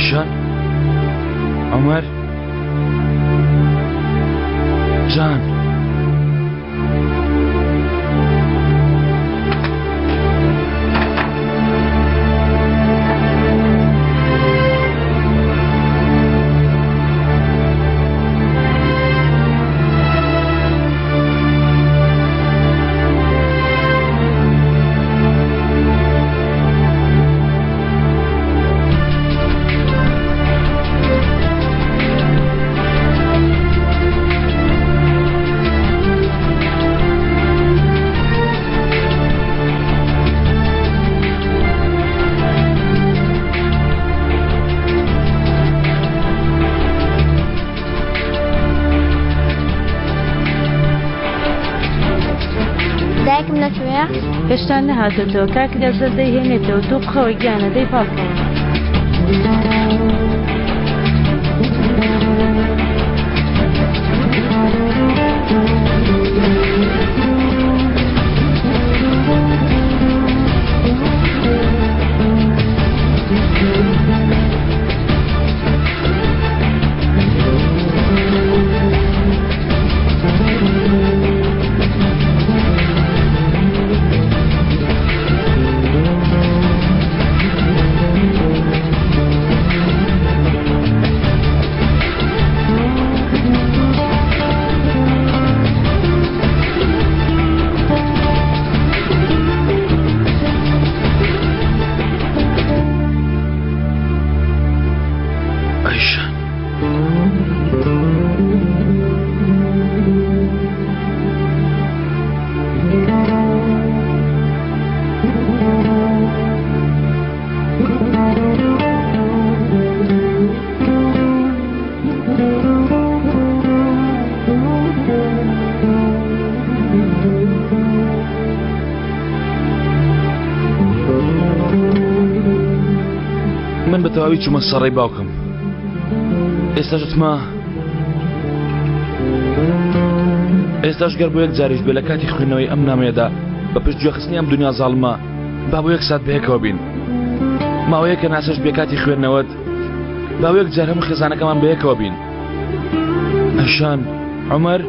ئەیشان عومەر جان. دایکم لەکوێیە؟ هێشتا نەهاتۆتەوە کاک لەزەر دەیهێنێتەوە تۆ بخەوە گیانە دەی پاڵکەوە. ئەیشان من بە تەواوی چوومە سەڕی باوکم ئێستاش وتمە ئێستاش گەر بۆ یەک جاریش بێ لە کاتی خوێندنەوەی ئەم نامەیەدا بە پشت گوێخستنی ئەم دنیا زاڵمە با بۆ یەک سات بەیەکەوە بین ماوەیەکە ناسەش بێ کاتی خوێندنەوەت با بۆ یەک جار هەموو خێزانەکەمان بەیەکەوە بین ئەشان عمر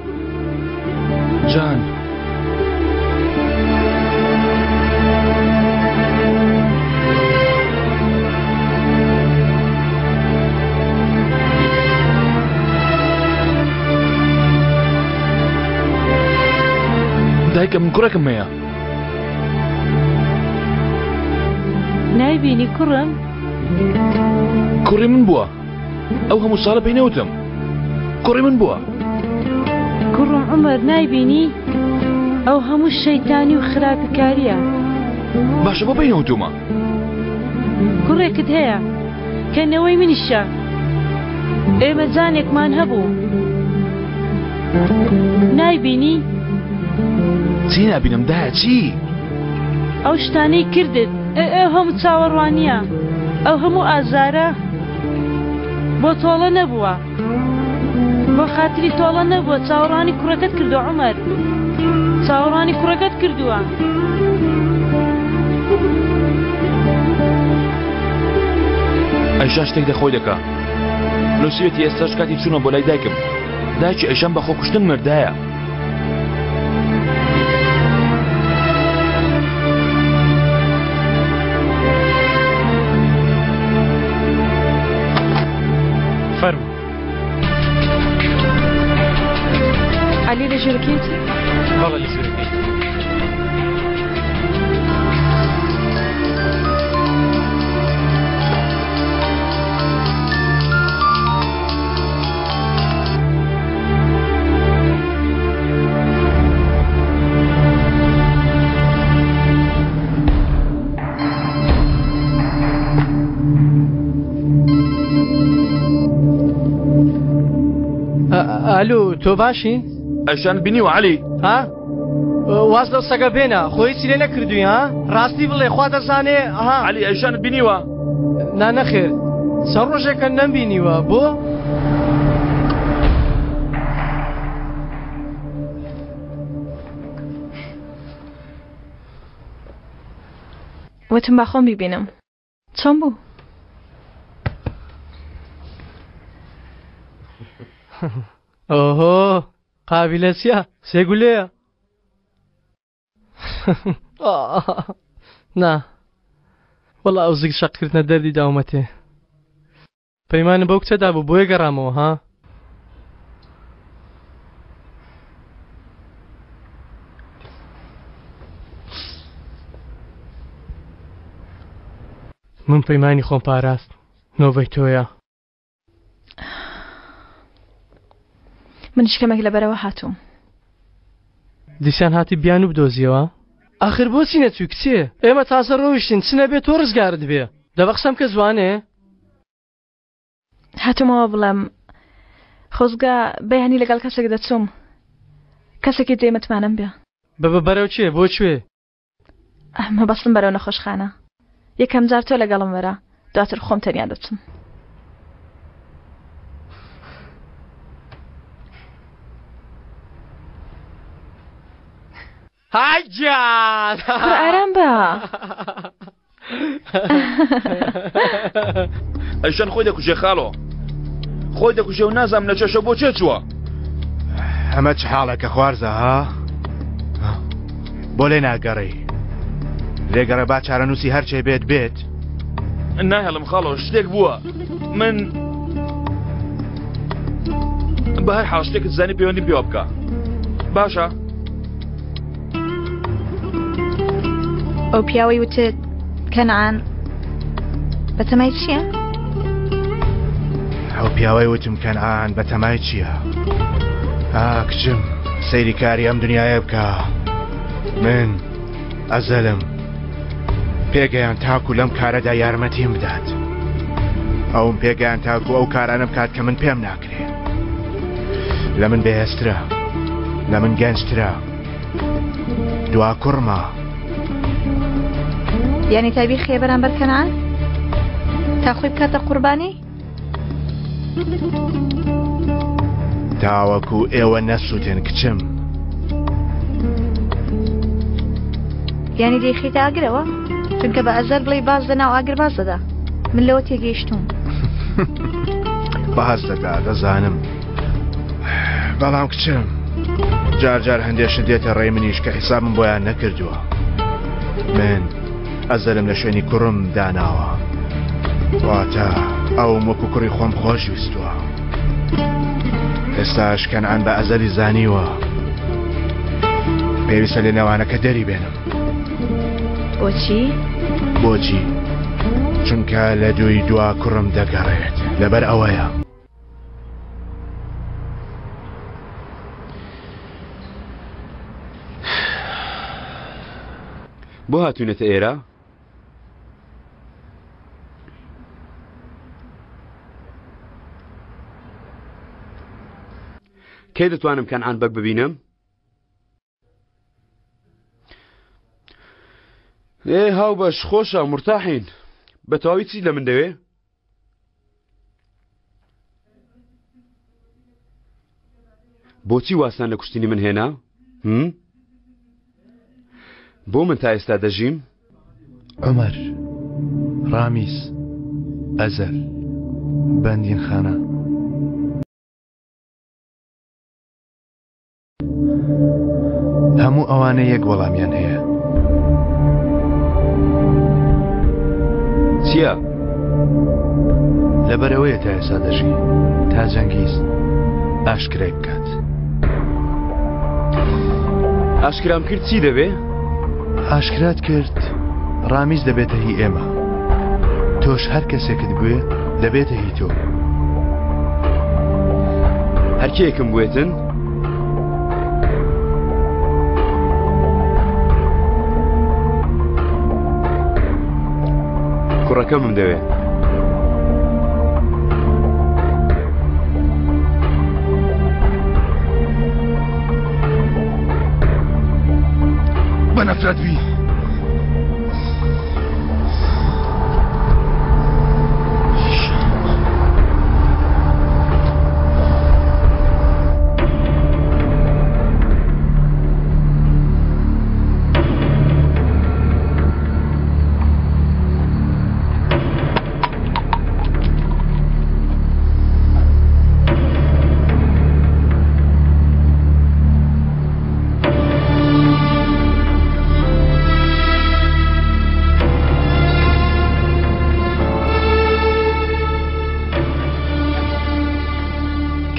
جان دایکە من کوڕێکم هەیە. نایبینی کوڕم؟ کوڕی من بووە. ئەو هەموو ساڵە پێی نەوتم کوڕی من بووە. کوڕم عومەر نایبینی؟ ئەو هەموو شەیتانی و خراپیکارییە. باشە بۆ پێی نەوتوومە؟ کوڕێکت هەیە کە نەوەی منیشە. ئێمە جانێکمان هەبوو. نایبینی؟ چی نابینم دایە چی؟ ئەو شتانەی کردت، ئەو هەموو چاوەڕوانییە، ئەو هەموو ئازارە بۆ تۆڵە نەبووە. بۆ خاتری تۆڵە نەبووە چاوەڕوانی کوڕەکەت کردووە عومەر. چاوەڕوانی کوڕەکەت کردووە. ئەیشا شتێک دەخۆی دەکا. نووسیوێتی ئێستاش کاتی چوونە بۆ لای دایکم. دایکی ئەیشان بە خۆکوشتن مردایە. فەرموو. عەلی لە ژوورەکەیەتی؟ بەڵێ لە ژوورەکەیەتی. ئالو تۆ باشی؟ ئەشان بینیوە عەلی؟ ها؟ واز لەو سەگە بێنە خۆ هیچی لێ نەکردووی ها؟ ڕاستی بڵێ خوا دەزانێ ها؟ عەلی ئەیشانت بینیوە؟ نا نەخێر چەند ڕۆژێکە نەمبینیوە بۆ؟ وتم با خۆم بیبینم. چۆن بوو؟ ئۆهۆ قابیلە چییە سێگولەیە نا وەڵا ئەو زگ شەقکردنە دەردی داومەتێ پەیمانم بەو کچە دابوو بۆیە گەڕامەوە ها من پەیمانی خۆم پاراست نۆبەی تۆیە منیش کەمێک لەبەرەوە هاتووم. دیسان هاتی بیانوو بدۆزیەوە؟ ئاخر بۆچی نەچووی کچێ؟ ئێمە تازە ڕۆیشتین چ نەبێ تۆ ڕزگارت بێ. دە بە قسەم کە جوانێ. هاتوومەوە بڵێم خۆزگە بەیانی لەگەڵ کەسێک دەچووم کەسێکی جێی متمانەم بێ. بە بە بەرەو کێ؟ بۆ کوێ؟ مەبەستم بەرەو نەخۆشخانە. یەکەم جار تۆ لەگەڵم وەرە، دواتر خۆم تەنیا دەچم. های گیان کوڕە ئارام بە. ئەیشەن خۆی دەکوژێ خاڵۆ خۆی دەکوژێ و نازانم لە چێشە بۆ چێ چووە ئەمە چ حاڵێکە خوارزە ها بۆ لێ ناگەڕێی لێگەڕێ با چارەنووسی هەرچێ بێت بێت ناهێڵم خاڵۆ شتێک بووە من بە هەر حاڵ شتێکت زانی پەیوەندیم پێوە بکە باشە ئەو پیاوەی وتت کەنعان بەتەمای چییە؟ ئەو پیاوەی وتم کەنعان بەتەمای چییە؟ ئا کچم سەیری کاری ئەم دنیاە بکە من ئەزەلم پێگەیان تاکو لەم کارەدا یارمەتیم بدات ئەوم پێگەیان تاکو ئەو کارانە بکات کە من پێم ناکرێ لە من بەهێزترە لە من گەنجترە دوا کوڕمە. یانی تایبی خێ بەرامبەر کەنعان تا خۆی بکاتە قوربانی؟ تاوەکو ئێوە نەسووتێن کچم. یانی دەیخەیتە ئاگرەوە؟ چونکە بە ئەزەر بڵێی باز لەناو ئاگر باز دەدا من لەوە تێگەیشتوم. باز دەدا دەزانم. بەڵام کچم جار جار هەندێ شت دێتە ڕێی منیش کە حیسابم بۆیان نەکردووە من ئەزەلم لە شوێنی کوڕم داناوە واتە ئەوم وەکو کوڕی خۆم خۆش ویستووە ئێستاش کەنعان بە ئەزەلی زانیوە پێویستە لە نێوانەکە دەری بێنم بۆچی؟ بۆچی؟ چونکە لە دووی دوا کوڕم دەگەڕێت لەبەر ئەوەیە. بۆ هاتوونەتە ئێرە؟ کەی دەتوانم کەنعان بەگ ببینم؟ ئێ هاوبەش خۆشە مرتاحین بە تەواوی چی لە من دەوێ؟ بۆچی واسان لە کوشتنی من هێنا؟ هم؟ بۆ من تا ئێستا دەژیم؟ عومەر، ڕامیز، ئەزەل، بەندینخانە. هەموو ئەوانە یەک وەڵامیان هەیە. چییە؟ لەبەرئەوەیە تا ئێستا دەژی تا جەنگیز ئاشکرای بکات. ئاشکرام کرد چی دەبێ؟ ئاشکرات کرد ڕامیز دەبێتە هی ئێمە. تۆش هەر کەسێکت بوێ دەبێتە هی تۆ. هەرکێکم بوێتن؟ کوڕەکەمم دەوێ. بە نەفرەت بی.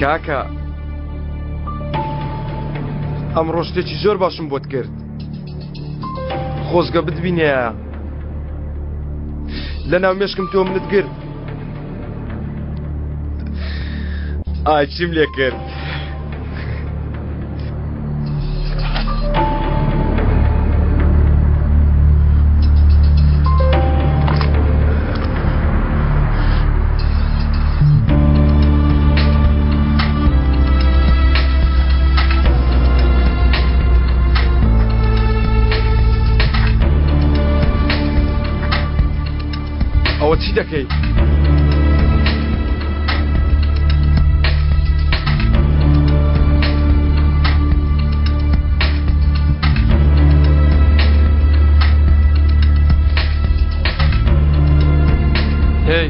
کاکە ئەمڕۆ شتێکی زۆر باشم بۆت کرد خۆزگە بتبینێ لە ناو مێشکم تۆ منت گرت ئای چیم لێ کرد ئەوە چی دەکەی؟ هێی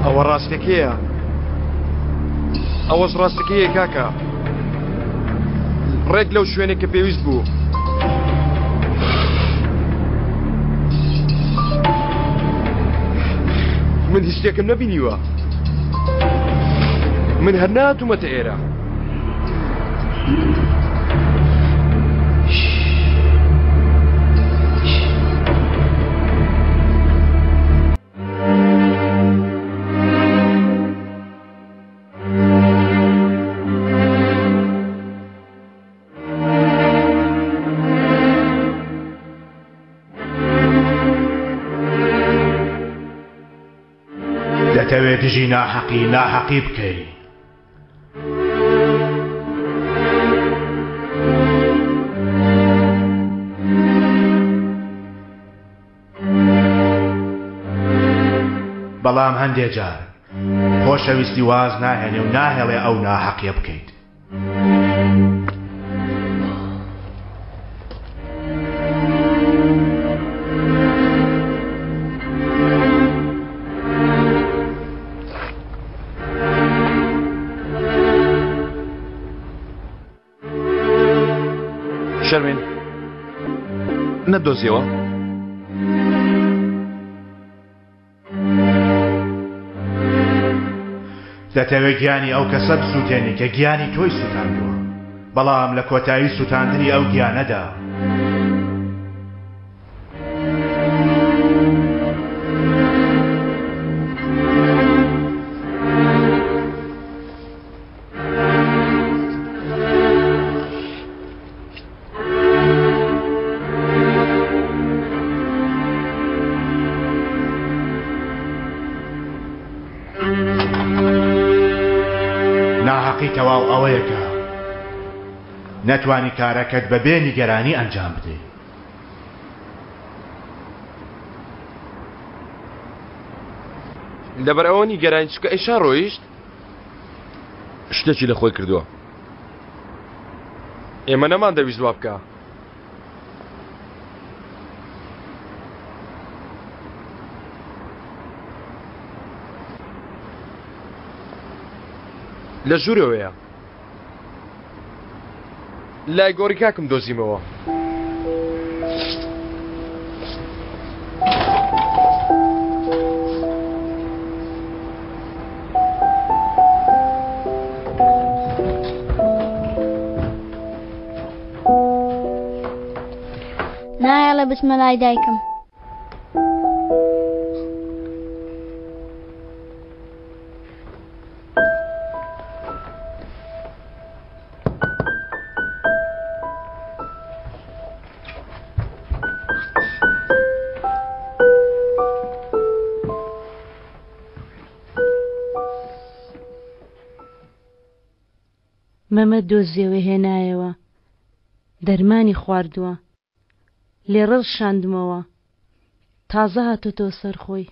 ئەوە ڕاستەکەیە ئەوەش ڕاستەکەیە کاکە ڕێک لەو شوێنێک کە پێویست بوو. من هیچ شتێکم نەبینیوە من هەر ناتومەتە ئێرە. دەتەوێ دژی ناحەقی ناحەقی بکەی. بەڵام هەندێ جار خۆشەویستی واز ناهێنێ و ناهێڵێ ئەو ناحەقیە بکەیت. شەرمین نەدۆزیەوە؟ دەتەوێ گیانی ئەو کەسە بسووتێنی کە گیانی تۆی سووتاندووە بەڵام لە کۆتایی سووتاندنی ئەو گیانەدا ناهەقی تەواو ئەوەیە کە نەتوانی کارەکەت بەبێ نیگەرانی ئەنجام بدەیت. لەبەر ئەوە نیگەرانی چونکە ئەیشا ڕۆیشت شتێکی لە خۆی کردووە. ئێمە نەمان دەویست وا بکا. لە ژوورەوەیە. لای گۆڕی کاکم دۆزیمەوە. نایەڵێ بچمە لای دایکم. مەمە دۆزیەوە هێنایەوە دەرمانی خواردووە لێڕەڕ شاندمەوە تازە هاتۆتەوە سەر خۆی.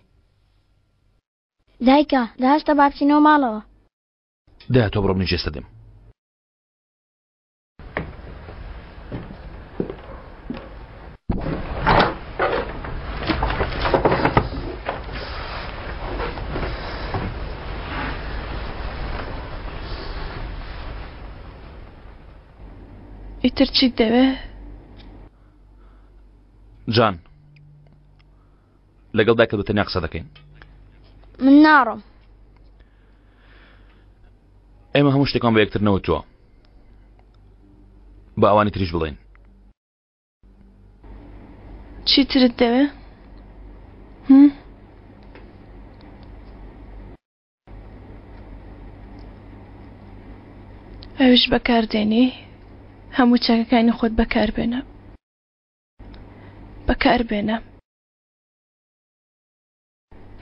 دایکە دە هەستە با بچینەوە ماڵەوە. دایە تۆ بڕۆ منیش ئێستا دێم. ئیتر چیت دەوێ؟ جان لەگەڵ دایکت بە تەنیا قسە دەکەین. من ناڕۆم. ئێمە هەموو شتێکمان بە یەکتر نەوتووە با ئەوانی تریش بڵێن. چیترت دەوێ؟ ئەویش بەکاردێنی هەموو چەکەکانی خۆت بەکاربێنە بەکاربێنە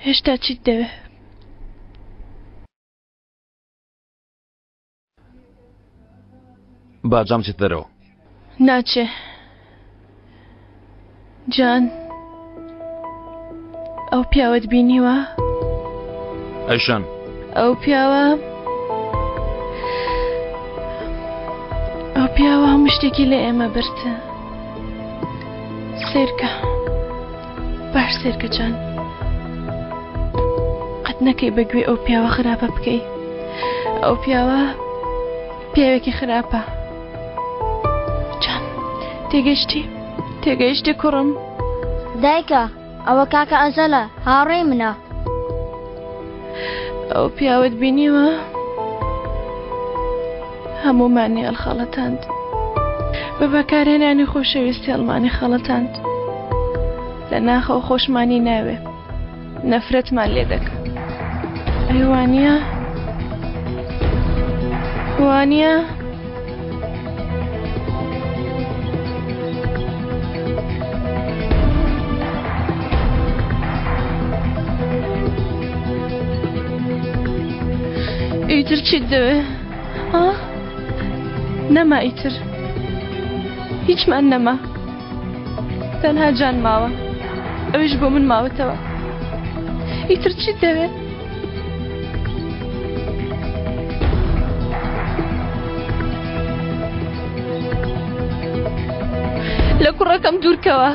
هێشتا چیت دەوێ؟ با جام بچێتە دەرەوە. ناچێ جان ئەو پیاوەت بینیوە؟ ئەیشان ئەو پیاوە ئەو پیاوە هەموو شتێکی لە ئێمە برد سێرکە باش سێرکە جان قەت نەکەی بە گوێ ئەو پیاوە خراپە بکەی ئەو پیاوە پیاوێکی خراپە جان تێگەشتی تێگەیشتی کوڕم دایکە ئەوە کاکە ئەزەلە هاوڕێی منە ئەو پیاوت بینیوە هەموومانی هەڵخەڵەتاند بە بەکارهێنانی خۆشەویستی هەڵمانی خەڵەتاند لە ناخەوە خۆشمانی ناوێ نەفرەتمان لێ دەکە ئەی وانە وانە ئیتر چیت دەوێ ها نەما ئیتر هیچمان نەما تەنها جان ماوە ئەویش بۆ من ماوەتەوە ئیتر چیت دەوێ لە کوڕەکەم دوورکەوە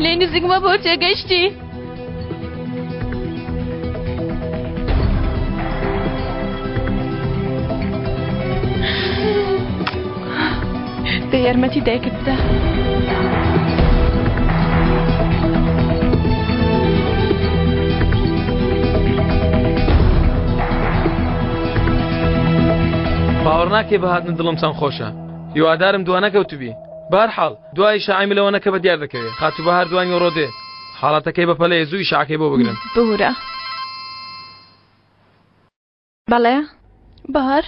لێ نزیکمە بۆ تێگەشتی دە یارمەتی دایکت بدە. باوەڕ ناکەی بە هاتنت دڵم چەند خۆشە هیوادارم دوا نەکەوتبی بەهەرحاڵ دوای ئیشاعەی ملەوەنەکە بە دیار دەکەوێ خاتوو بەهار دوای نیوەڕۆ دێ حاڵەتەکەی بە پەلەیە زوو ئیشاعەکەی بۆ بگرن. ببورە. بەڵێ؟ بەهار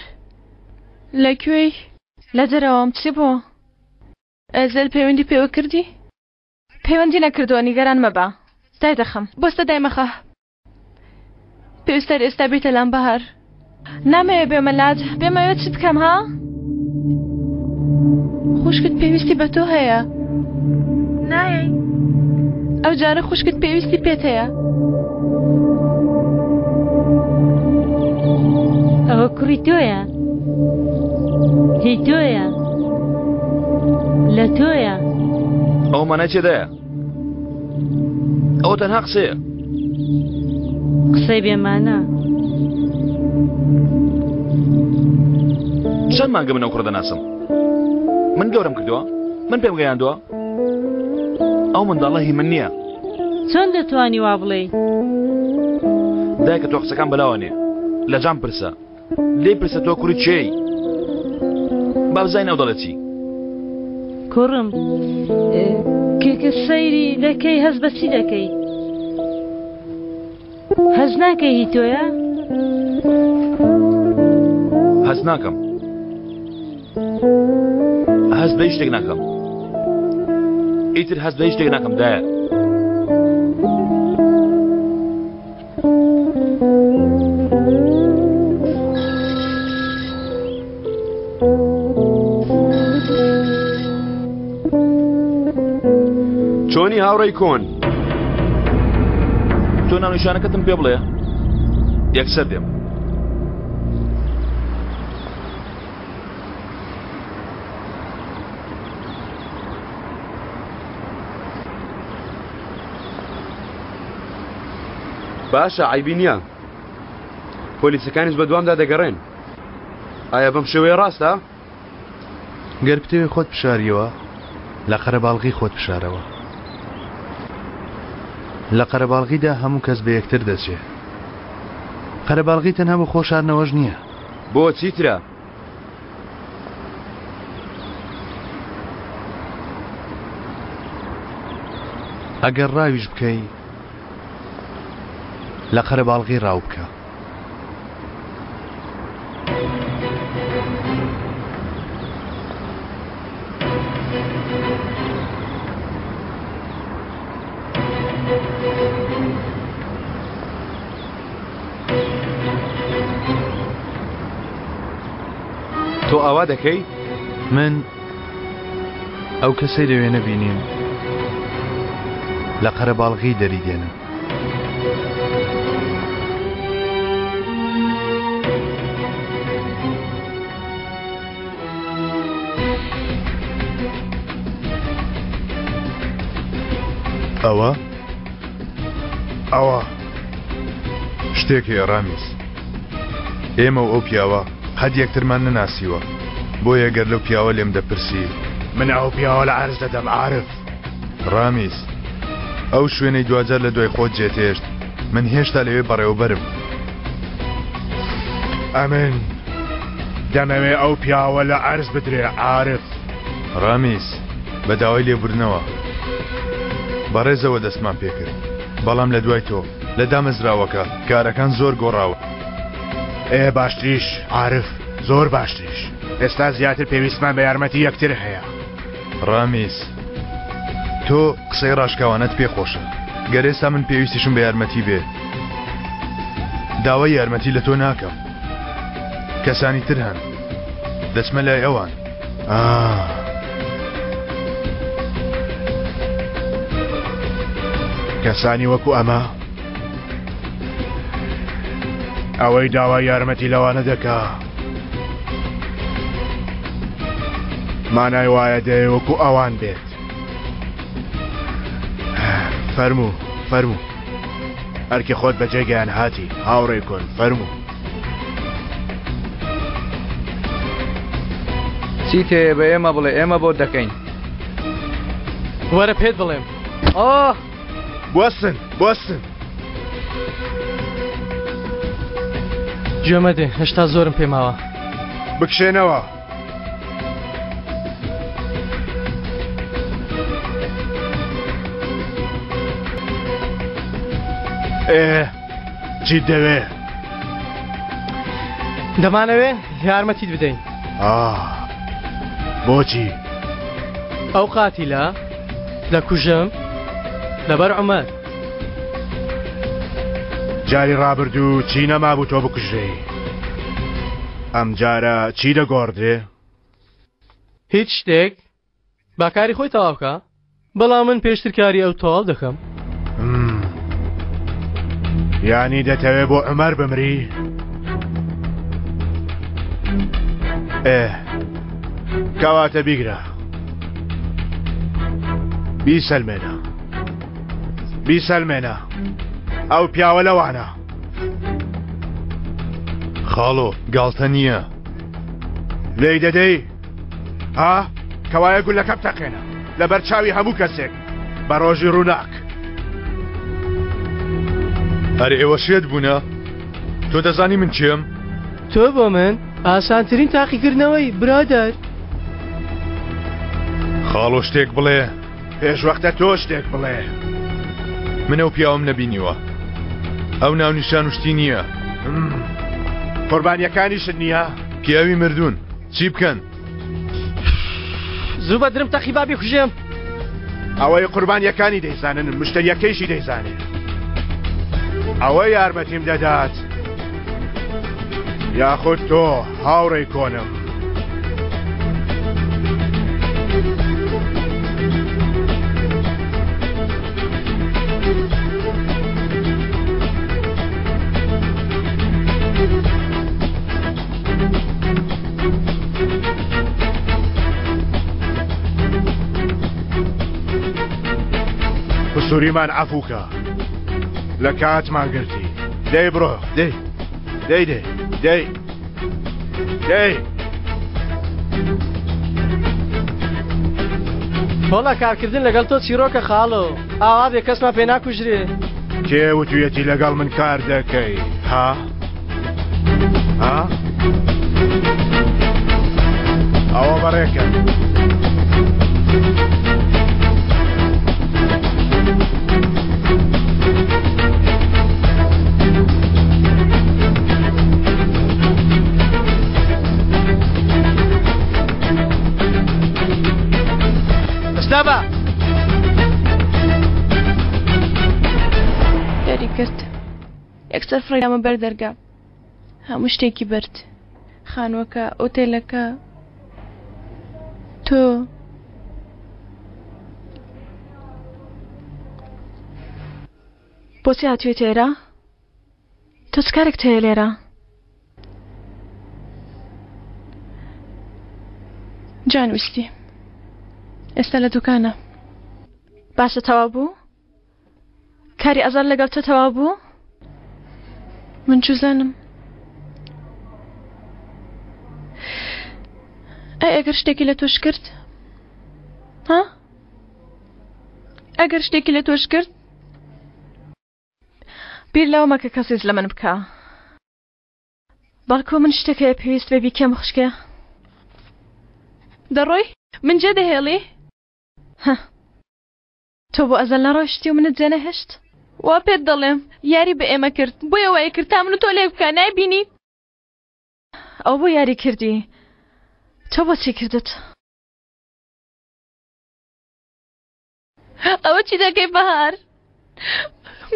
لە کوێی؟ لە دەرەوەم چی بوو؟ ئەزەل پەیوەندی پێوە کردی؟ پەیوەندی نەکردووە نیگەران مەبە دایدەخەم. بۆستە دایمەخە پێویستە هەر ئێستا بێیتە لام بەهار. نامەوێ بێمە لات بێمەوێ چ بکەم ها؟ خوشکت پێویستی بە تۆ هەیە. نایەی؟ ئەو جارە خوشکت پێویستی پێت هەیە. ئەوە کوڕی تۆیە؟ هی تۆیە؟ لە تۆیە؟ ئەوە مانای چێدایە؟ ئەوە تەنها قسەیە. قسەی بێمانە. چەند مانگە من ئەو کوڕە دەناسم من گەورەم کردووە من پێم گەیاندووە ئەو منداڵە هی من نییە چۆن دەتوانی وا بڵێی؟ دایکە تۆ قسەکان بەلاوە نییە لە جام پرسە لێی پرسە تۆ کوڕی کێی با بزانین ئەو دەڵێ چی کوڕم کە سەیری دەکەی هەست بە چی دەکەی؟ هەست ناکەی هی تۆیە؟ هەست ناکەم هەست بە هیچ شتێک ناکەم ئیتر هەست بە هیچ شتێک ناکەم دایە چۆنی هاوڕێی کۆن؟ تۆ ناونیشانەکەتم پێ بڵێ. یەکسەر دێم. باشە عەیبی نییە پۆلیسەکانیش بە دوامدا دەگەڕێن ئایا بەم شێوەیە ڕاستە؟ گەر بتەوێ خۆت بشاریەوە لە قەرەباڵغی خۆت بشارەوە. لە قەرەباڵغیدا هەموو کەس بە یەکتر دەچێ. قەرەباڵغی تەنها بۆ خۆشاردنەوەش نییە. بۆ چیترە؟ ئەگەر ڕاویش بکەی لە قەرەباڵغی ڕاو بکە. تۆ ئاوا دەکەی؟ من ئەو کەسەی لەوێ نەبینیم لە قەرەباڵغی دەری دێنم. ئەوە ئەوە شتێک هەیە ڕامیز ئێمە و ئەو پیاوە قەت یەکترمان نەناسیوە بۆیە گەر لەو پیاوە لێم دەپرسی من ئەو پیاوە لە عەرز دەدەم عارف ڕامیز ئەو شوێنەی دواجار لە دوای خۆت جێتێشت من هێشتا لەوێ بەڕێوەبەرم. ئەمن دەمەوێ ئەو پیاوە لە عەرز بدرێ عارف. ڕامیز بە داوای لێبوردنەوە بەڕێزەوە دەستمان پێکرد بەڵام لە دوای تۆ لە دامەزراوەکە کارەکان زۆر گۆڕاون. ئێ باشتریش عارف زۆر باشتریش ئێستا زیاتر پێویستمان بە یارمەتی یەکتر هەیە. ڕامیز تۆ قسەی ڕاشکاوانەت پێ خۆشە گەر ئێستا من پێویستیشم بە یارمەتی بێ داوای یارمەتی لە تۆ ناکەم کەسانی تر هەن دەچمە لای ئەوان کەسانی وەکو ئەمە ئەوەی داوای یارمەتی لەوانە دەکا مانای وایە دەیەوێ وەکو ئەوان بێت فەرموو فەرموو ئەرکی خۆت بەجێ گەیان هاتی هاوڕێ کۆن فەرموو چیت هەیە بە ئێمە بڵێ ئێمە بۆت دەکەین. وەرە پێت بڵێم. ئۆه بوەستن بوەستن. گوێ مەدێ هێشتا زۆرم پێ ماوە. بکشێنەوە. ئێ چیت دەوێ؟ دەمانەوێ یارمەتیت بدەین. ئاه بۆچی؟ ئەو قاتیلە دەکوژم لەبەر عومەر. جاری ڕابردوو چی نەمابوو تۆ بکوژرێی ئەمجارە چی دەگۆڕدرێ؟ هیچ شتێک با کاری خۆی تەواو بکا بەڵام من پێشتر کاری ئەو تەواو دەکەم. یانی دەتەوێ بۆ عومەر بمری؟ ئێ کەواتە بیگرە بیسەلمێنە بیسەلمێنە ئەو پیاوە لەوانە. خاڵۆ گاڵتە نییە. لێی دەدەی؟ ها؟ کەوایە گولەکە بتەقێنە لەبەر چاوی هەموو کەسێک بە ڕۆژی ڕووناک. ئەرێ ئێوە شێت بوونە؟ تۆ دەزانی من کێم؟ تۆ بۆ من ئاسانترین تاقیکردنەوەی برادەر. خاڵۆ شتێک بڵێ. پێشوەختە تۆ شتێک بڵێ. من ئەو پیاوەم نەبینیوە. ئەو ناونیشان و شتی نییە. قوربانیەکانیشت نییە؟ پیاوی مردوون چی بکەن؟ زوو بە درم تەقی با بیکوژێم. ئەوەی قوربانیەکانی دەیزانن مشتەریەکەیشی دەیزانێ. ئەوە یارمەتیم دەدات یاخود تۆ هاوڕێی کۆنم. قسوریمان عەفوکە لە کاتمان گرتی دەی بڕۆ دەی دەی دەی دەی دەی وەڵا کارکردن لەگەڵ تۆ چیرۆکە خاڵۆ ئاوا بێ کەسمان پێ ناکوژرێ کێ وتویەتی لەگەڵ من کار دەکەی ها ها ئەوە بەڕێکە. ئەستا بە. دەری کرد یەکسەر فڕێدامە بەر دەرگا هەموو شتێکی برد خانووەکە ئۆتێلەکە تۆ بۆچی هاتوویتە ئێرە؟ تۆ چ کارێکت هەیە لێرە؟ جان ویستی ئێستا لە دوکانە باشە تەواو بوو؟ کاری ئەزەل لەگەڵ تۆ تەواو بوو؟ من چوزانم ئەی ئەگەر شتێکی لە تۆش کرد ها؟ ئەگەر شتێکی لە تۆش کرد بیر لەوە مەکە کەسیز لە من بکە بەڵکو من شتێک هەیە پێویست بێ بیکەم خوشکێ دەڕۆی من جێ دەهێڵی هە تۆ بۆ ئەزەل نەڕۆیشتی و منت جێنەهێشت وا پێت دەڵێم یاری بە ئێمە کرد بۆیە وای کرد تا من و تۆ لێک بکە نایبینی ئەو بۆ یاری کردی تۆ بۆچی کردت ئەوە چی دەکەی بەهار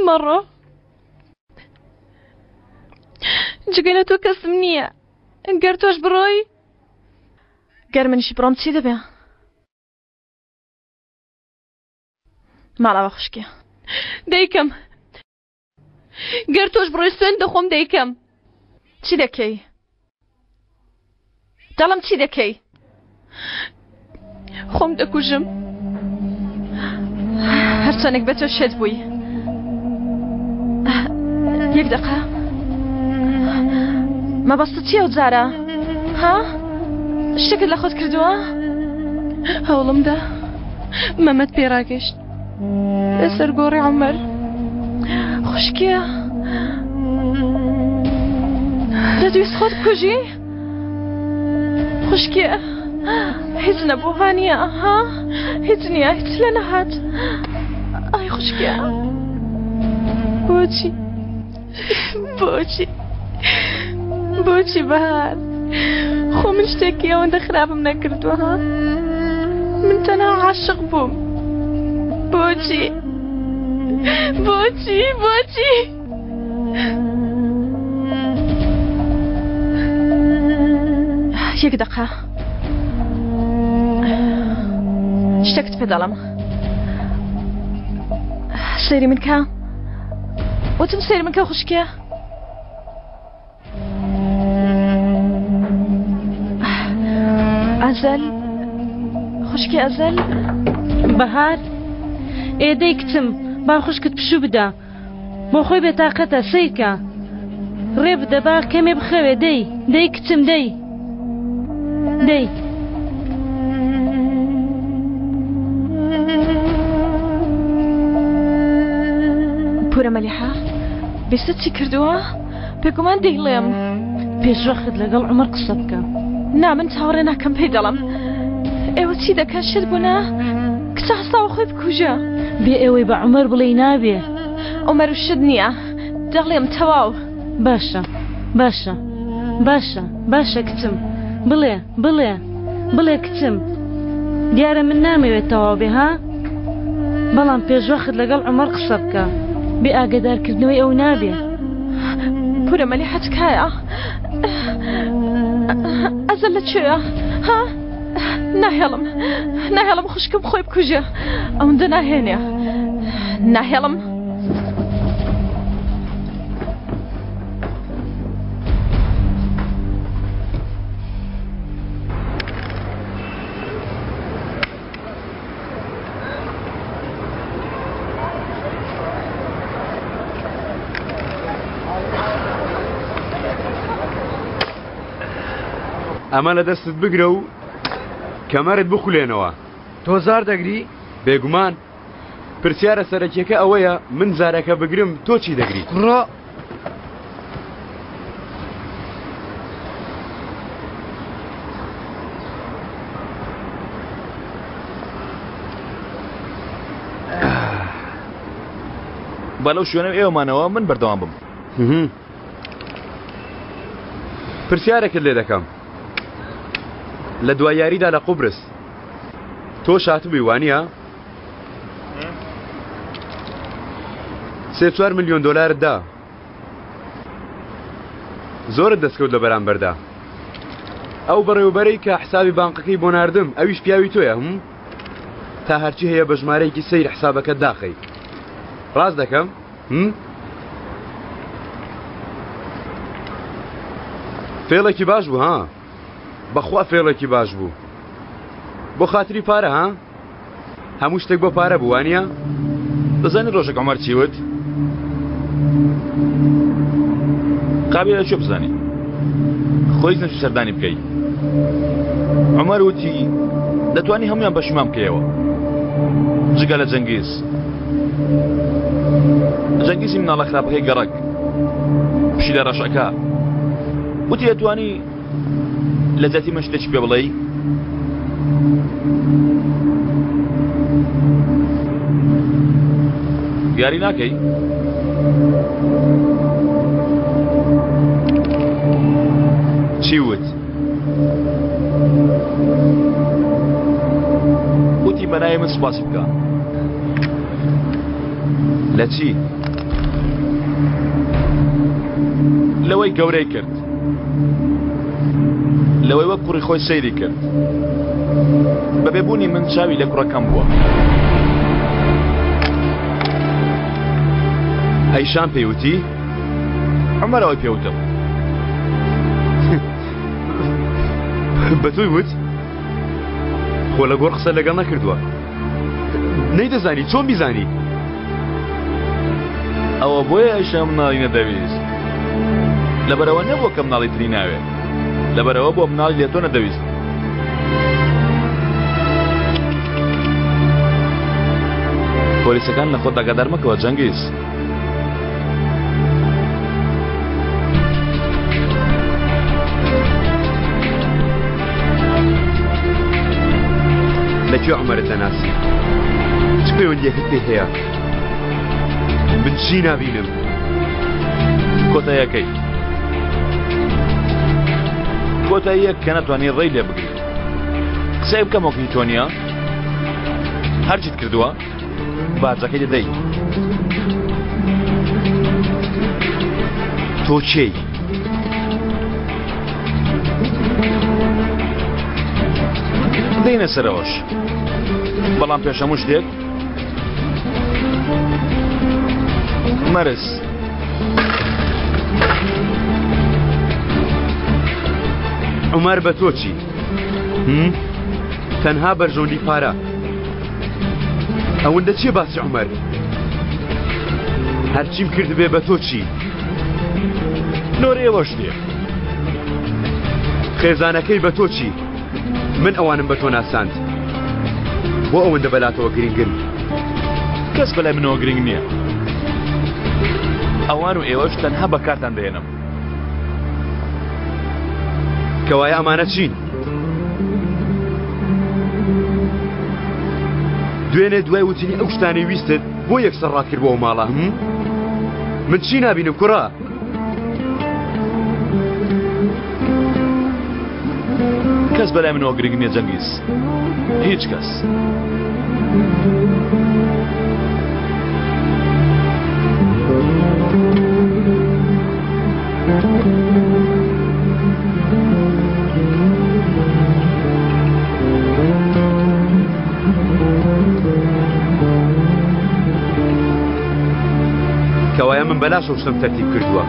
مەڕۆ جگە لە تۆ کەسم نییە گەر تۆش بڕۆی گەر منیش بڕۆم چی دەبێ ماڵەوە خوشکێ دەیکەم گەر تۆش بڕۆی سوێن دەخۆم دەیکەم چی دەکەی دەڵم چی دەکەی خۆم دەکوژم هەرچەندێک بە تۆ شێت بووی یەک دقە مەبەستت چییە و جارە ها شتێکت لە خۆت کردووە هەوڵمدا مەمەد پێڕاگەشت لەسەر گۆڕی عومەر خوشکێ دەتویست خۆت بکوژی خوشکێ هیچ نەبوو وانییە ها هیچ نییە هیچ لێ نەهات ئای خوشکێ بۆچی بۆچی بۆچی بەهار خۆ من شتێکی ئەوەندە خراپم نەکردووە ها من تەنها عاشق بووم بۆچی بۆچی بۆچی یەک دقە شتێکت پێ دەڵم سەیری من کە وتم سەیر من کە خوشکێ ئەزەل خوشکی ئەزەل بەهار ئێدەی کچم با خوشکت پشوو بدە بۆ خۆی بێتاقەتە سەیرکە ڕێ بدە با کەمێ بخەوێ دەی دەی کچم دەی دەی. پورە مەلیحە بیستت چی کردووە؟ بێگومان دەیڵێم. پێشوەخت لەگەڵ عومەر قسە بکە. نا من چاوەڕێ ناکەم پێی دەڵێم. ئێوە چی دەکەن شێت بوونە؟ کچە هەستاوە خۆی بکوژە. بێ ئەوەی بە عومەر بڵێی نابێ. عومەر و شت نییە. دەڵێم تەواو. باشە باشە باشە باشە کچم بڵێ بڵێ بڵێ کچم دیارە من نامەوێت تەواو بێ ها بەڵام پێشوەخت لەگەڵ عومەر قسە بکە بێ ئاگەدارکردنەوەی ئەو نابێ. پورە مەلیحە تکایە ئەزەل لە کوێیە ها ناهێڵم ناهێڵم خوشکم خۆی بکوژێ ئەوەندە ناهێنێ ناهێڵم. ئەمە لە دەستت بگرە و کەمەرت بخولێنەوە. تۆ زار دەگری؟ بێگومان. پرسیارە سەرەکیەکە ئەوەیە من زارەکە بگرم تۆ چی دەگری؟ کوڕە با لەو شوێنە ئێوەمانەوە من بەردەوام بم. پرسیارێکت لێ دەکەم لە دوای یاریدا لە قوبرس تۆ شاتبووی وانە؟ 3 میلیۆن دلارت دا زۆرت دەستکەوت لە بەرامبەردا ئەو بەڕێوبەرەی کە حسابی بانقەکەی بۆ ناردم ئەویش پیاوی تۆیە هم تا هەرچی هەیە بە ژمارەیەکی سەیر حسابەکە داخەی ڕاست دەکەم هم؟ فێڵێکی باش بوو ها بەخوا فێڵێکی باش بوو بۆ خاتری پارە ها هەموو شتێک بۆ پارە بوو وانە؟ دەزانی ڕۆژێک عمر چی وت؟ قابل لە کوێ بزانی خۆی نەچوو سەردانی بکەی عمر وتی دەتوانی هەمویان پەشیمان بکەیەوە جگە لە جەنگیز جەنگیزی مناڵە خراپەکەی گەڕەک پشیلە ڕەشەکە وتی دەتوانی لە جیاتی من شتێکی پێ بڵێی؟ یاری ناکەی؟ چی وت؟ وتی بەناوی من سوپاسی بکە. لە چی؟ لەوەی گەورەی کرد. لەوەی وەک کوڕی خۆی سەیری کرد. بە بێبوونی من چاوی لە کوڕەکەم بووە. ئەیشان پێی وتی؟ عومەر ئەوەی پێ وتم. بە تۆی وت؟ خۆ لە گۆڕ قسە لەگەڵ نەکردووە. نەیدەزانی چۆن بیزانی؟ ئەوە بۆیە ئەیشە مناڵی نەدەویست. لەبەرئەوە نەبووە کە مناڵی تری ناوێت. لەبەرئەوە بووە مناڵی لە تۆ نەدەویست. پۆلیسەکان لە خۆت ئاگادار مەکەوە جەنگیز. لە کوێ عومەرت دەناسی؟ چ پەیوەندیەکت پێی هەیە؟ من چی نابینم؟ کۆتاییەکەی کۆتاییەک کە نەتوانی ڕێی لێ بگریت قسەی بکەم وەک هی تۆ نییە هەرچیت کردووە باجەکەی دەدەی تۆ کێی؟ دێینە سەرەوەش بەڵام پێش هەموو شتێک مەرز عومەر بە تۆ چی؟ تەنها بەرژەوەندی پارە ئەوەندە چیە باسی عومەر هەرچیم کردبێ بە تۆ چی؟ نۆرە ئێوەش دێ خێزانەکەی بە تۆ چی؟ من ئەوانم بە تۆ ناساند بۆ ئەوەندە بەلاتەوە گرنگن کەس بەلای منەوە گرنگ نییە ئەوان و ئێوەش تەنها بەکارتان دەهێنم کەوایە ئەمانە چین؟ دوێنێ دوای وتنی ئەو شتانەی ویستت بۆ یەکسەر ڕات کرد بۆ ئەو ماڵە هم؟ من چی نابینم کوڕە؟ کەس بەلای منەوە گرنگ نییە جەنگیز هیچ کەس. کەوایە من بەلاشەوە شتم تەرتیب کردووە.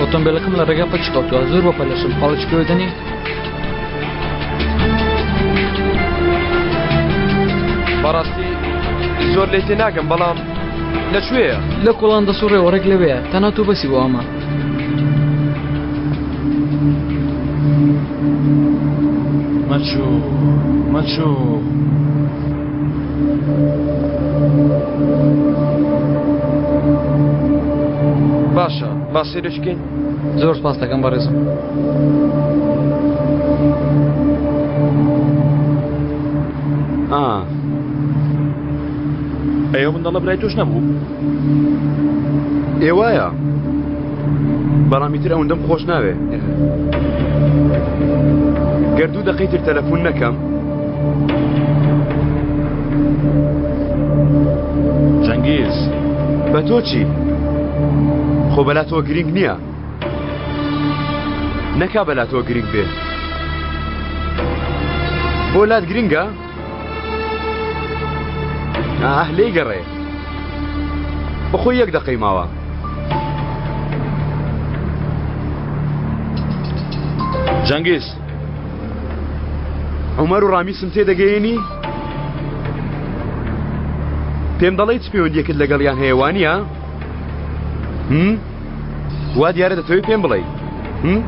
ئۆتۆمبیلەکەم لە ڕێگا پەکی کەوتووە زۆر بە پەلەشم پاڵێکی پێوە دەنی بەڕاستی زۆر لێ تێناگەم بەڵام لە کوێیە؟ لە کۆڵان دەسوڕێەوە ڕێک لەوەیە تەنها تۆ بەسی بۆ ئەمە. مەچوو مەچوو. باشە با سەیرێک بکەین. زۆر سپاس دەکەم بەڕێزم. ئا. ئەی ئەو منداڵە برای تۆش نەبوو؟ ئێ وایە بەڵام ئیتر ئەوەندەم خۆش ناوێ گەر دوو دەقەی تر تەلەفۆن نەکەم جەنگیز بە تۆ چی خۆ بەلا تۆ گرنگ نییە نەکا بەلا تۆ گرنگ بێ بۆ لات گرنگە ئاه لێی گەڕێ بەخۆی یەک دەقەی ماوە جەنگیز عومەر و ڕامیسم تێدەگەیەنی پێم دەڵێی چ پەیوەندیەکت لەگەڵیان هەیە وانە هم؟ وا دیارە دەتەوێت پێم بڵێی هم؟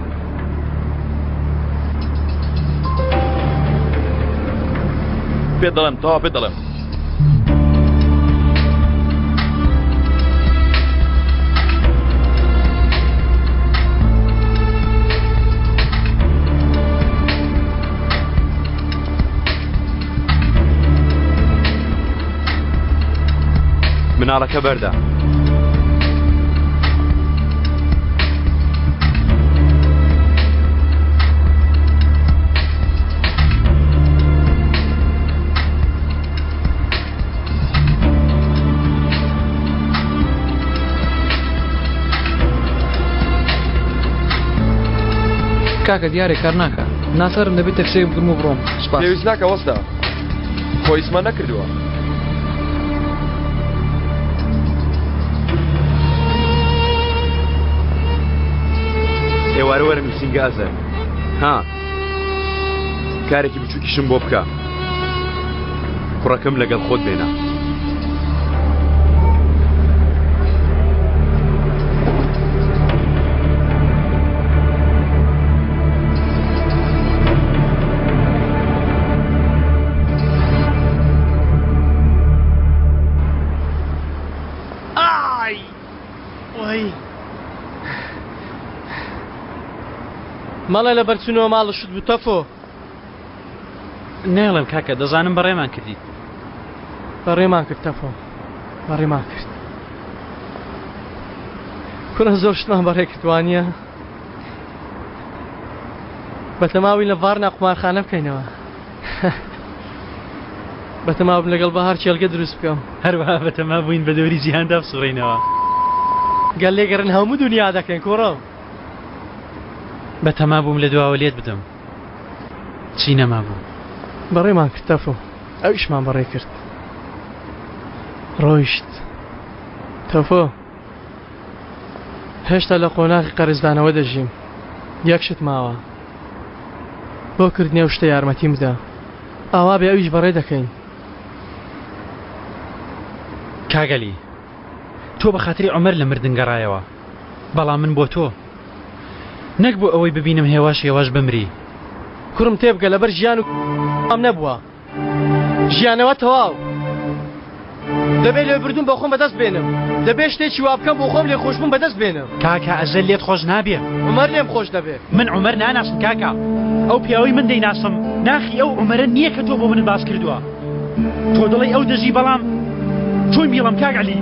پێت دەڵێم تەوا پێت دەڵێم مناڵەکە بەردە. کاکە دیارە کار ناکە ناچارم دەبێت تەکسێک بگرم و بڕۆم سوپاس. پێویست ناکە وەستا خۆ ئیسمان نەکردووە. ئێوارە وەرە نووسینگە ئەزەر ها کارێکی بچووکیشم بۆ بکە کوڕەکەم لەگەڵ خۆت بێنە. ئای وای مەڵێ لەبەر چونەوە ماڵە شت بوو تەفۆ. نایڵێم کاکە دەزانم بەڕێمان کردیت. بەڕێمان کرد تەفۆ بەڕێمان کرد کوڕە زۆر شتمان بەڕێ کرد وانییە؟ بەتەماوین لە ڤارنا قومارخانە بکەینەوە بەتەما بووم لەگەڵ بەهار کێڵگە دروست بکەم. هەروەها بەتەما بووین بە دەوری جیهاندا بسوڕێینەوە. گەر لێگەڕێن هەموو دونیا دەکەین کوڕم. بەتەما بووم لە دواوە لێت بدەم. چی نەمابوو. بەڕێمان کرد تەفۆ ئەویشمان بەڕێ کرد ڕۆیشت تەفۆ. هێشتا لە قۆناغی قەرزدانەوە دەژیم یەک شت ماوە بۆ کردنی ئەو شتە یارمەتیم بدە ئاوا بێ ئەویش بەڕێ دەکەین. کاک عەلی تۆ بە خاتری عومەر لە مردن گەڕایەوە بەڵام من بۆ تۆ نەک بۆ ئەوەی ببینم هێواش هێواش بمری. کوڕم تێبگە لەبەر ژیان و ئەم نەبووە. ژیانەوە تەواو دەبێ لێبردوون بۆ خۆم بەدەست بێنم دەبێ شتێکی وا بکەم بۆ خۆم لێخۆشبوون بەدەست بێنم کاکە ئەزەل لێت خۆش نابێ عومەر لێم خۆش دەبێ من عومەر ناناسم کاکە ئەو پیاوەی من دەیناسم ناخی ئەو عومەرە نییە کە تۆ بۆ منت باس کردووە تۆ دەڵێی ئەو دەژی بەڵام چۆن بیڵم کاک عەلی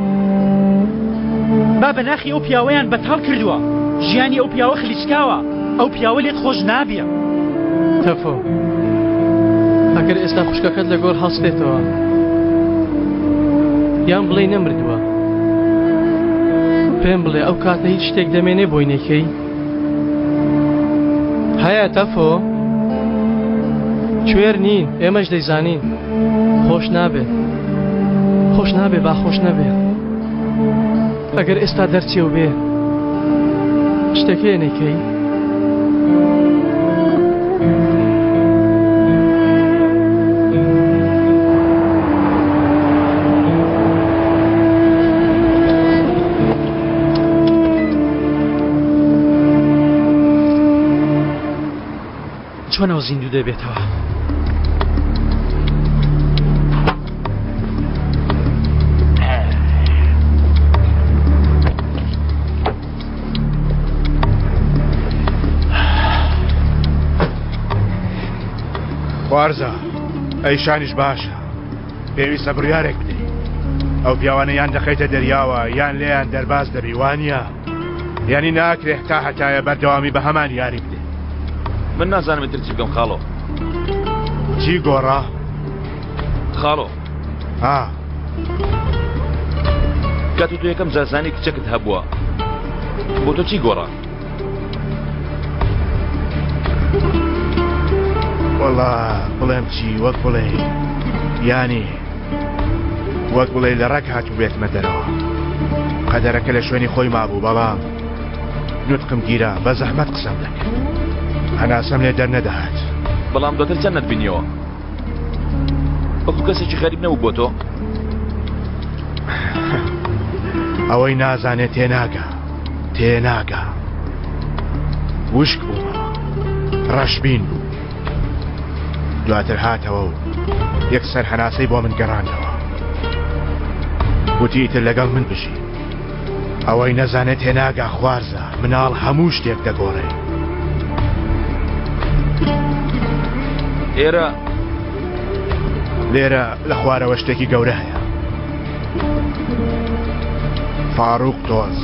بابە ناخی ئەو پیاوەیان بەتاڵ کردووە ژیانی ئەو پیاوە خلیسکاوە ئەو پیاوە لێت خۆش نابێ. تەفۆ ئەگەر ئێستا خوشکەکەت لە گۆڕ هەڵستێتەوە یان بڵێی نەمردووە پێم بڵێ ئەو کاتە هیچ شتێک دەمێنێ بۆی نەکەی هەیە تەفۆ کوێر نین ئێمەش دەیزانین خۆش نابێ خۆش نابێ با خۆش نەبێ ئەگەر ئێستا دەرچێ و بێ. شتێک هەیە نەیکەی؟ چۆن ئەو زیندوو دەبێتەوە؟ خوارزا ئەیشانیش باشە پێویستە بڕیارێک بدەیت ئەو پیاوانە یان دەخەیتە دەریاوە یان لێیان دەرباز دەبی وانە یانی ناکرێ هەتا هەتایە بەردەوامی بە هەمان یاری بدەی. من نازانم ئیتر چی بکەم خاڵۆ. چی گۆڕا؟ خاڵۆ. ها. کاتێ تۆ یەکەم جار زانی کچەکت هەبووە بۆ تۆ چی گۆڕا؟ وەڵا بڵێم چی وەک بڵێ یانی وەک بڵێ لە ڕەگ هاتووبێتمە دەرەوە. قەدەرەکە لە شوێنی خۆی مابوو بەڵام نوتقم گیرا بە زەحمەت قسەم دەکرد. هەناسەم لێ دەرنەدەهات. بەڵام دواتر چەند نەتبینیەوە؟ وەکو کەسێکی غەریب نەبوو بۆ تۆ؟ ئەوەی نازانێت تێناگا تێناگا. وشک بوومەوە. ڕەشبین بوو. دواتر هاتەوە و یەکسەر هەناسەی بۆ من گەڕاندەوە وتی ئیتر لەگەڵ من بژی ئەوەی نەزانێت تێناگا خوارزە مناڵ هەموو شتێک دەگۆڕێ ئێرە لێرە لە خوارەوە شتێکی گەورە هەیە فاروق تۆز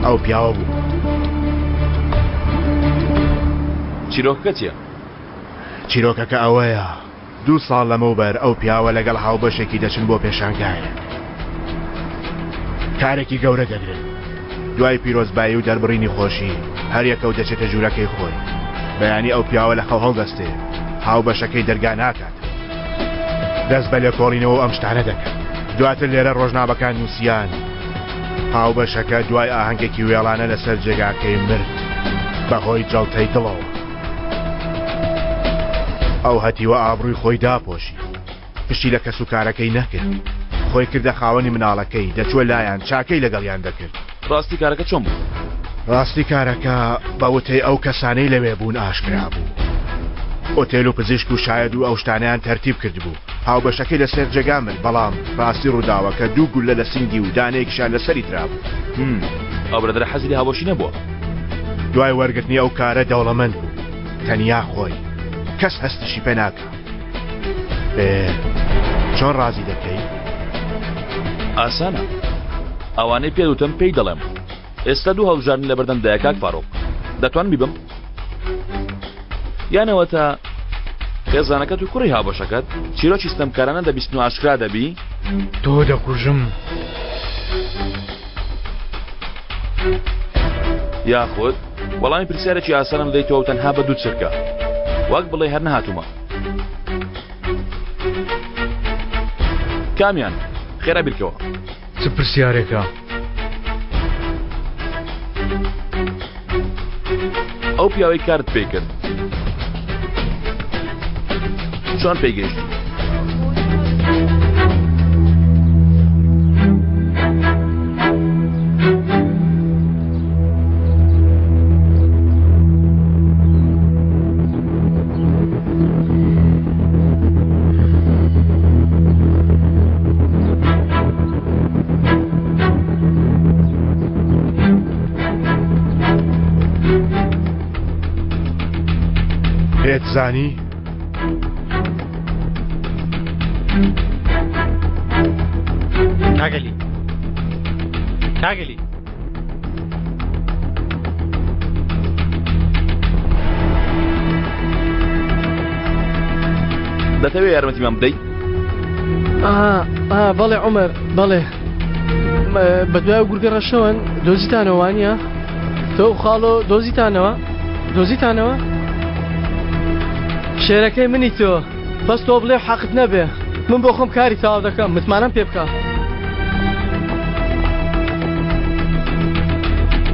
ئەو پیاوە بوو چیرۆکەکە چیە؟ چیرۆکەکە ئەوەیە دوو ساڵ لەمەوبەر ئەو پیاوە لەگەڵ هاوبەشێکی دەچن بۆ پێشانگایەک کارێکی گەورە دەگرن دوای پیرۆزبایی و دەربڕینی خۆشی هەریەکە و دەچێتە ژوورەکەی خۆی بەیانی ئەو پیاوە لە خەو هەڵدەستێ هاوبەشەکەی دەرگا ناکات دەست بە لێکۆڵینەوە و ئەم شتانە دەکەن دواتر لێرە ڕۆژنامەکان نووسیان هاوبەشەکە دوای ئاهەنگێکی وێڵانە لەسەر جێگاکەی مرد بەهۆی جەڵتەی دڵەوە. ئەو هەتیوە ئابڕووی خۆی داپۆشی، پشتی لە کەسوکارەکەی نەکرد، خۆی کردە خاوەنی مناڵەکەی، دەچووە لایان، چاکەی لەگەڵیان دەکرد. ڕاستی کارەکە چۆن بوو؟ ڕاستی کارەکە بە وتەی ئەو کەسانەی لەوێ بوون ئاشکرا بوو. ئۆتێل و پزیشک و شایەد و ئەو شتانەیان تەرتیب کردبوو. هاوبەشەکەی لەسەر جێگا مرد، بەڵام ڕاستی ڕووداوەکە دوو گوللە لە سینگی و دانەیەکیشیان لە سەری درابوو. هم، ئەو برادەرە حەزی لە هاوبەشی نەبووە. دوای وەرگرتنی ئەو کارە دەوڵەمەند بوو. تەنیا خۆی. کەس هەستیشی پێ ناکا. ئێ، چۆن ڕازی دەکەی؟ ئاسانە. ئەوانەی پێت وتم پێی دەڵێم. ئێستا دوو هەڵبژاردن لەبەردەمدایە کاک فاروق. دەتوانم بیبەم؟ یان ئەوەتا خێزانەکەت و کوڕی هاوبەشەکەت چیرۆکی ستەمکارانە دەبیستن و ئاشکرا دەبی؟ تۆ دەکوژم. یاخود وەڵامی پرسیارێکی ئاسانم دەیتەوە و تەنها بە دوو چرکە وەک بڵێ هەر نەهاتوومە. کامیان؟ خێرا بیرکەوە. چ پرسیارێکە؟ ئەو پیاوەی کارت پێ کرد چۆن پێی گەیشتی؟ پێت زانی؟ کاگەلی کاگەلی دەتەوێت یارمەتیمان بدەیت؟ بەڵێ عمر بەڵێ بەدوای گورگە ڕەشەوەن دۆزیتانەوە وانە تۆ خاڵۆ دۆزیتانەوە دۆزیتانەوە شێرەکەی منی تۆ بەس تۆ بڵێ حەقت نەبێ من بۆ خۆم کاری تەواو دەکەم متمانەم پێ بکە.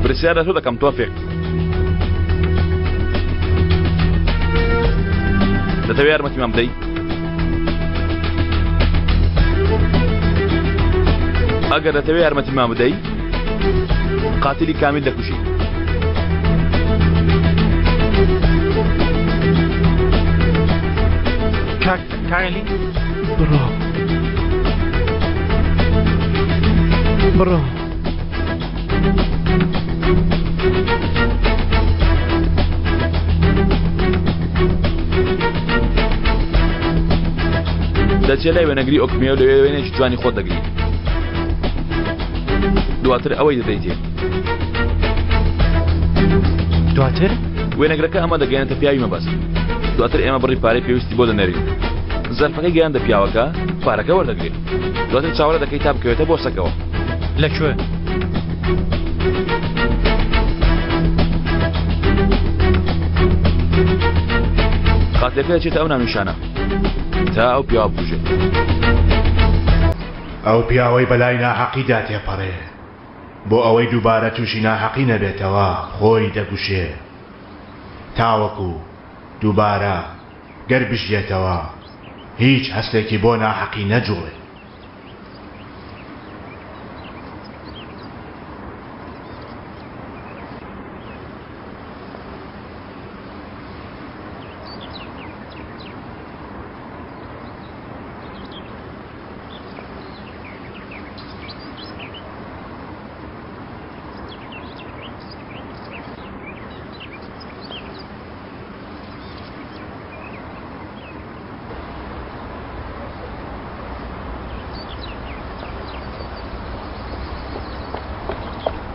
پرسیار لە تۆ دەکەم تۆفیق. دەتەوێ یارمەتیمان بدەی؟ ئەگەر دەتەوێ یارمەتیمان بدەی قاتلی کامیل دەکوژی. کاک کالی بڕۆ بڕۆ دەچێ لای وێنەگری ئۆکمیە و لەوێ وێنێکی جوانی خۆت دەگری دواتر ئەوەی دەدەیتێ دواتر وێنەگرەکە ئەمە دەگەیەنێتە پیاوی مەبەست دواتر ئێمە بڕی پارەی پێویستی بۆ دەنێرین زەرفەکەی گەیاندە پیاوەکە پارەکە وەردەگرێت دواتر چاوەڕێ دەکەی تا بکەوێتە بۆسەکەوە لە کوێ؟ قاتلەکە دەچێتە ئەو ناونیشانە تا ئەو پیاوە بکوژێت. ئەو پیاوەی بەلای ناحەقیدا تێپەڕێ بۆ ئەوەی دووبارە تووشی ناحەقی نەبێتەوە خۆی دەگوشێ تاوەکو دووبارە گەر بژیێتەوە هیچ هەستێکی بۆ ناحەقی نەجوڵێ.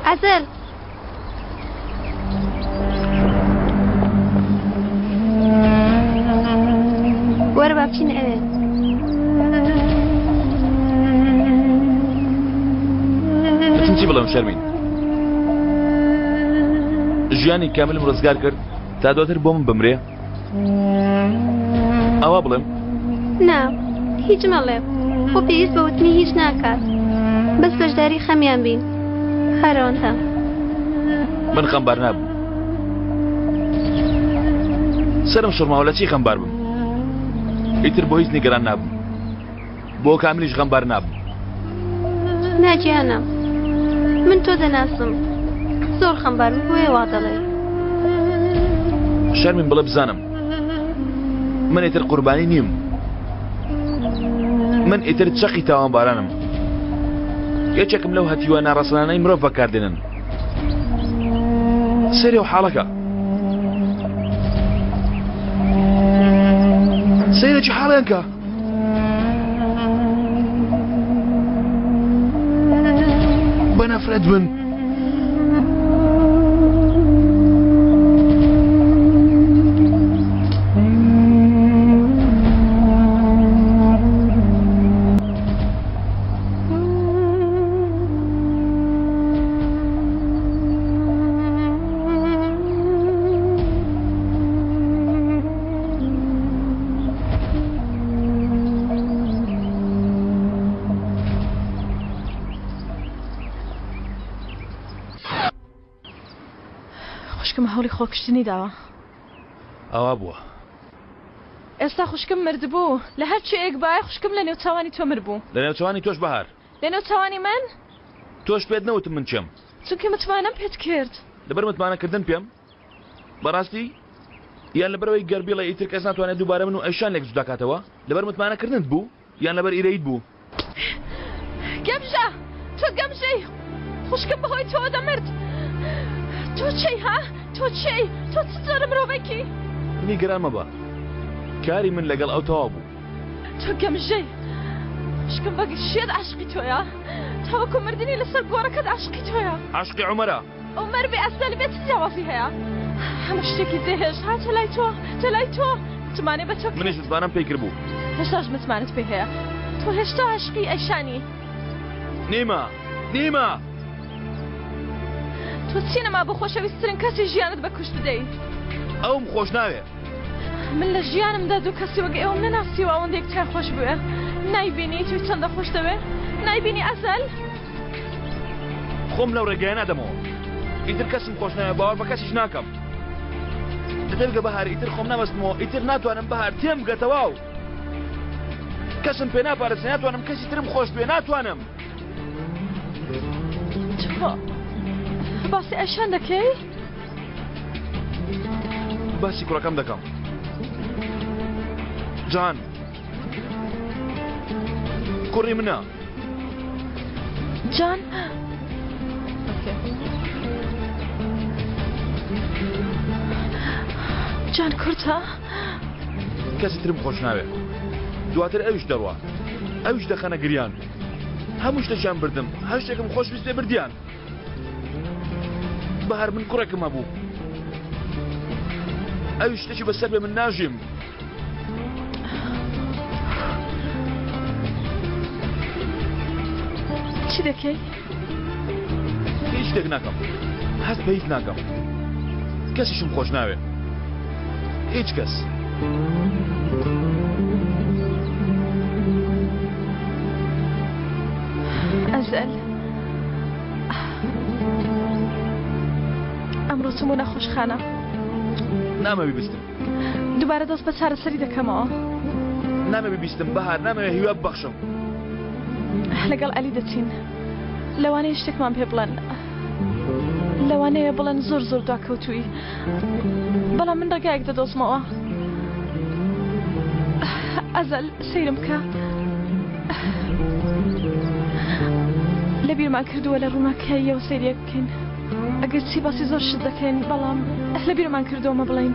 ئەزەل وەرە با بچینە ئەوێ. بچم چی بڵێم شەرمین ژیانی کاملم ڕزگار کرد تا دواتر بۆ من بمرێ ئەوە بڵێم نا هیچ مەڵێ خۆ پێویست بە وتنی هیچ ناکات بەس بەشداری خەمیان بین هەرەوەندە من خەمبار نابم سەرم سوڕماوە لە چی خەمبار بم ئیتر بۆ هیچ نیگەران نابم بۆ کاملیش غەمبار نابم. نا گیانە من تۆ دەناسم زۆر خەمبار بووی بۆیە وا دەڵێی. شەرمین بڵێ بزانم من ئیتر قوربانی نیم من ئیتر چەقی تاوانبارانم یەکێکم لەو هەتیوە ناڕەسەنانەی مرۆڤ بەکاردێنن سەری و حاڵەکە سەیرێکی حاڵیان کە بە نەفرەت بن. خوشکم هەوڵی خۆکشتنی داوە. ئەوا بووە. ئێستا خوشکم مردبوو لە هەر کوێیەک بایە خوشکم لە نێوچاوانی تۆ مربوو. لە نێوچەوانی تۆش بەهار. لە نێوچاوانی من؟ تۆش پێت نەوتم من کێم. چونکە متمانەم پێت کرد. لەبەر متمانە کردن پێم؟ بەڕاستی؟ یان لەبەرئەوەی گەر بیڵێ ئیتر کەس ناتوانێت دووبارە من و ئەیشان لێک جودا کاتەوە؟ لەبەر متمانە کردنت بوو؟ یان لەبەر ئیرەییت بوو؟ گەمژە! تۆ گەمژەی! خوشکم بەهۆی تۆوە دەمرد! تۆ کێی ها؟ تۆ کێی؟ تۆ چ جۆرە مرۆڤێکی؟ نیگەران مەبە. کاری من لەگەڵ ئەو تەواو بوو. تۆ گەمژەی! خوشکم بە شێت عاشقی تۆیە. تاوەکو مردنی لەسەر گۆڕەکەت عاشقی تۆیە. عاشقی عومەرە. عومەر بێ ئەسەل بێ چ جیاوازی هەیە؟ هەموو شتێکی جێهێشت هاتە لای تۆ، هاتە لای تۆ. متمانەی بە تۆ کرد. منیش متمانەم پێی کردبوو. هێشتاش متمانەت پێی هەیە. تۆ هێشتا عاشقی ئەیشانی. نیمە! نیمە! تۆ چی نەما بۆ خۆشەویستترین کەسی ژیانت بە کوشت بدەی؟ ئەوم خۆش ناوێ. من لە ژیانمدا دوو کەسی وەک ئێوەم نەناسیوە ئەوەندە یەکتریان خۆش بوێ. نایبینی تۆی چەندە خۆش دەوێ؟ نایبینی ئەزەل؟ خۆم لەو ڕێگایە نادەمەوە. ئیتر کەسم خۆش ناوێ باوەڕ بە کەسیش ناکەم. تێبگە بەهار ئیتر خۆم نابەستمەوە ئیتر ناتوانم بەهار تێمگە تەواو. کەسم پێ ناپارێزێ ناتوانم کەسی ترم خۆش بێ ناتوانم. تۆ باسی ئەشان دەکەی؟ باسی کوڕەکەم دەکەم. جان کوڕی منە. جان جان کورتە؟ کەسی ترم خۆش ناوێ دواتر ئەویش دەڕوا ئەویش دەخەنە گریان هەموو شتێکیان بردم هەر شتێکم خۆش ویست بێ بردیان بەهار من کوڕێکم هەبوو ئەویش شتێکی بەسەر بێ من ناژیم چی دەکەی؟ هیچ شتێک ناکەم هەست بە هیچ ناکەم کەسیشم خۆش ناوێ هیچ کەس. ئەزەل ئەمڕۆ چووم بۆ نەخۆشخانە. نامەوێ بیستم. دووبارە دەست بە چارەسەری دەکەمەوە. نامەوێ بیستم بەهار نامەوێ هیوا ببەخشم. لەگەڵ عەلی دەچین. لەوانەیە شتێکمان پێ بڵێن. لەوانەیە بڵێن زۆر زۆر دواکەوتووی. بەڵام من ڕێگایەک دەدۆزمەوە. ئەزەل سەیرم بکە. لەبیرمان کردووە لە ڕووناکاییەوە سەیریەک بکەین. ئەگەر چی باسی زۆر شت دەکەین بەڵام لەبیرمان کردووە مە بڵێین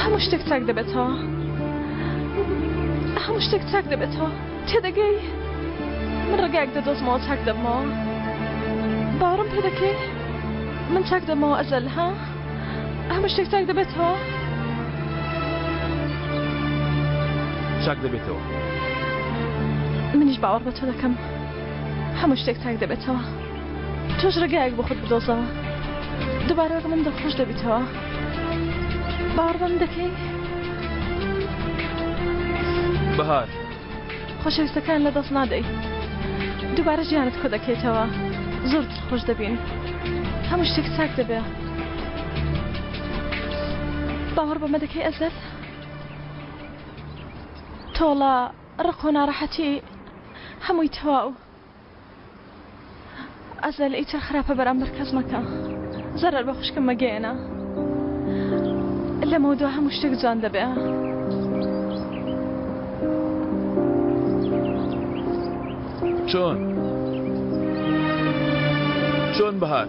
هەموو شتێک چاک دەبێتەوە. هەموو شتێک چاک دەبێتەوە. تێدەگەی؟ من ڕێگایەک دەدۆزمەوە چاک دەبمەوە. باوەڕم پێ دەکەی؟ من چاک دەبمەوە ئەزەل ها؟ هەموو شتێک چاک دەبێتەوە؟ چاک دەبێتەوە. منیش باوەڕ بە تۆ دەکەم. هەموو شتێک چاک دەبێتەوە. تۆش ڕێگایەک بۆ خۆت بدۆزەوە. دووبارە وەک من دڵخۆش دەبیتەوە. باوەڕ بە من دەکەی؟ بەهار. خۆشەویستەکان لە دەست نادەی. دووبارە ژیانت کۆ دەکەیتەوە. زۆر دڵخۆش دەبین. هەموو شتێک چاک دەبێ. باوەڕ بەمە دەکەی ئەزەل؟ تۆڵە، ڕق و ناڕەحەتی هەمووی تەواو. ئەزەل ئیتر خراپە بەرامبەر کەس مەکە زەرەر بە خوشکم مەگەیەنە لەمەودوا هەموو شتێک جوان دەبێ. چۆن چۆن بەهار؟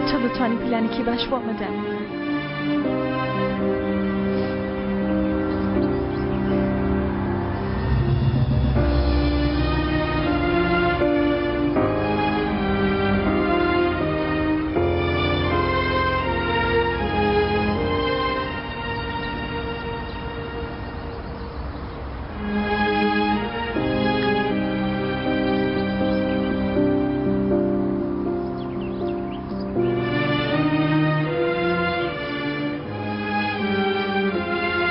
تۆ دەتوانی پیلانێکی باش بۆ ئەمە دابنێی.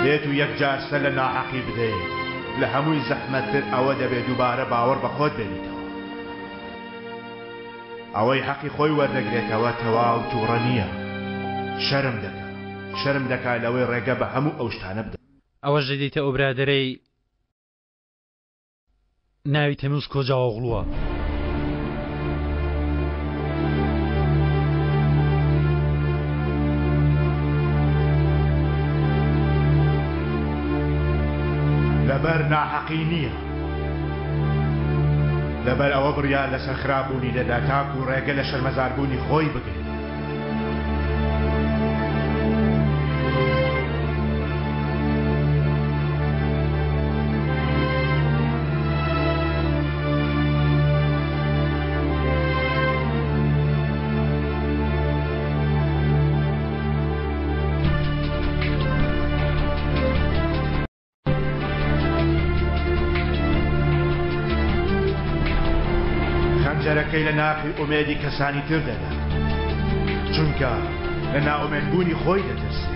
بێت و یەکجار سەر لە ناحەقی بدەیت لە هەمووی زەحمەتتر ئەوە دەبێت دووبارە باوەڕ بە خۆت بێنیتەوە ئەوەی حەقی خۆی وەردەگرێتەوە تەواو تووڕە نییە شەرم دەکا شەرم دەکا لەوەی ڕێگە بە هەموو ئەو شتانە بدات. ئەوەش دەدەیتە ئەو برادەرەی ناوی تەموز کۆجاوەغڵووە. لەبەر ناحەقی نییە لەبەر ئەوە بڕیار لەسەر خراپبوونی دەدا تاکو ڕێگە لە شەرمەزاربوونی خۆی بگرێت. خەنجەرەکەی لە ناخی ئومێدی کەسانی تر دەدا چونکە لە نائومێدبوونی خۆی دەترسێ.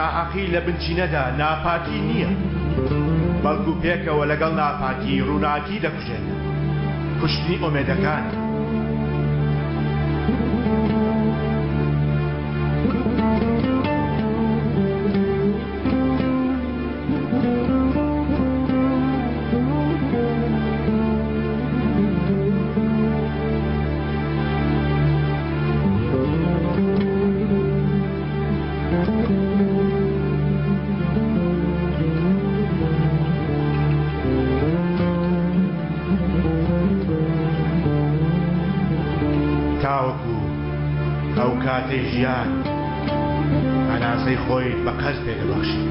ناحەقی لە بنچینەدا ناپاکی نییە، بەڵکو پێکەوە لەگەڵ ناپاکی ڕووناکی دەکوژێنن، کوشتنی ئومێدەکانە. تاوەکو ئەو کاتەی ژیان هەناسەی خۆیت بە قەرز پێ دەبەخشی.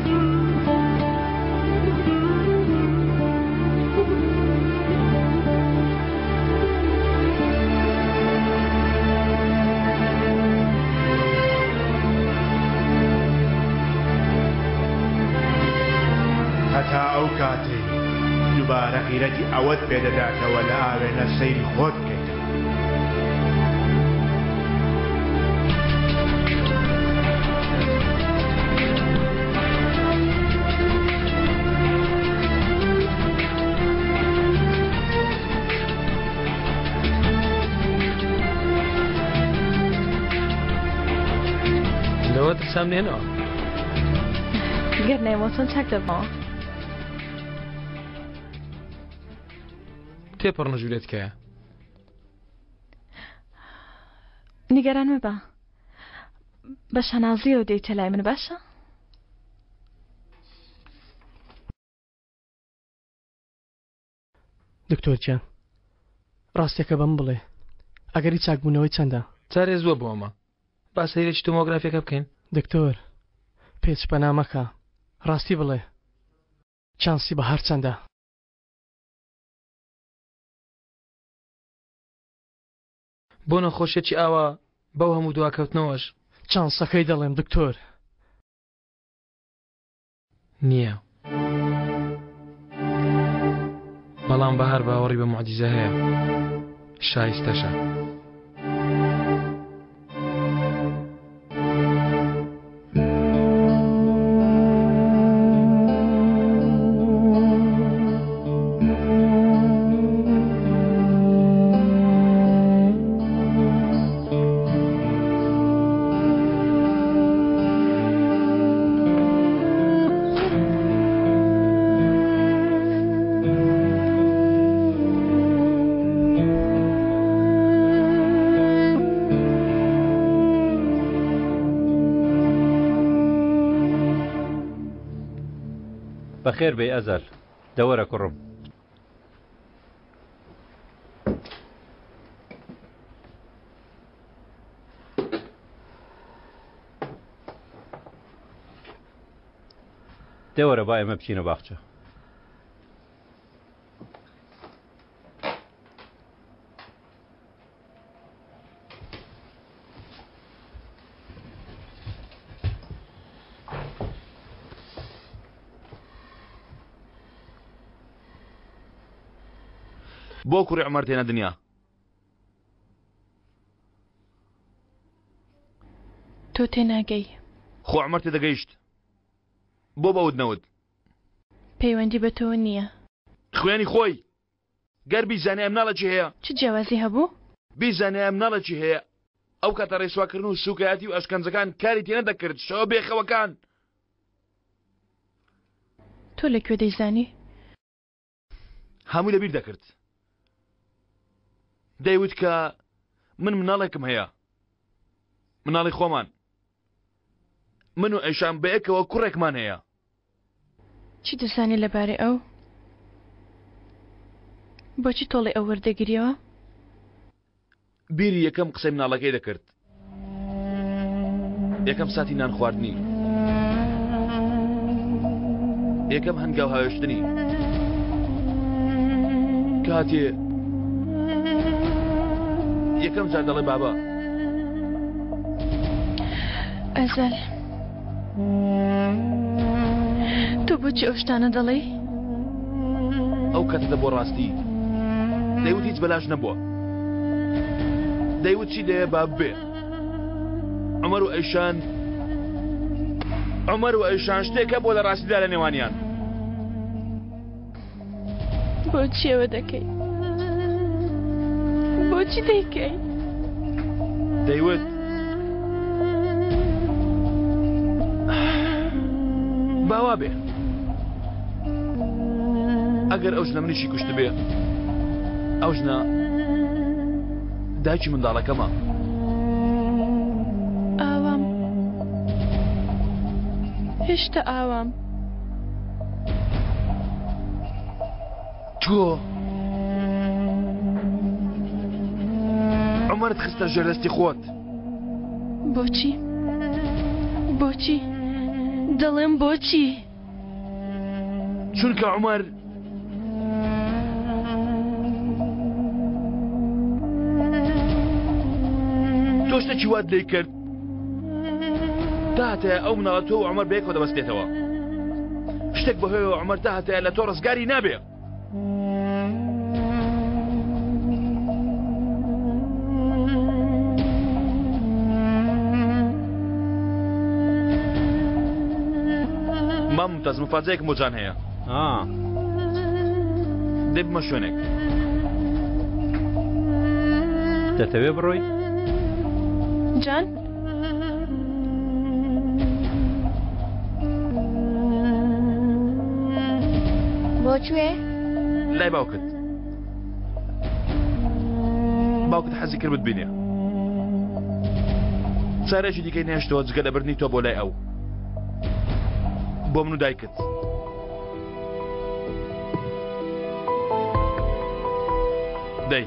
هەتا ئەو کاتەی دووبارە غیرەتی ئەوەت پێدەداتەوە لە ئاوێنە سەیری خۆت بکەیتەوە. لەوە ترسام نێنەوە. گەر نەیەمەوە چۆن چاک دەبمەوە؟ تێپەڕنە ژوورێ تکایە. نیگەران مەبە بە شانازیەوە دێیتە لای من باشە؟ دکتۆر گیان ڕاستیەکە بەم بڵێ ئەگەری چاکبوونەوەی چەندە؟ جارێ زووە بۆ ئەمە با سەیرێکی تۆمۆگرافیەکە بکەین. دکتۆر پێچ پەنا مەکە ڕاستی بڵێ چانسی بەهار چەندە؟ بۆ نەخۆشیەکی ئاوا بەو هەموو دواکەوتنەوەش؟ چانسەکەی دەڵێم دکتۆر. نییە بەڵام بەهار باوەڕی بە معجیزە هەیە شایستەشە. بەخێر بێی ئەزەل دەوەرە کوڕم. دەوەرە با ئێمە بچینە باخچە. بۆ کوڕی عومەر دێنە دنیا؟ تۆ تێناگەی. خۆ عومەر تێدەگەیشت. بۆ بەوت نەوت؟ پەیوەندی بە تۆوە نییە. خوێنی خۆی. گەر بیزانیایە مناڵێکی هەیە. چ جیاوازی هەبوو؟ بیزانیایە مناڵێکی هەیە. ئەو کاتە ڕیسواکردن و سوکایەتی و ئەشکەنجەکان کاری تێ نەدەکرد شەوە بێخەوەکان. تۆ لە کوێ دەیزانی؟ هەمووی لەبیر دەکرد. دەیوت کە من مناڵێکم هەیە مناڵی خۆمان من و ئەیشان بەیەکەوە کوڕێکمان هەیە. چی دەزانی لەبارەی ئەو؟ بۆچی تۆڵەی ئەو وەردەگریەوە؟ بیری یەکەم قسەی مناڵەکەی دەکرد یەکەم ساتی نان خواردنی یەکەم هەنگاو هاوێشتنی کاتێ یەکەم جار دەڵێ بابا ئەزەل تۆ بۆچی ئەو شتانە دەڵێی؟ ئەو کاتە دەبووە ڕاستی. دەیوت هیچ بەلاش نەبووە. دەیوت چی دەیە با ببێ. عومەر و ئەیشان عومەر و ئەیشان شتێک هەبووە لە ڕاستیدا لە نێوانیان. بۆچی ئەوە دەکەی؟ بۆچی دەیکەی؟ دەیوت باوا بێ ئەگەر ئەو ژنە منیشی کوشت بێ ئەو ژنە دایکی منداڵەکەمە ئاوام هێشتا ئاوام تۆ عومەرت خستە ژێر دەستی خۆت. بۆچی؟ بۆچی؟ دەڵێم بۆچی؟ چونکە عومەر تۆ شتێکی وات لێی کرد تا هەتایە ئەو مناڵە تۆ و عومەر بەیەکەوە دەبەستێتەوە شتێک بەهۆیەوە عومەر تا هەتایە لە تۆ ڕزگاری نابێ. مام ممتاز مفاجەیەکم بۆ جان هەیە دەی بمە شوێنێک دەتەوێ بڕۆی؟ جان بۆ کوێ؟ لای باوکت باوکت حەزی کرد بتبینێ چارێکی دیکەی نێشتەوە جگە لە بردنی تۆ بۆ لای ئەو بۆ من و دایکت دەی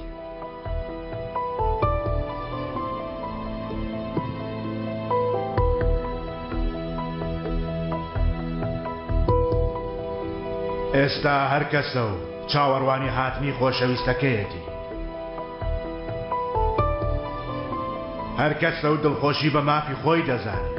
ئێستا هەر کەسە و چاوەڕوانی هاتنی خۆشەویستەکەیەتی. هەر کەسە و دڵخۆشی بە مافی خۆی دەزانێ.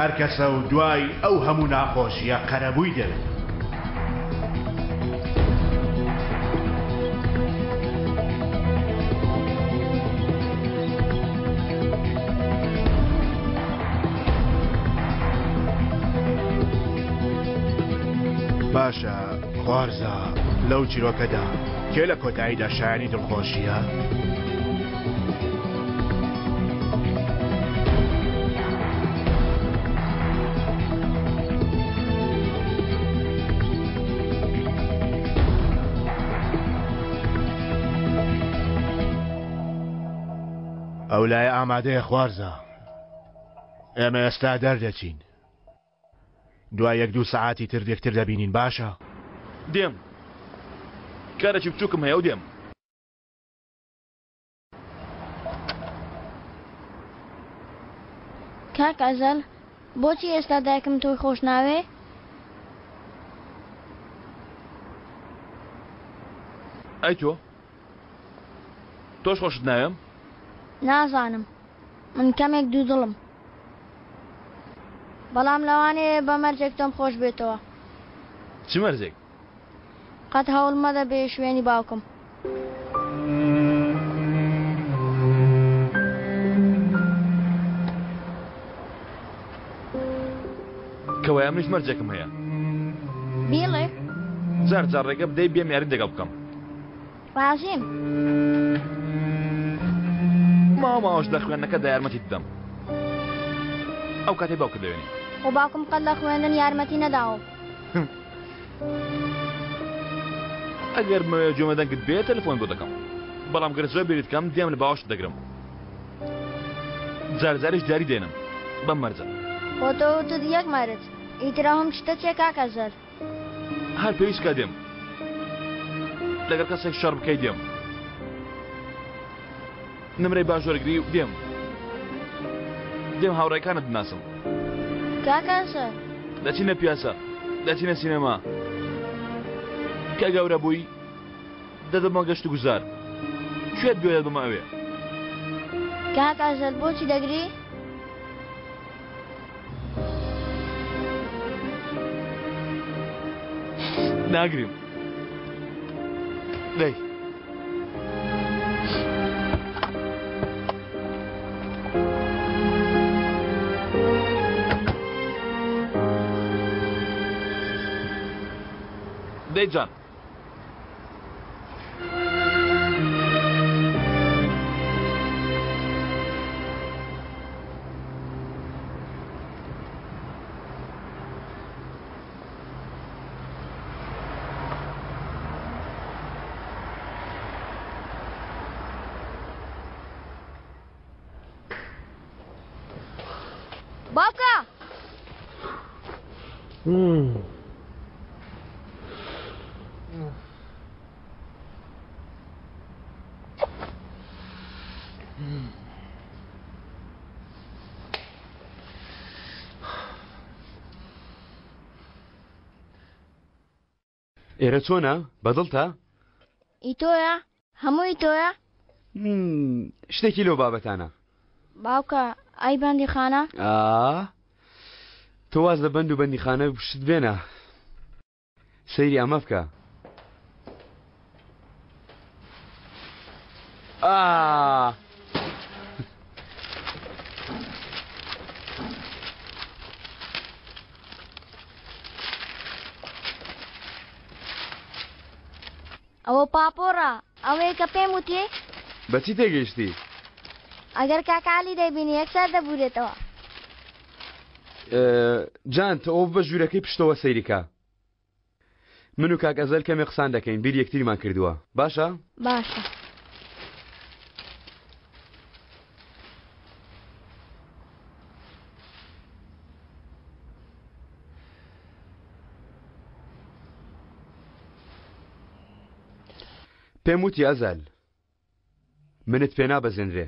هەر کەسە و دوای ئەو هەموو ناخۆشییە قەرەبووی دەوێت. باشە خوارزا لەو چیرۆکەدا کێ لە کۆتاییدا شایانی دڵخۆشییە؟ ئەو لایە ئامادەیە خوارزا ئێمە ئێستا دەردەچین دوای یەک دوو سەعاتی تر یەکتر دەبینین باشە؟ دێم کارێکی بچووکم هەیە و دێم. کاک ئەزەل بۆچی ئێستا دایکم تۆی خۆش ناوێ؟ ئەی تۆ؟ تۆش خۆشت ناوێم؟ نازانم من کەمێک دوودڵم بەڵام لەوانەیە بە مەرجێک تۆم خۆش بێتەوە. چ مەرجێک؟ قەت هەوڵ مەدە بێ شوێنی باوکم. کەوایە منیش مەرجێکم هەیە. بیڵێ. جار جار ڕێگە بدەی بێم یاریت لەگەڵ بکەم. ڕازیم. ماوە ماوەش لە خوێندنەکەدا یارمەتیت بدەم. ئەو کاتەی باوکت دەوێنی. خۆ باوکم قەت لە خوێندن یارمەتی نەداوم. ئەگەر بمەوێ گوێمە دەنگت بێ تەلەفۆن بۆ دەکەم. بەڵام گەر زۆر بیرت کەم دێم لە باوەشت دەگرم. جار جاریش دیاری دێنم بەم مەرجە. خۆ تۆ وتت یەک مەرج. ئیتر ئەوم شتە چیە کاک ئەزەل؟ هەر پێویست کە دێم. لەگەڵ کەسێک شەڕ بکەی دێم. نمرەی باش وەرگری و دێم. دێم هاوڕێکانت بناسم. کاک ئەزەل. دەچینە پیاسە. دەچینە سینەما. کە گەورە بووی دەدەمە گەشت و گوزار. کوێت بوێ دەبمە ئەوێ. کاک ئەزەل بۆچی دەگری؟ ناگریم. دەی. دەی جان. باوکە! ئێرە چۆنە؟ بەدڵتە؟ ئی تۆیە؟ هەمووی تۆیە؟ شتێکی لەو بابەتانە. باوکە ئەی بەندیخانە؟ ئا تۆ واز لە بەند و بەندیخانە شت بێنە. سەیری ئەمە بکە. ئا ئەوە پاپۆڕە ئەوەیە کە پێم وتی؟ بە چی تێگەیشتی؟ ئەگەر کاک عەلی دەیبینی یەکسەر دەبورێتەوە. جان تۆ ئەوە بە ژوورەکەی پشتەوە سەیری کە. من و کاک ئەزەل کەمێ قسان دەکەین بیر یەکتریمان کردووە باشە؟ باشە. پێم وتی ئەزەل منت پێ نابەزێنرێ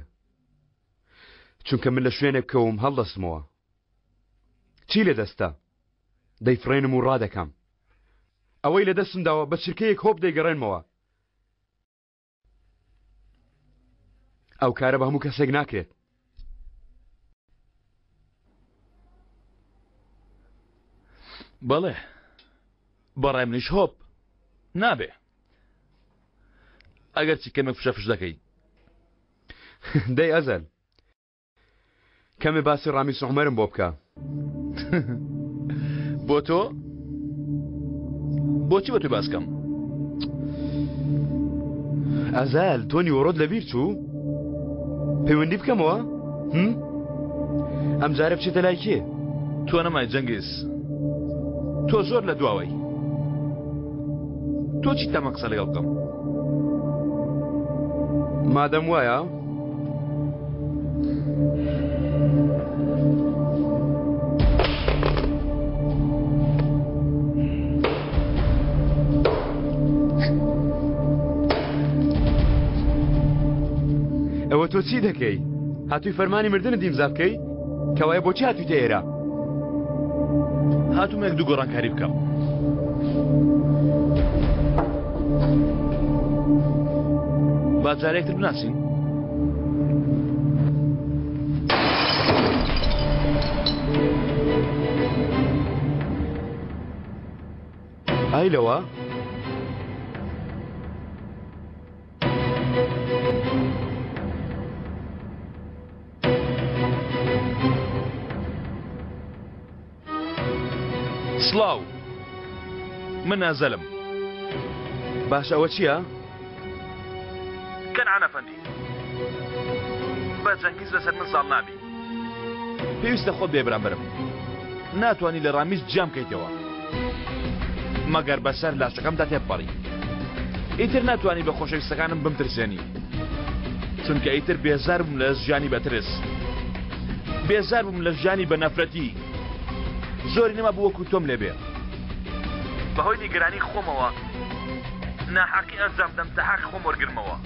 چونکە من لە شوێنێک بکەوم هەڵدەستمەوە چی لە دەستە دەیفڕێنم و ڕادەکەم ئەوەی لە دەستم داوە بە چرکەیەک هۆپ دەیگەڕێنمەوە ئەو کارە بە هەموو کەسێک ناکرێت. بەڵێ بەڕای منیش هۆپ نابێ ئەگەر چی کەمێک فشە فش دەکەی دەی ئەزەل کەمێ باسی ڕامیس عومەرم بۆ بکە. بۆ تۆ؟ بۆچی بە تۆی باس کەم؟ ئەزال تۆ نیوەڕۆت لەبیر چوو؟ پەیوەندی بکەمەوە؟ هم؟ ئەم جارە بچێتە لای کێ؟ تۆ نەمای جەنگیز تۆ زۆر لە دواوەی تۆ چی تەمە قسە لەگەڵ بکەم؟ مادەم وایە ئەوە تۆ چی دەکەی؟ هاتووی فەرمانی مردنت ئیمزا بکەی؟ کەوایە بۆچی هاتوویتە ئێرە؟ هاتووم یەک دوو گۆڕانکاری بکەم. با جارێکتر بناسین. ئای. مۆبایلەوە؟ سڵاو من ئەزەلم. باشە ئەوە چییە؟ کەنعان ئەفەندی بە جەنگیز لەسەر من زاڵ نابی پێویستە خۆت بێ بەرامبەرم ناتوانی لە ڕامیز جیام کەیتەوە مەگەر بەسەر لاشەکەمدا تێپەڕی ئیتر ناتوانی بە خۆشەویستەکانم بمترسێنی چونکە ئیتر بێزار بووم لە ژیانی بەترس بێزار بووم لە ژیانی بە نەفرەتی زۆری نەما بوو وەکو تۆم لێبێ بەهۆی نیگەرانی خۆمەوە ناحەقی ئەنجام دەم تا حەقی خۆم وەرگرمەوە.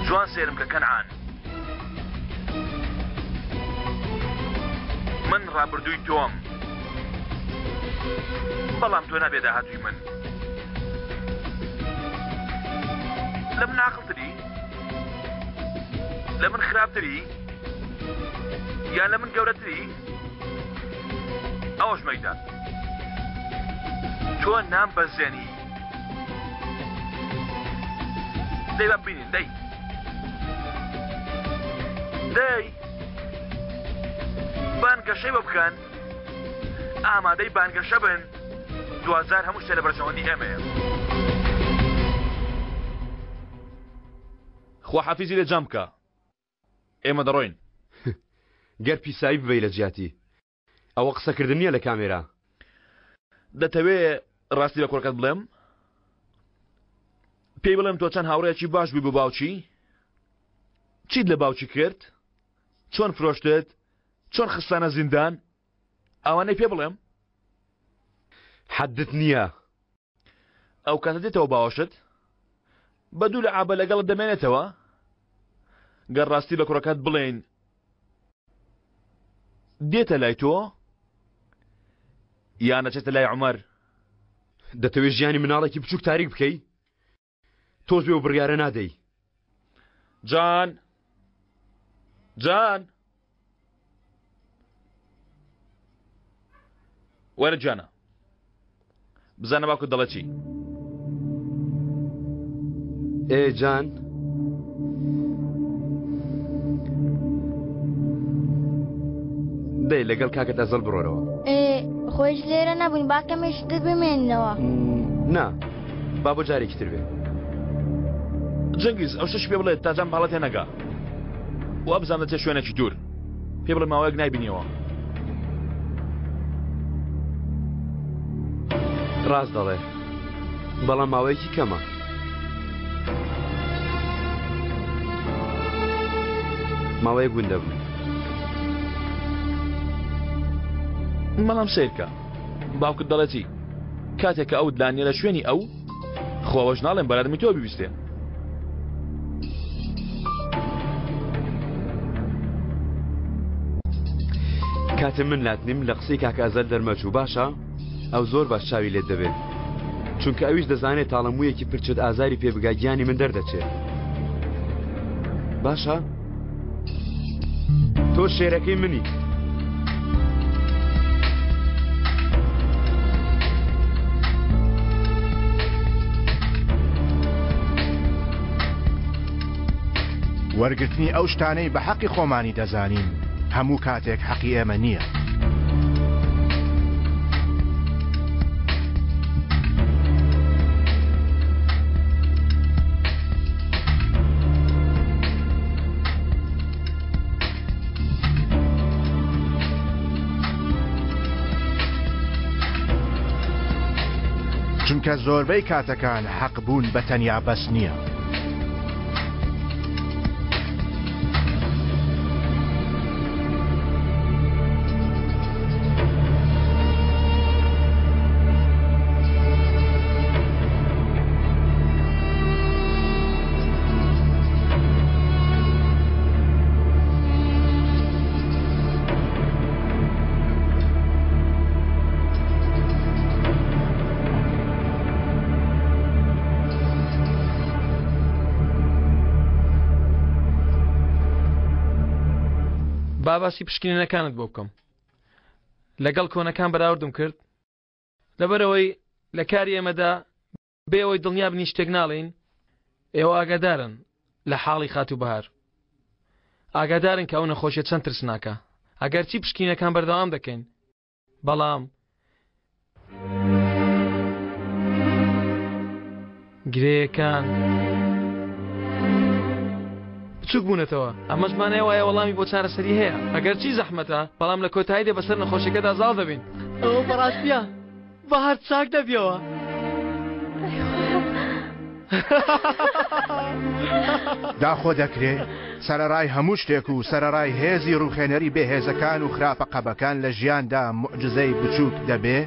جوان سێرم کە کەنعان من ڕابردووی تۆم بەڵام تۆ نابێ داهاتووی من لە من عاقڵتری لە من خراپتری یان لە من گەورەتری ئەوەش مەیدان تۆ نام بەزێنی دەی با ببینین دەی دەی بانگەشەی بە بکەن ئامادەی بانگەشە بن دوجار هەموو شتێ لە بەرژەوەندی ئێمەیە خواحافیزی لە جام بکە ئێمە دەڕۆین. گەر پیسایی ببەی لە جیاتی. ئەوە قسەکردن نییە لە کامێرا. دەتەوێ ڕاستی بە کوڕەکەت بڵێم؟ پێی بڵێم تۆ چەند هاوڕێیەکی باش بووی بۆ باوکی؟ چیت لە باوکی کرد؟ چۆن فرۆشتت؟ چۆن خستانە زیندان؟ ئەوانەی پێ بڵێم؟ حەدت نییە. ئەو کاتە دێتەوە باوەشت؟ بە دوو لە عابە لەگەڵت دەمێنێتەوە؟ گەر ڕاستی بە کوڕەکەت بڵێین دێتە لای تۆ یان دەچێتە لای عومەر؟ دەتەوێت ژیانی مناڵێکی بچووک تاریک بکەی؟ تۆش بێ و بڕیارە نادەی. جان جان وەرە جانە بزانە باوکت دەڵێ چی. ئێ جان دەی لەگەڵ کاکەت ئەزەڵ بڕۆرەوە. ئێ خۆیش لێرە نەبووین با کەمێکی تر بمێنینەوە. نا با بۆ جارێکی تر بێ. جەنگیز ئەو شتەش پێ بڵێ تا جان باڵە تێنەگا. وابزانم دەچێ شوێنێکی دوور. پێ بڵێ ماوەیەک نایبینیەوە. ڕاست دەڵێ بەڵام ماوەیەکی کەمە. ماوەیەک ون دەبم. بەڵام سەیرکە باوکت دەڵێ چی؟ کاتێک کە ئەوت لانیە لە شوێنی ئەو خۆ ئەوەش ناڵێم بەرادمی تۆ بیبیستێ. کاتێ من لات نیم لە قسەی کاکە ئەزەل دەرمەچوو باشە ئەو زۆر باش چاوی لێت دەبێت چونکە ئەویش دەزانێت تاڵە موویەکی پرچت ئازاری پێ بگا گیانی من دەردەچێ باشە تۆ شێرەکەی منی. وەرگرتنی ئەو شتانەی بە حەقی خۆمانی دەزانین هەموو کاتێک حەقی ئێمە نییە. چونکە زۆربەی کاتەکان حەق بوون بە تەنیا بەس نییە. با باسی پشکنینەکانت بۆ بکەم. لەگەڵ کۆنەکان بەراوردم کرد لەبەرئەوەی لە کاری ئێمەدا بێ ئەوەی دڵنیا بنی شتێک ناڵێین ئێوە ئاگادارن لە حاڵی خاتوو بەهار ئاگادارن کە ئەو نەخۆشیە چەند ترسناکە ئەگەرچی پشکینەکان بەردەوام دەکەین بەڵام گرێیەکان بچوک بوونەتەوە ئەمەش مانای وایە وەڵامی بۆ چارەسەری هەیە ئەگەرچی زەحمەتە بەڵام لە کۆتاییدا بەسەر نەخۆشیەکەدا زاڵ دەبین. ئەوە بەڕاستیە بەهار چاک دەبیەوە. داخۆ دەکرێ سەرەڕای هەموو شتێک و سەرەڕای هێزی ڕووخێنەری بێهێزەکان و خراپە قەبەکان لە ژیاندا موعجزەی بچووک دەبێ؟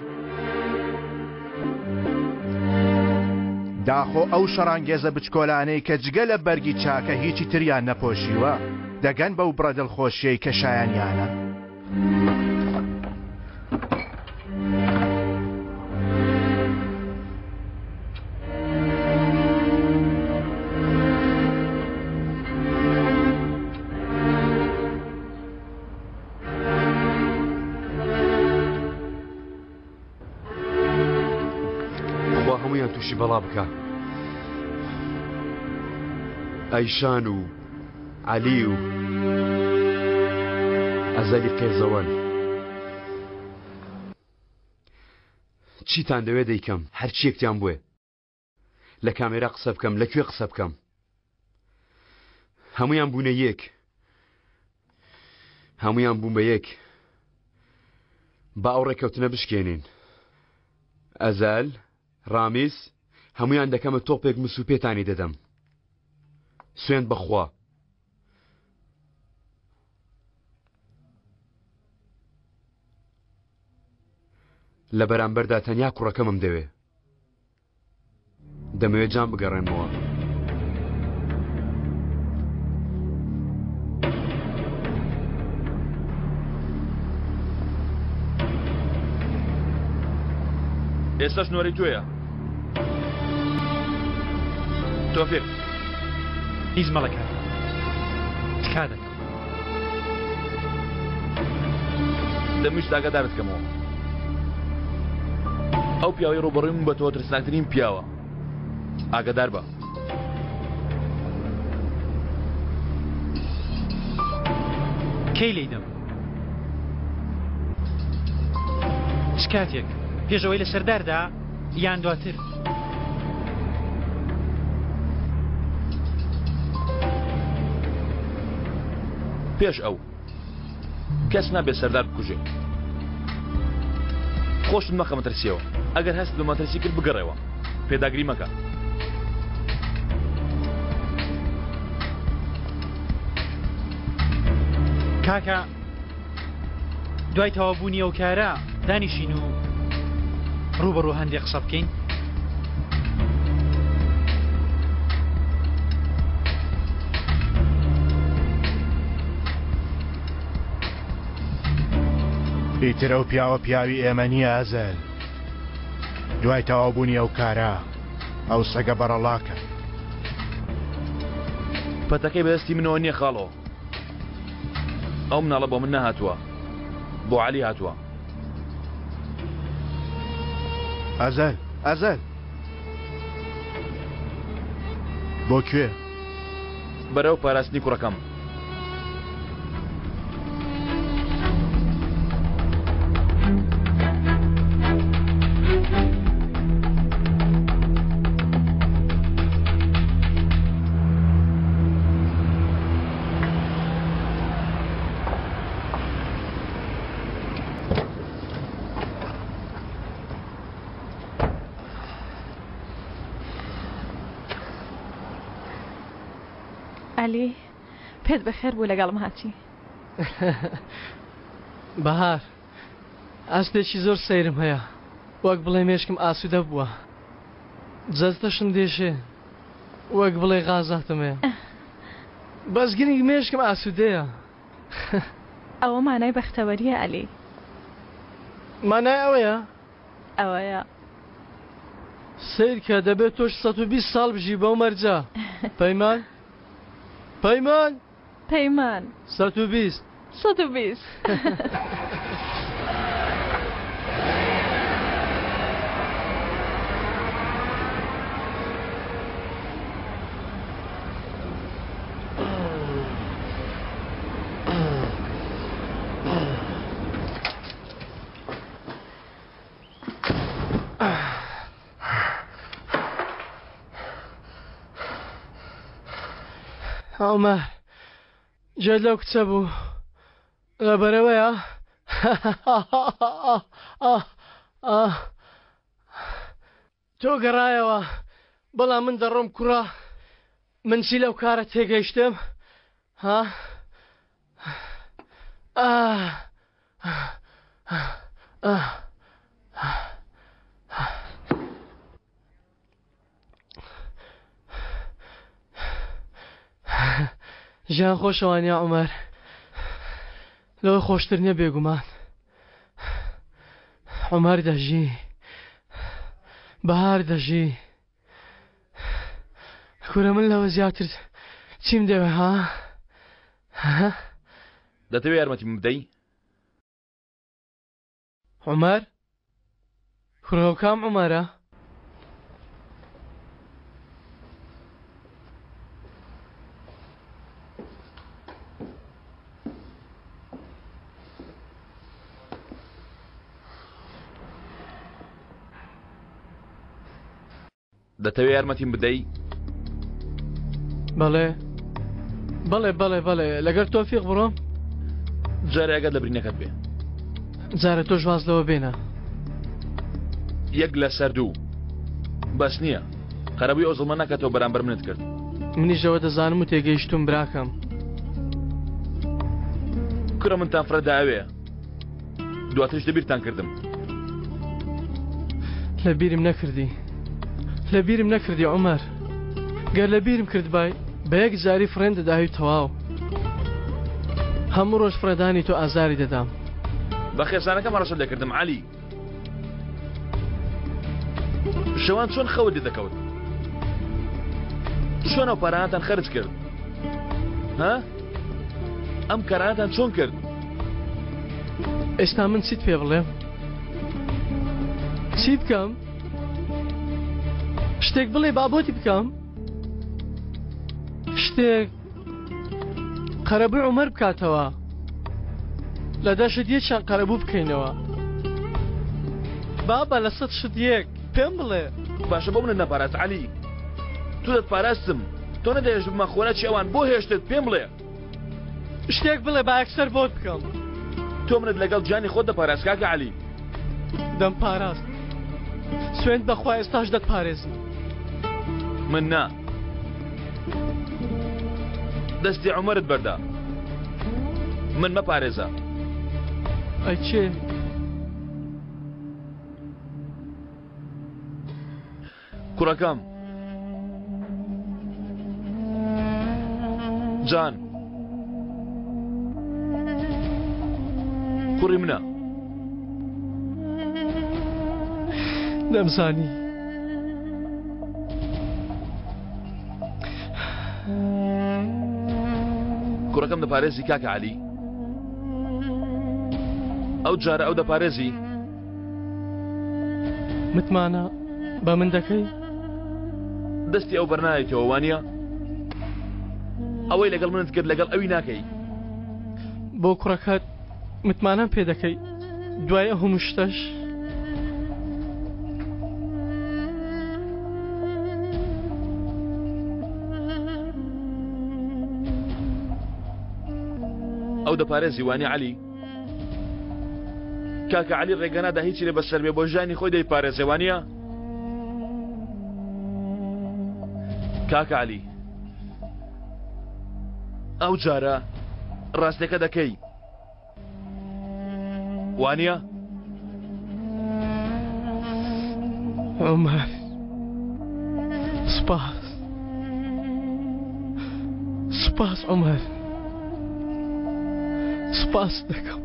داخۆ ئەو شەڕانگێزە بچکۆلانەی کە جگە لە بەرگی چاکە هیچی تریان نەپۆشیوە، دەگەن بەو بڕە دڵخۆشیەی کە شایەنیانە؟ خوا هەمویان تووشی بەڵا بکە ئەیشان و عەلی و ئەزەلی قێزەوەن چیتان دەوێ دەیکەم هەرچیەکتیان بوێ لە کامێرا قسە بکەم لە کوێ قسە بکەم هەمویان بوونە یەک هەمویان بوون بە یەک با ئەو ڕێککەوتنە بشکێنین ئەزال ڕامیز هەمویان دەکەمە تۆپێک مس و پێتانی دەدەم سوێند بەخوا لە بەرامبەردا تەنیا کوڕەکەمم دەوێ دەمەوێت جان بگەڕێنمەوە. ئێستاش نۆرەی تۆیە تۆفیق. هیچ مەڵێ کاکە تکا دەکەم. دەمویست ئاگادارت کەمەوە ئەو پیاوەی ڕووبەڕووی من بەتەوە ترسناکترین پیاوە ئاگادار بە. کەی لێی دەم؟ چ کاتێک؟ پێش ئەوەی لە سەرداردا یان دواتر؟ پێش ئەو کەس نابێت سەردار بکوژێ خۆشت مەخە مەترسیەوە ئەگەر هەست بە مەترسی کرد بگەڕێوە پێداگری مەکە. کاکە دوای تەواوبوونی ئەو کارە دانیشین و ڕووبەڕوو هەندێک قسە بکەین؟ ئیتر ئەو پیاوە پیاوی ئێمە نییە ئەزەل دوای تەواوبوونی ئەو کارە ئەو سەگە بەڕەڵاکە. پەتەکەی بەدەستی منەوە نییە خاڵۆ. ئەو مناڵە بۆ من نەهاتووە بۆ عەلی هاتووە. ئەزەل ئەزەل بۆ کوێ؟ بەرەو پاراستنی کوڕەکەم. عەلی پێت بەخێر بوو لەگەڵم هاتی. بەهار ئاستێکی زۆر سەیرم هەیە وەک بڵێ مێشکم ئاسوودە بووە جەستەشم دێشێ وەک بڵێ غازاتم هەیە بەس گرنگ مێشکم ئاسوودەیە. ئەوە مانای بەختەوەریە ئەلی. مانای ئەوەیە؟ ئەوەیە. سەیرکە دەبێت تۆش 120 ساڵ بژی بەو مەرجە. پەیمان؟ پەیمان؟ پەیمان. 120. 120. عومەر گوێت لەو کچە بوو لەبەرەوەیە تۆ گەڕایەوە بەڵام من دەڕۆم کوڕە من چی لەو کارە تێگەیشتم ها ئاه ئاه ژیان خۆشەوانیا عومەر لەوە خۆشتر نییە بێگومان عومەر دەژی بەهار دەژی کورە من لەوە زیاتر چیم دەوێ ها دەتەوێ یارمەتیم بدەی؟ عومەر؟ کوڕە ئەو کام عومەرە؟ دەتەوێ یارمەتیم بدەی؟ بەڵێ بەڵێ بەڵێ بەڵێ لەگەر تۆفیق بڕۆم جارێ ئەگەر لە برینەکەت بێ جارە تۆش واز لەوە بێنە یەک لەسەر دوو بەس نییە قەرەبووی ئەو زڵمە ناکاتەوە بەرامبەر منت کرد منیش ئەوە دەزانم و تێگەیشتوم براکەم کوڕە منتان فرە داوێ دواتریش لەبیرتان کردم. لەبیرم نەکردی لەبیرم نەکردی عومەر گەر لەبیرم کردبای بە یەک جاری فڕێن دەداوی تەواو هەموو ڕۆژ فڕێدانی تۆ ئازاری دەدام. بە خێزانەکەم هەڕەشەت لێکردم عەلی. شەوان چۆن خەوت لێ دەکەوت؟ چۆن ئەو پارانەتان خەرج کرد؟ ها؟ ئەم کارانەتان چۆن کرد؟ ئێستا من چیت پێ بڵێم؟ چی بکەم؟ شتێک بڵێ با بۆتی بکەم؟ شتێک قەرەبووی عومەر بکاتەوە لە دەشت یەکیان قەرەبوو بکەینەوە بابە لە سەد شت یەک پێم بڵێ باشە بۆ منت نەپاراست عەلی تۆ دەتپاراستم تۆ نەدەهێشت ببمە خۆراکی ئەوان بۆ هێشتت پێم بڵێ شتێک بڵێ با یەکسەر بۆت بکەم تۆ منت لەگەڵ گیانی خۆت دەپاراست کاکە عەلی دەمپاراست سوێند بەخوا ئێستاش دەتپارێزم من نا دەستی عومەرت بەردا من مەپارێزە ئەی کێ؟ کوڕەکەم جان کوڕی منە دەمزانی کوڕەکەم دەپارێزی کاکە عەلی ئەو جارە ئەو دەپارێزی متمانە بە من دەکەی؟ دەستی ئەو بەرنایەتەوە وانە؟ ئەوەی لەگەڵ منت کرد لەگەڵ ئەوی ناکەی بۆ کوڕەکەت متمانەم پێ دەکەی دوای ئەو هەموو شتەش؟ ئەو دەپارێزی وانی عەلی کاکە عەلی ڕێگە نادا هیچی لێ بەسەر بێ بۆ ژیانی خۆی دەیپارێزێ وانە کاکە عەلی ئەو جارە ڕاستەکە دەکەی وانە؟ عومەر سوپاس سوپاس عومەر سوپاس دەکەم.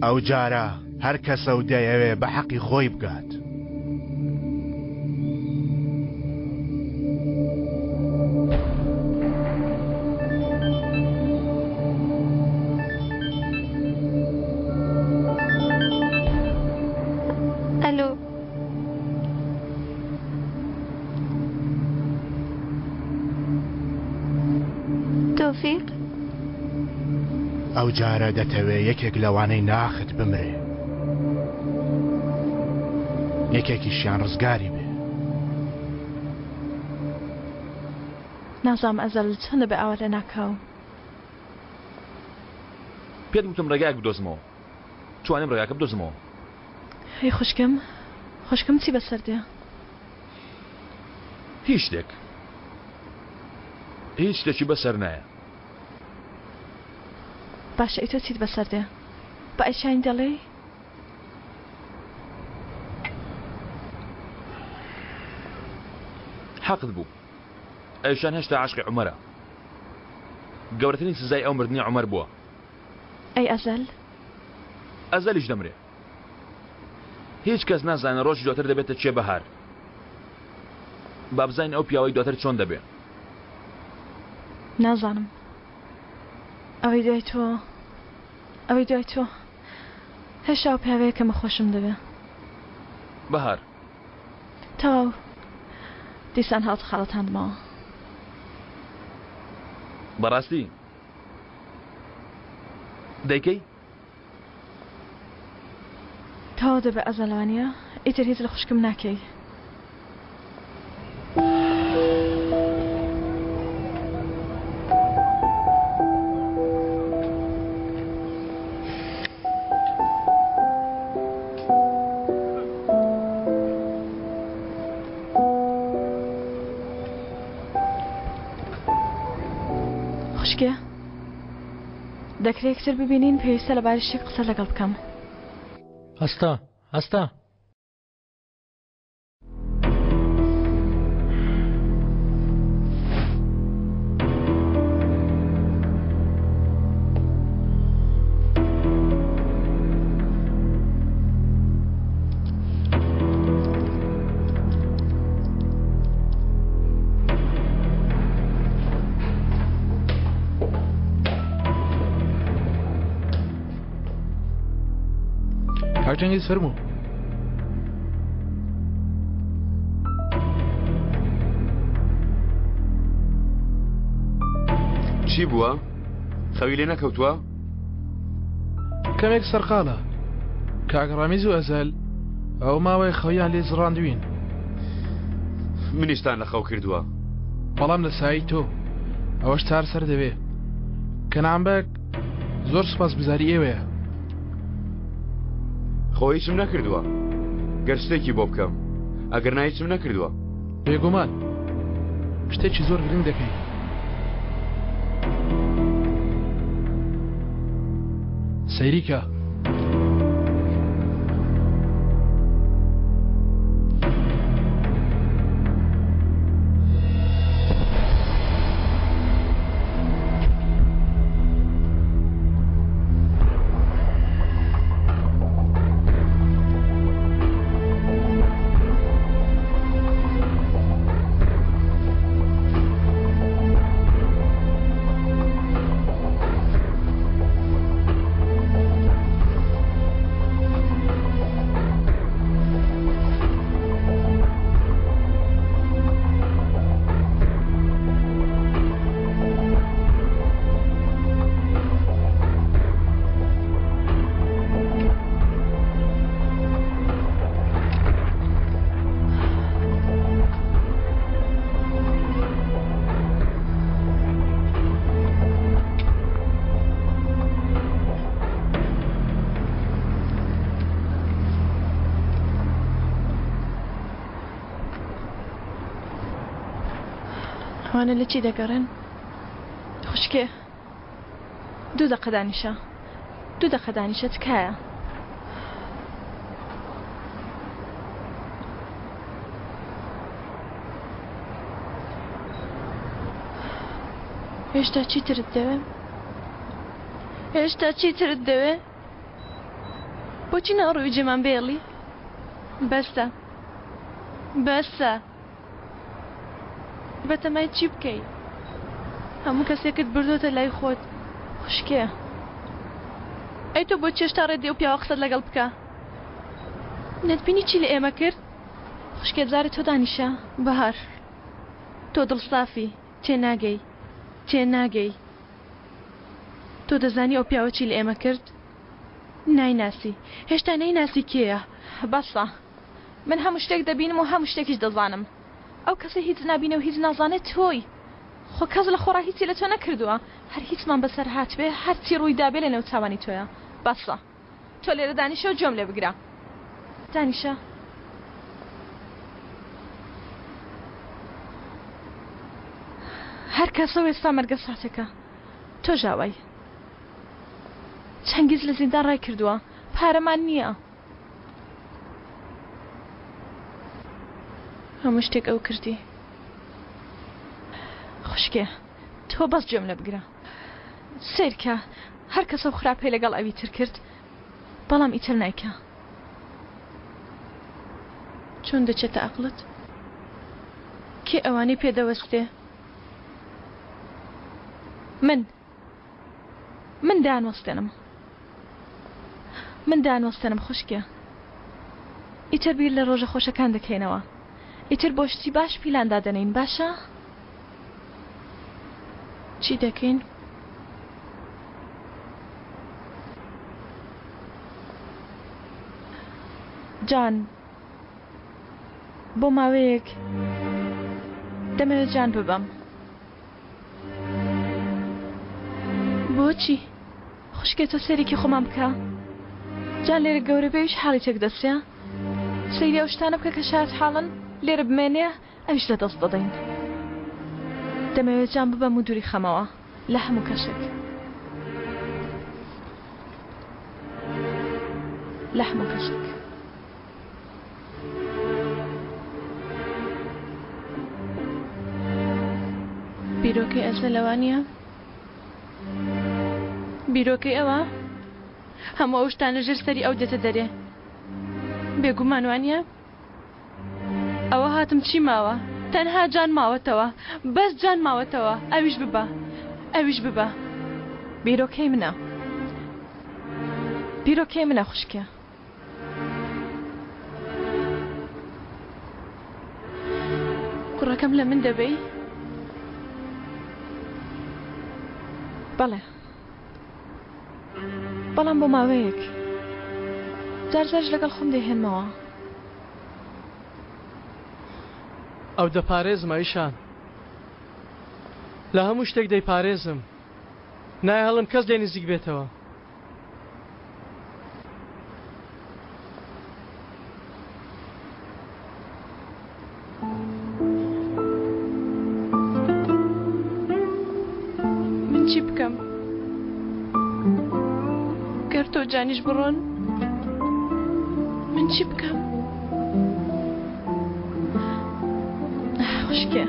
ئەوجارە هەر کەسە و دەیەوێ بە حەقی خۆی بگات. تۆفیق؟ ئەو جارە دەتەوێ یەکێک لەوانەی ناخت بمرێ. یەکێکیشیان ڕزگاری بێ. نازانم ئەزەل چەندە بێ ئاوا لەناکاو. پێت وتم ڕێگایەک بدۆزمەوە. توانیم ڕێگاکە بدۆزمەوە. هەی خوشکم، خوشکم چی بەسەر دێ؟ هیچ شتێک. هیچ شتێکی بەسەر نایە. باشە ئەی تۆ چیت بەسەر دێ؟ بە ئەیشانی دەڵێی؟ حەقت بوو. ئەیشان هێشتا عاشقی عومەرە. گەورەترین سزای ئەو مردنی عومەر بووە. ئەی ئەزەل؟ ئەزەلیش دەمرێ. هیچ کەس نازانێ ڕۆژی دواتر دەبێتە کێ بەهار. با بزانین ئەو پیاوەی دواتر چۆن دەبێ. نازانم. ئەوەی دوای تۆ ئەوەی دوای تۆ هێشتا ئەو پیاوەیە کە من خۆشم دەوێ. بەهار. تەواو دیسان هەڵت خەڵەتاندمەوە. بەڕاستی دەیکەی؟ تەواو دەبێ ئەزەل وانیە؟ ئیتر هیچ لە خوشکم ناکەی. خوشکێ دەکرێ یەکتر ببینین پێویستە لەبارەی شتێک قسە لەگەڵ بکەم. هەستە هەستە. کاک جەنگیز فەرموو. چی بووە؟ خەوی لێ نەکەوتووە؟ کەمێک سەرقاڵە. کاک ڕامیز و ئەزەل ئەو ماوەیە خەویان لێ زڕاندوین. منیشتان لە خەو کردووە. بەڵام لە سایەی تۆ ئەوەش چارەسەر دەبێ. کەنعان بەگ زۆر سوپاسگوزاری ئێوەیە. خۆ هیچم نەکردووە. گەر شتێکی بۆ بکەم. ئەگەر نا هیچم نەکردووە. بێگومان شتێکی زۆر گرنگ دەکەی. سەیری کە. ئەوانە لە چی دەگەڕێن؟ خوشکێ دوو دەقە دانیشە دوو دەقە دانیشە تکایە. هێشتا چیترت دەوێ؟ هێشتا چیترت دەوێ؟ بۆچی ناڕووی جێمان بێڵی؟ بەسە بەسە بەتەمای چی بکەی؟ هەموو کەسێکت بردۆتە لای خۆت خوشکێ. ئەی تۆ بۆچی هێشتا ڕێت دێ ئەو پیاوە قسەت لەگەڵ بکا؟ نەتبینی چی لە ئێمە کرد؟ خوشکێ جارێ تۆ دانیشە. بەهار تۆ دڵسافی، تێناگەی، تێناگەی. تۆ دەزانی ئەو پیاوە چی لە ئێمە کرد؟ نایناسی. هێشتا نەیناسی کێیە. بەسە. من هەموو شتێک دەبینم و هەموو شتێکیش دەزانم. ئەو کەسەی هیچ نابینێ و هیچ نازانێ تۆی. خۆ کەس لە خۆڕا هیچی لە تۆ نەکردووە. هەر هیچمان بەسەر هاتبێ، هەرچی ڕووی دابێ لە نێوچاوانی تۆیە. بەسە. تۆ لێرە دانیشە و گوێم لێ بگرە. دانیشە. هەر کەسە و ئێستا مەرگەساتێکە. تۆش ئاوای. چەنگیز لە زیندان ڕای کردووە. پارەمان نییە. هەموو شتێک ئەو کردی. خوشکێ تۆ بەس گوێم لێ بگرە. سەیرکە هەر کەسە و خراپەی لەگەڵ ئەوی تر کرد بەڵام ئیتر نایکا. چۆن دەچێتە ئەقڵت؟ کێ ئەوانەی پێ دەوەستێ؟ من. من دەیانوەستێنم. من دەیانوەستێنم خوشکێ. ئیتر بیر لە ڕۆژە خۆشەکان دەکەینەوە. ئیتر بۆ شتی باش پیلان دادەنێین باشە؟ چی دەکەین؟ جان بۆ ماوەیەک دەمەوێت جان ببەم. بۆچی؟ خوشکێ تۆ سەیرێکی خۆمان بکە جان لێرە گەورە بێ ئەویش حاڵی تێک دەچێ سەیری ئەو شتانە بکە کە شایەت حاڵن لێرە بمێنێ ئەویش لە دەست دەدەین دەمەوێت جان ببەم و دووری خەمەوە لە هەموو کەسێک لە هەموو کەسێک. بیرۆکەی ئەزە لەوانە بیرۆکەی ئەوە هەموو ئەو شتانە ژێر سەری ئەو دێتە دەرێ بێگومان وانە ئەوە هاتم چی ماوە تەنها جان ماوەتەوە بەس جان ماوەتەوە ئەویش ببە ئەویش ببە بیرۆکەی منە بیرۆکەی منە خوشکێ کوڕەکەم لە من دەبەی؟ بەڵێ بەڵام بۆ ماوەیەک جار جاریش لەگەڵ خۆم دەیهێنمەوە. ئەو دەپارێزم ئەیشان لە هەموو شتێک دەیپارێزم نایهڵم کەس لێ نزیک بێتەوە. من چی بکەم گەر تۆ جانیش بڕۆن من چی بکەم خوشکێ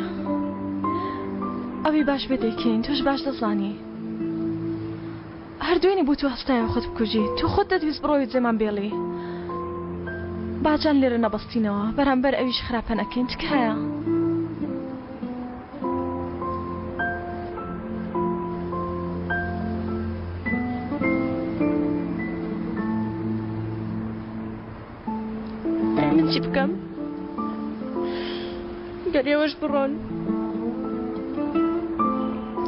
ئەوی باش بێ دەیکەین تۆش باش دەزانی هەر دوێنێ بوو تۆ هەستایەوە خۆت بکوژی تۆ خۆت دەتویست بڕۆی و جێمان بێڵی با جان لێرە نەبەستینەوە بەرامبەر ئەویش خراپە نەکەین تکایە. من چی بکەم گەر ئێوەش بڕۆن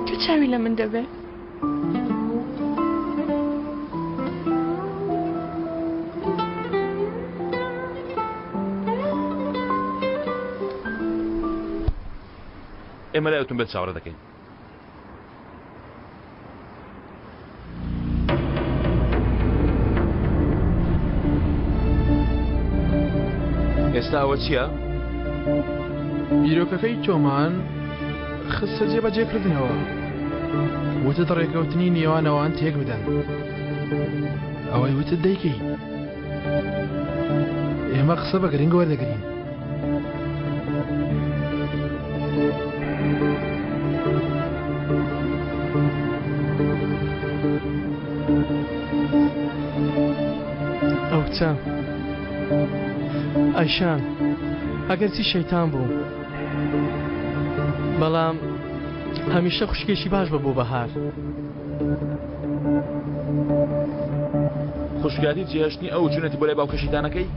کە چاوی لە من دەبێ ئێمە لای ئۆتۆمبێل چاوەڕێ دەکەین. ئێستا ئەوە چییە؟ بیرۆکەکەی تۆمان خستە جێبەجێکردنەوە. وتت ڕێکەوتنی نێوان ئەوان تێک بدەن. ئەوەی وتت دەیکەین. ئێمە قسە بە گرنگ وەردەگرین. ئەو کچە ئایشان ئەگەرچی شەیتان بوو بەڵام هەمیشە خوشکێکی باش بە بۆ بەهار. خوشکاتی جێهێشتنی ئەو چونەتی بۆ لای باوکە شیتانەکەی؟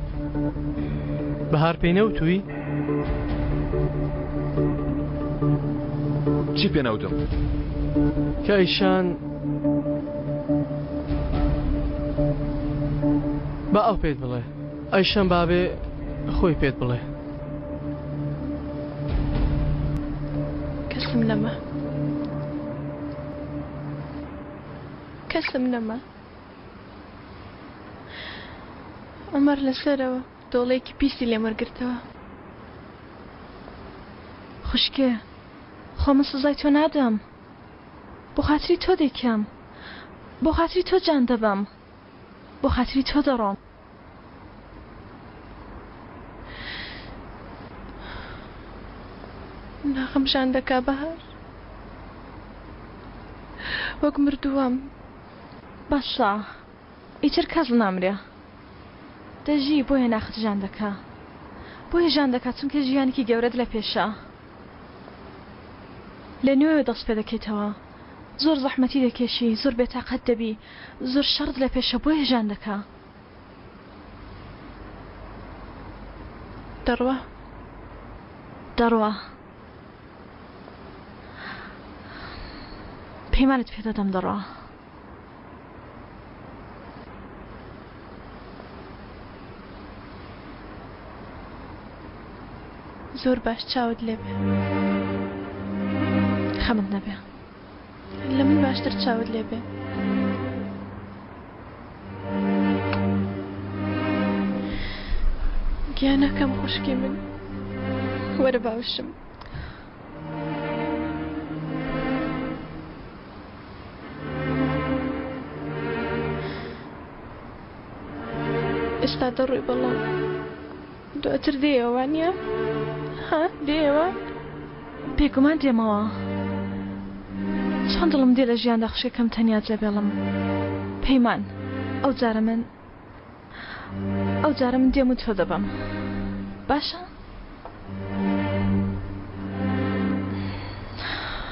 بەهار پێی نەوتووی؟ چی پێ نەوتم؟ کە ئەیشان. با ئەو پێت بڵێ. ئەیشەم بابێ خۆی پێت بڵێ. کەسم نەما. کەسم نەما. عومەر لەسەرەوە تۆڵەیەکی پیسی لێم وەرگرتەوە. خوشکێ خۆ من سزای تۆ نادەم. بۆ خاتری تۆ دەیکەم. بۆ خاتری تۆ جان دەبەم. بۆ خاتری تۆ دەڕۆم. ناخم ژان دەکا بەهار. وەک مردووەم. بەسە ئیتر کەس نامرێ. دەژی بۆیە ناخت ژان دەکا. بۆیە ژان دەکا چونکە ژیانێکی گەورەت لە پێشە. لە نوێوە دەست پێ دەکەیتەوە. زۆر زەحمەتی دەکێشی، زۆر بێتاقەت دەبی، زۆر شەڕت لە پێشە بۆیە ژان دەکا. دەڕوا. دەڕوا. پەیمانت پێ دەدەم دەڕوا. زۆر باش چاوت لێبێ. خەمت نەبێ. لە من باشتر چاوت لێبێ. گیانەکەم خوشکی من وەرە باوشم. ئێستا دەڕۆی بەڵام دواتر دێیەوە وانییە؟ ها دێیەوە؟ بێگومان دێمەوە. چۆن دڵم دێ لە ژیاندا خوشکەکەم تەنیا جێبێڵم. پەیمان، ئەو جارە من ئەو جارە من دێم و تۆ دەبەم. باشە؟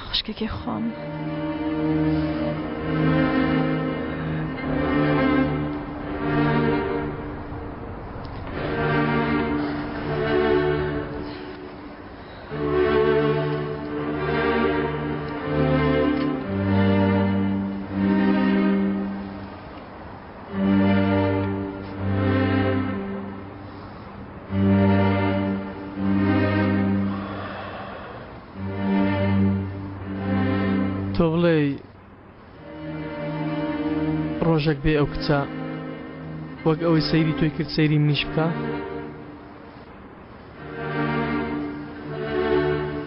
خوشکەکەی خۆم. تۆ بڵێی ڕۆژێک بێ ئەو کچە وەک ئەوەی سەیری تۆی کرد سەیری منیش بکە؟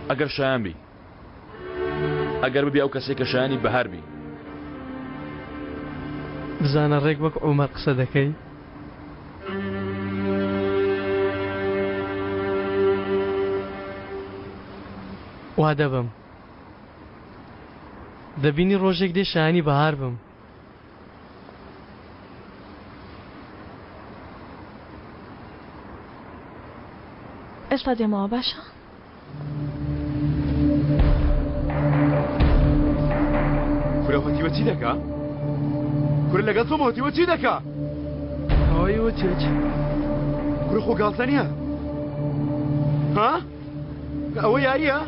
ئەگەر شایان بی ئەگەر ببی ئەو کەسەی کە شایانی بەهار بی. بزانە ڕێک وەک عومەر قسە دەکەی. وا دەبم. دەبینی ڕۆژێک دێ شایانی بەهار بم. ئێستا دێمەوە باشە؟ کورە هەتیوە چی دەکا؟ کورە لەگەڵ تۆم هەتیوە چی دەکا؟ ئەوەی وتت. کورە خۆ گاڵتە نییە؟ ها؟ ئەوە یارییە؟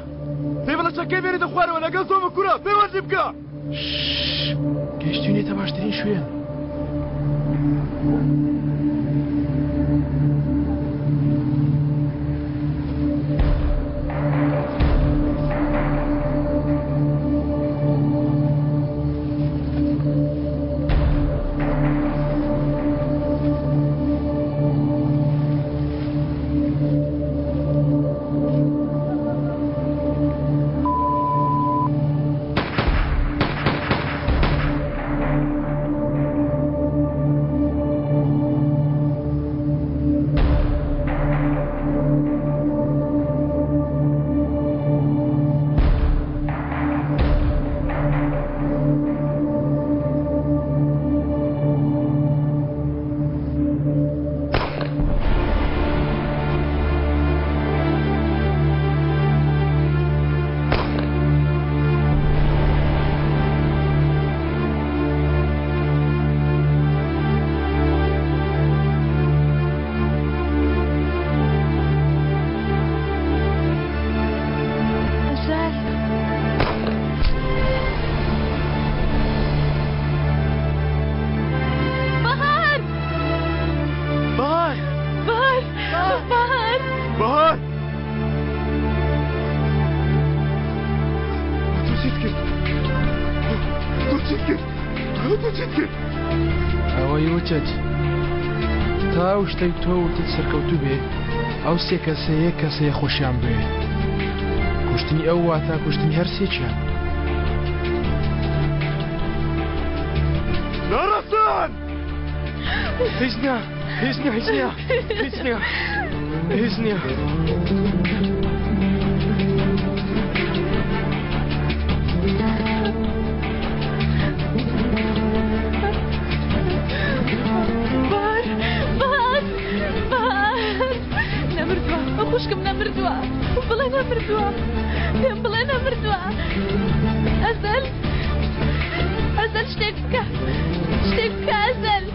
پێی بڵێ چەکەی بێنێتە خوارەوە لەگەڵ تۆمە کورە پەیوەندی بکە. گەیشتوینێتە باشترین شوێن. چیت کرد؟ تۆ چیت کرد؟ تۆ چیت کرد؟ ئەوەی وتت تا ئەو شتەی تۆ وتت سەرکەوتوو بێ ئەو سێ کەسە یەک کەسەیە خۆشیان بوێ کوشتنی ئەو واتا کوشتنی هەر سێکیان. ناڕەسان! هیچ نییە هیچ نییە هیچ نییە هیچ نییە هیچ نییە. بار بار بار نەمردووە خوشکم نەمردووە بڵێ نەمردووە پێم بڵێ نەمردووە ئەزەل ئەزەل شتێک بکە شتێک بکە ئەزەل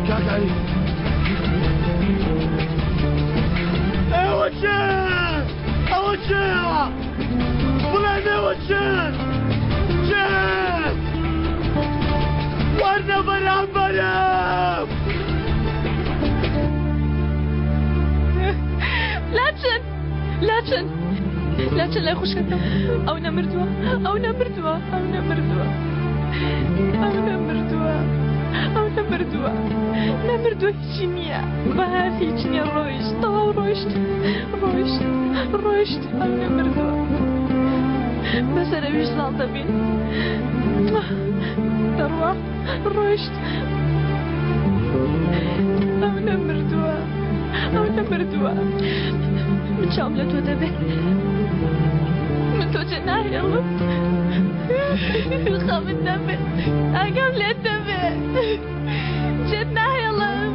کاک عەلی ئێوە کێن؟ ئەوە کێیە؟ بڵێن ئێوە کێن؟ کێن؟ وەرنە بەرامبەرم! لاچن لاچن لاچن لای خوشکەکەم ئەو نەمردووە ئەو نەمردووە ئەو نەمردووە ئەو نەمردووە ئەو نەمردووە نەمردووە هیچی نییە بەهار هیچ نییە ڕۆیشت تەواو ڕۆیشت ڕۆیشت ڕۆیشت ئەو نەمردووە بەسەر ئەویش زاڵ دەبین دەڕوا ڕۆیشت ئەو نەمردووە ئەو نەمردووە من چاوم لە تۆ دەبێت من تۆ جێ ناهێڵم خەمت نەبێت ئاگام لێت دەبێت جێت ناهێڵم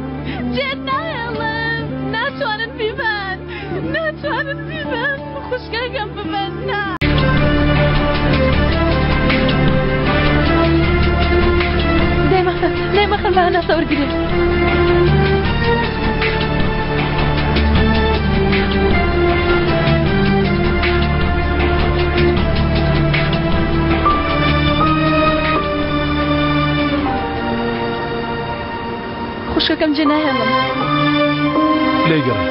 جێت ناهێڵم ناتوانن بیبەن ناتوانن بیبەن خوشکەکەم ببەن نا. دەیمەخەن دەیمەخەن بە هەناسە وەرگرێ. خوشکەکەم جێ ناهێڵم. لێی گەڕێ.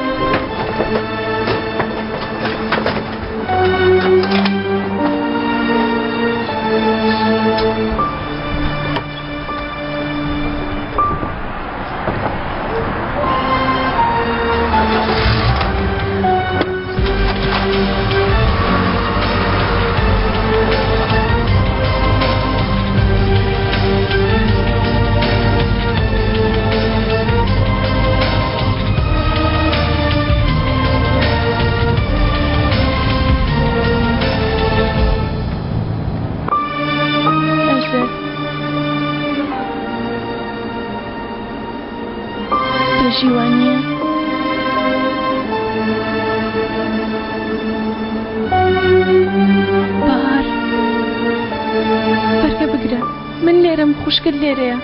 ئەزەل دەژی وانییە؟ بەهار بەرگە بگرە من لێرەم خوشکت لێرەیە.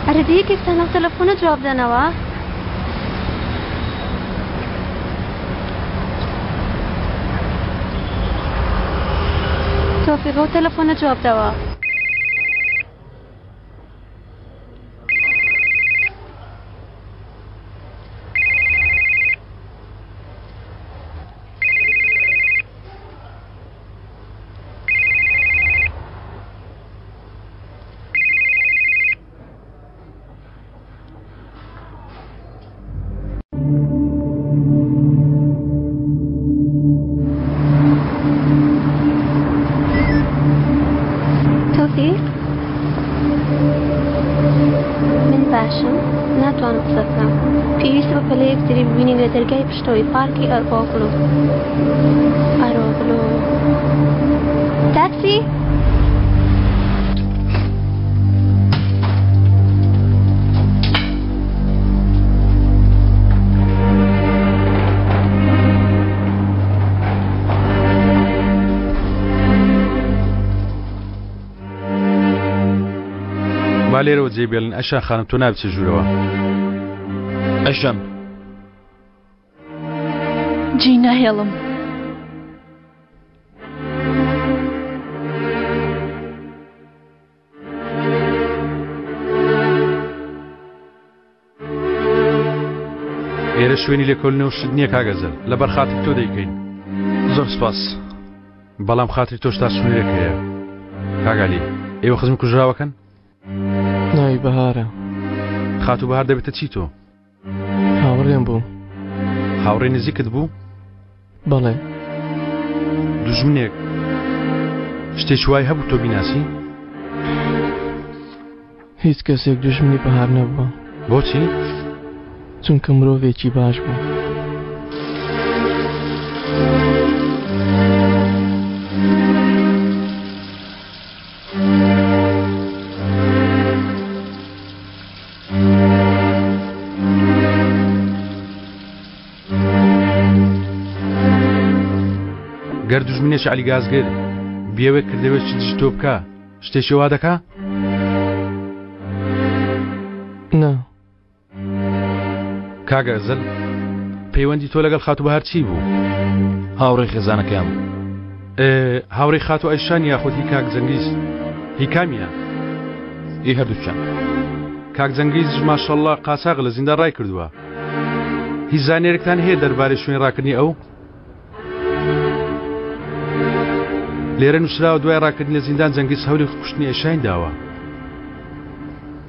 ئەرێ دە یەکێکتان ئەو تەلەفۆنە جواب دەنەوە؟ تۆفیق ئەو تەلەفۆنە جواب دەوە. تۆفیق من باشم ناتوانم قسە بکەم پێویستە بە پەلە یەکتری ببینین لە دەرگای پشتەوەی پارکی ئەرۆغلو ئەرۆغلو تاکسی با لێرەوە جێ بێڵن ئەشان خانم تۆ نابچە ژوورەوە ئەشان جێی ناهێڵم. لێرە شوێنی لێکۆلنە و شت نییە کاک ئەزەل لەبەر خاتری تۆ دەیکەین. زۆر سپاس. بەڵام خاتری تۆش تا سنوورێک هەیە. کاک عەلی، ئێوە خزمی کوژراوەکەن؟ ناوی بەهارە. خاتوو بەهار دەبێتە چی تۆ؟ هاوڕێم بوو. هاوڕێی نزیکت بوو؟ بەڵێ. دوژمنێک شتێکی وای هەبوو تۆ بیناسی؟ هیچ کەسێک دوژمنی بەهار نەبووە. بۆچی؟ چونکە مرۆڤێکی باش بوو. گەر دوژمنێکی عەلی گازگر بیەوێ کردەوێکی دژی تۆ بکا شتێکی وا دەکا؟ نا. کاک ئەزەل پەیوەندی تۆ لەگەڵ خاتوو بەهار چی بوو؟ هاوڕێی خێزانەکەیان بوو. هاوڕێی خاتوو ئەیشان یاخود هی کاک جەنگیز؟ هی کامیان؟ ئی هەردووکیان. کاک جەنگیزیش ماشەڵڵا قاچاغ لە زیندان ڕای کردووە. هیچ زانیارێکتان هەیە دەربارەی شوێنی ڕاکردنی ئەو؟ لێرە نووسراوە دوای ڕاکردنی لە زیندان جەنگیز هەولی کوشتنی ئەیشاین داوە.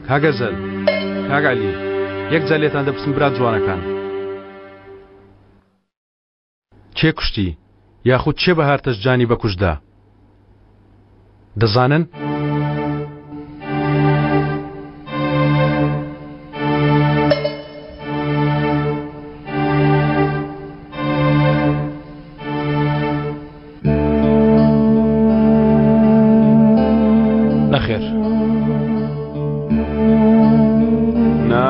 کاک ئەزەل، کاک عەلی، یەک جار لێتان دەپرسم برا جوانەکان. کێ کوشتی یاخود کێ بەهار تەشجانی بەکوشت دا؟ دەزانن؟ نەخێر. نا.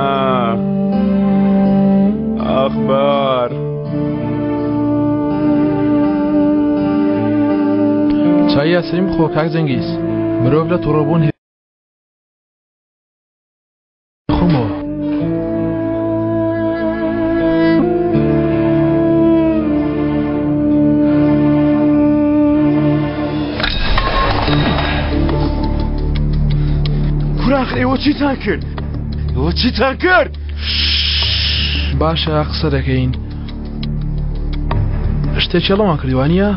ئاخ بار. چای یاسریم بخۆ کاک جەنگیز مرۆڤ لە توڕەبوون خۆمەوە. کوراخ ئێوە چیتان کرد؟ ئێوە چیتان کرد؟ باشە قسە دەکەین شتێکی هەڵەمان کردی وانە؟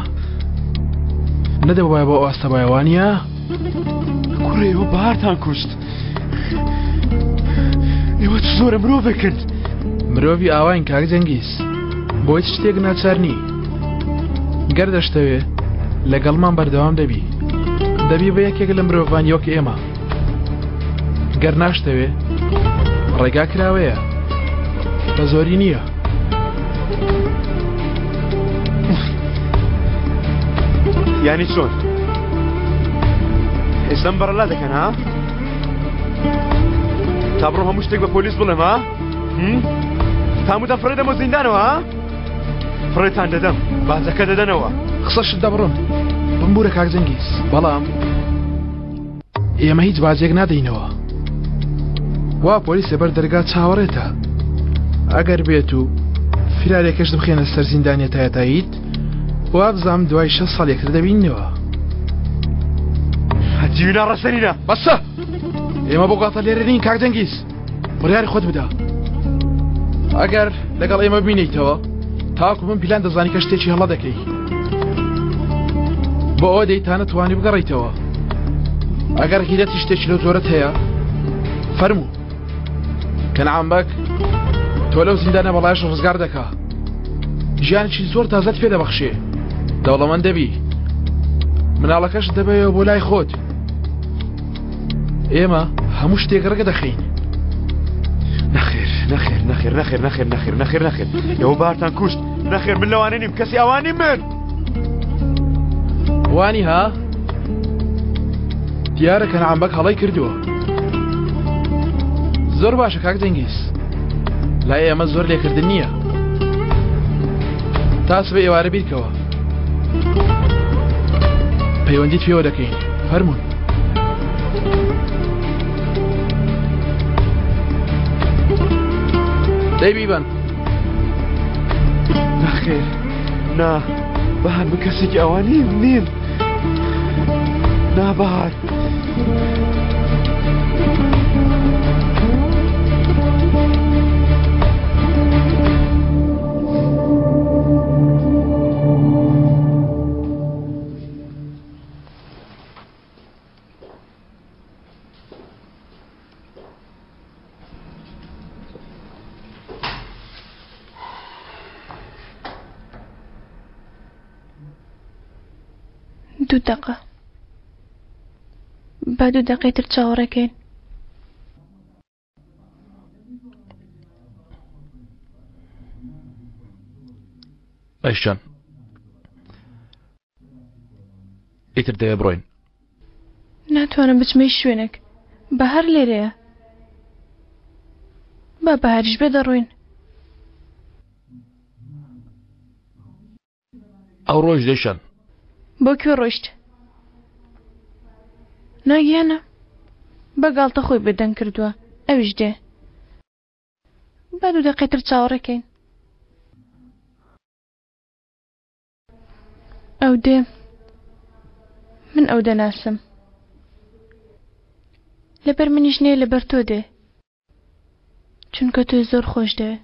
نەدەبوایە بۆ ئاستە بایە وانە؟ کوڕێ ئێوە بارتان کوشت ئێوە چ زۆرە مرۆڤێکن مرۆڤی ئاواین کاک جەنگیز بۆ هیچ شتێک ناچار نی گەر دەشتەوێ لەگەڵمان بەردەوام دەبی دەبی بە یەکێک لە مرۆڤانی وەک ئێمە گەر ناشتەوێ ڕێگا کراوەیە بە زۆری نییە. یانی چۆن ئێستم بەڕەلا دەکەن ها تا بڕۆ هەموو شتێک بە پۆلیس بڵێم ها تامودان فڕێ دەمە زیندانەوە ها فڕێتان دەدەم باجەکە دەدەنەوە قسەشت دەبڕم بمبورە کاک جەنگیز بەڵام ئێمە هیچ باجێک نادەینەوە وا پۆلیس لەبەر دەرگا چاوەڕێتە ئەگەر بێت و فیرارێکەش بخێنە سەر زیندانیە تایەتاییت وابزانم دوای شە ساڵ یەکتر دەبینەوە هەتیوی ناڕەسەنینە بەسە ئێمە بۆ گاڵتە لێرە نین کاک جەنگیز بڕیاری خۆت بدە ئەگەر لەگەڵ ئێمە بینیتەوە تاکو من پیلان دەزانی کە شتێکی هەڵە دەکەی بۆ ئەوە دەی تا نەتوانی بگەڕیتەوە ئەگەر غیرەتی شتێکی لەو جۆرەت هەیە فەرموو کەنعان بەگ تۆ لەو زیندانە بەڵایش ڕزگار دەکا ژیانێکی زۆر تازەت پێ دەبەخشێ دەوڵەمەند دەبی مناڵەکەش دەبەیەوە بۆ لای خۆت ئێمە هەموو شتێک ڕێگە دەخەین. نەخێر نەخێر نەخێر نەخێر نەخێر نەخێر نەخێر نەخێر ئێوە بارتان کوشت نەخێر من لەوانە نیم کەسی ئەوانی من وانی ها دیارە کەنعان بەگ هەڵەی کردووە زۆر باشە کاک جەنگیز لای ئێمە زۆر لێکردن نییە تا سبەی ئێوارە بیرکەوە پەیوەندیت پێوە دەکەین فەرمونون دەی بیبەن نەخێر نا بەهار من کەسێکی ئەوە نیم نیم نا بەهار دوو دەقە با دوو دەقەی تر چاوەڕێکەین. ئەیشان ئیتر دەوێ بڕۆین. ناتوانم بچمە هیچ شوێنێک بەهار لێرەیە با بەهاریش بێ دەڕۆین. ئەو ڕۆیشت دەیشان. بۆ کوێ ڕۆیشت؟ ناگیانە بە گاڵتە خۆی بێدەنگ کردووە ئەویش دێ. با دوو دەقەی تر چاوەڕێ کەین. ئەو دێ من ئەو دەناسم. لەبەر منیش نێ لەبەر تۆ دێ. چونکە تۆی زۆر خۆش دەوێ.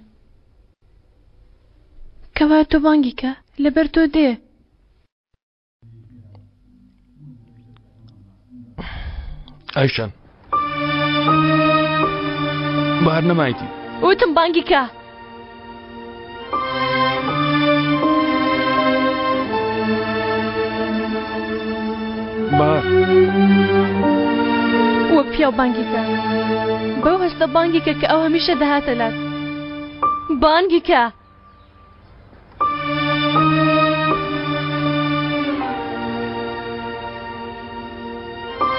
کەوا تۆ بانگی کە لەبەر تۆ دێ. ئایشان بەهار نەمایتی. وتم بانگی کە. بەهار. وەک پیاو بانگی کە. بەو هەستە بانگی کە کە ئەو هەمیشە دەهاتە لات. بانگی کە.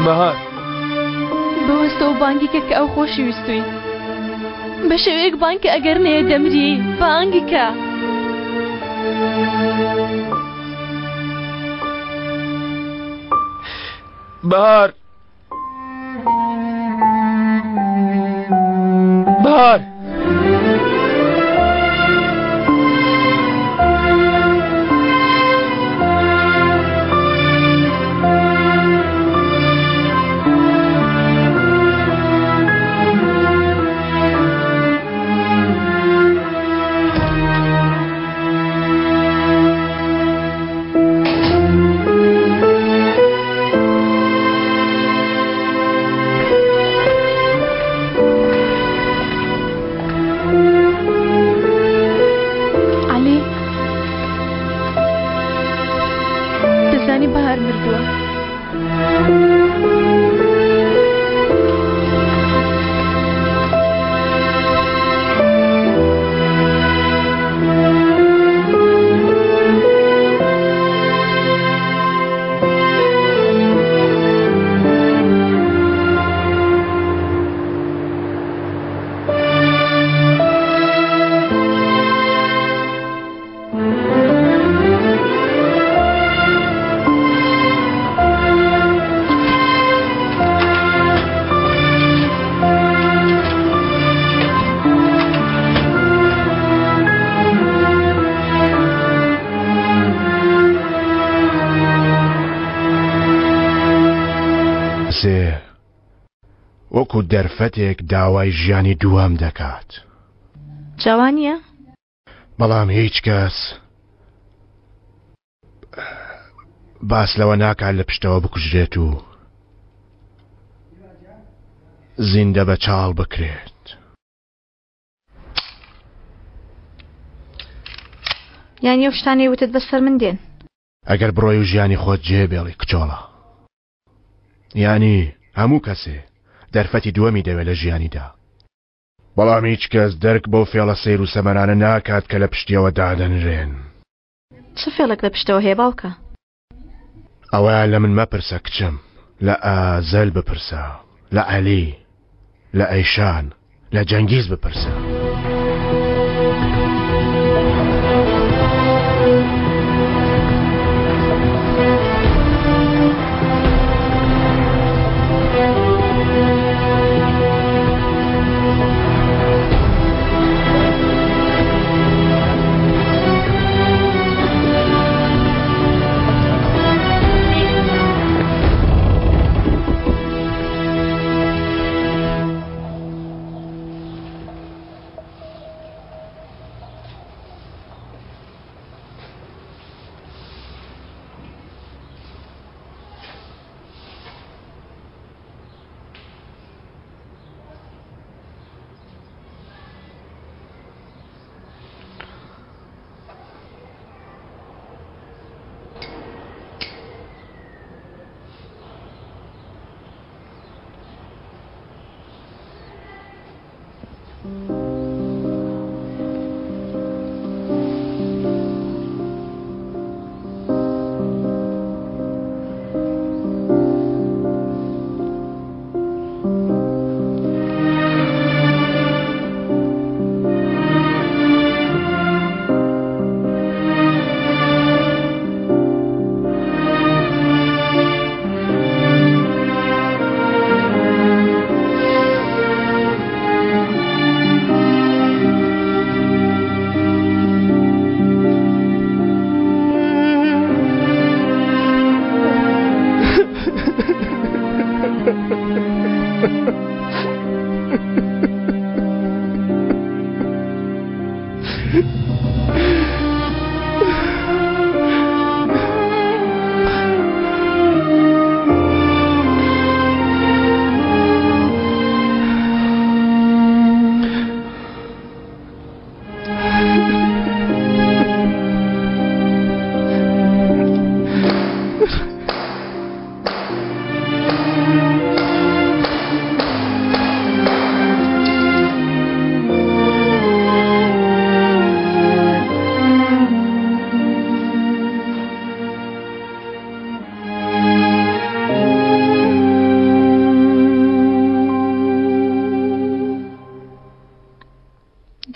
بەهار. بەوەستەوە بانگی کە کە ئەو خۆشی ویستووی. بە شێوەیەک بانگ کە ئەگەر نەیە دەمری. بانگی کە. بەهار. بەهار. عەلی دەزانی بەهار مردووە. سێ وەکو دەرفەتێک داوای ژیانی دووەم دەکات. جا وا نییە؟ بەڵام هیچ کەس باس لەوە ناکات لە پشتەوە بکوژرێت و زیندە بە چاڵ بکرێت. یانی ئەو شتانەی وتت بەسەر من دێن؟ ئەگەر بڕۆی و ژیانی خۆت جێ بێڵی کچۆڵە. یانی هەموو کەسێ دەرفەتی دووەمی دەوێت لە ژیانیدا. بەڵام هیچ کەس دەرک بەو فێڵە سەیر و سەمەرانە ناکات کە لە پشتیەوە دادەنرێن. چ فێڵێک لە پشتەوە هەیە باوکە؟ ئەوەیان لە من مەپرسە کچم، لە ئازەل بپرسە، لە عەلی، لە ئەیشان، لە جەنگیز بپرسە.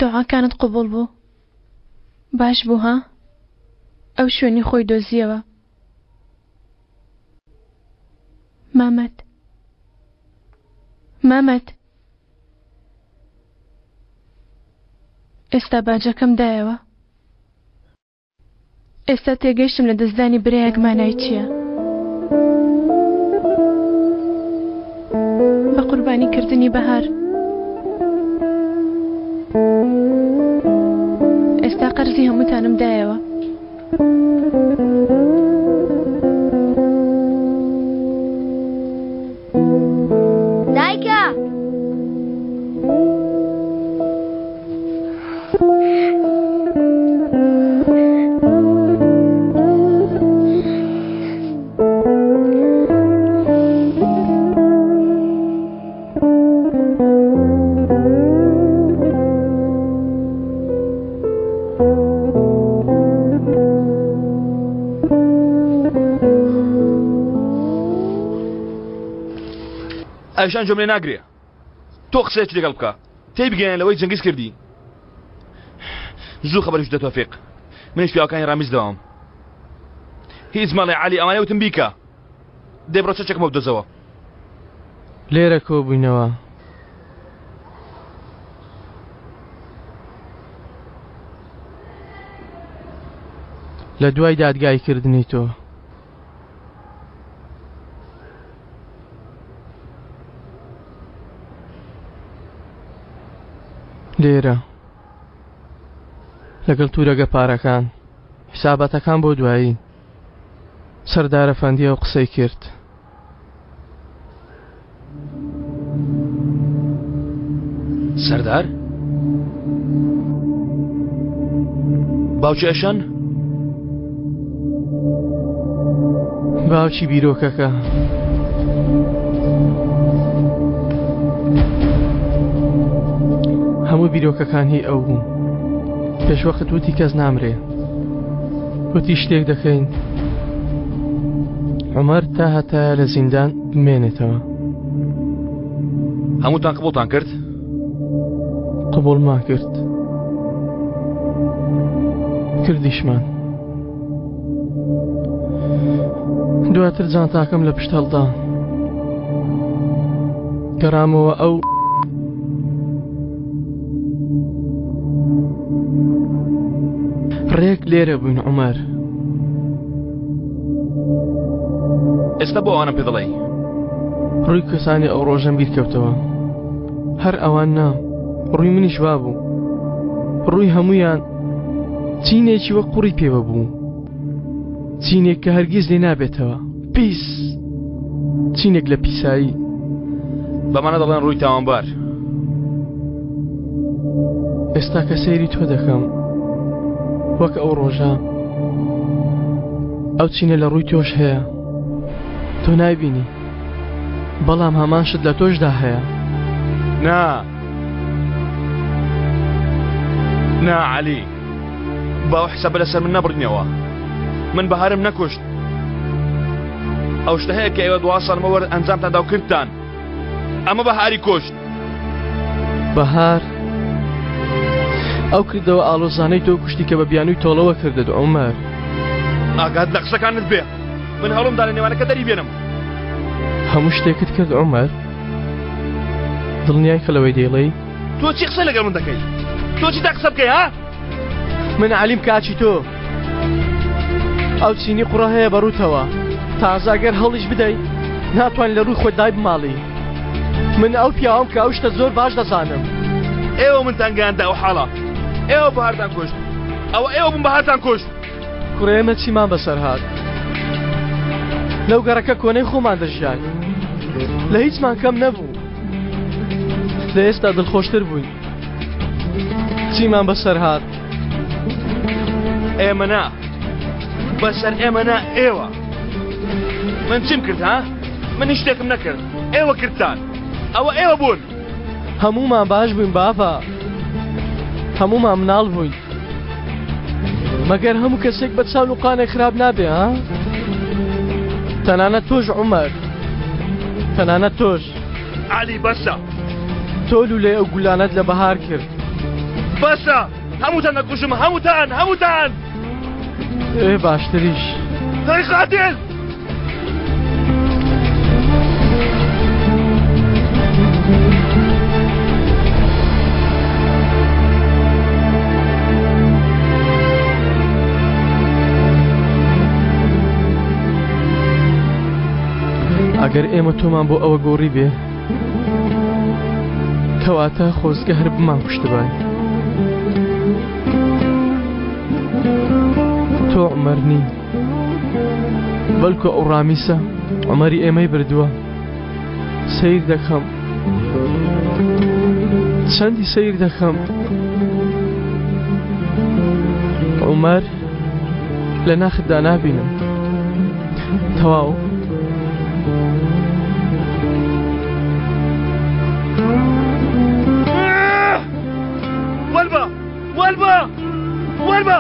دوعاکانت قبوڵ بوو باش بوو ها ئەو شوێنی خۆی دۆزیەوە مامەت مامەت ئێستا باجەکەم دایەوە ئێستا تێگەیشتم لە دەستدانی برایەک مانای چییە. بە قوربانی کردنی بەهار. ئێستا قەرزی هەمووتانم دایەوە. دایکە! ئەیشان گوێم لێ ناگرێ تۆ قسەیەکی لەگەڵ بکە تێی بگەیەنە لەوەی جەنگیز کردی زوو خەبەریش بدە تۆفیق منیش پیاوەکانی ڕامیز دەوام هیچ مەڵێ عەلی ئەوانەی وتم بیکە دەی بڕۆ چەکەکەمەوە بدۆزەوە. لێرە کۆبووینەوە. لە دوای دادگایکردنی تۆ. لێرە لەگەڵ تورەگە پارەکان حساباتەکان بۆ دوایی سەردارە فەندیەوە قسەی کرد. سەردار؟ باوکی ئەشەن؟ باوکی بیرۆکەکە. هەموو بیرۆکەکان هی ئەو بوو. پێشوەخت وتی کەس نامرێ. وتی شتێک دەکەین. عومەر تا هەتایە لە زیندان بمێنێتەوە. هەمووتان قبوڵتان کرد؟ قبوڵمان کرد. کردیشمان. دواتر جانتاکەم لە پشت هەڵدا. گەڕامەوە ئەو ڕێک لێرە بووین عومەر. ئێستا بۆ ئەوانم پێ دەڵێی؟ ڕووی کەسانی ئەو ڕۆژەم بیر کەوتەوە. هەر ئەوان نا، ڕووی منیش وا بوو. ڕووی هەموویان چینێکی وەک قوڕی پێوە بوو. چینێک کە هەرگیز لێ نابێتەوە. پیس! چینێک لە پیسایی. بەمانە دەڵێن ڕووی تاوانبار. ئێستا کە سەیری تۆ دەکەم وەک ئەو ڕۆژە ئەو چینە لە ڕووی تۆش هەیە تۆ نایبینی بەڵام هەمان شت لە تۆشدا هەیە نا نا عەلی باو حسابە لەسەر من نەبڕینەوە من بەهارم نەکوشت ئەو شتە هەیە کە ئێوە دوا ساڵمەوە ئەنجامتان دا و کردتان ئەمە بەهاری کوشت. بەهار ئەو کردەوە ئاڵۆزانەی تۆ کوشتی کە بە بیانووی تۆڵەوە کردت عومەر. ئاگات لە قسەکانت بێ من هەوڵم دا لە نێوانەکە دەری بێنم. هەموو شتێکت کرد عومەر؟ دڵنیای کە لەوەی دەیڵێی؟ تۆ چی قسە لەگەڵ من دەکەی؟ تۆ چی تا قسە بکەی ها؟ من عەلیم کاکی تۆ ئەو چینی قوڕە هەیە بە ڕووتەوە تازە گەر هەڵیش بدەی ناتوان لە ڕووی خۆت دای بماڵی من ئەو پیاوم کە ئەو شتە زۆر باش دەزانم ئێوە منتان گەیاندە ئەو حاڵە ئێوە بەهارتان کوشت ئەوە ئێوە بوون بەهارتان کوشت کوڕێ ئێمە چیمان بەسەر هات لەو گەڕەکە کۆنەی خۆمان دەژیان لە هیچمان کەم نەبوو لە ئێستا دڵخۆشتر بووین چیمان بەسەر هات ئێمە نا بەسەر ئێمە نا ئێوە. من چیم کرد ها؟ من هیچ شتێکم نەکرد ئێوە کردتان ئەوە ئێوە بوون هەموومان باش بووین بابە هەموومان مناڵ بووین مەگەر هەموو کەسێک بە چاو نوقانێک خراپ نابێ ها تەنانەت تۆش عومەر تەنانەت تۆش عەلی بەسە تۆ لولەی ئەو گولانەت لە بەهار کرد بەسە هەمووتان دەکوژم هەمووتان هەمووتان ئێ باشتریش دەی قاتل ئەگەر ئێمە تۆمان بۆ ئەوە گۆڕی بێ کەواتە خۆزگە هەر بمان کوشتبای تۆ عومەر نی بەڵکو ئەو ڕامیسە عومەری ئێمەی بردووە سیر دەکەم چەندی سیر دەکەم عومەر لە ناختدا نابینم تەواو وەربە وەربە وەربە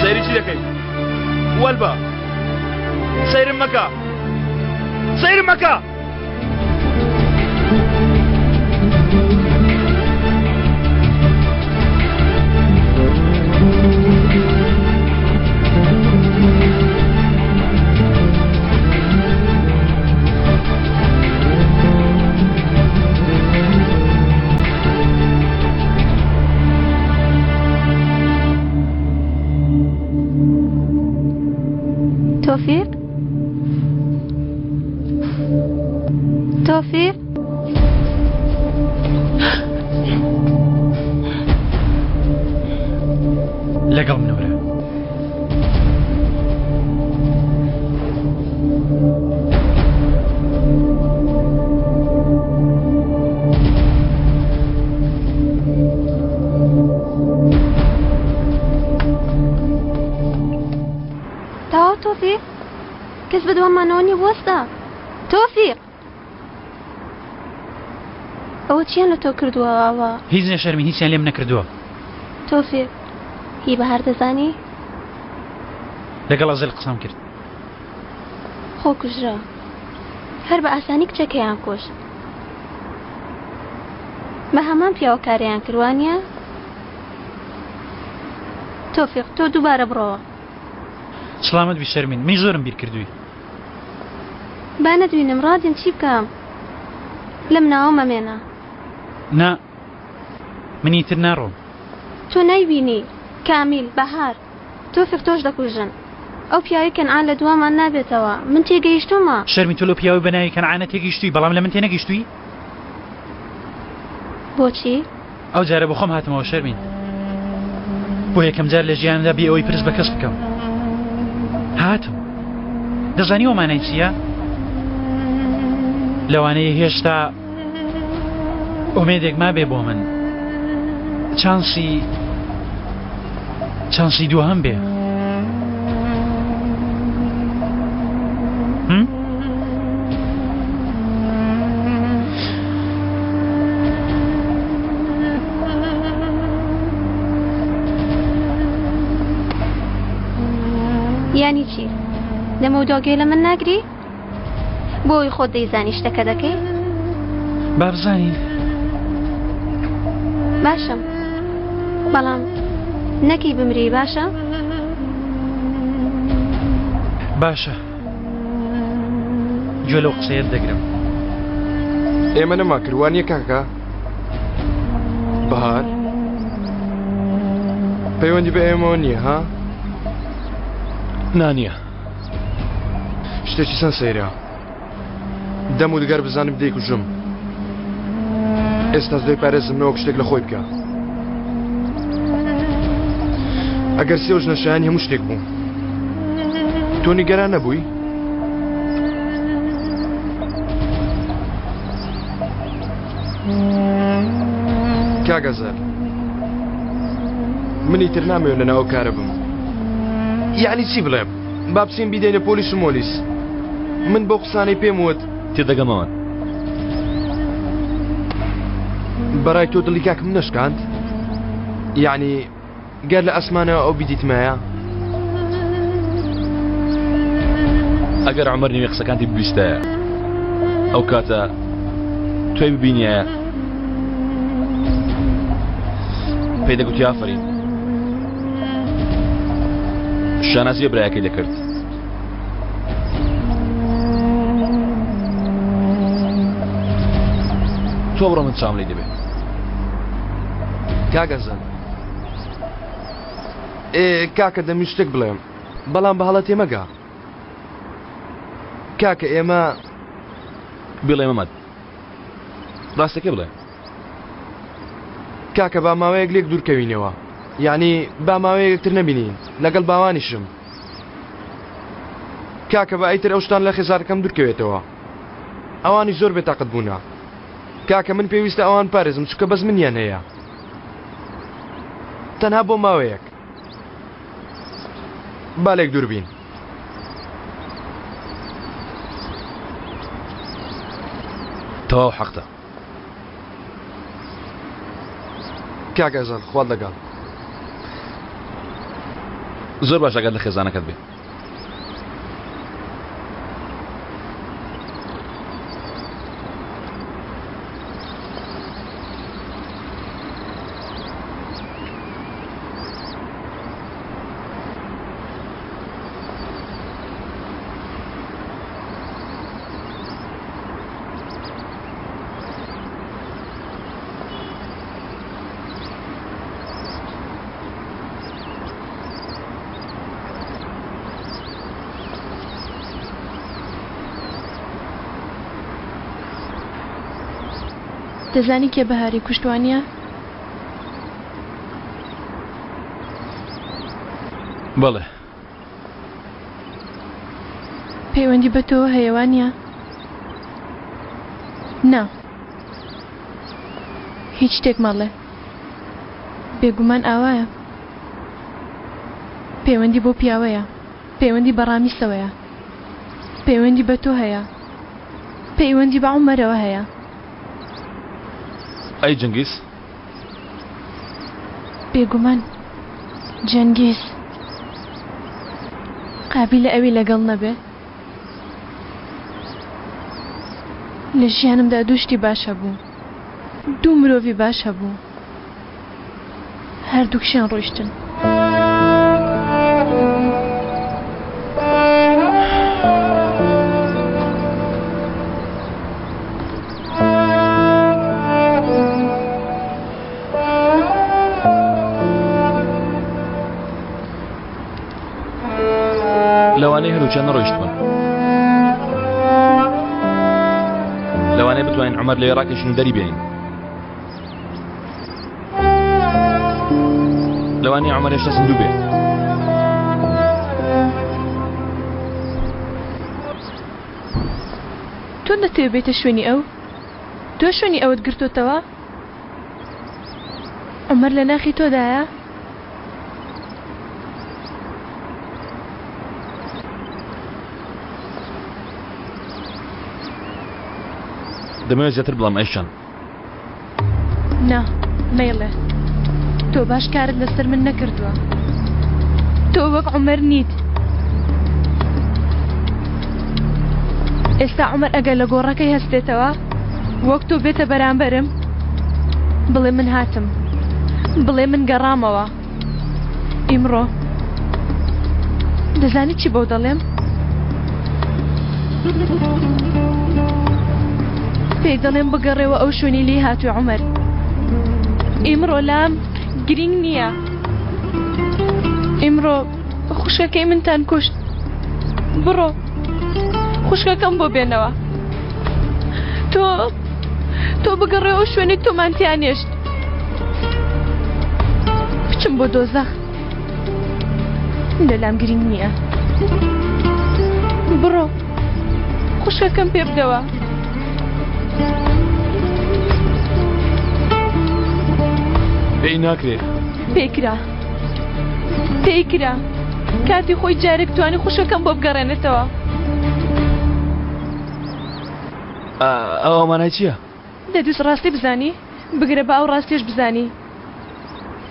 سەیری چی دەکەی وەلبە سەیرم مەکە سەیرم مەکە تۆفیق تۆفیق لەگەڵ منەوەرە. تەواو تۆفیق کەس بەدوامانەوە نیە بوەستە تۆفیق ئەوە چیان لە تۆ کردووە ئاوا؟ هیچ نیە شەرمین هیچیان لێم نەکردووە. تۆفیق هی بەهار دەزانی؟ لەگەڵ ئەزەل قسەم کرد. خۆ کوژرا هەر بە ئاسانی کچەکەیان کوشت بە هەمان پیاوە کاریان کرد وانیە؟ تۆفیق تۆ دووبارە بڕۆوە. سڵامەت بی شەرمین منیش زۆرم بیر کردووی. با نەتبینم ڕادیم چی بکەم لەم ناوە مەمێنە. نا من ئیتر ناڕۆم. تۆ نایبینی کامیل بەهار تۆفیق تۆش دەکوژن ئەو پیاوەی کەنعان لە دوامان نابێتەوە من تێگەیشتوومە. شەرمی تۆ لەو پیاوەی بە ناوی کەنعانە تێگەیشتووی بەڵام لە من تێنەگەیشتووی؟ بۆچی؟ ئەو جارە بۆ خۆم هاتمەوە شەرمین بۆ یەکەم جار لە ژیاندا بێ ئەوەی پرس بە کەس بکەم هاتم دەزانی ئەو مانای چییە؟ لەوانەیە هێشتا ئومێدێک مابێ بۆ من چانسی چانسی دووهەم بێ یانی چی؟ لەمەودوا گوێ لە من ناگری؟ بۆی خۆت دەیزانی شتەکە دەکەی؟ با بزانین. باشم بەڵام نەکەی بمری باشە؟ باشە گوێ لەو قسەیەت دەگرم. ئێمە نەمان کرد وانیە کاکە بەهار پەیوەندی بە ئێمەوە نییە ها نا نییە شتێکی چەند سەیرە دەم و دگەر بزانم دەیکوژم ئێستا دەی پارێزم نەوەک شتێک لە خۆی بکە ئەگەر سێ ژنە شایانی هەموو شتێک بوو تۆ نیگەران نەبووی؟ کاک ئەزەل من ئیتر نامەوێت لەناو ئەو کارە بم یعنی چی بڵێم با بچین بیدەینە پۆلیس و مۆلیس من بەو قسانەی پێم وت تێدەگەمەوە بەڕای تۆ دڵی کاکم نەشکاند یعنی گەر لە ئەسمانەوە ئەو بیدیتمایە؟ ئەگەر عومەر نیوەی قسەکانتی ببیستایە ئەو کاتە تۆی ببینیایە پێی دەگوتی ئافەرین شانازیە برایەکەی دەکرد تۆ بڕۆ من چاوم لێی دەبێ کاک ئەزەل ئێ کاکە دەمویست شتێک بڵێم بەڵام بە هەڵە تێمەگە کاکە ئێمە بڵێ مەمەد ڕاستەکەی بڵێ کاکە با ماوەیەک لێک دوورکەوینەوە یعنی با ماوەیەک یەکتر نەبینین لەگەڵ باوانیشم کاکە با ئیتر ئەو شتان لە خێزانەکەم دوورکەوێتەوە ئەوانی زۆر بێتاقەت بوونە کاکە من پێویستە ئەوان پارێزم چونکە بەس منیان هەیە تەنها بۆ ماوەیەک با لێک دوور بین. تەواو حەقتە. کاک ئەزەل خوات لەگەڵ. زۆر باش ئاگات لە خێزانەکەت بێ. دەزانی کێ بەهاری کوشت وانیە؟ بەڵێ. پەیوەندی بە تۆوە هەیە وانیە؟ نا. هیچ شتێک مەڵێ. بێگومان ئاوایە. پەیوەندی بەو پیاوەیە. پەیوەندی بە ڕامیسەوەیە. پەیوەندی بە تۆ هەیە. پەیوەندی بە عومەرەوە هەیە. ئەی جەنگیز؟ بێگومان جەنگیز. قابیلە ئەوی لەگەڵ نەبێ؟ لە ژیانمدا دوو شتی باش هەبوو. دوو مرۆڤی باش هەبوو. هەردووکشیان ڕۆیشتن. لەوانەیە هەردووکیان نەڕۆیشتبن. لەوانەیە بتوانین عومەر لەوێ ڕاکێشین و دەری بێنین. لەوانەیە عومەر هێشتا زیندوو بێ. تۆ نەتەوێ بێیتە شوێنی ئەو؟ تۆ شوێنی ئەوت گرتۆتەوە؟ عومەر لە ناخی تۆدایە؟ دەمەوێت زیاتر بڵێم ئەیشان. نا مەیڵێ تۆ باش کارت لەسەر من نەکردووە تۆ وەک عومەر نیت ئێستا عومەر ئەگەر لە گۆڕەکەی هەستێتەوە وەک تۆ بێتە بەرامبەرم بڵێ من هاتم بڵێ من گەڕامەوە ئیمڕۆ دەزانی چی بەو دەڵێم؟ پێی دەڵێم بگەڕێوە ئەو شوێنی لێی هاتووی عومەر ئیمڕۆ لام گرینگ نییە ئیمڕۆ خوشکەکەی منتان کوشت بڕۆ خوشکەکەم بۆ بێنەوە تۆ تۆ بگەڕێ ئەو شوێنی تۆمان تیا نێشت بچم بۆ دۆزەخ لەلام گرنگ نییە بڕۆ خوشکەکەم پێ بدەوە. پێی ناکرێ. پێی کرا. پێی کرا. کاتی خۆی جارێک توانی خوشکەکەم بۆ بگەڕێنێتەوە. ئەوە مانای چییە؟ دەدوست ڕاستی بزانی؟ بگرە با ئەو ڕاستیەش بزانی.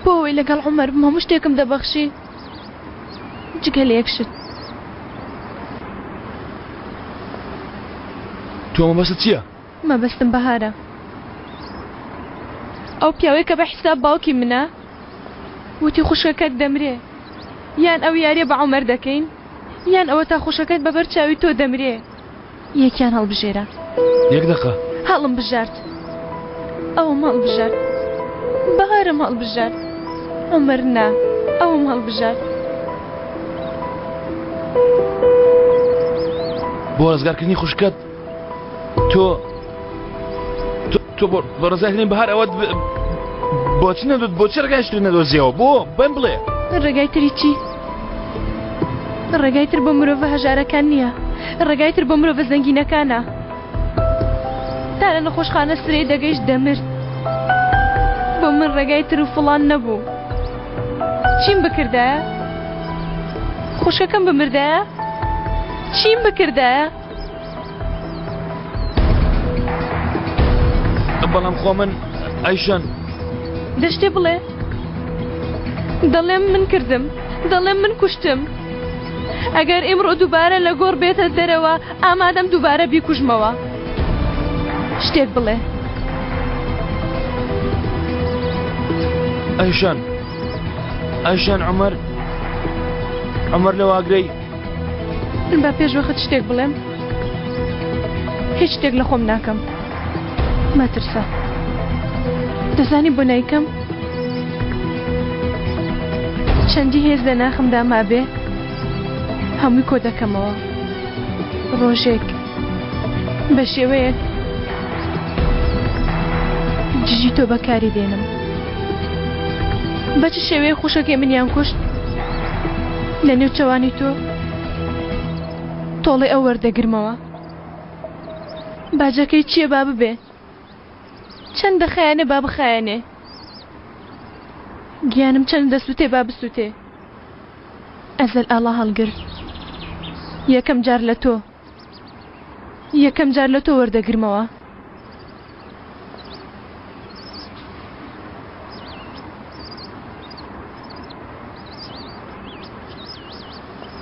بۆ ئەوەی لەگەڵ عومەر بم هەموو شتێکم دەبەخشی جگە لە یەک شت. تۆ مەبەستت چییە؟ مەبەستم بەهارە. ئەو پیاوەی کە بە حیساب باوکی منە وتی خوشکەکەت دەمرێ. یان ئەو یاریە بە عومەر دەکەین یان ئەوەتا خوشکەکەت بەبەر چاوی تۆ دەمرێ. یەکیان هەڵبژێرە. یەک دەقە. هەڵم بژارد. ئەوم هەڵبژارد. بەهارم هەڵبژارد. عومەر نا. ئەوم هەڵبژارد. بۆ ڕزگارکردنی خوشکەت تۆ تۆ بۆ ڕزگارکردنی بەهار ئەوەت بۆچ نەدۆت بۆچی ڕێگای تر نەدۆزیەوە بۆ بەم بڵێ ڕێگای تری چی؟ ڕێگای تر بۆ مرۆڤە هەژارەکان نییە ڕێگای تر بۆ مرۆڤە زەنگینەکانە تا لە نەخۆشخانە سرەی دەگەیشت دەمرد بۆ من ڕێگای تر و فڵان نەبوو چیم بکردایە خوشکەکەم بمردایە چیم بکردایە بەڵام خۆ من ئەیشەن دەشتێ بڵێ دەڵێم من کردم دەڵێم من کوشتم ئەگەر ئیمڕۆ دووبارە لە گۆڕ بێتە دەرەوە ئامادەم دووبارە بیکوژمەوە شتێک بڵێ ئەیشان ئەیشان عمر عمر لە واگرەی با پێش وەخت شتێک بڵێم هیچ شتێک لە خۆم ناکەم مەترسە دەزانی بۆ نایکەم چەندی هێز لە ناخمدا مابێ هەمووی کۆ دەکەمەوە ڕۆژێک بە شێوەیەک دژی تۆ بەکاری دێنم بە چ شێوەیە خوشەکەی منیان کوشت لە نێو چاوانی تۆ تۆڵەی ئەو وەردەگرمەوە باجەکەی چییە با ببێ چەند دەخایەنێ با بخایەنێ گیانم چەند دەسووتێ با بسووتێ ئەزەل ئاڵا هەڵگر یەکەم جار لە تۆ یەکەم جار لە تۆ وەردەگرمەوە.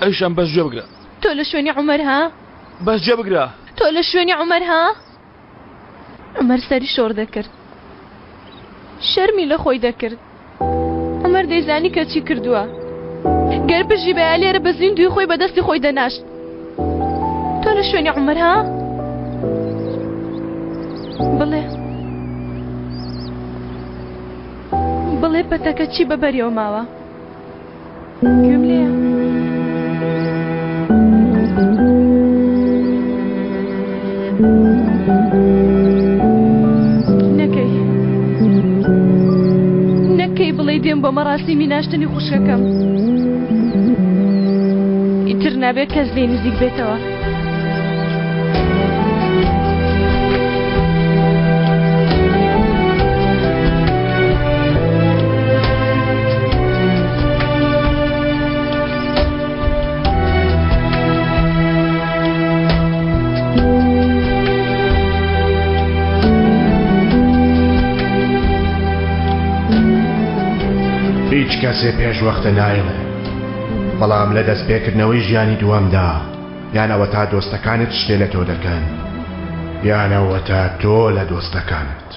ئەیشان بەس گوێ بگرە. تۆ لە شوێنی عومەر ها؟ بەس گوێ بگرە. تۆ لە شوێنی عومەر ها؟ عومەر سەری شۆڕ دەکرد. شەرمی لە خۆی دەکرد. عومەر دەیزانی کە چی کردووە. گەر بژیبایە لێرە بە زیندووی خۆی بە دەستی خۆی دەناشت. تۆ لە شوێنی عومەر ها؟ بڵێ. بڵێ پەتەکە چی بە بەریەوە ماوە؟ گوێم لێیە. نەکەی نەکەی بڵێ دێم بۆ مەراسیمی ناشتنی خوشکەکەم ئیتر نابێت کەس لێی نزیک بێتەوە. هیچ کەسێ پێش وەختە نایڵێ بەڵام لە دەستپێکردنەوەی ژیانی دووەمدا یان ئەوەتا دۆستەکانت شتێ لە تۆ دەکەن یان ئەوەتا تۆ لە دۆستەکانت.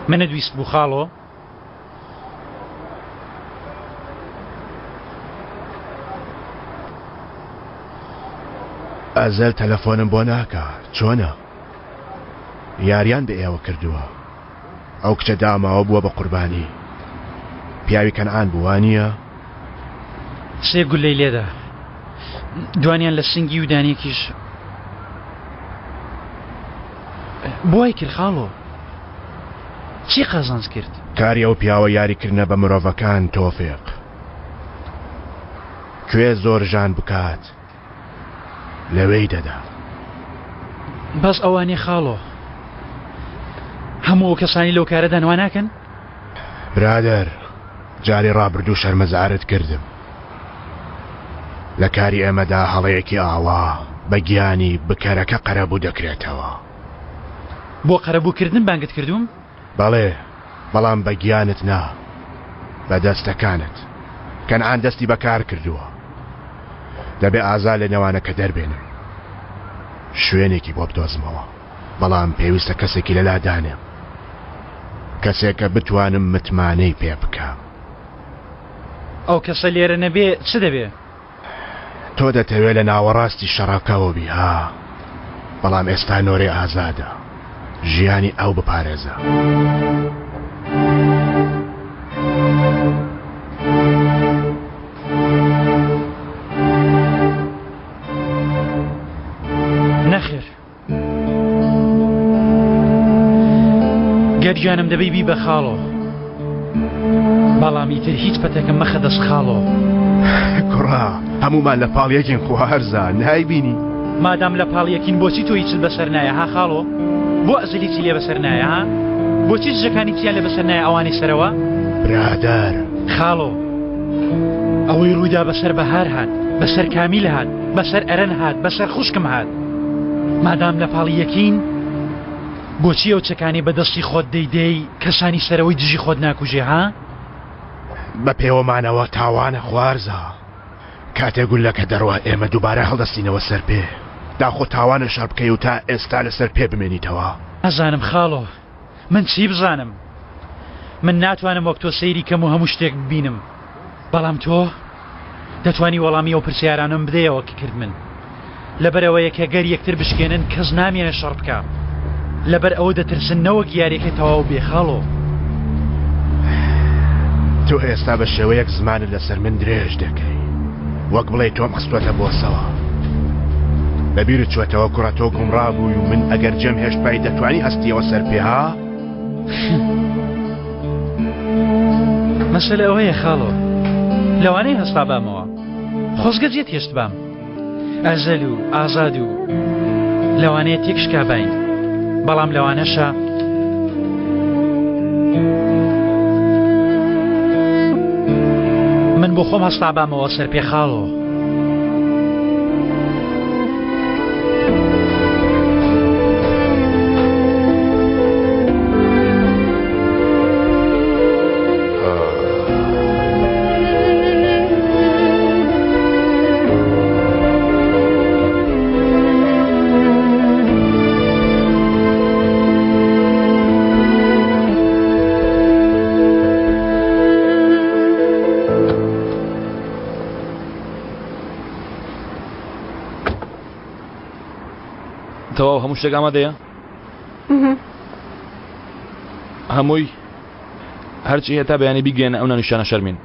منت ویست بوو خاڵۆ؟ ئەزەل تەلەفۆنم بۆ ناکا چۆنە؟ یاریان بە ئێوە کردووە. ئەو کچە داماوە بووە بە قوربانی پیاوی کەنعان بوو وانییە؟ سێ گولەی لێدا دوانیان لە سنگی و دانێکیش بۆی کرد خاڵۆ چی قازانج کرد؟ کاری ئەو پیاوە یاریکردنە بە مرۆڤەکان تۆفیق کوێ زۆر ژان بکات لەوێی دەدا. بەس ئەوانێ خاڵۆ. هەموو ئەو کەسانی لەو کارەدان وا ناکەن؟ برادەر جاری ڕابردوو شەرمەزارت کردم. لە کاری ئێمەدا هەڵەیەکی ئاوا بە گیانی بکەرەکە قەرەبوو دەکرێتەوە. بۆ قەرەبووکردن بانگت کردووم؟ بەڵێ، بەڵام بە گیانت نا، بە دەستەکانت. کەنعان دەستی بە کار کردووە. دەبێ ئازا لە نێوانەکە دەربێنم. شوێنێکی بۆ بدۆزمەوە. بەڵام پێویستە کەسێکی لەلا دانێم. کەسێک کە بتوانم متمانەی پێ بکەم. ئەو کەسە لێرە نەبێ چ دەبێ؟ تۆ دەتەوێ لە ناوەڕاستی شەڕەکەوە بی ها؟ بەڵام ئێستا نۆرەی ئازادە. ژیانی ئەو بپارێزە. نەخێر. گەر گیانم دەبەی بیبە خاڵۆ بەڵام ئیتر هیچ پەتێکم مەخە دەست خاڵۆ. کوڕە هەموومان لە پاڵ یەکین خۆ هەرزا نایبینی. مادام لە پاڵ یەکین بۆچی تۆ هیچت بەسەر نایە ها خاڵۆ؟ بۆ ئەزل هیچی لێ بەسەر نایە ها؟ بۆچی دژەکانی چیان لێ بەسەر نایە ئەوانەی سەرەوە؟ برادەر. خاڵۆ ئەوەی ڕوویدا بەسەر بەهار هات بەسەر کامیل هات بەسەر ئەرەن هات بەسەر خوشکم هات مادام لە پاڵی یەکین بۆچی ئەو چەکانەی بە دەستی خۆت دەیدەی کەسانی سەرەوەی دژی خۆت ناکوژێ ها؟ بە پێوەمانەوە تاوانە خوارزا کاتێ گوللەکە دەڕوا ئێمە دووبارە هەڵدەستینەوە سەر پێ داخۆ تاوانە شەڕ بکەی و تا ئێستا لەسەر پێ بمێنیتەوە؟ نازانم خاڵۆ من چی بزانم من ناتوانم وەک تۆ سەیری کەم و هەموو شتێک ببینم بەڵام تۆ دەتوانی وەڵامی ئەو پرسیارانەم بدەیەوە کە کردمن لەبەرئەوەیە کە گەر یەکتر بشکێنن کەس نامێنێ شەڕ بکا لەبەر ئەوە دەترسن نەوەک یاریەکە تەواو بێ خاڵۆ. تۆ ئێستا بە شێوەیەک زمانت لەسەر من درێژ دەکەی وەک بڵێی تۆم خستوەتە بۆسەوە. لەبیرت چوەتەوە کوڕە تۆ گومڕا بووی و من ئەگەر جێم هێشتبای دەتوانی هەستیەوە سەر پێ ها؟ مەسەلە ئەوەیە خاڵۆ لەوانەیە هەستابامەوە خۆزگە جێت هێشتبام ئەزەل و ئازاد و لەوانەیە تێکشکابین بەڵام لەوانەشە من بۆ خۆم هەستابامەوە سەر پێ خاڵۆ. تەواو هەموو شتێک ئامادەیە؟ هەمووی هەرچی هەتا بەیانی بیگەێنە ئەو نانیشانە شەرمین.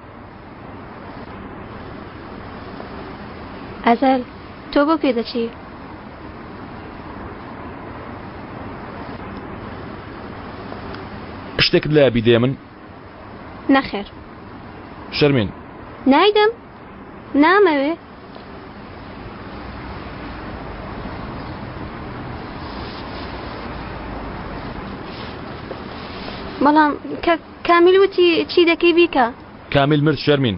ئەزەل تۆ بۆ کوێ دەچی؟ شتێکت لایە بیدەیە من؟ نەخێر. شەرمین. نایدەم نامەوێ. بەڵام کە کامیل وتی چی دەکەی بیکە. کامیل مرد شەرمین.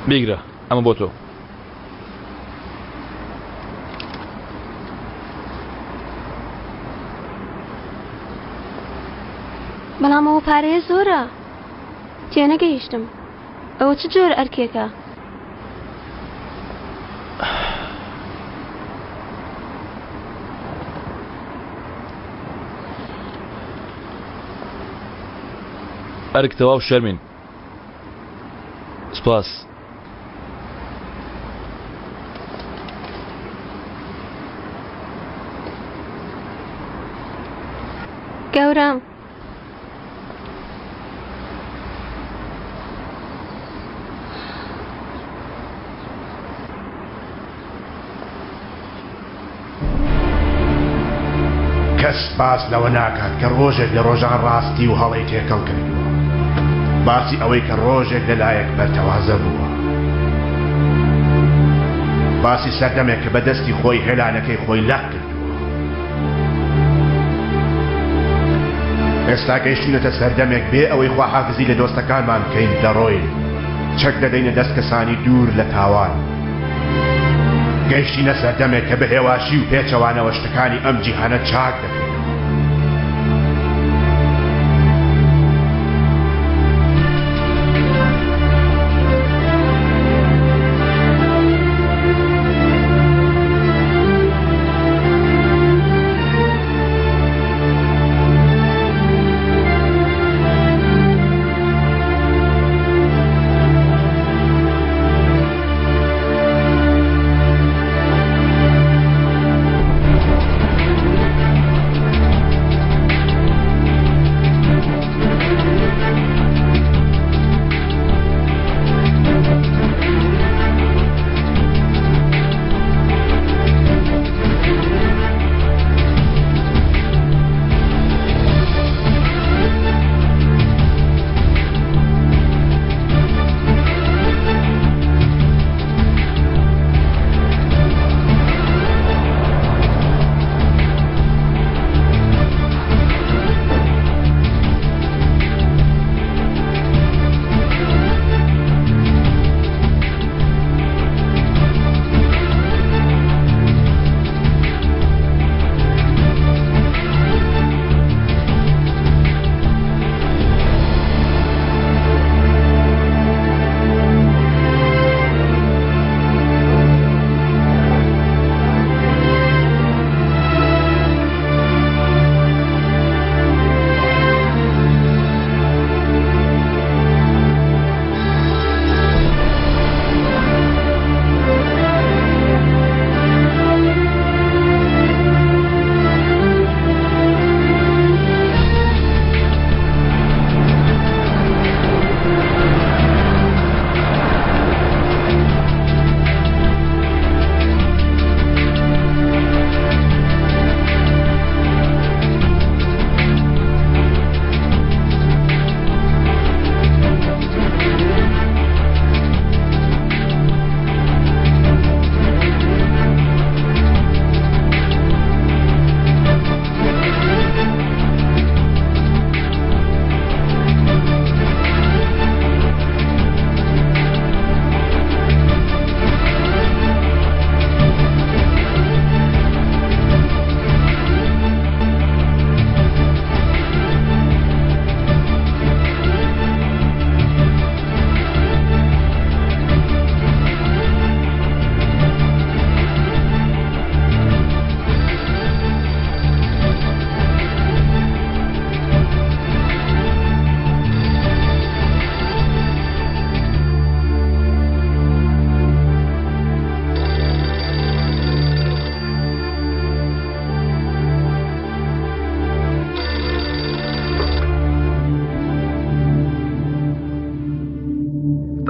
بیگرە ئەمە بۆ تۆ. بەڵام ئەوە پارەیە زۆرە تێنەگەیشتم ئەوە چ جۆرە ئەرکێکە؟ ئەرک تەواو شەرمین سپاس. گەورەم. کەس باس لەوە ناکات کە ڕۆژێک لە ڕۆژان ڕاستی و هەڵەی تێکەڵ کردووە. باسی ئەوەی کە ڕۆژێک لە لایەک پەرتەوازە بووە. باسی سەردەمێک کە بە دەستی خۆی هێلانەکەی خۆی لەق کردووە. ئێستا گەیشتوینەتە سەردەمێک بێ ئەوەی خواحافزی لە دۆستەکانمان بکەین دەڕۆین چەک دەدەینە دەست کەسانی دوور لە تاوان. گەیشتینە سەردەمێک کە بە هێواشی و پێچەوانەوە شتەکانی ئەم جیهانە چاک دەکەینەوە.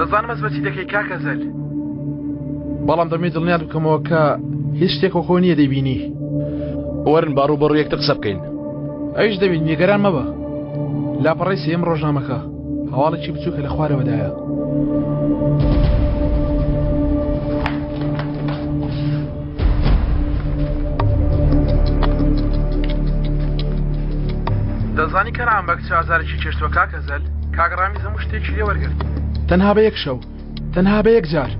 دەزانم هەست بە چی دەکەی کاکە زەل بەڵام دەمێ دڵنیات بکەمەوە کە هیچ شتێک وەخۆ نییە دەیبینی وەرن با ڕووبەڕوو یەکتر قسە بکەین ئەویش دەبین نیگەران مەبە لاپەڕەی سێیەم ڕۆژنامەکە هەواڵێکی بچووکە لە خوارەوەدایە. دەزانی کەنعان بەگ چ ئازارێکی چێشتووە کاک ئەزەل؟ کاک ڕامیز هەموو شتێکی لێ وەرگرت. تەنها بە یەک شەو، تەنها بە یەک جار.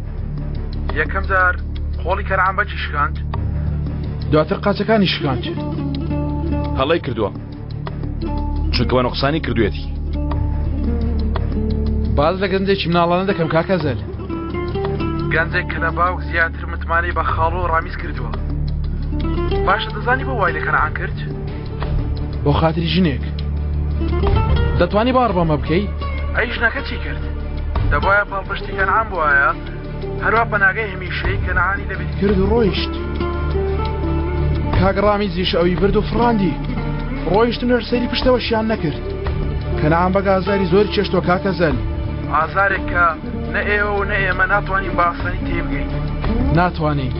یەکەم جار قۆڵی کەنعان بەگی شکاند، دواتر قاچەکانی شکاند. هەڵەی کردووە. چونکە بە نوقسانی کردوێتی. باز لە گەنجێکی مناڵانە دەکەم کاک ئەزەل. گەنجێک کە لە باوک زیاتر متمانەی بە خاڵۆ ڕامیز کردووە. باشە دەزانی بۆ وای لە کەنعان کرد؟ بۆ خاتری ژنێک. دەتوانی باوەڕ بەمە بکەی؟ ئەی ژنەکە چی کرد؟ دەبوایە پاڵپشتی کەنعان بوایە، هەروا پەناگەی هەمیشەیی کەنعانی لەبیر کرد و ڕۆیشت. کاک ڕامیزیش ئەوی برد و فڕاندی. ڕۆیشتن و هەر سەیری پشتەوەشیان نەکرد. کەنعان بەگ ئازاری زۆری چێشتووە کاکە زەل. ئازارێک کە نە ئێوە و نە ئێمە ناتوانین بە ئاسانی تێیبگەین. ناتوانین.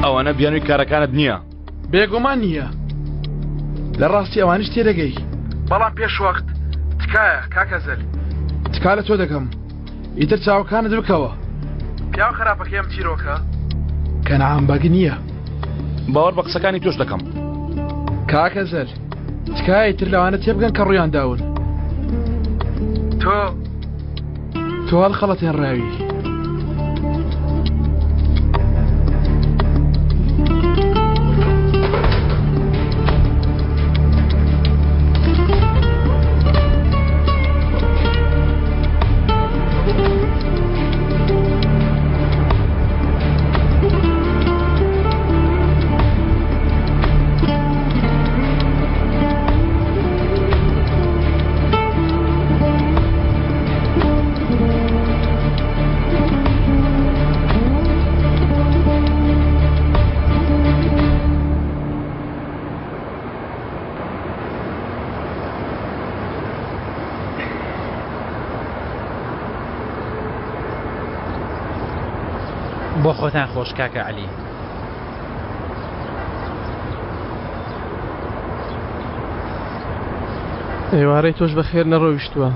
ئەوانە بیانووی کارەکانت نییە. بێگومان نییە. لە ڕاستی ئەوانیش تێدەگەی. بەڵام پێش وەخت. تکایە کاک ئەزەل تکا لە تۆ دەکەم ئیتر چاوەکانت بکەوە پیاو خراپەکەی ئەم چیرۆکە کەنعان بەگ نییە. باوەڕ بە قسەکانی تۆش دەکەم. کاک ئەزەل تکایە ئیتر لەوانە تێبگەن کە ڕوویان داون. تۆ تۆ هەڵخەڵەتێنراوی. بۆ خۆتان خۆش کاکە عەلی. ئێوارەی تۆش بەخێر نەڕۆیشتووە.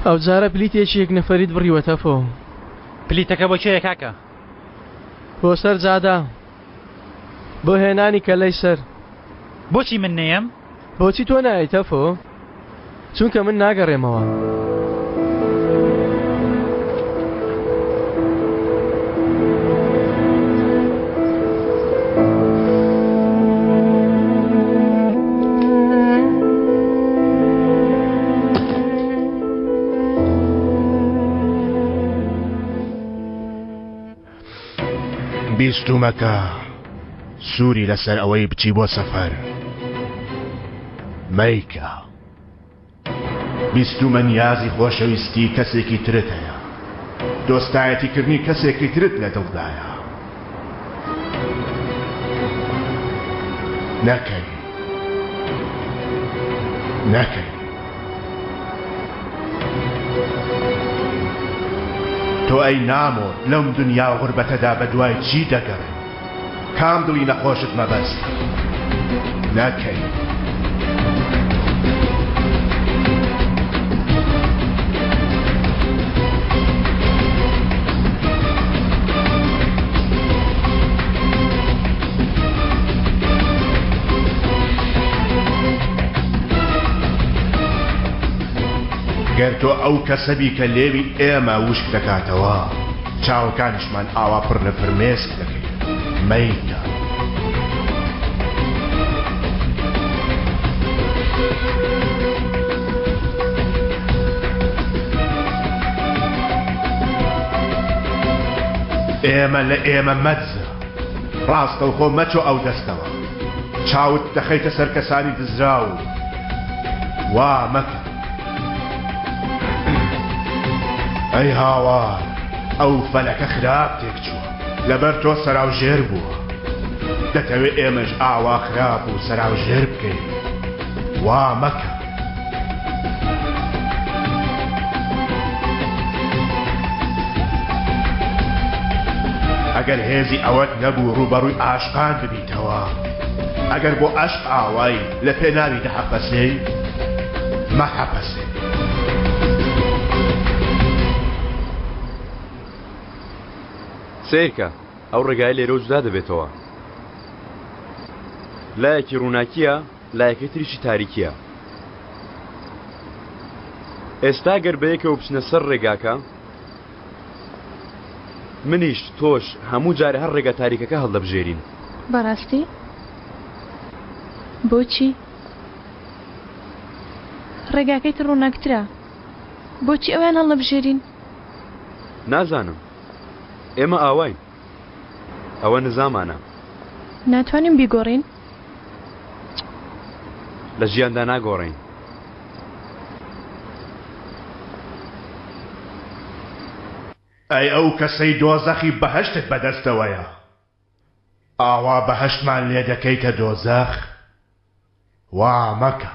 ئەوجارە پلیتێکی یەک نەفەریت بڕیوە تەفۆ. پلیتەکە بۆ کێیە کاکە؟ بۆ سەر جادە بۆ هێنانی کەلەی سەر. بۆچی من نەیەم؟ بۆچی تۆ نایەی تەفۆ؟ چونکە من ناگەڕێمەوە. بیستومە کە سووری لەسەر ئەوەی بچی بۆ سەفەر مەیکە. بیستومە نیازی خۆشەویستی کەسێکی ترت هەیە، دۆستایەتیکردنی کەسێکی ترت لە دڵدایە. نەکەی. نەکەی. تۆ ئەی نامۆ لەم دنیا غوربەتەدا بەدوای چی دەگەڕێی؟ کام دڵی نەخۆشت مەبەست؟ نەکەی. گەر تۆ ئەو کەسە بی کە لێوی ئێمە وشک دەکاتەوە، چاوەکانیشمان ئاوا پڕ لە فرمێسک دەکەی. مەیکە. ئێمە لە ئێمە مەدزە. ڕاستەوخۆ مەچۆ ئەو دەستەوە. چاوت دەخەیتە سەر کەسانی دزراو. وا مەکە. ئەی هاوار، ئەو فەلەکە خراپ تێکچووە. لەبەر تۆ سەراوژێر بووە. دەتەوێ ئێمەش ئاوا خراپ و سەراوژێر بکەی. وا مەکە. ئەگەر هێزی ئەوەت نەبوو ڕووبەڕووی عاشقان ببیتەوە، ئەگەر بۆ عەشق ئاوای لە پێناوی دەحەپەسێی، مەحەپەسێ. سەیرکە، ئەو ڕێگایە لێرەوە جودا دەبێتەوە. لایەکی ڕووناکییە، لایەکەی تریشی تاریکییە. ئێستا گەر بەیەکەوە بچنە سەر ڕێگاکە، منیش، تۆش، هەموو جارێ هەر ڕێگا تاریکەکە هەڵدەبژێرین. بەڕاستی؟ بۆچی؟ ڕێگاکەی تر ڕووناکترە. بۆچی ئەویان هەڵنەبژێرین؟ نازانم. ئێمە ئاواین. ئەوە نزامانە. ناتوانین بیگۆڕین؟ لە ژیاندا ناگۆڕێین. ئەی ئەو کەسەی دۆزەخی بەهەشتت بەدەستەوەیە، ئاوا بەهەشتمان لێ دەکەیتە دۆزەخ؟ وا مەکە.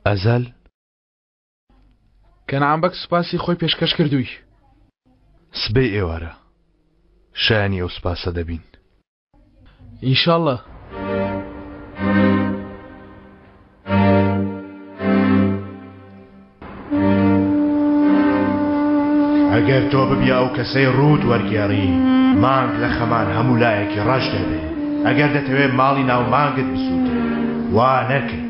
ئەزەل؟ کەنعان بەگ سوپاسی خۆی پێشکەش کردووی. سبەی ئێوارە شایانی ئەو سوپاسە دەبین. ئینشاڵڵا. ئەگەر تۆ ببیە ئەو کەسەی ڕووت وەرگێڕی مانگ لە خەمان هەموو لایەکی ڕەش دەبێ ئەگەر دەتەوێ ماڵی ناو مانگت بسووتێ وا نەکەی.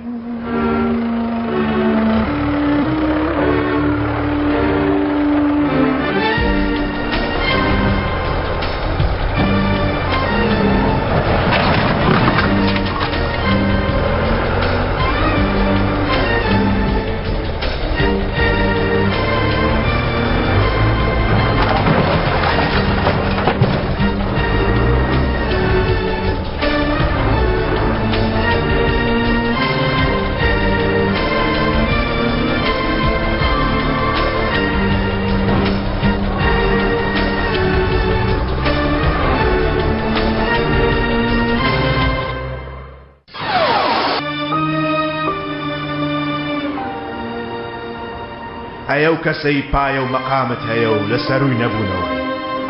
ئەی ئەو کەسەی پایە و مەقامت هەیە و لە سەرووی نەبوونەوەی،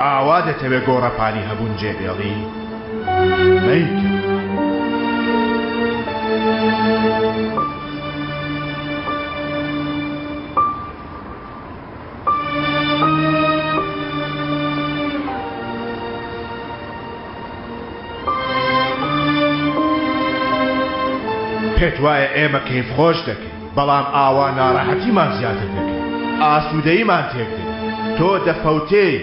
ئاوا دەتەوێ گۆڕەپانی هەبوون جێ بێڵی؟ مەیکە. پێت وایە ئێمە کەیفخۆش دەکەی بەڵام ئاوا ناڕەحەتیمان زیاتر دەکەی ئاسوودەییمان تێک دەدەی تۆ دەفەوتێی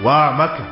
وا مەکە.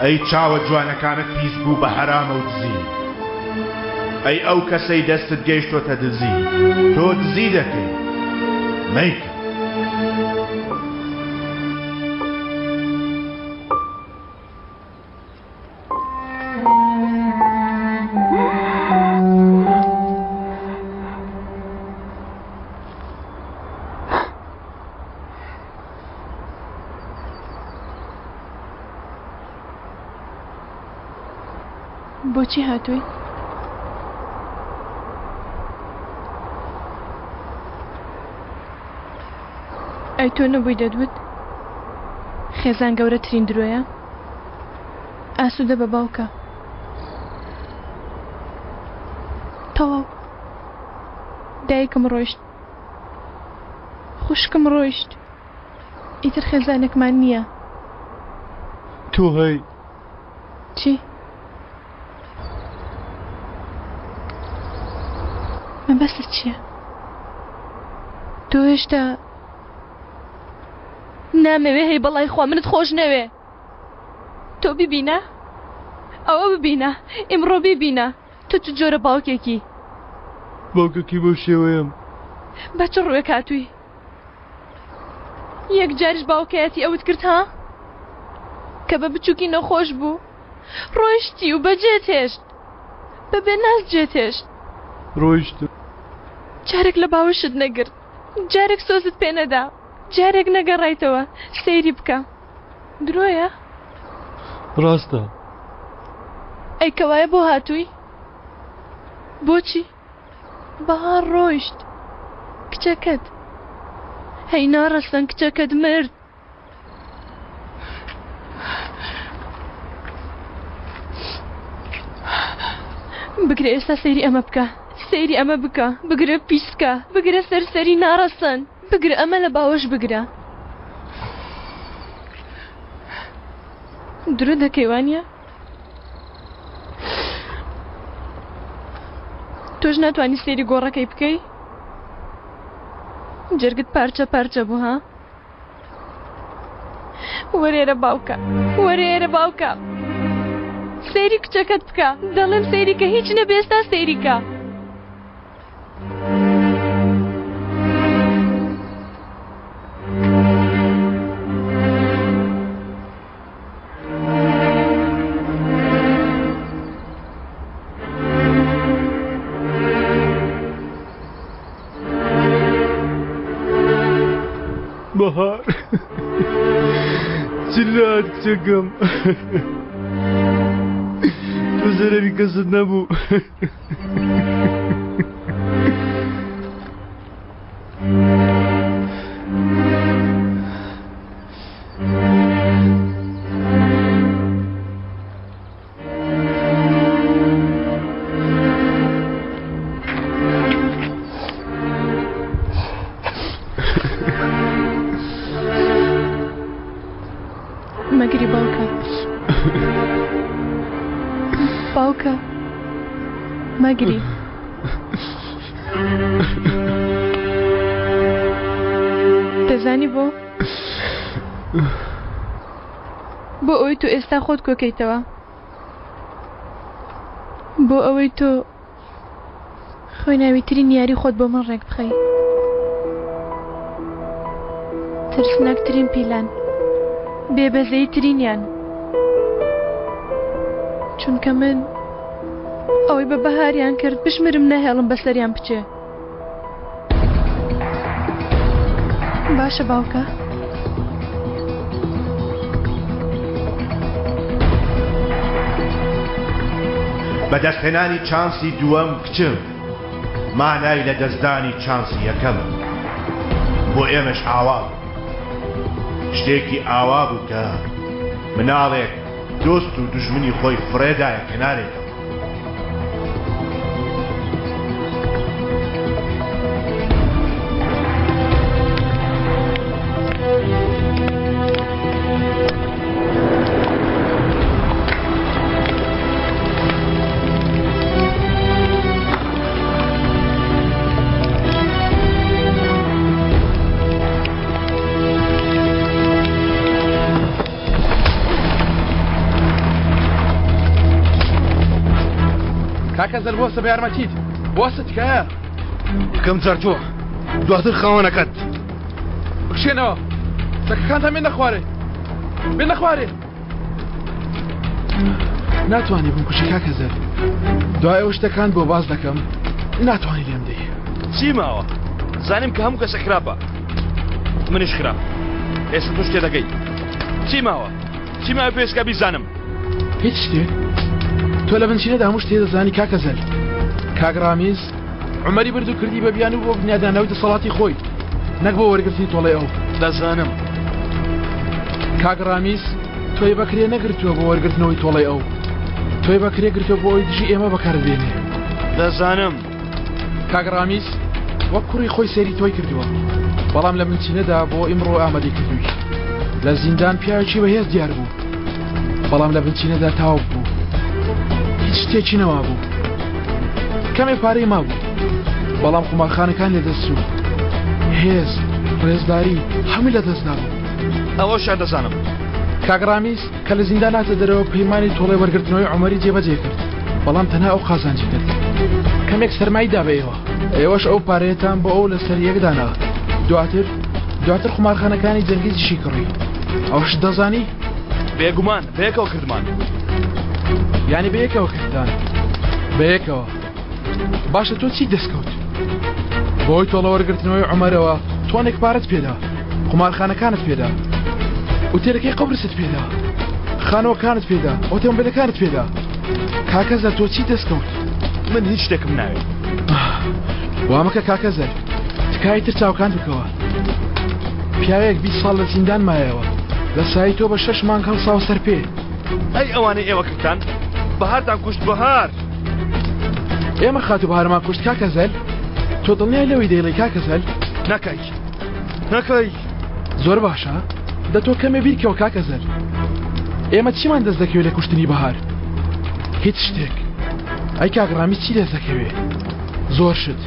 ئەی چاوە جوانەکانت پیس بوو بە حەرامە و دزی ئەی ئەو کەسەی دەستت گەیشتۆتە دزی تۆ دزی دەکەی مەیکە. بۆچی هاتووی؟ ئەی تۆ نەبووی دەتوت خێزان گەورەترین درۆیە؟ ئاسوودە بە باوکە. تەواو. دایکم ڕۆیشت. خوشکم ڕۆیشت. ئیتر خێزانێکمان نییە. تۆ هەی. چی؟ مەبەستت چییە؟ تۆ هێشتا نامەوێ هەی بەڵای خوا منت خۆش نەوێ تۆ ببینە ئەوە ببینە ئیمڕۆ بیبینە تۆ چ جۆرە باوکێکی باوکەکی بەو شێوەیەم بە چ ڕووێک هاتووی یەک جاریش باوکایەتی ئەوت کرد ها کە بە بچووکی نەخۆش بوو ڕۆیشتی و بەجێت هێشت بە بێناز جێت هێشت ڕۆیشتم جارێک لە باوەشت نەگرت جارێک سۆزت پێ نەدا جارێک نەگەڕایتەوە سەیری بکە درۆیە ڕاستە ئەی کەوایە بۆ هاتووی بۆچی بەهار ڕۆیشت کچەکەت هەی ناڕەسەن کچەکەت مرد. بگرە ئێستا سەیری ئەمە بکە سەیری ئەمە بکە بگرە پیسکە بگرە سەرسەری ناڕەسەن بگرە ئەمە لە باوەش بگرە. درۆ دەکەی وانە؟ تۆش ناتوانی سەیری گۆڕەکەی بکەی؟ جەرگت پارچە پارچە بوو ها؟ وەرێرە باوکە وەرێرە باوکە سەیری کچەکەت بکە دەڵێم سەیری کە هیچ نەبێ ئێستا سەیری کە. بەهار چلات کچەکەم تۆ زەرەری کەست نەبوو. مەگری باوکە باوکە مەگری. دەزانی بۆ؟ بۆ ئەوەی تۆ ئێستا خۆت کۆکەیتەوە بۆ ئەوەی تۆ خوێناویترین یاری خۆت بۆ من ڕێک بخەی ترسناکترین پیلان بێبەزەیترینیان چونکە من ئەوەی بە بەهاریان کرد بشمرم ناهێڵم بەسەریان بچێ باشە باوکە. بەدەستهێنانی چانسی دووەم کچم مانای لەدەستدانی چانسی یەکەمە. بۆ ئێمەش ئاوا بوو. شتێکی ئاوا بوو کە مناڵێک دۆست و دوژمنی خۆی فڕێدایە کەنارێکەوە. کاکە زەر بۆسە بە یارمەتیت بۆسە تکایە یەکەم جار تۆ دواتر خاوەنەکەت بکشێنەوە چەکەکانتان بێنە خوارێ بێنە خوارێ ناتوانی بمکوژی کاکە زەر دوای ئەو شتەکان بۆ باز دەکەم ناتوانی لێم دەی چی ماوە زانیم کە هەموو کەسە خراپە منیش خراپ ئێستا تۆ شتێ دەکەی چی ماوە چی ماوە پێشکە بیزانم هیچ شتێک تۆ لە بنچینەدا هەموو شتێ دەزانی کاکە زەل کاک ڕامیز عومەری برد و کردی بە بیانوو بۆ بنیادانەوەی دەسەڵاتی خۆی نەک بۆ وەرگرتنی تۆڵەی ئەو. دەزانم. کاک ڕامیز تۆی بە کرێ نەگرتووە بۆ وەرگرتنەوەی تۆڵەی ئەو. تۆی بە کرێ گرتووە بۆ ئەوەی دژی ئێمە بەکارت بێنێ. دەزانم. کاک ڕامیز وەک کوڕی خۆی سەیری تۆی کردووە، بەڵام لە بنچینەدا بۆ ئیمڕۆ ئامادەی کردووی. لە زیندان پیاوێکی بەهێز دیار بوو. بەڵام لە بنچینەدا تاو بوو هیچ شتێکی نەمابوو کەمێ پارەی مابوو بەڵام قومارخانەکان لەدەست چوو هێز ڕێزداری هەمووی لەدەست دابوو ئەوەشیان دەزانم کاک ڕامیز کە لە زیندان هاتە دەرەوە پەیمانی تۆڵەی وەرگرتنەوەی عومەری جێبەجێ کرد بەڵام تەنها ئەو قازانجی کرد کەمێک سەرمای دا بە ئێوە ئێوەش ئەو پارەیەتان بۆ ئەو لەسەر یەک دانا دواتر دواتر قومارخانەکانی جەنگیزیشی کڕی ئەوەشت دەزانی؟ بێگومان بەیەکەوە کردمان. یانی بەیەکەوە کردتان؟ بەیەکەوە باشە تۆ چی دەستکەوت؟ بەهۆی تۆڵە وەرگرتنەوەی عومەرەوە تۆنێک پارەت پێدا قومارخانەکانت پێدا ئوتێلەکەی قوبرست پێدا خانووەکانت پێدا ئۆتۆمبیلەکانت پێدا کاکە زەر تۆ چی دەستکەوت؟ من هیچ شتێکم ناوێت. وامەکە کاکە زەر تکایە تر چاوکان بکەوە پیاوێک 20 ساڵ لە زیندان مایەوە لە سای تۆ بە شەش مانگ هەڵساوە سەر پێ ئەی ئەوانەی ئێوە کردتان بەهارتان کوشت بەهار ئێمە خاتوو بەهارمان کوشت کاکە زەل تۆ دڵنیای لەوەی دەیڵێی کاکە زەل نەکەی نەکەی زۆر باشە دە تۆ کەمێ بیرکەوە کاکە زەل. ئێمە چیمان دەست دەکەوێت لە کوشتنی بەهار؟ هیچ شتێک. ئەی کاک ڕامیز چی دەست دەکەوێت؟ زۆر شت.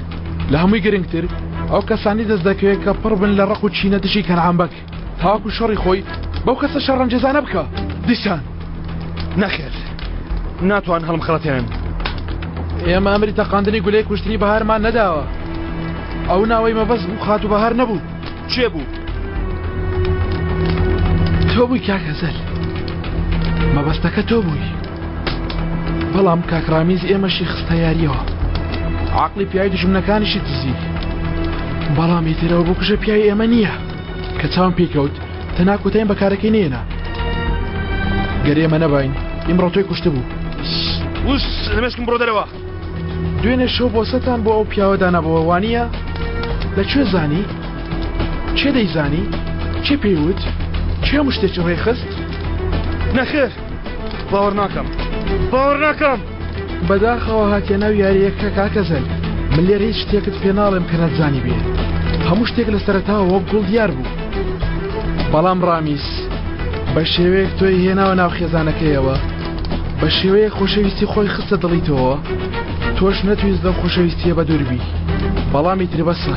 لە هەمووی گرنگتر ئەو کەسانی دەست دەکەوێت کە پڕ بن لە ڕق و چینە دژی کەنعان بەگ تاوەکو شەڕی خۆی بەو کەسە شەڕەنگێزانە بکا. دیسان نەخێر ناتوان هەڵمخەڵەتێنن. ئێمە ئەمری تەقاندنی گولەی کوشتنی بەهارمان نەداوە. ئەو ناوەی مەبەست بوو خاتوو بەهار نەبوو. کێ بوو؟ تۆ بووی کاک ئەزەل. مەبەستەکە تۆ بووی. بەڵام کاک ڕامیز ئێمەشی خستە یاریەوە. عەقڵی پیاوی دوژمنەکانیشی دزی. بەڵام ئیتر ئەو بکوژە پیاوی ئێمە نییە. کە چاوم پێی کەوت تەنها کۆتاییم بە کارەکەی نەهێنا. گەر ئێمە نەباین ئیمڕۆ تۆی کوشتبوو. وس لە مێشکم بڕۆ دەرەوە. دوێنێ شەو بۆسەتان بۆ ئەو پیاوە دانابووە وانییە؟ لە کوێ زانی؟ کێ دەیزانی؟ کێ پێی وت؟ کێ هەموو شتێکی ڕێکخست؟ نەخێر باوەڕ ناکەم باوەڕ ناکەم. بەداخەوە هاتیە ناو یارییەکە کاکە زەل. من لێرە هیچ شتێکت پێ ناڵێم کە نەتزانیبێ. هەموو شتێک لە سەرەتاوە وەک گوڵ دیار بوو. بەڵام ڕامیس بە شێوەیەک تۆی هێناوە ناو خێزانەکەیەوە بە شێوەیەک خۆشەویستی خۆی خستە دڵی تۆوە تۆش نەتویست لەو خۆشەویستیە بە دوور بی بەڵام ئیتر بەسە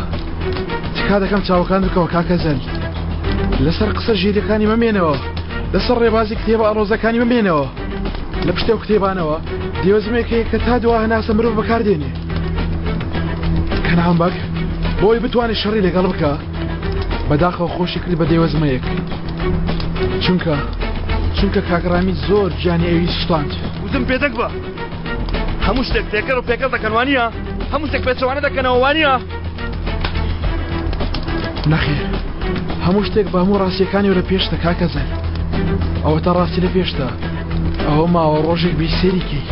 تکا دەکەم چاوەکان بکەوە کاکە زەل لەسەر قسە ژیرەکانی مەمێنەوە لەسەر ڕێبازی کتێبە ئاڵۆزەکانی مەمێنەوە لە پشتەو کتێبانەوە دێوەزمێک هەیە کە تا دوا هەناسە مرۆڤ بەکاردێنێ کەنعان بەگ بۆی بتوانێت شەڕی لەگەڵ بکە بەداخەوە خۆشی کرد بە دێوەزمەیەک چونکە چونکە کاکڕامی زۆر گیانی ئەوی سوستاند وتم بێدەنگ بە هەموو شتێک تێکەڵ و پێکەڵ دەکەن وانییە هەموو شتێک پێچەوانە دەکەنەوە وانییە نەخێر هەموو شتێک بە هەموو ڕاستیەکانی لە پێشتە کاکە زەل ئەوە تا ڕاستی لە پێشتە ئەوە ماوە ڕۆژێک بی سێری کەی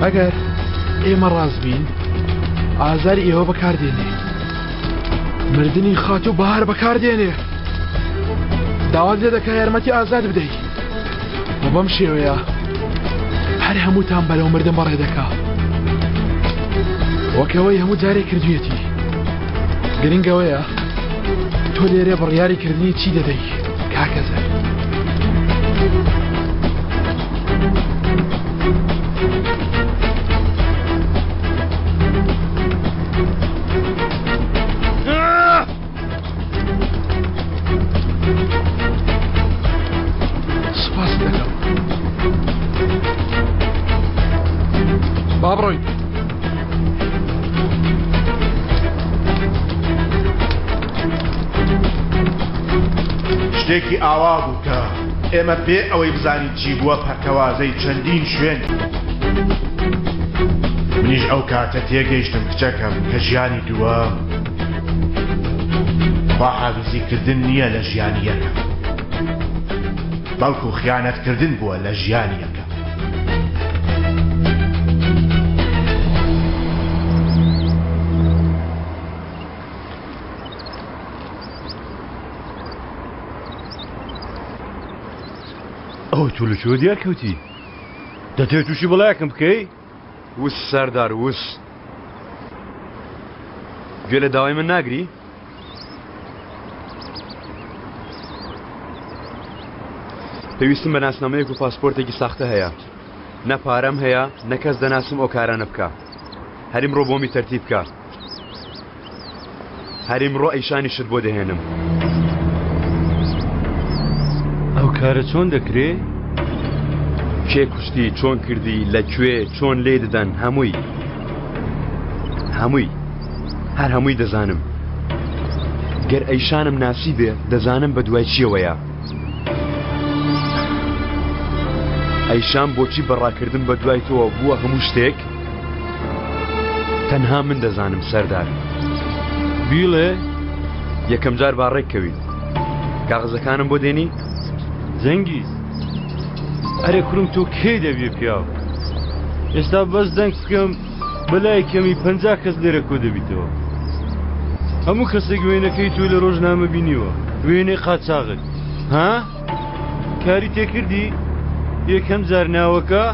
ئەگەر ئێمە ڕاست بین ئازاری ئێوە بەکاردێنێ مردنی خاتوو بەهار بەکاردێنێ داوات لێ دەکا یارمەتی ئازاد بدەیت و بەم شێوەیە هەر هەمووتان بەرەو مردن بەڕێ دەکا وەکەوەی هەموو جارێک کردویەتی گرنگەوەیە تۆ لێرە بڕیاری کردنی چی دەدەی کاکە زەر سوپاست دەکەم با بڕۆین شتێکی ئاوا بوو کە ئێمە بێ ئەوەی بزانین چی بووە پەرتەوازەی چەندین شوێن منیش ئەو کاتە تێگەیشتم کچەکەم کە ژیانی دووەم خواحافیزی کردن نییە لە ژیانی یەکەم بەڵکو خیانەتکردن بووە لە ژیانی یەکەم. ئەوە تۆ لە کوێوە دیار کەوتی؟ دەتەوێت تووشی بەڵایەکم بکەی؟ وس سەردار وس گوێ لە داوای من ناگری؟ پێویستم بە ناسنامەیەک و پاسپۆرتێکی ساختە هەیە نە پارەم هەیە نە کەس دەناسم ئەو کارانە بکە هەریم ڕۆ بۆمی تەرتیب بکە هەر ئیمڕۆ ئەیشانیشت بۆ دەهێنم. ئەو کارە چۆن دەکرێ؟ کێ کوشتی، چۆن کردی، لە کوێ، چۆن لێی دەدەن، هەمووی. هەمووی. هەر هەمووی دەزانم. گەر ئەیشانم ناسیبێ، دەزانم بە دوای چییەوەیە. ئەیشان بۆچی بە ڕاکردن بە دوای تۆوە بووە هەموو شتێک؟ تەنها من دەزانم سەردار. بیڵێ. یەکەم جار با ڕێک کەوین. کاغەزەکانم بۆ دێنی؟ جەنگیز. ئەرێ کوڕم تۆ کەی دەبیە پیاو؟ ئێستا بەس دەنگ بکەم بەلای کەمی 50 کەس لێرە کۆ دەبیتەوە. هەموو کەسێک وێنەکەی تۆی لە ڕۆژنامە بینیوە، وێنەی قاچاغت. ها؟ کاری تێکردی یەکەم جار ناوەکە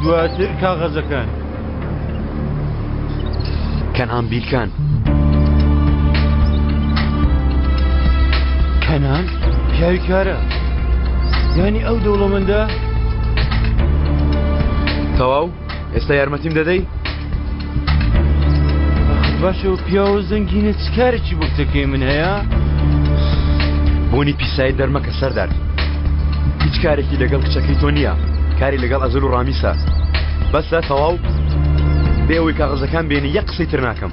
دواتر کاغەزەکان. کەنعان بیرکان. کەنان پیاوی کارە یانی ئەو دەوڵەمەندە؟ تەواو ئێستا یارمەتیم دەدەی؟ باشە و پیاوە زەنگینە چ کارێکی بۆ کچەکەی من هەیە؟ بۆنی پیسایی دەرمەکە سەردار هیچ کارێکی لەگەڵ کچەکەی تۆ نییە کاری لەگەڵ ئەزل و ڕامیسە بەسە تەواو بێ ئەوەی کاغەزەکان بێنی یەک قسەی تر ناکەم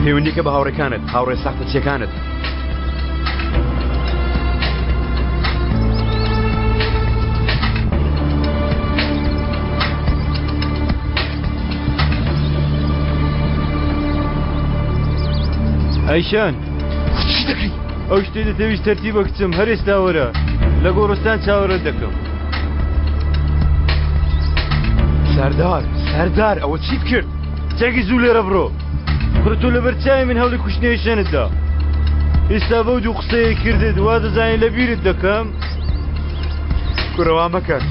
پەیوەندیکە بە هاوڕێکانت هاوڕێ ساختەچیەکانت ئەیشان چی دەکەی؟ ئەو شتێ دەتەویست تەرتیبە کچم هەر ئێستا وەرە لە گۆڕستان چاوەڕێت دەکەم. سەردار سەردار ئەوە چیت کرد؟ چەکی زوو لێرە بڕۆ کوڕ تۆ لەبەر چاوی من هەوڵی کوشتنی ئەیشەنت دا ئێستا بەو دوو قسەیە کردت وا دەزانی لە بیرت دەکەم؟ کورە وا مەکەن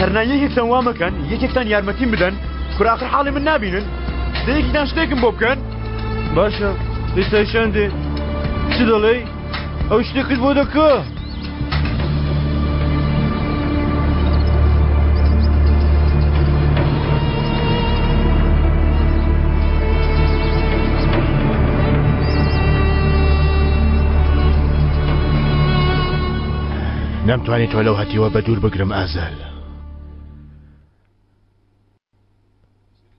هەرنا یەکێکتان وا مەکەن یەکێکتان یارمەتیم بدەن کورە ئاخر حاڵی من نابینن دە یەکێکتان شتێکم بۆ بکەن باشە ئێستا شان دێ چ دەڵێی ئەو شتێکت بۆ دەکە نەمتوانی تۆ لەو هەتیوە بە دوور بگرم ئازەل.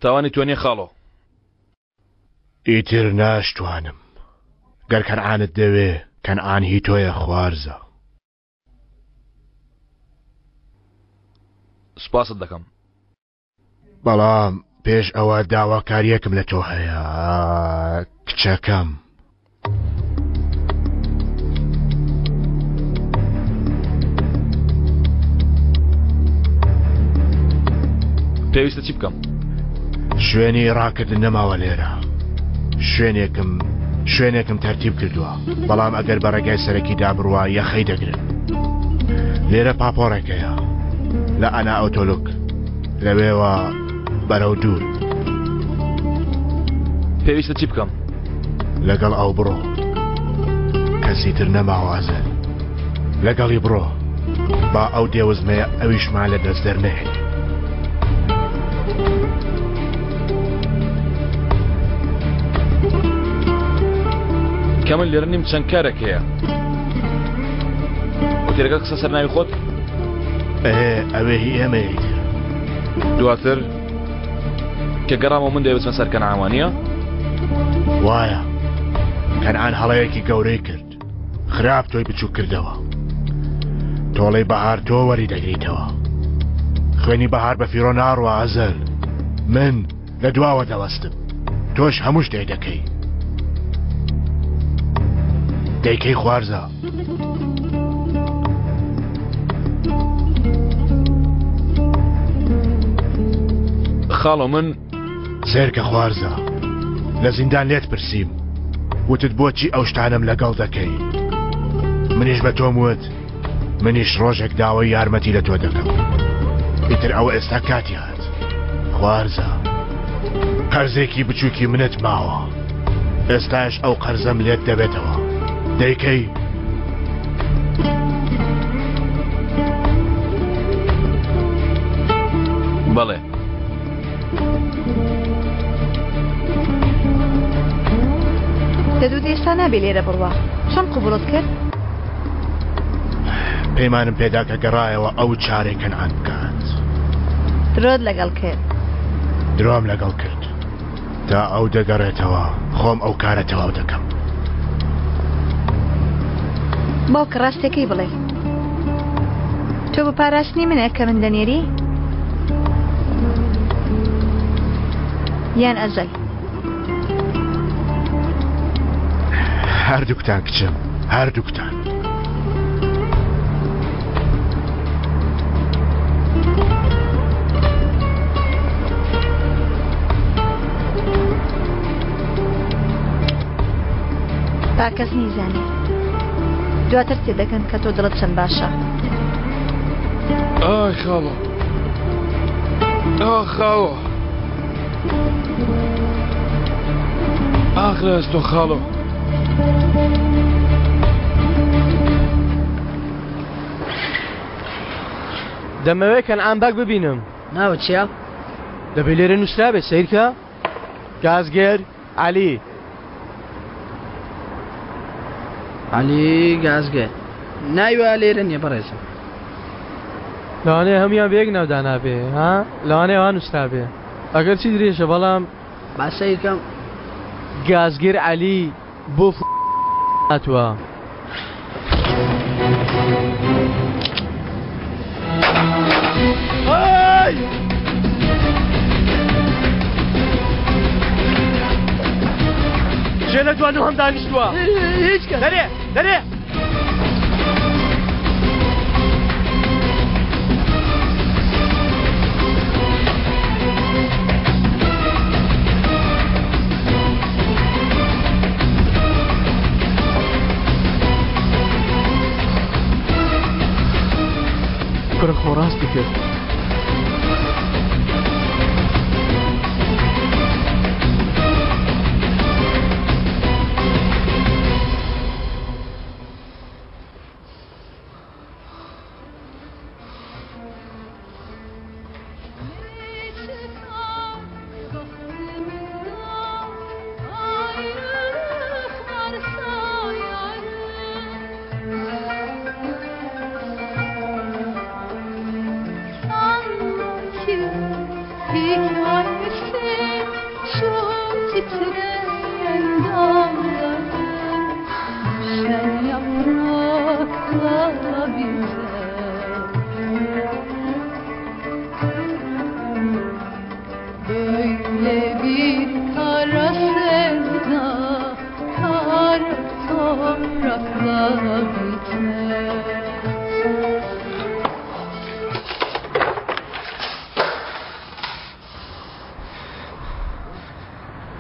تاوانی تۆ نیە خاڵۆ. ئیتر ناشتوانم. گەر کەنعانت دەوێ کەنعان هی تۆیە خوارزا. سوپاست دەکەم. بەڵام پێش ئەوە داواکاریەکم لە تۆ هەیە کچەکەم. پێویستە چی بکەم؟ شوێنی ڕاکردن نەماوە لێرە شوێنێکم شوێنێکم تەرتیب کردووە بەڵام ئەگەر بە ڕێگای سەرەکی دابڕوا یەخەی دەگرن لێرە پاپۆڕێکەیە لە ئەنا ئەوتۆلوک لەوێوە بەرەو دوور. پێویستە چی بکەم؟ لەگەڵ ئەو بڕۆ. کەسی تر نەماوە ئەزەل. لەگەڵی بڕۆ. با ئەو دێوزمەیە ئەویشمان لە دەست دەرنەهێنێ. کە من لێرە نیم چەند کارێک هەیە. ئوتێلەکە قسە سەر ناوی خۆت؟ ئێ ئەوێ هی ئێمەیە ئیتر. دواتر کە گەڕامەوە من دەیەوێت بچمە سەر کەنعان وانییە؟ وایە کەنعان هەڵەیەکی گەورەی کرد خراپ تۆی بچوک کردەوە تۆڵەی بەهار تۆ وەری دەگریتەوە خوێنی بەهار بە فیرۆ ناڕوە ئەزەل من لە دواوە دەوەستم تۆش هەموو شتێک دەکەی دەیکەی خوارزا خاڵۆ من سێرکە خوارزا لە زیندان لێت پرسیم وتت بۆچی ئەو شتانم لەگەڵ دەکەی منیش بە تۆم وت منیش ڕۆژێک داوای یارمەتی لە تۆ دەکەم ئیتر ئەوە ئێستا کاتی هات خوارزا قەرزێکی بچووکی منت ماوە ئێستاش ئەو قەرزەم لێت دەبێتەوە دەیکەی بەڵێ دەدوت ئێستا نابێ لێرە بڕوا چۆن قبوڵت کرد؟ پەیمانم پێدا کە گەڕایەوە ئەو چارەی کەنعان بکات. درۆت لەگەڵ کرد. درۆم لەگەڵ کرد. تا ئەو دەگەڕێتەوە خۆم ئەو کارە تەواو دەکەم. باوکە ڕاستەکەی بڵێ. تۆ بە پاراستنی منە کە من دەنێری؟ یان ئەزەل؟ هەردووکتان کچم هەردووکتان. با کەس نیزانێ دواتر تێدەگەن کە تۆ دڵت چەند باشە. ئای خاڵۆ ئا خاوە. ئاخ لە ئەستۆ خاڵۆ. دەمەوێت کەنعان بەگ ببینم. ناوت چییە؟ دەبێ لێرە نووسرابێت سەیرکە گازگەر عەلی. عەلی گازگەر ناوی وا لێرە نییە بەڕێزم. لەوانەیە هەموویان بە یەک ناو دانابێ ها لەوانەیە وا نووسرابێ ئەگەر چی درێژە بەڵام با سەیرکەم. گازگر عەلی بۆ هاتووە. کێ لە دوان و هەم دانیشتووە؟ هیچ کەس. دەرێ دەرێ. کوڕە خۆ ڕاستی کرد.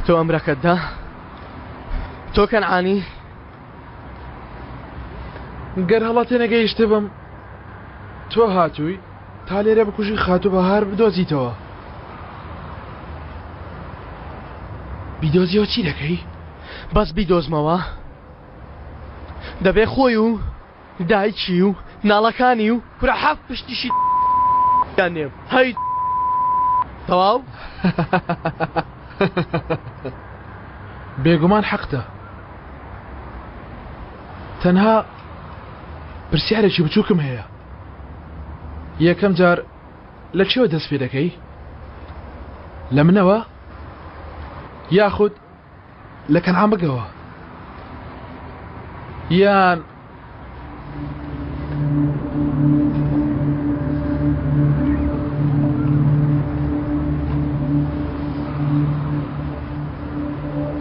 تۆ ئەمرەکەت دا تۆ کەنعانی گەر هەڵە تێنەگەیشتبم تۆ هاتووی تا لێرە بکوژی خاتوو بەهار بدۆزیتەوە بیدۆزیەوە چی دەکەی؟ بەس بیدۆزمەوە دەبێ خۆی و دایکی و ناڵەکانی و کورە حەفت پشتیشی دانێم هەی تەواو بێگومان حەقتە تەنها پرسیارێکی بچووکم هەیە یەکەم جار لە چێوە دەست پێ دەکەی لە منەوە یاخود لە کەنعان بگەوە یان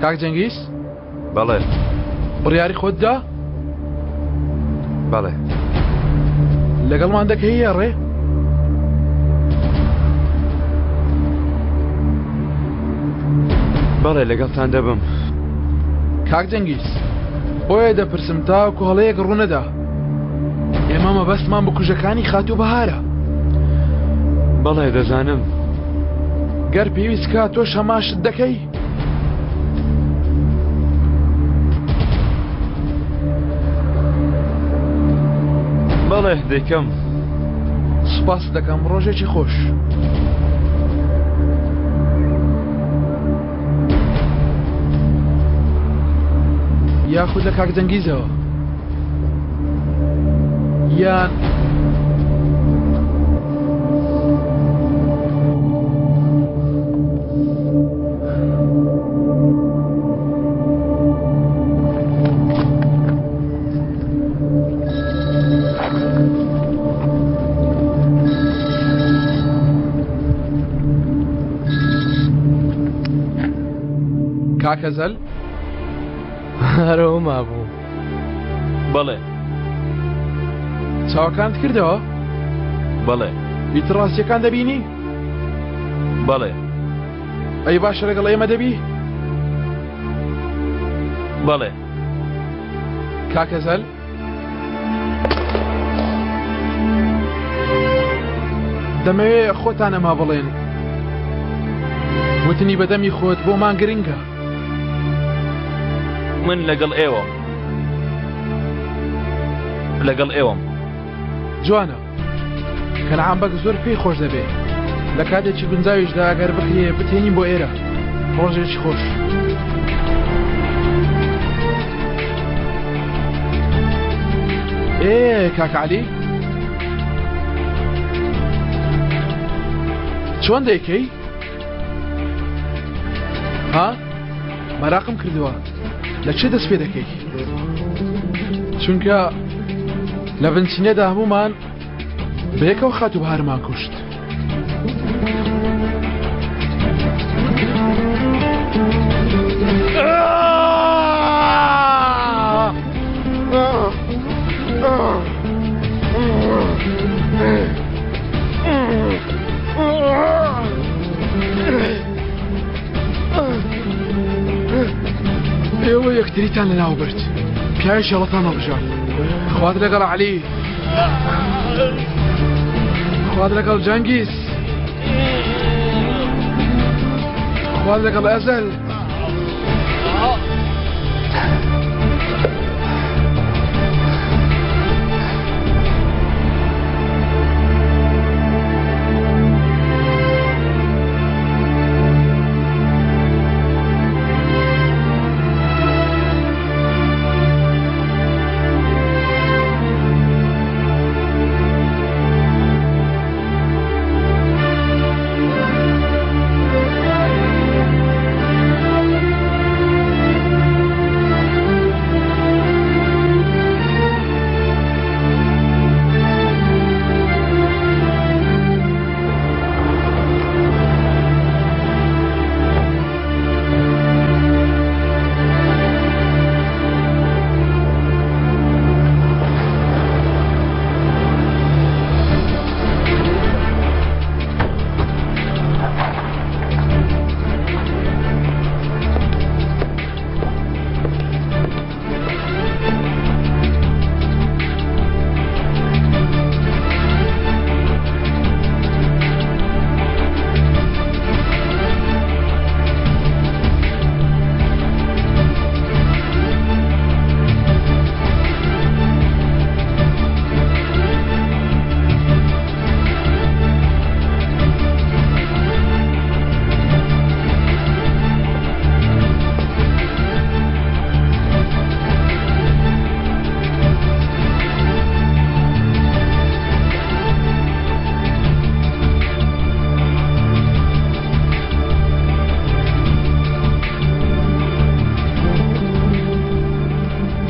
کاک جەنگیز بەڵێ بڕیاری خۆت دا؟ بەڵێ لەگەڵمان دەکەی یا ڕێ؟ بەڵێ لەگەڵتان دەبم. کاک جەنگیز بۆیە دەپرسم تاوەکو هەڵەیەک ڕوونەدا ئێمە مەبەستمان بکوژەکانی خاتوو بەهارە. بەڵێ دەزانم. گەر پێویست کا تۆش هەمان شت دەکەی؟ بەڵێ دەیکەم. سوپاست دەکەم ڕۆژێکی خۆش. یاخود لە کاک جەنگیزەوە یان کاکە زەل هەرەوە مابوو بەڵێ چاوەکانت کردەوە بەڵێ ئیتر ڕاستیەکان دەبینی بەڵێ ئەی باشە لەگەڵ ئێمە دەبی بەڵێ کاکە زەل دەمەوێ خۆتان ئەمە بڵێن. وتنی بەدەمی خۆت بۆمان گرنگە. من لەگەڵ ئێوەم. لەگەڵ ئێوەم. جوانە. کەنعان بەگ زۆر پێی خۆش دەبێ. لە کاتێکی گونجاویشدا ئەگەر بکرێ بتهێنین بۆ ئێرە. ڕۆژێکی خۆش. ئێ کاک عەلی چۆن دەیکەی؟ ها؟ مەراقم کردووە لە چێ دەست پێ دەکەی؟ چونکە لە بنچینەدا هەمومان بەیەکەوە خاتوو بەهارمان کوشت. ئێوە یەکتریتان لەناو برد پیاوی شەڵەتان هەڵبژارد خوات لەگەڵ عەلی خوات لەگەڵ جەنگیز خوات لەگەڵ ئەزەل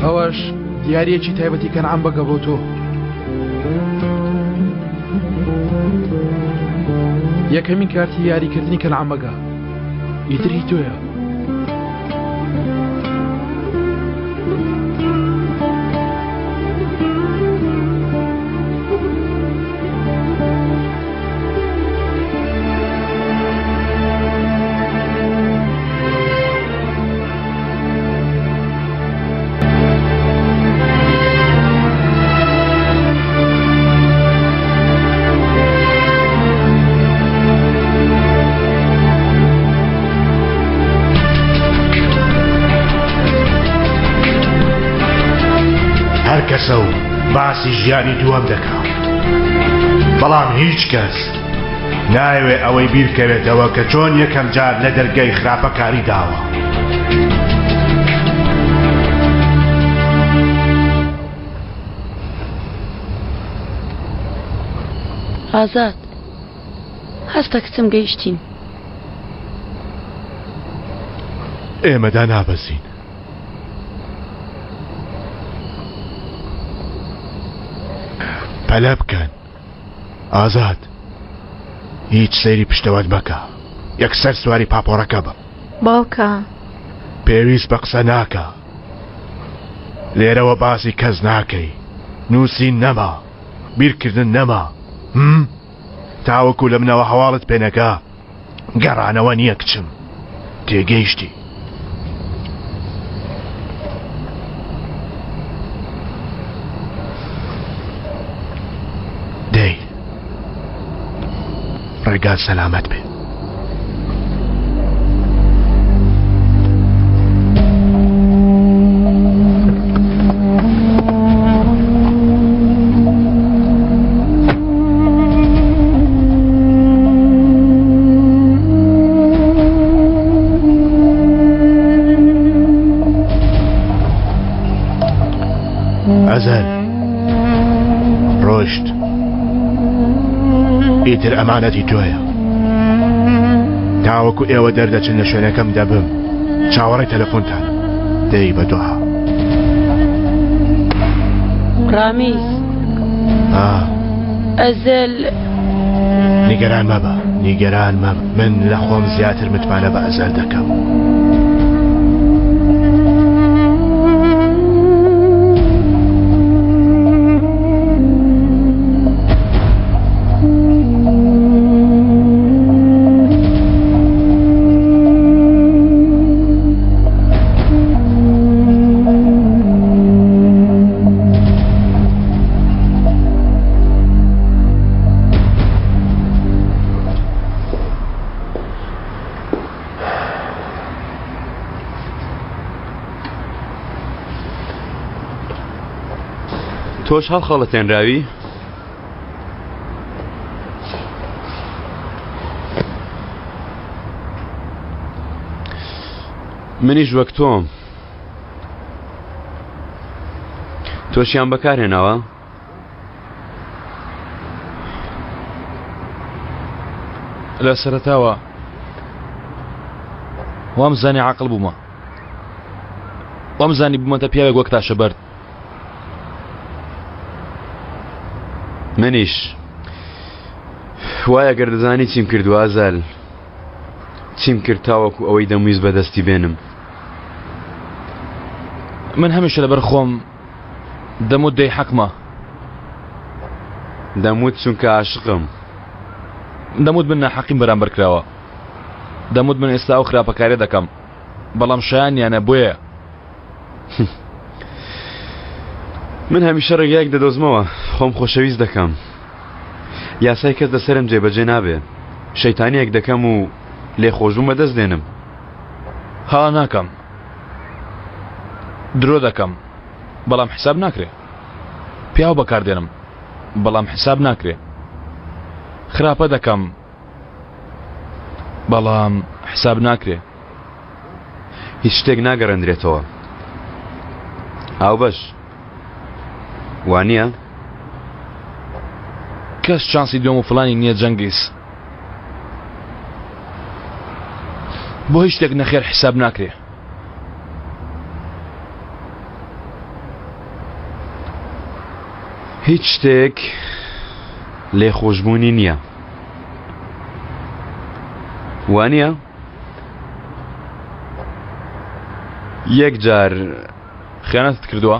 ئەوەش دیارەکی تایبەتی کەنعام بەگە بۆ تۆ یەکەمین کارتی یاریکردنی کەنعام بەگە ئیتر هی تۆیە. هەر کەسە و باسی ژیانی دووەم دەکا بەڵام هیچ کەس نایەوێ ئەوەی بیرکەوێتەوە کە چۆن یەکەم جار لە دەرگەی خراپەکاری داوە. ئازاد هەستە کچم گەیشتین. ئێمە دانابەزین. پەلە بکەن. ئازاد هیچ سەیری پشتەوەت مەکە یەکسەر سواری پاپۆڕەکە بە. باوکە. پێویست بە قسە ناکا لێرەوە باسی کەس ناکەی نووسین نەما بیرکردن نەما هم تاوەکو لە منەوە هەواڵت پێنەگا گەڕانەوە نییە کچم تێگەیشتی. دەی ڕێگات سەلامەت بێ. ئیتر ئەمانەتی تۆیە. تاوەکو ئێوە دەردەچن لە شوێنەکەم دەبم. چاوەڕێی تەلەفۆنتانم. دەی بە دوعا. ڕامیز. ئا. ئەزەل. نیگەران مەبە، نیگەران مەبە. من لە خۆم زیاتر متمانە بە ئەزەل دەکەم. تۆش هەڵخەڵەتێنراوی؟ منیش وەک تۆم تۆشیان بەکارهێناوە؟ لە سەرەتاوە وام زانی عقل بوومە وام زانی بوومەتە پیاوێک وەک تاشە بەرد منیش وایە گەر دەزانی چیم کردووە ئازال چیم کرد تاوەکو ئەوەی دەمویست بەدەستی بێنم من هەمیشە لەبەر خۆم دەموت دەی حەقمە. دەموت چونکە عاشقم. دەموت من ناحەقیم بەرامبەر کراوە. دەموت من ئێستا ئەو خراپەکاریە دەکەم بەڵام شایانیانە بۆیە. من هەمیشە ڕێگایەک دەدۆزمەوە خۆم خۆشەویست دەکەم. یاسای کەس لەسەرم جێبەجێ نابێ. شەیتانیەک دەکەم و لێخۆشبوون بەدەست دێنم. هەڵە ناکەم. درۆ دەکەم بەڵام حساب ناکرێ پیاو بەکاردێنم بەڵام حساب ناکرێ خراپە دەکەم بەڵام حساب ناکرێ هیچ شتێک ناگەڕێندرێتەوە هاوبەش وانە کەس چانسی دوم و فلانی نییە جەنگیز بۆ هیچ شتێک نەخێر حساب ناکرێ هیچ شتێک لێخۆشببوونی نییە وانە یەک جار خیانەتت کردووە؟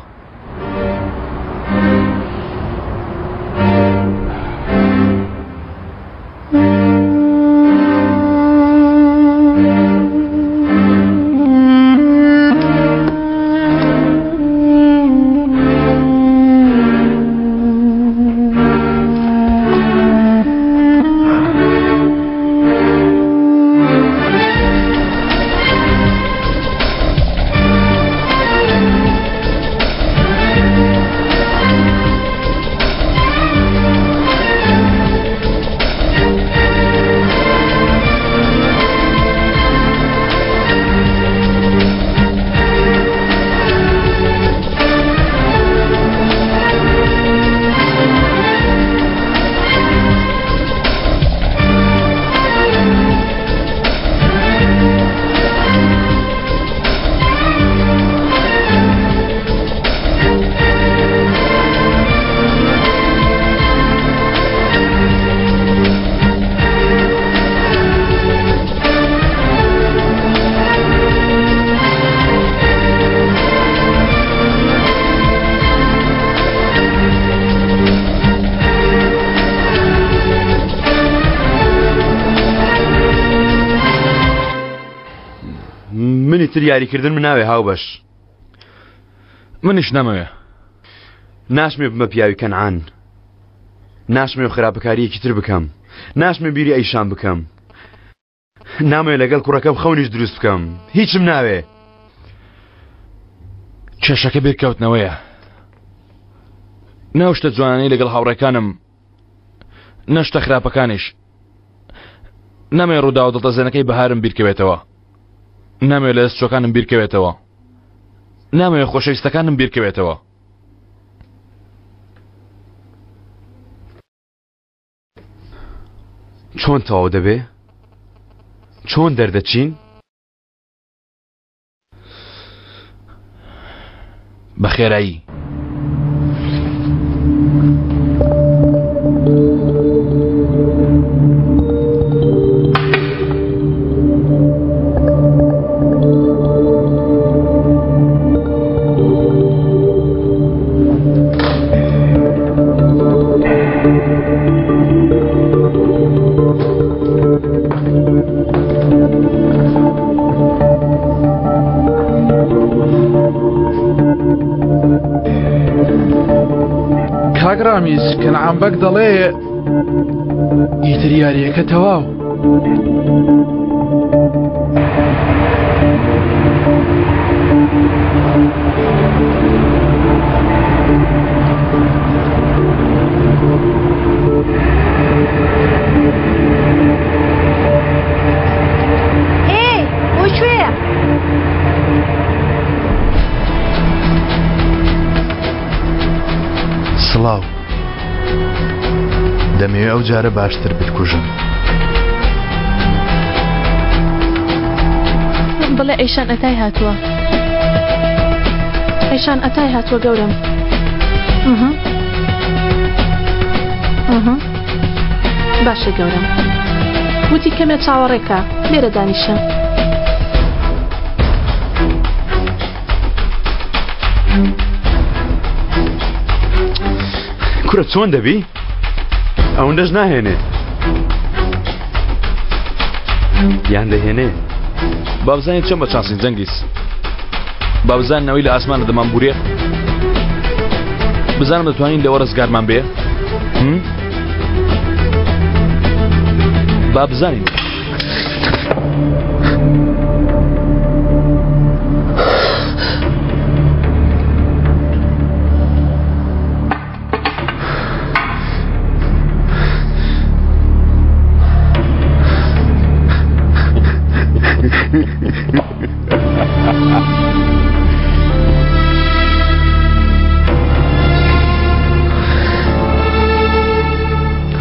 منی تر یاریکردن من ناوێ هاوبەش منیش نامەوێ ناشمێ بمە پیاوی کەنعان ناشمێ خراپەکاریەکی تر بکەم ناشمێ بیری ئەیشان بکەم نامەوێ لەگەڵ کوڕەکەم خەونیش دروست بکەم هیچم ناوێ کێشەکە بیرکەوتنەوەیە ناو شتە جوانانەی لەگەڵ هاوڕێکانم نەشتە خراپەکانیش نامەوێ ڕووداوە دڵتەزێنەکەی بەهارم بیرکەوێتەوە نامەوێ لە دەست چۆکانم بیرکەوێتەوە نامەوێ خۆشەویستەکانم بیرکەوێتەوە چۆن تەواو دەبێ؟ چۆن دەردەچین؟ بە خێرایی. کاک ڕامیز کەنعان بەگ دەڵێ ئیتر یاریەکە تەواو. ئێ بۆ کوێیە؟ سڵاو دەمەوێ ئەو جارە باشتر بتکوژم. بڵێ ئەیشان ئەتای هاتووە. ئەیشان ئەتای هاتووە گەورەم. باشە گەورەم. وتی کەمێ چاوەڕێکە لێرە دانیشە. کورە چۆن دەبی؟ ئەوەندەش ناهێنێ یان دەهێنێ بابزانین چۆن بە چانسین جەنگیز بابزان نەوەی لە ئاسمانە دەمان بورێ بزانم دەتوانین لەوە ڕزگارمان بێ با بزانین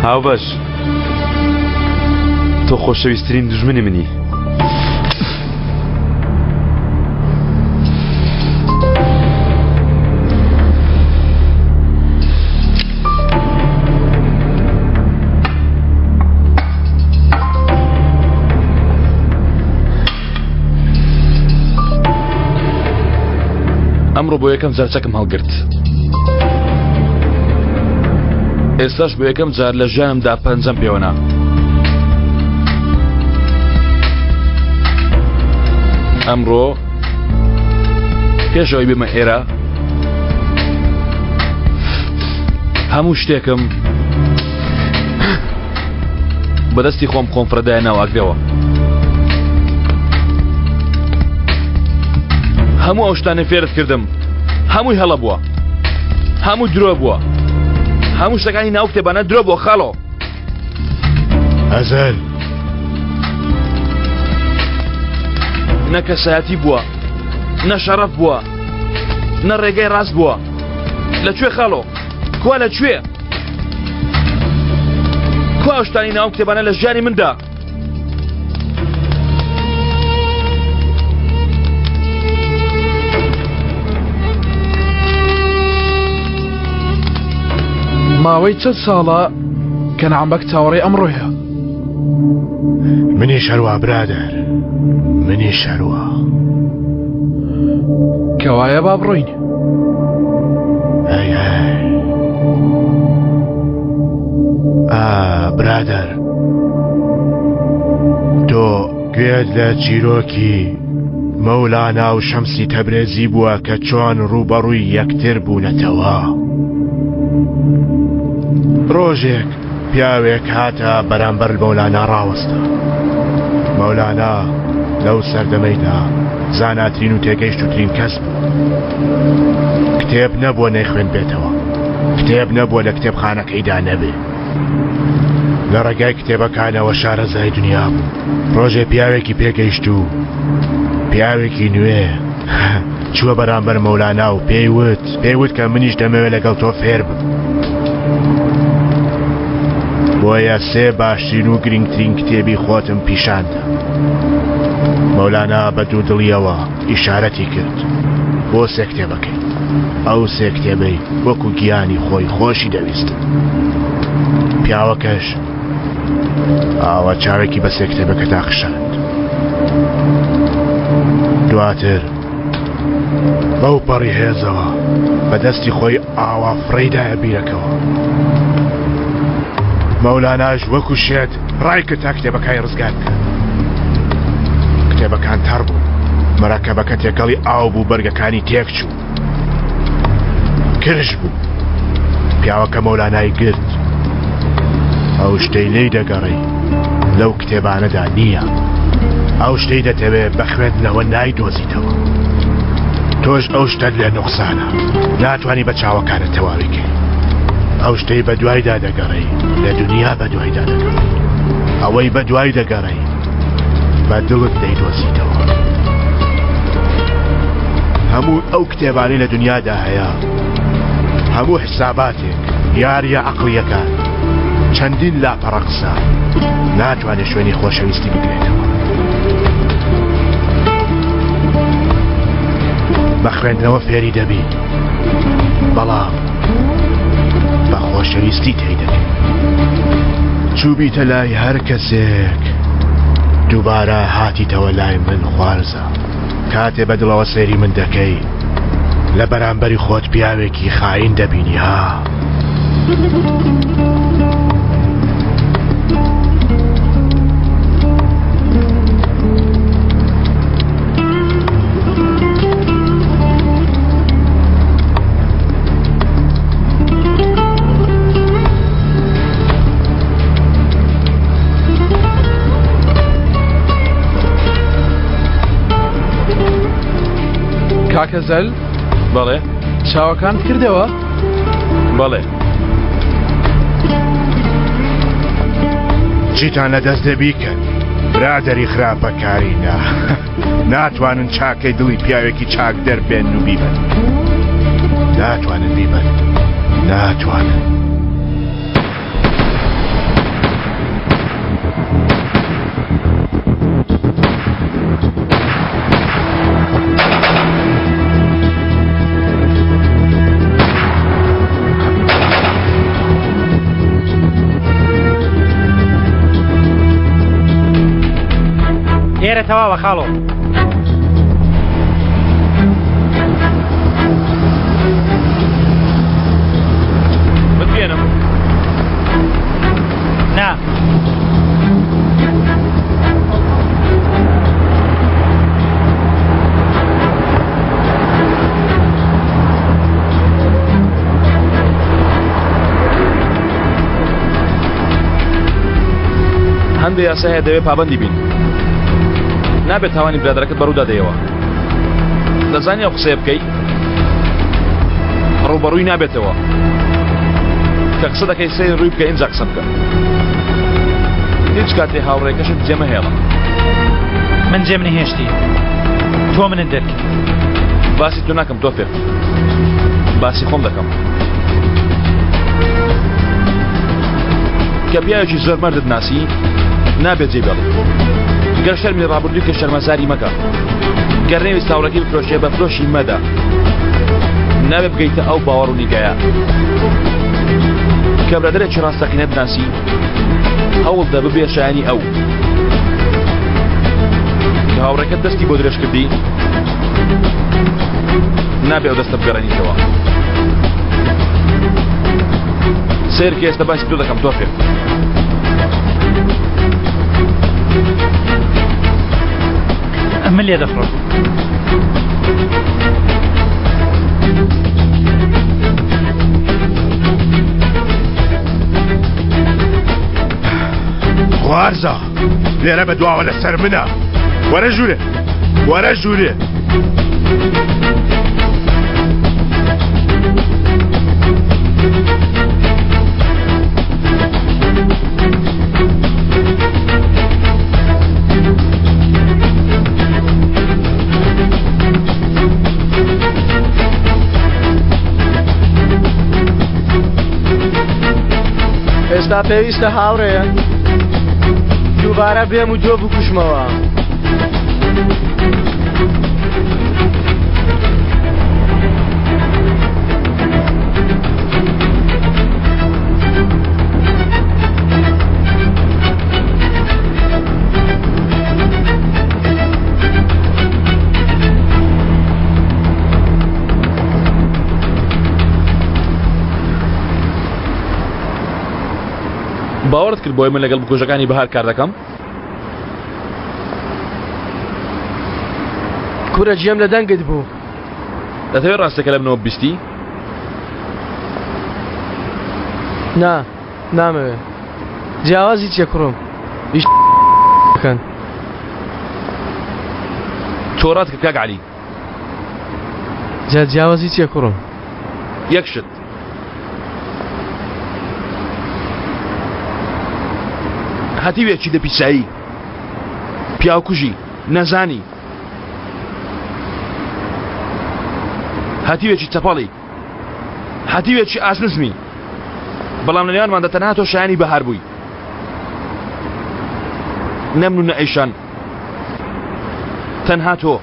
هاوبەش تۆ خۆشەویستترین دوژمنی منی. ئەمڕۆ بۆ یەکەم جار چەکم هەڵگرت ئێستاش بۆ یەکەم جار لە ژیانمدا پەنجەم پێوەنا. ئەمڕۆ پێش ئەوەی بێمە ئێرە هەموو شتێکم بەدەستی خۆم خۆم فرەدایە ناو ئاگرەوە هەموو ئەو شتانەی فێرت کردم هەمووی هەڵە بووە هەموو درۆ بووە هەموو شتەکانی ناو کتێبانە درۆ بۆ خاڵۆ ئەزەل نە کەسایەتی بووە نە شەڕەف بووە نە ڕێگەی ڕاست بووە لە کوێ خاڵۆ کوا لە کوێ کوا ئەو شتانی ناو کتێبانە لە ژیانی مندا ماوەی چەند ساڵە کەنعان بەگ چاوەڕێی ئەمڕۆیە. منیش هەروا برادەر منیش هەروا. کەوایە با بڕۆین. ئەی ئەی. ئا برادەر تۆ گوێت لە چیرۆکی مەولانا و شەمسی تەبرێزی بووە کە چۆن ڕووبەڕووی یەکتر بوونەتەوە. ڕۆژێک پیاوێک هاتە بەرامبەر مەولانا ڕاوەستا. مەولانا لەو سەردەمەیدا زاناترین و تێگەیشتووترین کەس بوو. کتێب نەبووە نەیخوێندبێتەوە، کتێب نەبووە لە کتێبخانەکەیدا نەبێ. لە ڕێگای کتێبەکانەوە شارەزای دنیا بوو. ڕۆژێ پیاوێکی پێگەیشت و پیاوێکی نوێ چووە بەرامبەر مەولانا و پێی وت پێی وت کە منیش دەمەوێت لەگەڵ تۆ فێر بم. بۆیە سێ باشترین و گرنگترین کتێبی خۆتم پیشاندا. مەولانا بە دوودڵیەوە ئیشارەتی کرد بۆ سێ کتێبەکەی. ئەو سێ کتێبەی وەکو گیانی خۆی خۆشی دەویستن. پیاوەکەش ئاوا چاوێکی بە سێ کتێبەکەدا خشاند. دواتر بەو پەڕی هێزەوە بە دەستی خۆی ئاوا فڕێی دایە بیرەکەوە. مەولاناش وەکو شێت ڕای کرد تا کتێبەکانی ڕزگار بکات. کتێبەکان تەڕ بوون، مەرەکەبەکە تێکەڵی ئاو بوو، بەرگەکانی تێکچوو، کرژ بوو. پیاوەکە مەولانای گرت. ئەو شتەی لێی دەگەڕێی لەو کتێبانەدا نییە. ئەو شتەی دەتەوێ بە خوێندنەوە نایدۆزیتەوە. تۆش ئەو شتەت لێ نوقسانە، ناتوانی بە چاوەکانت تەواوی کەی. ئەو شتەی بە دوایدا دەگەڕێی لە دنیا بە دوایدا دەگەڕێی. ئەوەی بە دوای دەگەڕێی بە دڵت دەیدۆزیتەوە. هەموو ئەو کتێبانەی لە دنیادا هەیە، هەموو حساباتێک، یارییە عەقڵییەکان، چەندین لاپەڕە قسە، ناتوانێت شوێنی خۆشەویستی بگرێتەوە. بە خوێندنەوە فێری دەبی، بەڵام بە خۆشەویستی تێی دەگەی. چووبیتە لای هەر کەسێک، دووبارە هاتیتەوە لای من خوارزا. کاتێ بە دڵەوە سەیری من دەکەی لە بەرامبەری خۆت پیاوێکی خاین دەبینی ها. کاکە زەل بەڵێ چاوەکانت کردەوە بەڵێ چیتان لە دەست دێ بیکەن برادەری خراپەکاری نا ناتوانن چاکەی دڵی پیاوێکی چاک دەربێن و بیبەن ناتوانن بیبەن ناتوانن. ئێرە تەواوە خاڵۆ. بتبێنم نا. هەندێ یاسا هەیە دەوێت پابندی بین نابێت تاوانی برادەرەکەت بەڕوودا دەیەوە دەزانی ئەو قسەیە بکەی ڕووبەڕووی نابێتەوە کە قسە دەکەی سەیر ڕووی بکە ئینجا قسە بکە هیچ کاتێ هاوڕێکەشت جێمەهێڵە من جێم نەهێشتی تۆ منت دەرکرد باسی تۆ ناکەم تۆفێق باسی خۆم دەکەم کە پیاوێکی زۆر مەردت ناسی نابێت جێ بێڵی گەر شەرمی ڕابردووی کە شەرمەزاری مەکە گەر نەویست هاوڕێکەی بفرۆشێ بە فرۆشی مەدە نابێ بگەیتە ئەو باوەڕ و نیگایە کە برادەرێکی ڕاستەقینە بناسی هەوڵ دە ببێ شایانی ئەو کە هاوڕێکەت دەستی بۆ درێژ کردی نابێ ئەو دەستە بگەڕێنیتەوە سێرکە ئێستا باسی تۆ دەکەم تۆفێ من لێ دەفڕم. خوارزا لێرە بە دواوە لەسەر منە وەرە ژوورێ وەرە ژوورێ ئێستا پێویستە هاوڕێ دووبارە بێم و تۆ بکوژمەوە. باوەڕت کرد بۆی من لەگەڵ بکوژەکانی بەهار کار دەکەم؟ کورە گوێم لە دەنگت بوو. دەتەوێت ڕاستەکە لە منەوە بیستی؟ نا نامەوێ. جیاوازی چیە کوڕم؟ ئیش بکەن. تۆ ڕات کرد کاک عەلی. جا جیاوازی چیە کوڕم؟ یەک شت. هەتیوێکی دە پیسایی پیاوکوژی نەزانی هەتیوێکی چەپەڵی هەتیوێکی ئاست نزمی بەڵام لە نێوانماندا تەنها تۆ شایانی بەهار بووی نەمن و نە ئەیشان تەنها تۆ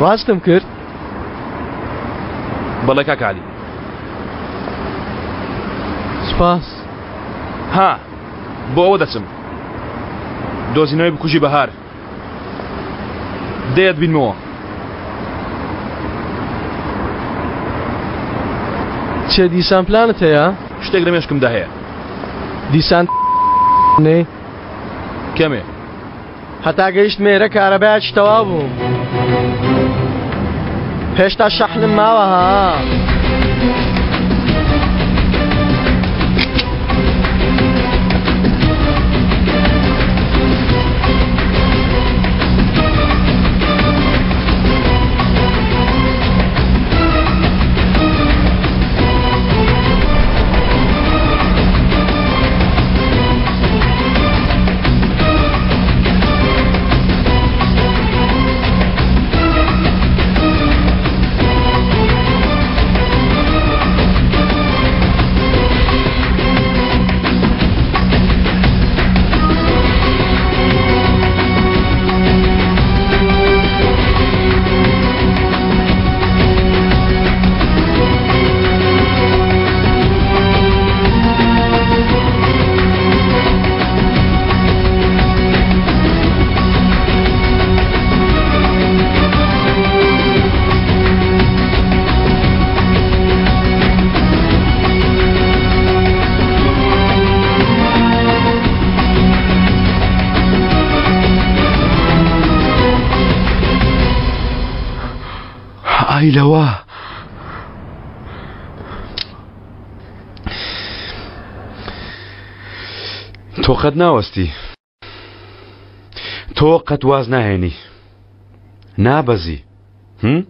ڕاستم کرد بەڵێ کاک عەلی. سوپاس. ها بۆ ئەوە دەچم. دۆزینەوەی بکوژی بەهار. دەیەت بینمەوە. چێ دیسان پلانت هەیە؟ شتێک لە مێشکمدا هەیە. دیسان نەی؟ کەمێ. هەتا گەیشتمە ئێرە کارەبایەکی تەواو بوو. هێشتا شەحنم ماوە ها. ئای لەوە تۆ قەت ناوەستی تۆ قەت واز ناهێنی نابەزی هم؟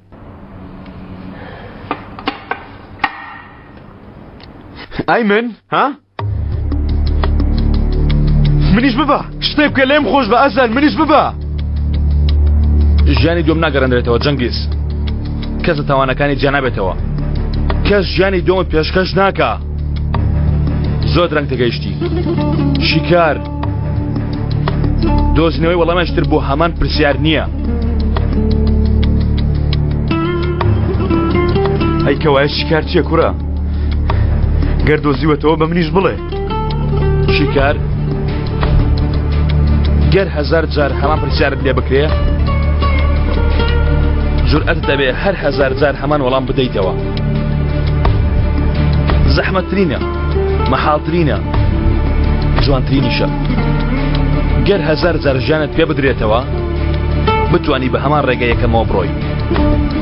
ئای من ها؟ منیش ببە شتێک بکە لێم خۆش بە ئەزەل منیش ببە ژیانی دوم ناگەڕێنرێتەوە جەنگیز کەس لە تاوانەکانی جیا نابێتەوە کەس ژیانی دۆمت پێشکەش ناکا زۆر درەنگ تێگەیشتی شیکار دۆزینەوەی وەڵامێکی تر بۆ هەمان پرسیار نییە. ئەی کەوایە شیکار چییە کوڕە؟ گەر دۆزیوەتەوە بە منیش بڵێ. شیکار گەر هەزار جار هەمان پرسیارت لێ بکرێ جورئەت دەبێ هەر هەزار جار هەمان وەڵام بدەیتەوە زەحمەتترینە مەحاڵترینە جوانترینیشە گەر هەزار جار ژیانت پێ بدرێتەوە بتانی بە هەمان ڕێگە یەکەمەوە بڕۆی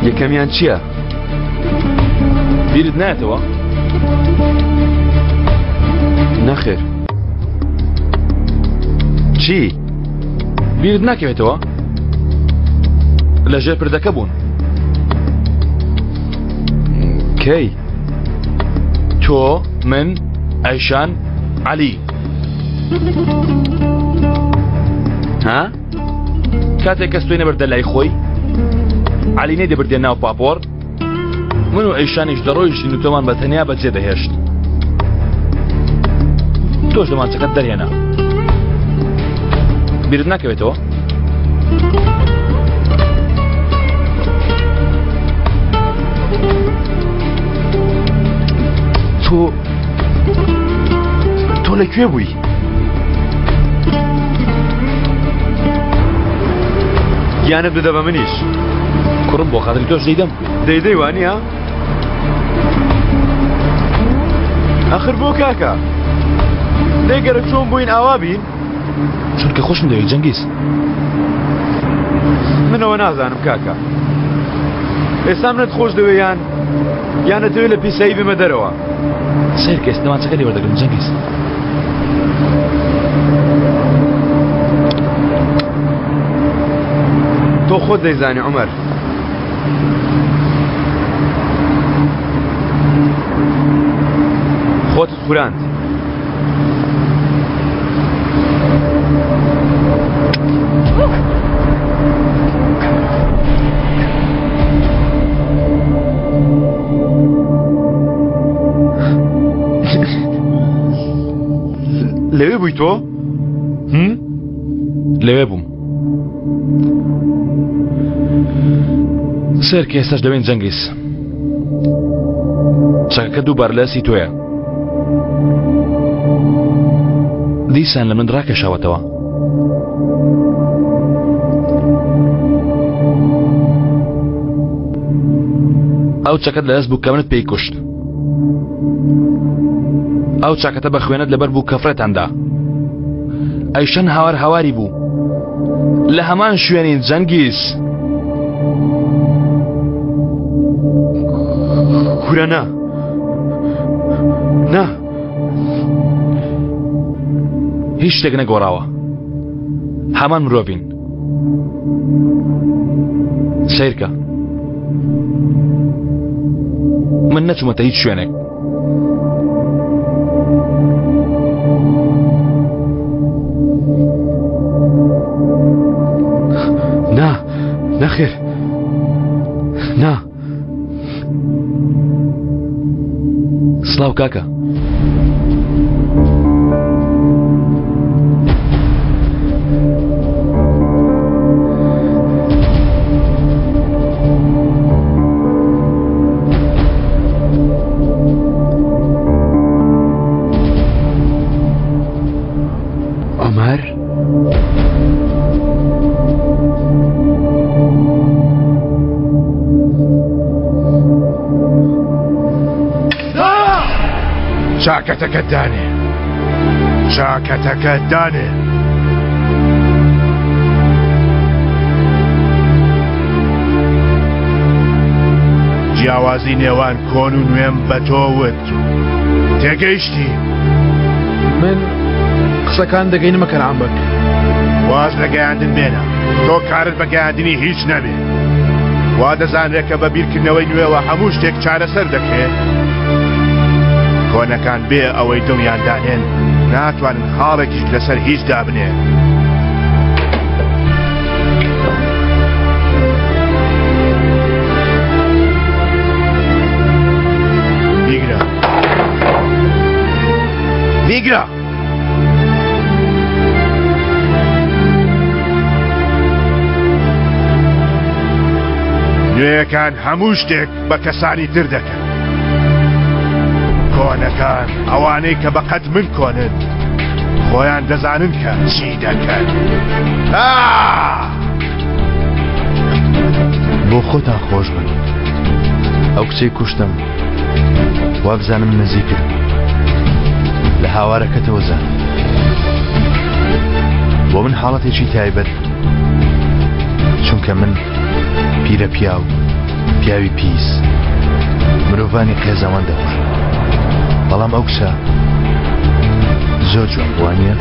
یەکەمیان چییە؟ بیرت نایەتەوە؟ نەخێر. چی؟ بیرت ناکەوێتەوە؟ لە ژێر پردەکە بوون. کەی؟ تۆ، من، ئەیشان، عەلی. ها؟ کاتێک کەس تۆی نەبردە لای خۆی، عەلی نەیدەبردیە ناو پاپۆڕ، من و ئەیشانیش دەڕۆیشتین و تۆمان بە تەنیا بەجێ دەهێشت. تۆش دەمانچەکەت دەرهێنا. بیرت ناکەوێتەوە؟ تۆ تۆ لە کوێ بووی؟ گیانت بدە بە منیش. کوڕم بۆ خاتری تۆش دەیدەم. دەیدەی وانییە؟ ئەخر بۆ کاکە؟ دەی گەرە چۆن بووین ئاوا بین؟ چونکە خۆشم دەوێت جەنگیز. منەوە نازانم کاکە. ئێستا منت خۆش دەوێ یان یان ئەتەوێ لە پیسایی بمە دەرەوە؟ سەیرکە ئێستا دەمانچەکە لێ وەردەگرم جەنگیز. تۆ خۆت دەیزانی عومەر. خۆتت خوراند. لەوێ بووی تۆ؟ لەوێ بووم. سەیرکە ئێستاش دەوێن جەنگیز. چەکەکە دووبارە لە دەستی تۆیە. دیسان لە من ڕاکێشاوەتەوە. ئەو چەکەت لە دەست بوو کە منت پێی کوشت. ئەو چاکەتە بە خوێنت لەبەر بوو کە فڕێتان دا. ئەیشەن هاوار هاواری بوو. لە هەمان شوێنین جەنگیز. کورە نا. نا. هیچ شتێک نەگۆڕاوە. هەمان مرۆڤین. سەیرکە. من نەچوومەتە هیچ شوێنێک. نا نەخێر نا سڵاو کاکە. عومەر؟ چاکەتەکەت دانێ چاکەتەکەت دانێ. جیاوازی نێوان کۆن و نوێم بە تۆ وت تێگەیشتی؟ من قسەکان دەگەینمە کەنعان بەگ. واز لە گەیاندن بێنە، تۆ کارت بە گەیاندنی هیچ نەبێ. وا دەزانرێ کە بە بیرکردنەوەی نوێوە هەموو شتێک چارەسەر دەکرێ؟ کۆنەکان بێ ئەوەی دڵیان دانێن ناتوانن خاڵێکیش لەسەر هیچ دابنێن. بیگرە. بیگرە. نوێیەکان هەموو شتێک بە کەسانی تر دەکەن. کۆنەکان ئەوانەی کە بەقەد من کۆنن خۆیان دەزانن کە چی دەکەن. بۆ خۆتان خۆش بن ئەو کچەی کوشتم وابزانم نزیکت بوو لە هاوارەکەتەوە زانم بۆ من حاڵەتێکی تایبەت بوو چونکە من پیرە پیاو پیاوی پیس مرۆڤانی قێزەوەن دەکوژن بەڵام ئەو کچە زۆر جوان بووە نییە؟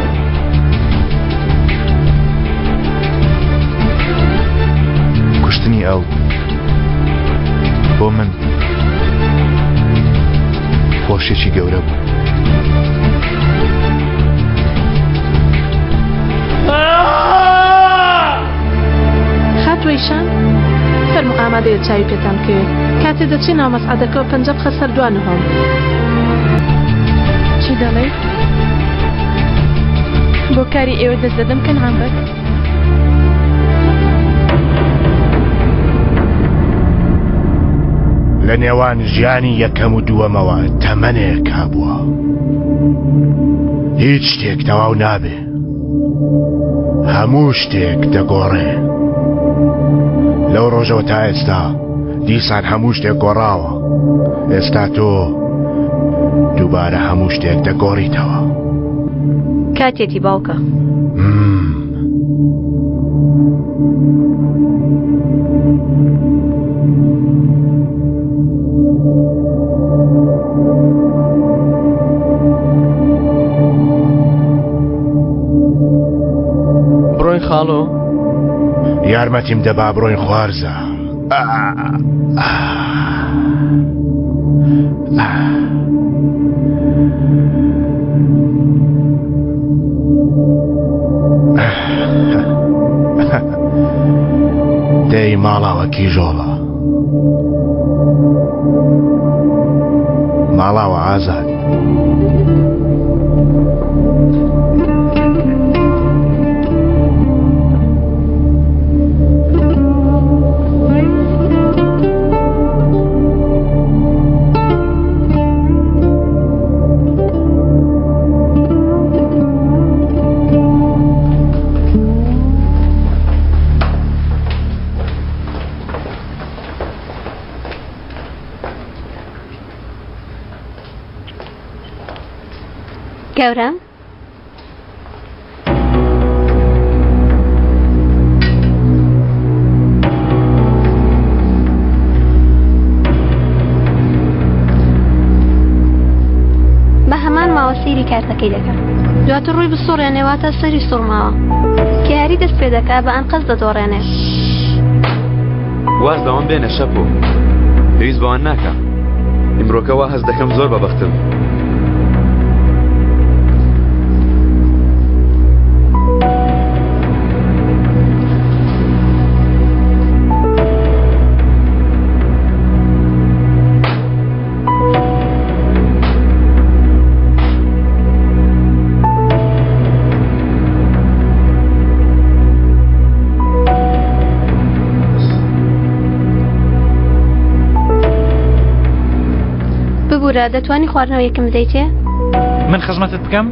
کوشتنی ئەو بۆ من خۆشیی گەورە بوو. خاتوو ئەیشان فەرموو ئامادەیە چاوی پێتان بکەوێ کاتێ دەچی ناو مەسعەدەکەوە پەنجە بخە سەر دوا نهۆم. چی دەڵێی؟ بۆ کاری ئێوە دەست دەدەم کەنعان بەگ. لە نێوان ژیانی یەکەم و دووەمەوە تەمەنێک هەبووە. هیچ شتێک تەواو نابێ. هەموو شتێک دەگۆڕێ. لەو ڕۆژەوە تا ئێستا دیسان هەموو شتێک گۆڕاوە. ئێستا تۆ دووبارە هەموو شتێک دەگۆڕیتەوە. کاتێتی باوکە. بڕۆین خاڵۆ؟ یارمەتیم دە با بڕۆین خوارزا. دەی ماڵاوە کیژۆڵە. ماڵاوە ئازاد. گەورەم بە هەمان ماوە سەیری کارتەکەی دەکا دواتر ڕووی بسوڕێنێ واتە سەری سوڕماوە کە یاری دەست پێ دەکا بە ئەنقەست دەدۆڕێنێ. واز لەوان بێنە شەپۆ پێویست بەوان ناکا ئیمڕۆکە وا هەست دەکەم زۆر بەبەختم. ببورە دەتوانی خواردنەوەیەکم بدەیتێ؟ من خزمەتت بکەم؟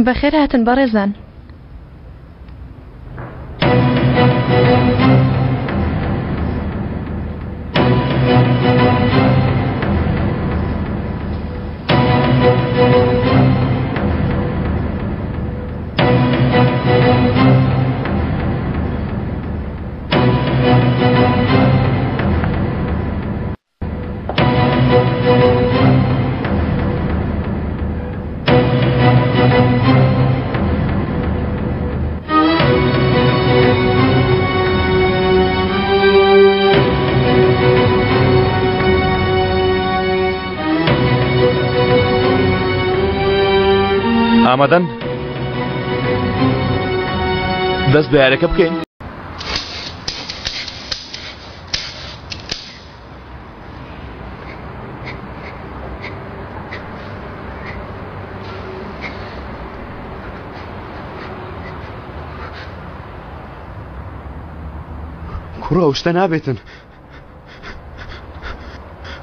بەخێر هاتن بەڕێزان. ئامادەن دەست بە یاریەکە بکەین؟ کوڕە ئەو شتە نابێتن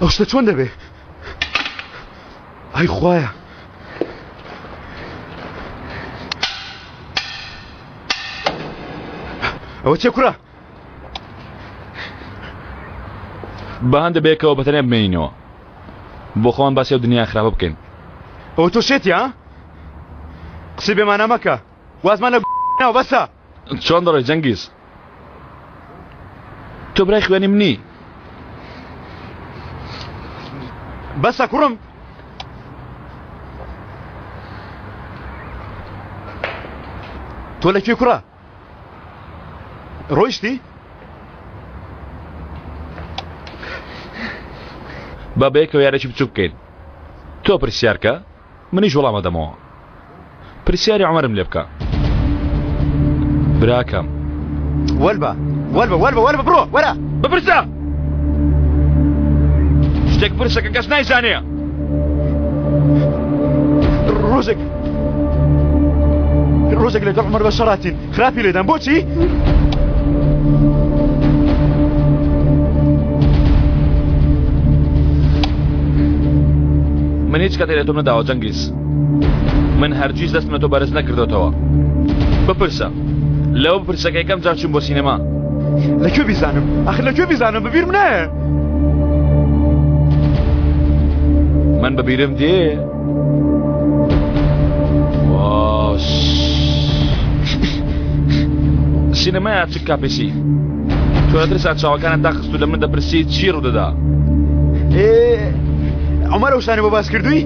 ئەو شتە چۆن دەبێ ئای خوایە ئەوە چێ کوڕە بە هەندە بەیەکەوە بەتەنیا بمێنینەوە. بۆ خۆمان باسی ئەو دنیا خراپە بکەین. ئەوە تۆ شێتی ها؟ قسەی بێمانا مەکە وازمان لە ناو بەسە. چۆن دەڕۆی جەنگیز؟ تۆ برای خوێنی منی. بەسە کوڕم. تۆ لە کوێ کوڕە؟ ڕۆیشتی؟ با بەیەکەوە یارێکی بچوک بکەین تۆ پرسیارکە منیش وەڵام ئەدەمەوە پرسیاری عومەرم لێ بکە براکەم. وەلبە وەلبە وەلبە وەلبە بڕۆ وەرە. بپرسە شتێک پرسە کە کەس نایزانێ. ڕۆژێک ڕۆژێک لەگەڵ عومەر بە شەڕاتین خراپی لێدام بۆچی؟ من هیچ کاتێک لە تۆم نەداوە جەنگیز من هەرگیز دەستم لە تۆ بەرز نەکردۆتەوە بپرسە لەوە بپرسە کە یەکەم جار چووم بۆ سینەما لە کوێ بیزانم ئەخر لە کوێ بیزانم بەبیرم نایە من بەبیرم دێ سینەمایە چ کاپێسی تۆ لە ترسا چاوەکانت داخست و لە من دەپرسی چی ڕوودەدا عمر ئەو شتانەی بۆ باس کردووی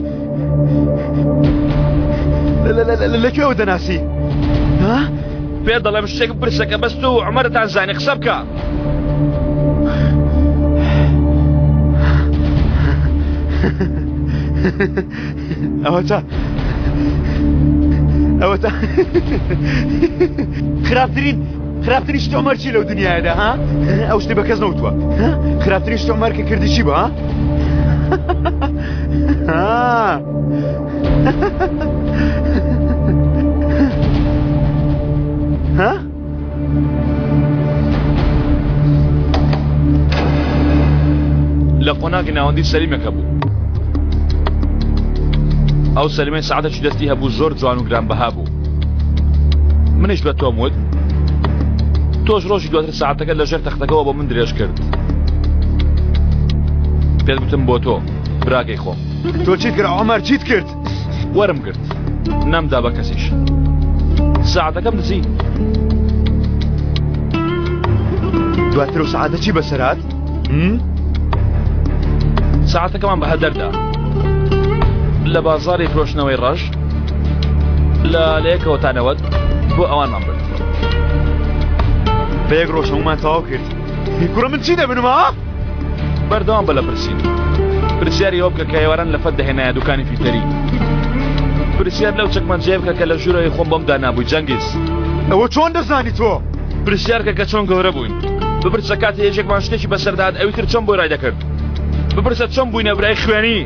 لە کوێوە دەناسی ها؟ پێ دەڵێم شتێک بپرسە کە بەس تۆ و عومەرتان زانی قسە بکە. ئەوەتا ئەوەتا خراپترین خراپترین شتی عومەر چی لەو دنیادا ها ئەو شتی بە کەس نەوتووە خراپترین شتی عومەر کە کردی چی بوو ها ها لە قۆناغی ناوەندی سەلیمێک هەبوو ئەو سەلیمەی سەعاتێکی دەستی هەبوو زۆر جوان و گرانبەها بوو منیش بە تۆم وت تۆش ڕۆژی دواتر سەعاتەکە لەژێر تەختەکەەوە بۆ من درێژ کرد پێت گوتم بۆ تۆ براکەی خۆم تۆ چیت کرد عمر چیت کرد وەرم گرت نەمدا بە کەسیش ساعتەکەم دزی دواتر و سعاتە چی بەسەرات ساعتەکەمان بە هەدەردا لە بازاری فرۆشتنەوەی ڕەش لە لەیەکەوە تا نەوەت بۆ ئەوانمان برد بە یەک ڕۆژ هەموومان تەواو کرد کوڕە من چی دەبنم ها؟ بەردەوام بە لە پرسین پرسیاری ئەوە بکە کە ئێواران لەفەت دەهێنایە دوکانی فیتەری پرسیار لەو چەکمەجەیە بکە کە لە ژوورەوەی خۆم بۆم دانابووی جەنگیز ئەوە چۆن دەزانی تۆ؟ پرسیار کە کە چۆن گەورە بووین بپرسە کاتێ یەکێکمان شتێکی بەسەردات ئەوی تر چۆن بۆی ڕای دەکرد بپرسە چۆن بووینە برای خوێنی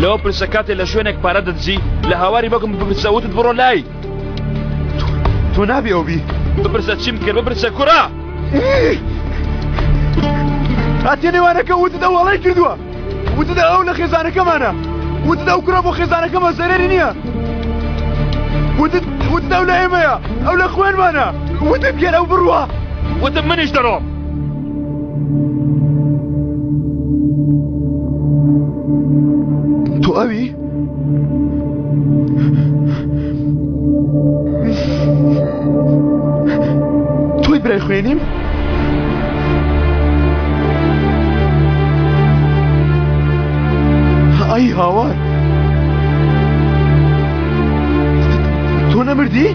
لەوە پرسە کاتێ لە شوێنێک پارە دەدزی لە هاواری بەکم بپرسە وتت بڕۆ لای تۆ نابی ئەو بی بپرسە چیم کرد بپرسە کوڕە هاتیە نێوانەکە وتت ئەو هەڵەی کردووە وتت ئەو لە خێزانەکەمانە وتت ئەو کوڕە بۆ خێزانەکەمە زەرەری نییە وتت وتت ئەو لە ئێمەیە ئەو لە خوێنمانە وتت گەر ئەو بڕوا وتم منیش دەڕۆم تۆ ئەوی؟ تۆی برای خوێنیم؟ ئای هاوار تۆ نەمردی؟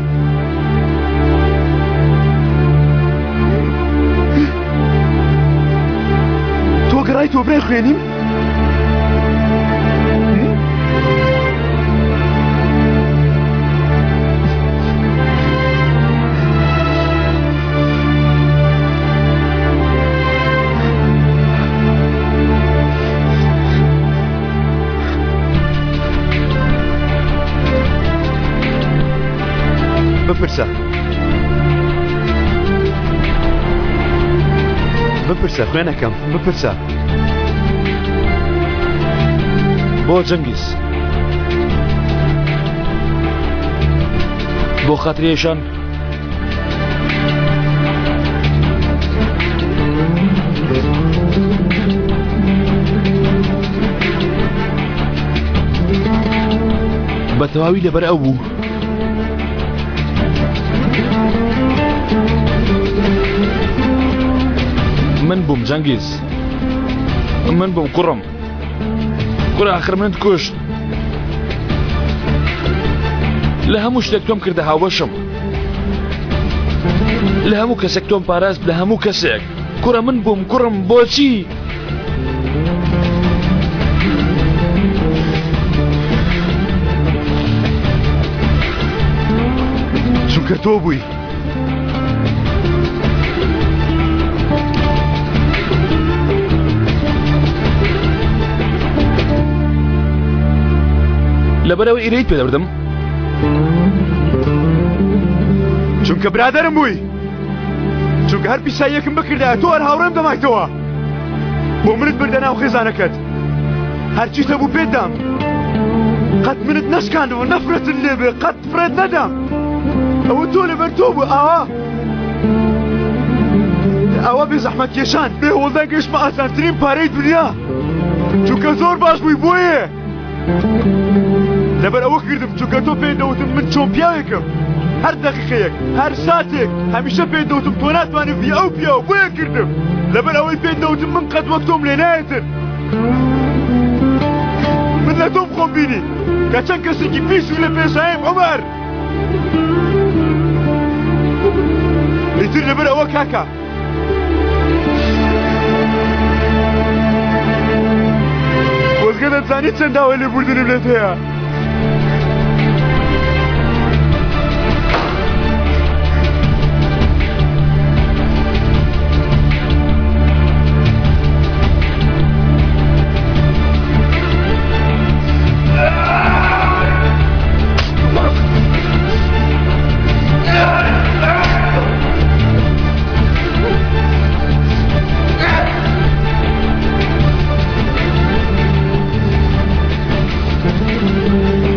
تۆ گەڕای تۆ برای خوێنیم؟ بپرسە بپرسە خوێنەکەم بپرسە بۆ جەنگیز بۆ خاتریشان تەواوی لەبەر ئەو بوو. من بووم جەنگیز من بووم کوڕم کوڕە ئاخر منت کوشت لە هەموو شتێک تۆم کردە هاوبەشم لە هەموو کەسێک تۆم پاراست لە هەموو کەسێک کوڕە من بووم کوڕم بۆچی چونکە تۆ بووی لەبەرەوە ئیرەیت پێ دەبردم چونکە برادەرم بووی چونکە هەر پیساییەکم بکردایە تۆ هەر هاوڕێم دەمایتەوە بۆ منت بردە ناو خێزانەکەت هەرچی هەبوو پێت دام قەت منت نەشکاندەوە نەفرەتت لێبێ قەت فرێت نەدام ئەوە تۆ لەبەر تۆ بوو ئاوا ئەوە بێ زەحمەت کێشان بێ هەوڵدان گەیشتمە ئاسانترین پارەی دنیا چونکە زۆر باش بووی بۆیە لەبەر ئەوە کردم چونکە تۆ پێی دەوتم من چۆن پیاوێکم هەر دەقیقەیەک هەر ساتێک هەمیشە پێی دەوتم تۆ ناتوانانی بی ئەو پیاو بۆیە کردم لەبەر ئەوەی پێی دەوتم من قەت وەک تۆم لێ نایەتن من لە تۆم خۆم بینی کە چەند کەسێکی پیس و لە پێشایم عومەر ئیتر لەبەر ئەوە کاکە خۆزگە دەتزانی چەند داوای لێبوردنم لێت هەیە.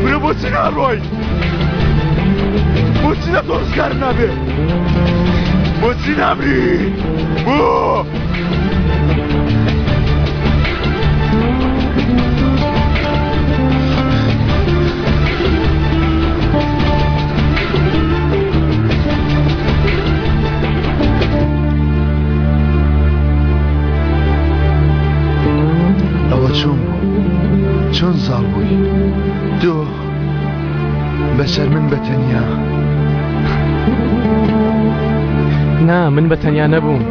برو بۆچی ناڕۆی بۆچی لە تۆ ڕزگار نابێ بۆچی نامری بۆ ئەوە چۆن بوو چۆن زاڵ بووی تۆ بەسەر من بە تەنیا نا من بە تەنیا نەبووم.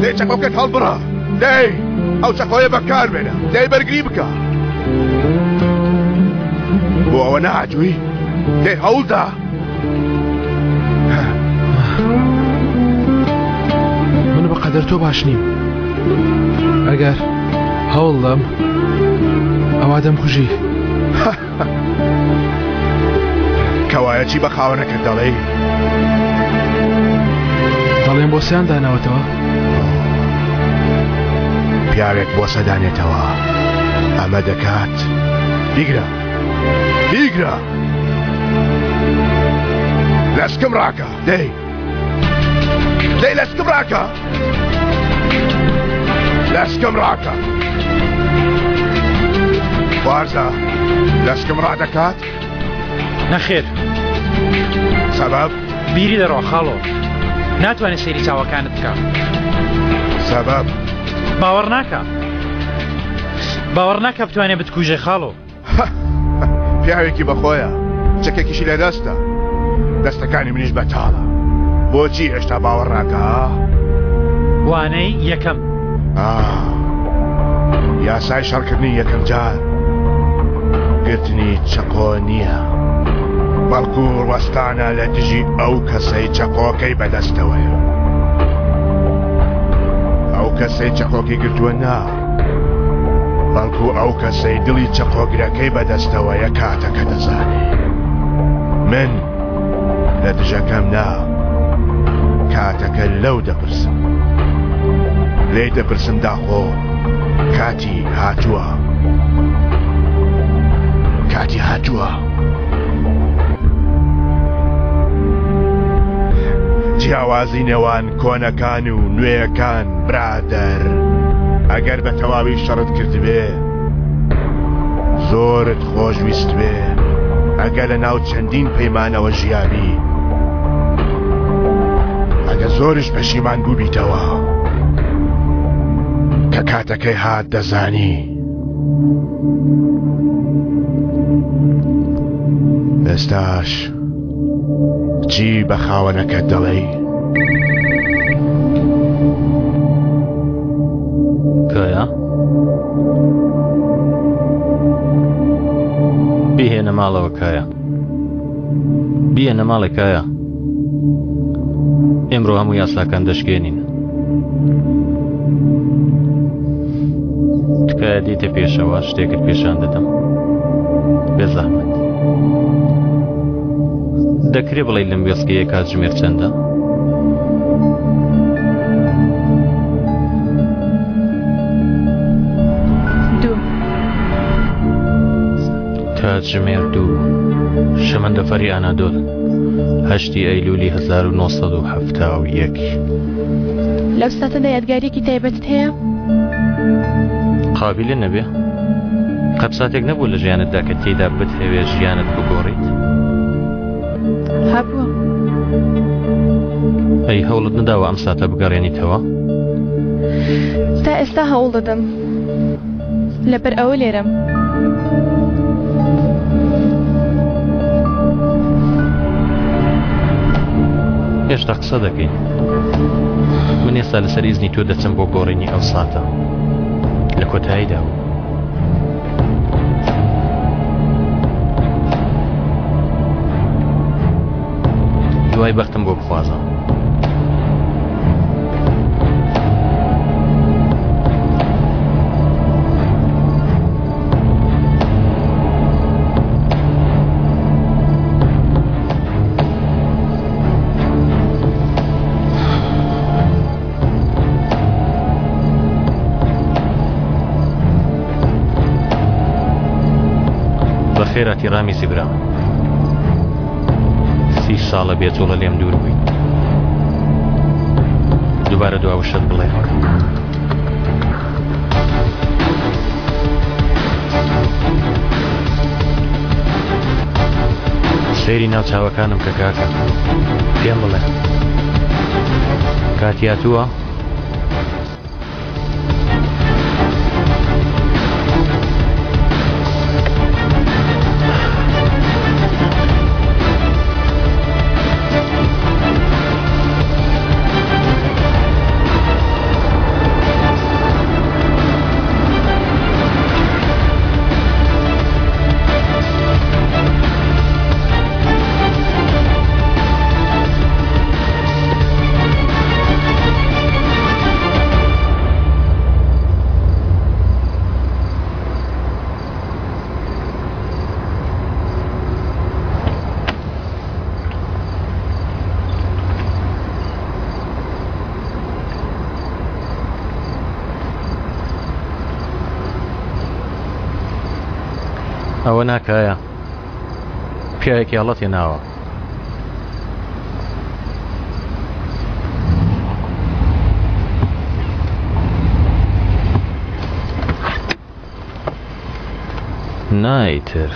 دەی چەقۆکەت هەڵبڕە دەی ئەو چەقۆیە بەکار بێنە دەی بەرگری بکە بۆ ئەوە نەهاتووی دەی هەوڵدا من بە قەدەر تۆ باش نیم ئەگەر هەوڵدەم ئەوا دەمکوژی کەوایە چی بە خاوەنەکەت دەڵێی؟ دەڵێم بۆ سیان داناوەتەوە پیاوێک بۆسە دانێتەوە ئەمە دەکات بیگرە بیگرە لەسکم ڕاکە دەی دەی لەسکم ڕاکە لەسکم ڕاکە بارزا لەسکم ڕادەکات نەخێر سەبەب بیری دەڕۆ خاڵۆ ناتوانێت سەیری چاوەکانت بکە سەبەب باوەڕ ناکە باوەڕ ناکە بتوانێت بتکوژێ خاڵۆ پیاوێکی بەخۆیە چەکێکیشی لە دەستە دەستەکانی منیش بەتاڵە بۆچی هێشتا باوەڕ ناکا وانەی یەکەم یاسای شەڕکردنی یەکەم جار گرتنی چەقۆ نییە بەڵکو وەستانە لە دژی ئەو کەسەی چەقۆکەی بەدەستەوەیە ئەو کەسەی چەقۆکی گرتووە نا بەڵکو ئەو کەسەی دڵی چەقۆگرەکەی بەدەستەوەیە کاتەکە دەزانێ من لە دژەکەم نا کاتەکە لەو دەپرسم لێی دەپرسم داخۆ کاتی هاتووە کاتی هاتووە. جیاوازی نێوان کۆنەکان و نوێیەکان برادەر ئەگەر بە تەواوی شەڕت کردبێ زۆرت خۆشویستبێ ئەگەر لە ناو چەندین پەیمانەوە ژیابی ئەگە زۆریش پەشیمان بووبیتەوە کە کاتەکەی هات دەزانی ئێستاش چی بە خاوەنەکەت دەڵێی؟ کایا بیهێنە ماڵەوە کایا بیەنە ماڵێ کایا ئێمڕۆ هەموو یاساکان دەشکێنین تکایە دێتە پێشەوە شتێکت پێشان دەدەم بێزەحمەت دەکرێ بڵێ لەم وێستگەیە کاتژمێر چەندە؟ کاتژمێر دوو شەمەندەفەری ئانادۆل هەشتی ئەیلولی 1970. لەو ساتەدا یادگاریەکی تایبەتت هەیە؟ قابیلە نەبێ؟ قەت ساتێک نەبوو لە ژیانتدا کە تێیدا بتهەوێ ژیانت بگۆڕیت؟ هەبووە. ئەی هەوڵت نەداوە ئەم ساتە بگەڕێنیتەوە؟ تا ئێستا هەوڵ دەدەم. لەبەر ئەوە لێرەم. هێشتا قسە دەکەین. من ئێستا لەسەر ئیزنی تۆ دەچم بۆ گۆڕینی ئەو ساتە. لە کۆتاییدا بوو. هیوای بەختم بۆ بخوازە. بەخێراتی ڕامیزی برام سی ساڵە بێجوڵە لێم دوور بوویت دووبارە دوا وشەت بڵێ سەیری ناو چاوەکانم کە کاکە پێم بڵێ کاتی هاتووە؟ ئەوە ناکایە پیاوێکی هەڵەت هێناوە. نا ئیتر.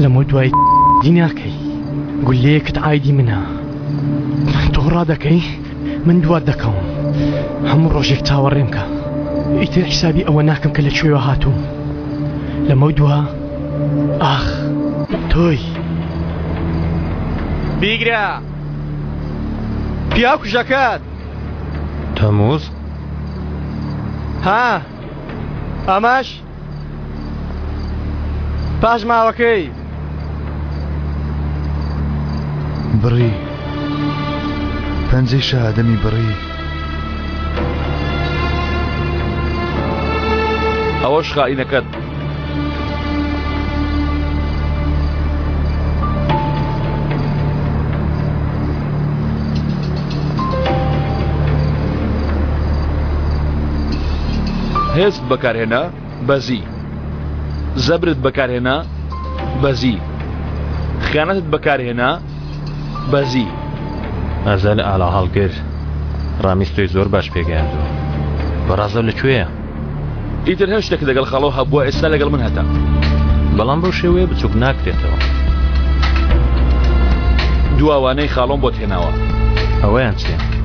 لەمە دوای دی ناکەی گولەیەکت عایدی منە تۆ ڕادەکەی من دوات دەکەوم هەموو ڕۆژێک چاوەڕێم کە ئیتر حیسابی ئەوە ناکەم کە لە کوێوە هاتووم لەمە دوا ئاخ تۆی بیگرە پیاو کوژەکەت تەموز ها ئەمەش پاش ماوەکەی بڕی پەنجەی شەهادەمی بڕی. ئەوەش خائینەکەت. هێزت بەکارهێنا بەزی. زەبرت بەکارهێنا بەزی. خیانەتت بەکارهێنا بەزی. ئەزەل ئاڵاهەڵگر ڕامیز تۆی زۆر باش پێگەیاندووە. بەڕاست ئەو لە کوێیە؟ ئیتر هەر شتێکت لەگەڵ خاڵۆ هەبووە ئێستا لەگەڵ من هەتە. بەڵام بەو شێوەیە بچووک ناکرێتەوە. دوا وانەی خاڵۆم بۆت هێناوە. ئەوەیان چییە؟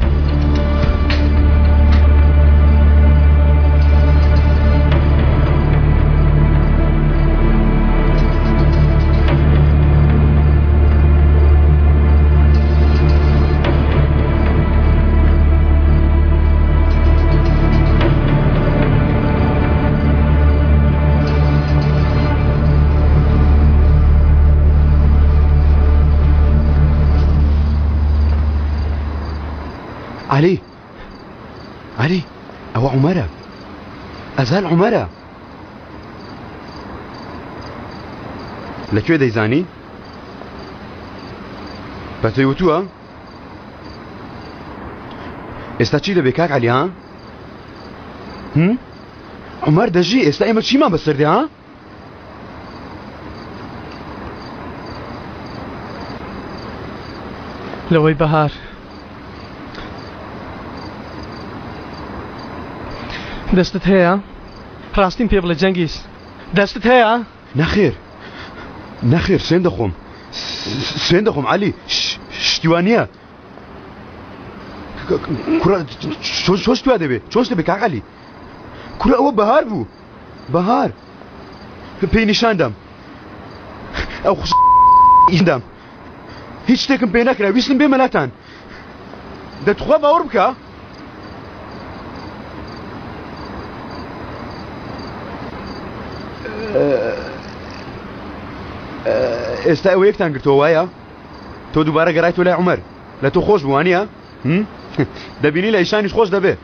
عەلی عەلی ئەوە عومەرە ئەزال عومەرە لە کوێ دەیزانی بە تۆی وتووە ئێستا چی دەبێ کاک عەلی ها هم؟ عومەر دەژی ئێستا ئێمە چیمان بەسەر دێ ها لەوەی بەهار دەستت هەیە ڕاستیم پێ بڵێ جەنگیز دەستت هەیە نەخێر نەخێر سوێن دەخۆم سوێن دەخۆم عەلی شتی وا نییە کوڕە چۆن چۆن شتی وا دەبێ چۆن دەبێ کاک عەلی کوڕە ئەوە بەهار بوو بەهار پێی نیشان دام ئەو خوش دام هیچ شتێکم پێ نەکرا ویستم بێمە لاتان دەتخوا باوەڕ بکە ئێستا ئەوە یەکتان گرتەوە وایە تۆ دووبارە گەڕایتەوە لای عومەر لە تۆ خۆش بوو وانییە دەبینی لە ئیشانیش خۆش دەبێ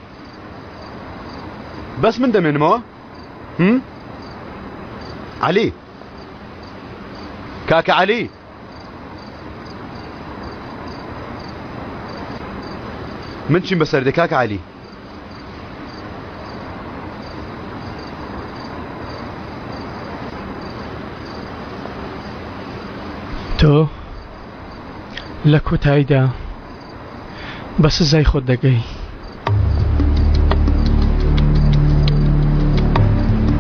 بەس من دەمێنمەوە عەلی کاکە عەلی من چیم بەسەر دێ کاکە عەلی تۆ لە کۆتاییدا بە سزای خۆت دەگەی.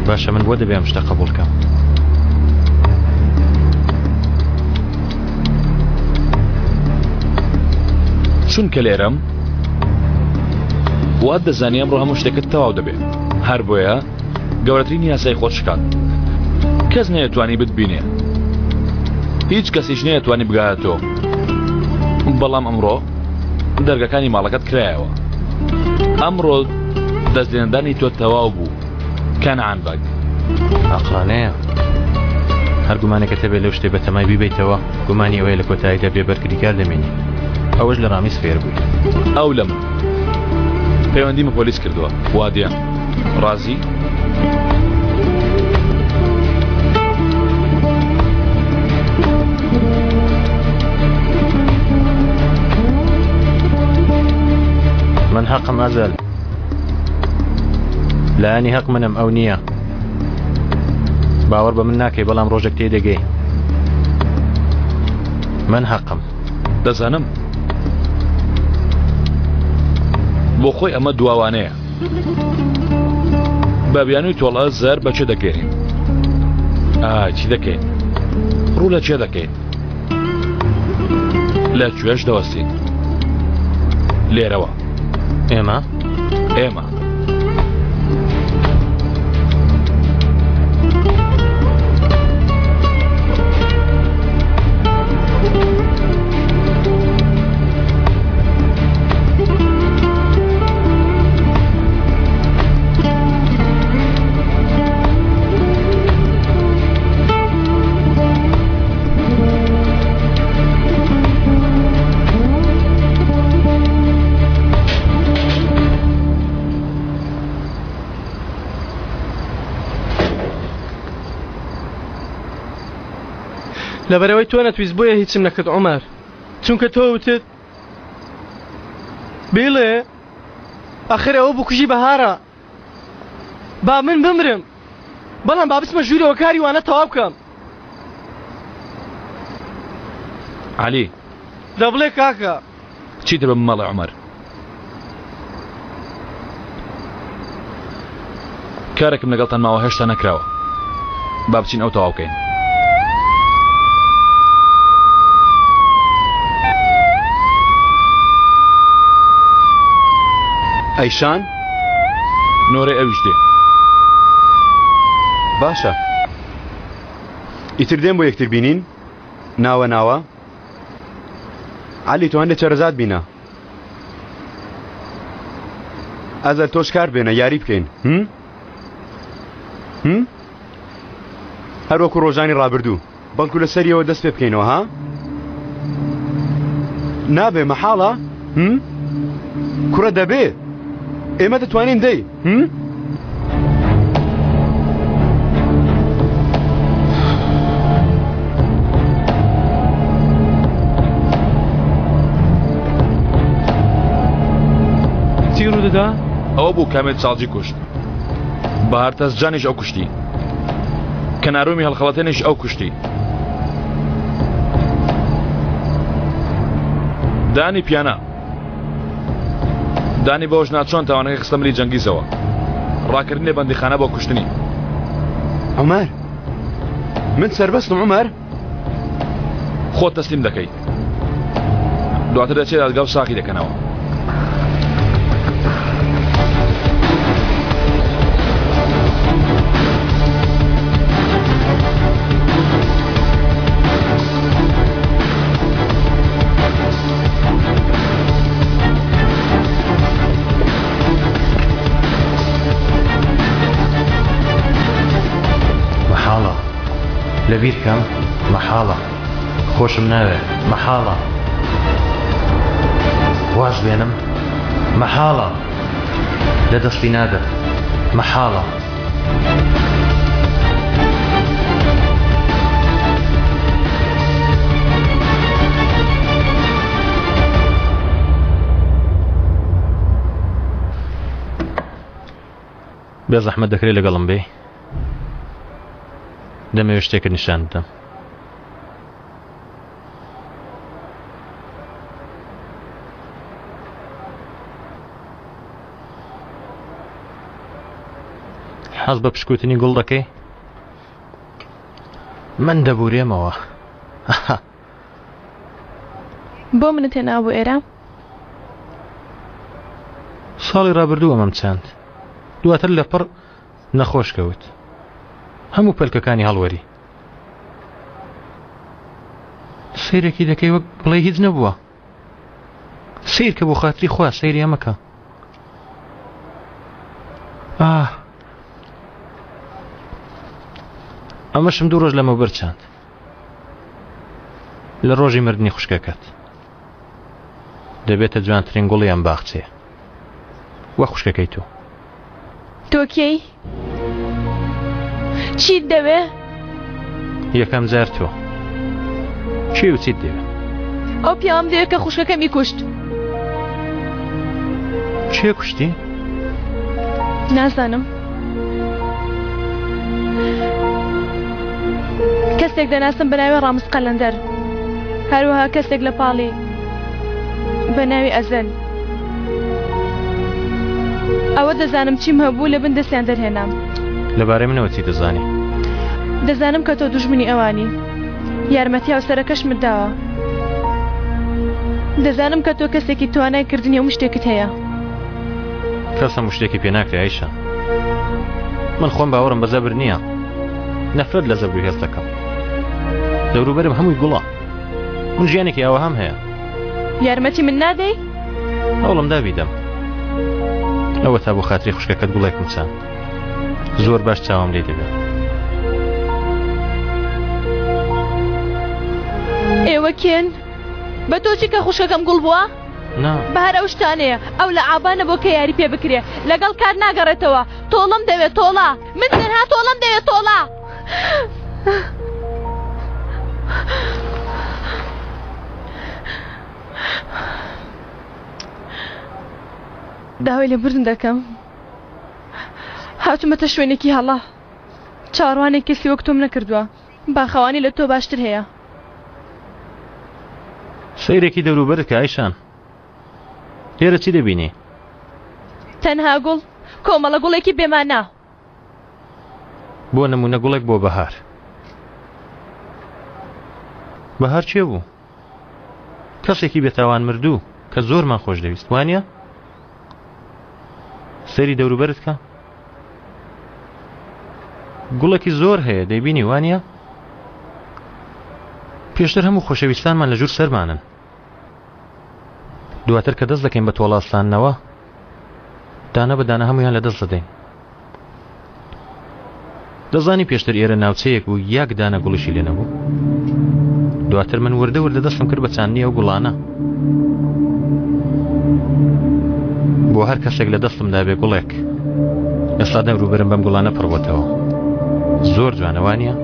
باشە من بۆ دەبێ ئەم شتە قبوڵ کەم؟ چونکە لێرەم وات دەزانی ئەمڕۆ هەموو شتێکت تەواو دەبێت هەر بۆیە گەورەترین یاسای خۆت شکاند کەس نەیەتوانی بتبینێ هیچ کەسیش نەیەتوانی بگاتە تۆ بەڵام ئەمڕۆ دەرگەکانی ماڵەکەت کرایەوە ئەمڕۆ دەستلێنەدانی تۆ تەواو بوو کەنعان بەگ ئاقڵانەیە هەر گومانێکت هەبێت لەو شتەی بەتەمای بیبەیتەوە گومانی ئەوەیە لە کۆتاییدا بێ بەرگریکار دەمێنی ئەوەش لە ڕامیز فێر بووی ئەو لە من پەیوەندیم بە پۆلیس کردووە وا دێن ڕازی؟ من هەقم ئەزەل لایەنی هەق منم ئەو نییە باوەڕ بە من ناکەی بەڵام ڕۆژێک تێدەگەی من هەقم دەزانم بۆ خۆی ئەمە دواوانەیە بە بیانووی تۆڵە زەر بە چێ دەگەێنین چی دەکەین ڕوو لە چێ دەکەین لە کوێش دەوەستین لێرەوە ئێمە ئێمە لەبەرەوەی تۆ نەتویست بۆیە هیچم نەکرد عمر چونکە تۆ وتت بیڵێ ئەخر ئەوە بکوژی بەهارە با من بمرم. بەڵام با بچمە ژوورەوە کاری وانە تەواو بکەم. عەلی. دە بڵێ کاکە. چیتر بە من مەڵێ عومەر. کارێکم لەگەڵتان ماوە هێشتا نەکراوە. با بچین ئەو تەواو بکەین. ئەیشان؟ نۆرەی ئەویش دێ. باشە. ئیتر دێن بۆ یەکتر بینین؟ ناوە ناوە؟ عەلی تۆ هەندێ چەرەزات بینە. ئەزەل تۆش کار بێنە یاری بکەین. هم؟ هم؟ هەر وەکو ڕۆژانی ڕابردوو بەڵکو لە سەریەوە دەست پێ بکەینەوە ها؟ نابێ مەحاڵە؟ هم؟ کوڕە دەبێ ئێمە دەتوانین دەی هم؟ چی ڕوودەدا؟ ئەوە بوو کامێت ساڵجی کوشت بەهار تەزجانیش ئەو کوشتی کەنارۆمی هەڵخەڵەتێنیش ئەو کوشتی دانی پیانە دانی بەوەش نا چۆن تاوانەکەی خستە ملی جەنگیزەوە ڕاکردنی بەندیخانە بۆ کوشتنی عومەر من سەربەستم عومەر خۆت تەسلیم دەکەی دواتر دەچێت دادگا و ساغی دەکەنەوە. مەحاڵە لەبیر کەم مەحاڵە خۆشم ناوێ مەحاڵە واز بێنم مەحاڵە لە دەستی نادەم مەحاڵە. بێزەحمەت دەکرێت لەگەڵم بێی؟ دەمەوێت شتێکت نیشان بدەم. حەز بە پشکوتنی گوڵ دەکەی؟ من دەبورێمەوە. بۆ منت هێنا بۆ ئێرە؟ ساڵی ڕابردوو ئەمەم چاند. دواتر لەپڕ نەخۆش کەوت. هەموو پەلکەکانی هەڵوەری. سەیرێکی دەکەی وەک بڵێی هیچ نەبووە. سەیر کە بۆ خاتری خوا سەیری ئەمە کە. ئاه ئەمەشم دوو ڕۆژ لەمەوبەر چاند. لە ڕۆژی مردنی خوشکەکەت. دەبێتە جوانترین گوڵی ئەم باخچەیە. وە خوشکەکەی تۆ. تۆ کێی؟ چیت دەوێ؟ یەکەم جار تۆ کێ و چیت دەوێ؟ ئەو پیاوەم دەوێت کە خوشکەکەمی کوشت. کێ کوشتی؟ نازانم. کەسێک دەناسم بە ناوی ڕامز قەلەندەر. هەروەها کەسێک لە پاڵی بە ناوی ئەزەل. ئەوە دەزانم چیم هەبوو لە بن دەستیان دەرهێنام. لەبارەی منەوە چی دەزانی؟ دەزانم کە تۆ دوژمنی ئەوانی. یارمەتی هاوسەرەکەشمت داوە. دەزانم کە تۆ کەسێکی توانای کردنی هەموو شتێکت هەیە. کەس هەموو شتێکی پێ ناکرێ ئایشە. من خۆم باوەڕم بە زەبر نییە. نەفرەت لە زەبر و هێز دەکەم. دەوروبەرم هەمووی گوڵە. من ژیانێکی ئاوەهام هەیە. یارمەتی من نادەی؟ هەوڵم دا بیدەم. ئەوەتا بۆ خاتری خوشکەکەت گوڵێکم چاند. زۆر باش چاوم لێی دەبێت. ئێوە کێن؟ بە تۆ چی کە خوشکەکەم گوڵ بووە؟ نا. بەهار ئەو شتانەیە. ئەو لە عابانە بۆ کە یاری پێ بکرێ. لەگەڵ کات ناگەڕێتەوە. تۆڵەم دەوێت تۆڵە. من تەنها تۆڵەم دەوێت تۆڵە. داوای لێبوردن دەکەم. هاتوومەتە شوێنێکی هەڵە. چاوەڕوانی کەسی وەک تۆم نەکردووە. باخەوانی لە تۆ باشتر هەیە. سەیرێکی دەوروبەرت کە ئایشان. لێرە چی دەبینی؟ تەنها گوڵ، کۆمەڵە گوڵێکی بێمانا. بۆ نموونە گوڵێک بۆ بەهار. بەهار کێ بوو؟ کەسێکی بێتاوان مردوو کە زۆرمان خۆش دەویست وانە؟ سەیری دەوروبەرت کە گوڵێکی زۆر هەیە دەیبینی وانە؟ پێشتر هەموو خۆشەویستانمان لە ژوور سەرمانن دواتر کە دەست دەکەین بە تۆڵاستاندنەوە دانە بە دانە هەمویان لە دەست دەدەین دەزانی پێشتر ئێرە ناوچەیەک بوو یەک دانە گوڵیشی لێ نەبوو دواتر من وردە وردە دەستم کرد بە چاندنی ئەو گوڵانە بۆ هەر کەسێک لە دەستمدا بێ گوڵێک ئێستا دەوروبەرم بەم گوڵانە پڕبووتەوە زۆر جوانە وانە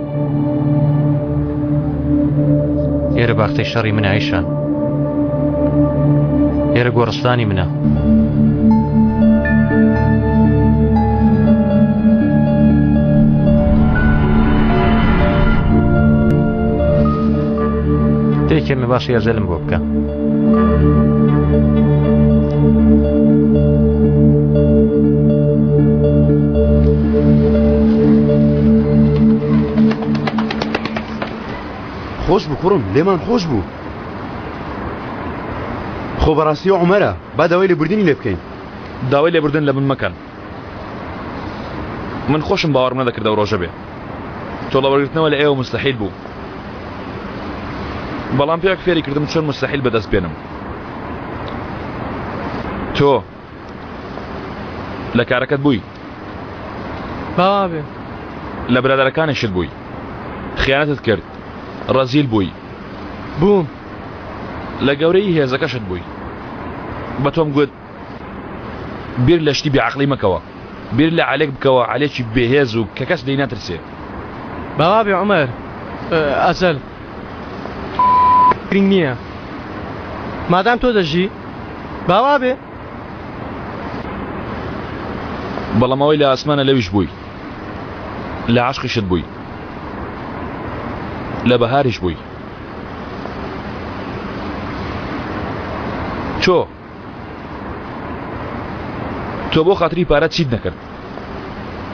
ئێرە باخچەی شەڕی منە ئایشان ئێرە گۆڕستانی منە تێکێمە باسی ئەزەلم بۆ بکە خۆش بوو کوڕم لێمان خۆش بوو خۆ بەڕاستی عومەرە با داوای لێبوردنی لێ بکەین داوای لێبوردن لە من مەکەن من خۆشم باوەڕم نەدەکرد ئەو ڕۆژە بێ تۆڵە وەرگرتنەوە لە ئێوە مستحیل بوو بەڵام پێک فێری کردم چۆن مستحیل بەدەست بێنم تۆ لە کارەکەت بووی باوابێ لە برادەرەکانیشت بووی خیانەتت کرد ڕەزیل بووی بووم لە گەورەی هێزەکەشت بووی بە تۆم گوت بیر لە شتی بێعەقڵی مەکەوە بیر لە عەلێک بکەوە عەلێکی بێهێز و کە کەس لێی ناترسێ. باوابێ عومەر ئەزەل گرنگ نییە مادام تۆ دەژی باوابێ. بەڵام ئەوەی لە ئاسمانە لەویش بووی لە عەشقیشت بووی لە بەهاریش بووی تۆ تۆ بۆ خاتری پارە چیت نەکرد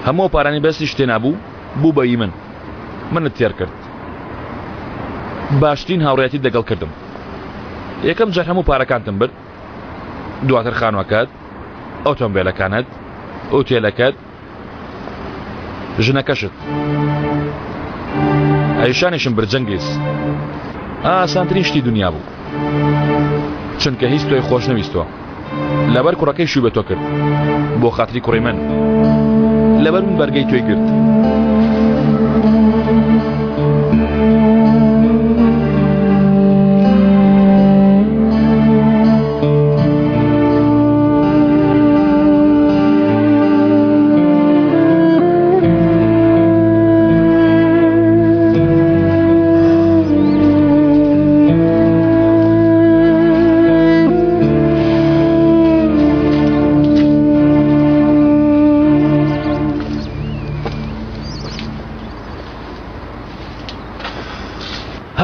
هەموو ئەو پارانەی بەستی شتێ نابوو بوو بە ئی من منت تێر کرد باشترین هاوڕێیەتیت لەگەڵ کردم یەکەم جار هەموو پارەکانتم برد دواتر خانوەکەت ئۆتۆمبیلەکانت ئوتێلەکەت ژنەکەشت ئەیشانیشم برد جەنگیز ئاسانترین شتی دنیا بوو چونکە هیچ تۆی خۆش نەویستوە لەبەر کوڕەکەی شوی بە تۆ کرد بۆ خاتری کوڕی من لەبەر من بەرگەی تۆی گرت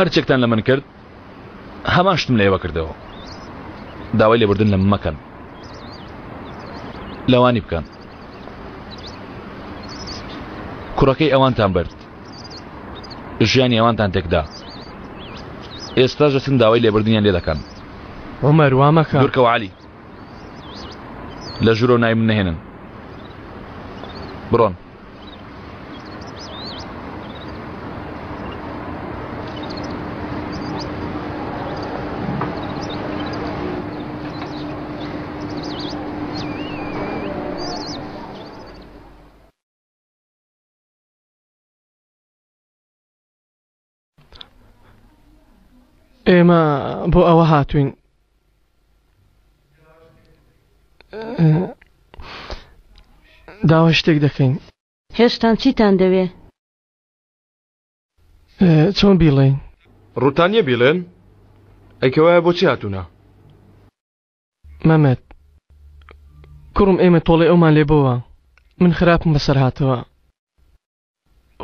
هەرچێکتان لە من کرد هەمان شتم لە ئێوە کردەوە داوای لێبوردن لە من مەکەن لەوانی بکەن کوڕەکەی ئەوانتان برد ژیانی ئەوانتان تێکدا ئێستا دەچن داوای لێبوردنیان لێ دەکەن عمر وا مەکە دوورکەوە عەلی لە ژوورەوە ناوی من نەهێنن بڕۆن ئێمە بۆ ئەوە هاتوین داوای شتێک دەکەین. هێشتان چیتان دەوێ؟ چۆن بیڵێین؟ ڕووتان نییە بیڵێن؟ ئەی کەوایە بۆچی هاتوونە؟ مەمەد، کوڕم ئێمە تۆڵەی ئەومان لێ بۆوە، من خراپم بەسەر هاتەوە.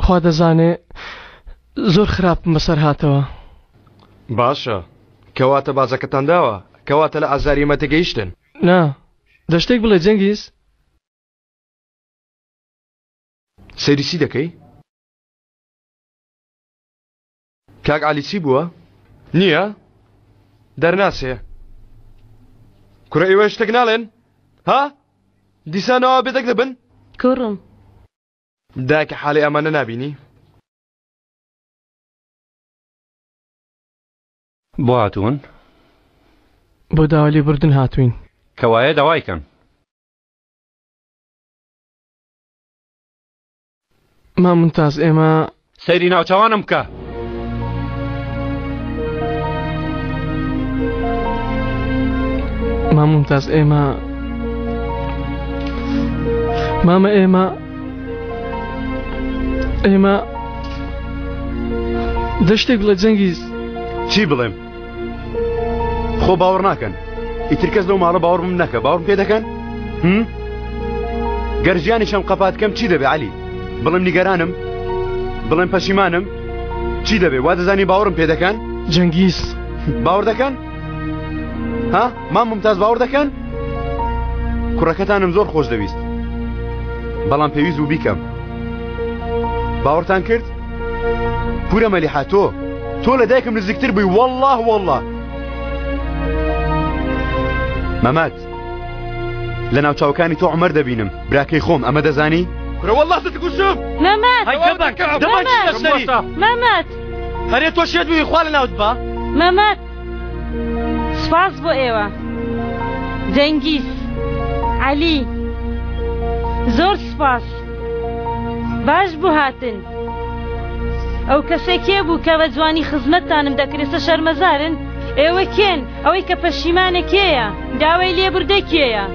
خوا دەزانێ زۆر خراپم بەسەر هاتەوە. باشە کەواتە باجەکەتان داوە کەواتە لە ئازاری ئێمە تێگەیشتن. نا دە شتێک بڵێ جەنگیز. سەیری چی دەکەی؟ کاک عەلی چی بووە؟ نییە؟ دەرناچێ. کورە ئێوە شتێک ناڵێن؟ ها؟ دیسانەوە بێدەنگ دەبن؟ کوڕم. دایکە حاڵی ئەمانە نابینی؟ بۆ هاتوون؟ بۆ داوای لێبوردن هاتووین. کەوایە داوای کەن. مام ممتاز ئێمە. سەیری ناوچەوانم بکە. مام ممتاز ئێمە مامە ئێمە ئێمە دە شتێک بڵێ جەنگیز. چی بڵێم؟ خۆ باوەڕ ناکەن ئیتر کەس لەو ماڵە باوەڕم نەکە باوەڕم پێ دەکەن هم؟ گەر ژیانیشم قەپات کەم چی دەبێ عەلی بڵێم نیگەرانم بڵێم پەشیمانم چی دەبێ وا دەزانی باوەڕم پێ دەکەن جەنگیز باوەڕ دەکەن ها مام ممتاز باوەڕ دەکەن کوڕەکەتانم زۆر خۆش دەویست بەڵام پێویست بوو بیکەم باوەڕتان کرد پورە مەلیحە تۆ تۆ لە دایکم نزیکتر بووی والله والله مەمات لە ناوچاوەکانی تۆ عمر دەبینم براکەی خۆم ئەمە دەزانی کورە والله دەتکوژم مەمات مەمات هەرێ تۆ شێت بووی خوا لە ناوت با مەمات سوپاس بۆ ئێوە جەنگیز عەلی زۆر سوپاس باش بوو هاتن ئەو کەسێ کێ بوو کە بە جوانی خزمەتتانم دەکرد ئێستا شەرمەزارن ئێوە کێن ئەوەی کە پەشیمانە کێیە داوای لێبوردە کێیە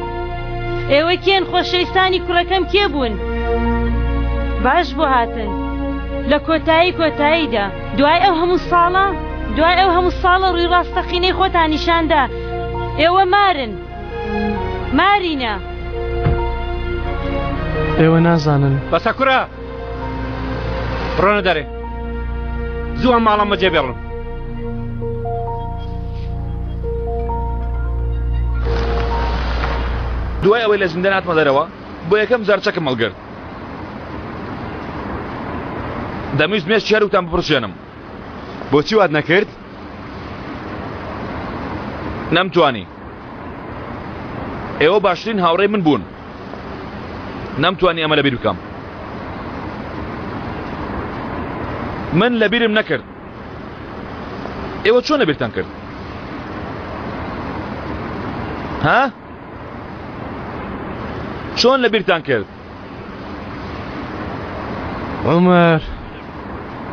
ئێوە کێن خۆشەویستانی کوڕەکەم کێ بوون باش بۆ هاتن لە کۆتایی کۆتاییدا دوای ئەو هەموو ساڵە دوای ئەو هەموو ساڵە ڕووی ڕاستەقینەی خۆتان نیشاندا ئێوە مارن مارینە. ئێوە نازانن. بەسە کورە بڕۆنە دەرێ زوو ئەم ماڵەم بەجێ بێڵن. دوای ئەوەی لە زیندان هاتمە دەرەوە بۆ یەکەم جار چەکم هەڵگرت دەمویست مێشکی هەردووکتان بپڕچێنم. بۆچی وات نەکرد؟ نەمتوانی. ئێوە باشترین هاوڕێی من بوون. نەمتوانی ئەمە لەبیر بکەم. من لەبیرم نەکرد. ئێوە چۆن لەبیرتان کرد؟ ها؟ چۆن لەبیرتان کرد؟ عمر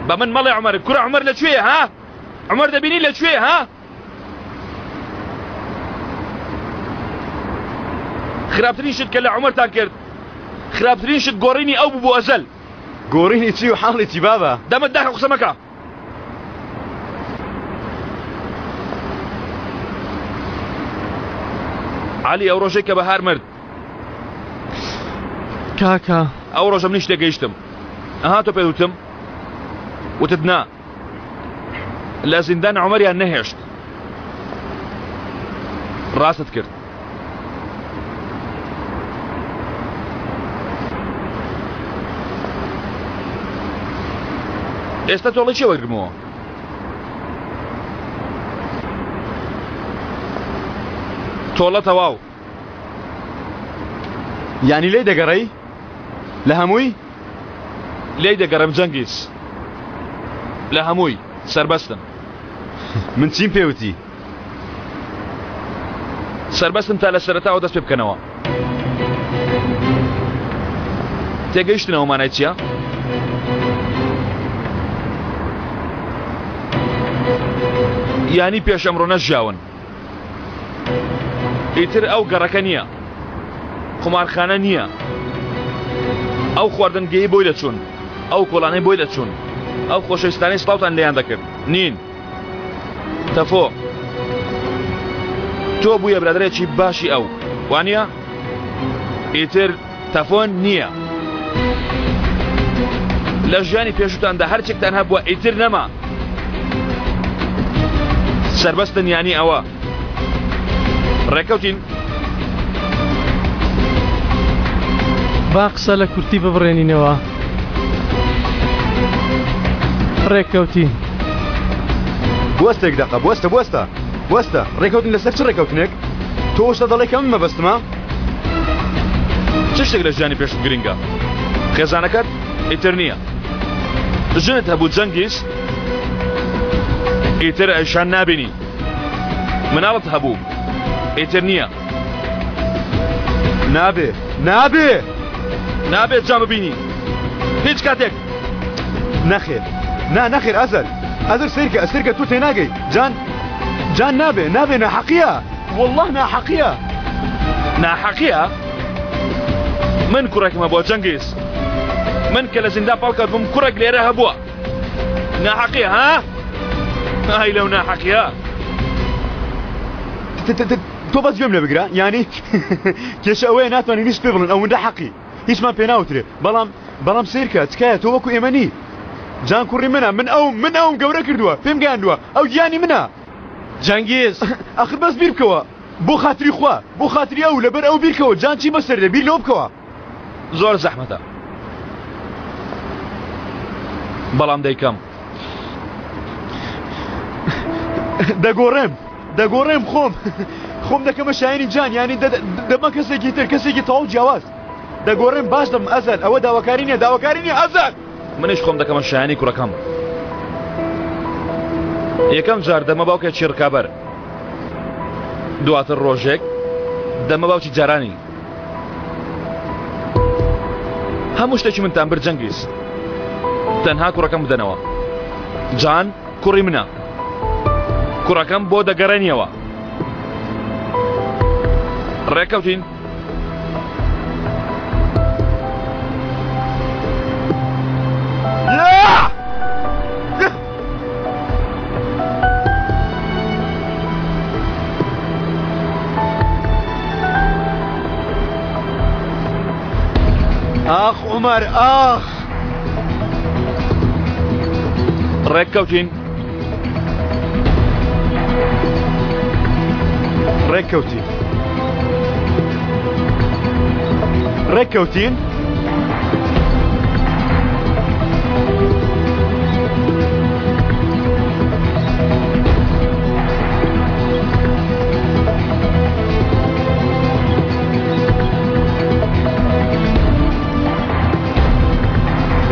بە من مەڵێ عمر کورە عمر لە کوێیە ها؟ عمر دەبینی لە کوێیە ها؟ خراپترین شت کە لە عمرتان کرد خراپترین شت گۆڕینی ئەو بوو بۆ ئەزەل گۆڕینی چی و حاڵی چی بابە دەمت داخە قسە مەکە عەلی ئەو ڕۆژەی کە بەهار مرد کاکە ئەو ڕۆژە منیش تێگەیشتم ئەها تۆ پێت وتم وتت نا لە زیندان عومەریان نەهێشت ڕاستت کرد ئێستا تۆڵی چێ وەرگمەوە تۆڵە تەواو یانی لێی دەگەڕێی؟ لە هەمووی؟ لێی دەگەڕێم جەنگیز لە هەمووی سەربەستم. من چیم پێ وتی؟ سەربەستم تا لە سەرەتاوە دەست پێ بکەنەوە. تێگەیشتنەوە مانای چییە؟ یانی پێش ئەمڕۆ نەژیاون. ئیتر ئەو گەڕەکە نییە قومارخانە نییە ئەو خواردنگەی بۆی دەچوون ئەو کۆڵانەی بۆی دەچوون ئەو خۆشەویستانەی سڵاوتان لێیان دەکرد نین تەفۆ تۆ بوویە برادەرێکی باشی ئەو وانە ئیتر تەفۆن نییە. لە ژیانی پێشوتاندا هەرچێکتان هەبووە ئیتر نەما. سەربەستن یانی ئەوە. ڕێکەوتین؟ با قسە لە کورتی ببڕێنینەوە. ڕێککەوتین. بوەستە یەک دەقە بوەستە بوەستە بوەستە ڕێکەوتن لەسەر چ ڕێکەوتنێک؟ تۆ شتە دەڵێ کە من مەبەستمە؟ چ شتێک لە ژیانی پێشوت گرنگە؟ خێزانەکەت ئیتر نییە. ژنت هەبوو جەنگیز ئیتر ئەیشان نابینی. مناڵت هەبوو ئیتر نییە. نابێ نابێ نابێت جا ببینی هیچ کاتێک. نەخێر نا نەخێر ئەزەل ئەزەل سەیرکە سەیرکە تۆ تێناگەی جان جان نابێ نابێ ناحەقیە والله ناحەقیە ناحەقیە من کوڕێکمە بۆ جەنگیز من کە لە زیندان پاڵکەوت بووم کوڕێک لێرە هەبووە ناحەقیە ها ئای لەو ناحەقیە تۆ بەس گوێم لێ بگرە یانی کێشە ئەوەیە ناتوانین هیچ پێ بڵێن ئەوەندە حەقی هیچمان پێ ناوترێ بەڵام بەڵام سیرکە تکایە تۆ وەکو ئێمە نی جان کوڕی منە من ئەو من ئەوم گەورە کردووە پێم گەیاندووە ئەو گیانی منە جەنگیز ئەخر بەس بیر بکەوە بۆ خاتری خوا بۆ خاتری ئەو لەبەر ئەو بیرکەوە جان چی بەسەر دێ بیر لەوە بکەوە زۆر زەحمەتە بەڵام دەیکەم دەگۆڕێم دەگۆڕێم خۆم خۆم دەکەمە شایانی جان یانی دەبمە کەسێکی تر کەسێکی تەواو جیاواز دەگۆڕێم باش دەبم ئەزەل ئەوە داواکاری نییە داواکاری نییە ئەزەل منیش خۆم دەکەمە شایانی کوڕەکەم یەکەم جار دەمە باوکێکی ڕکابەر دواتر ڕۆژێک دەمە باوکی جارانی هەموو شتێکی منتان برد جەنگیز تەنها کوڕەکەم بدەنەوە جان کوڕی منە کوڕەکەم بۆ دەگەڕێنیەوە ڕێکەوتین ئاخ عومەر ئاخ ڕێک کەوتین ڕێک کەوتین ڕێک کەوتین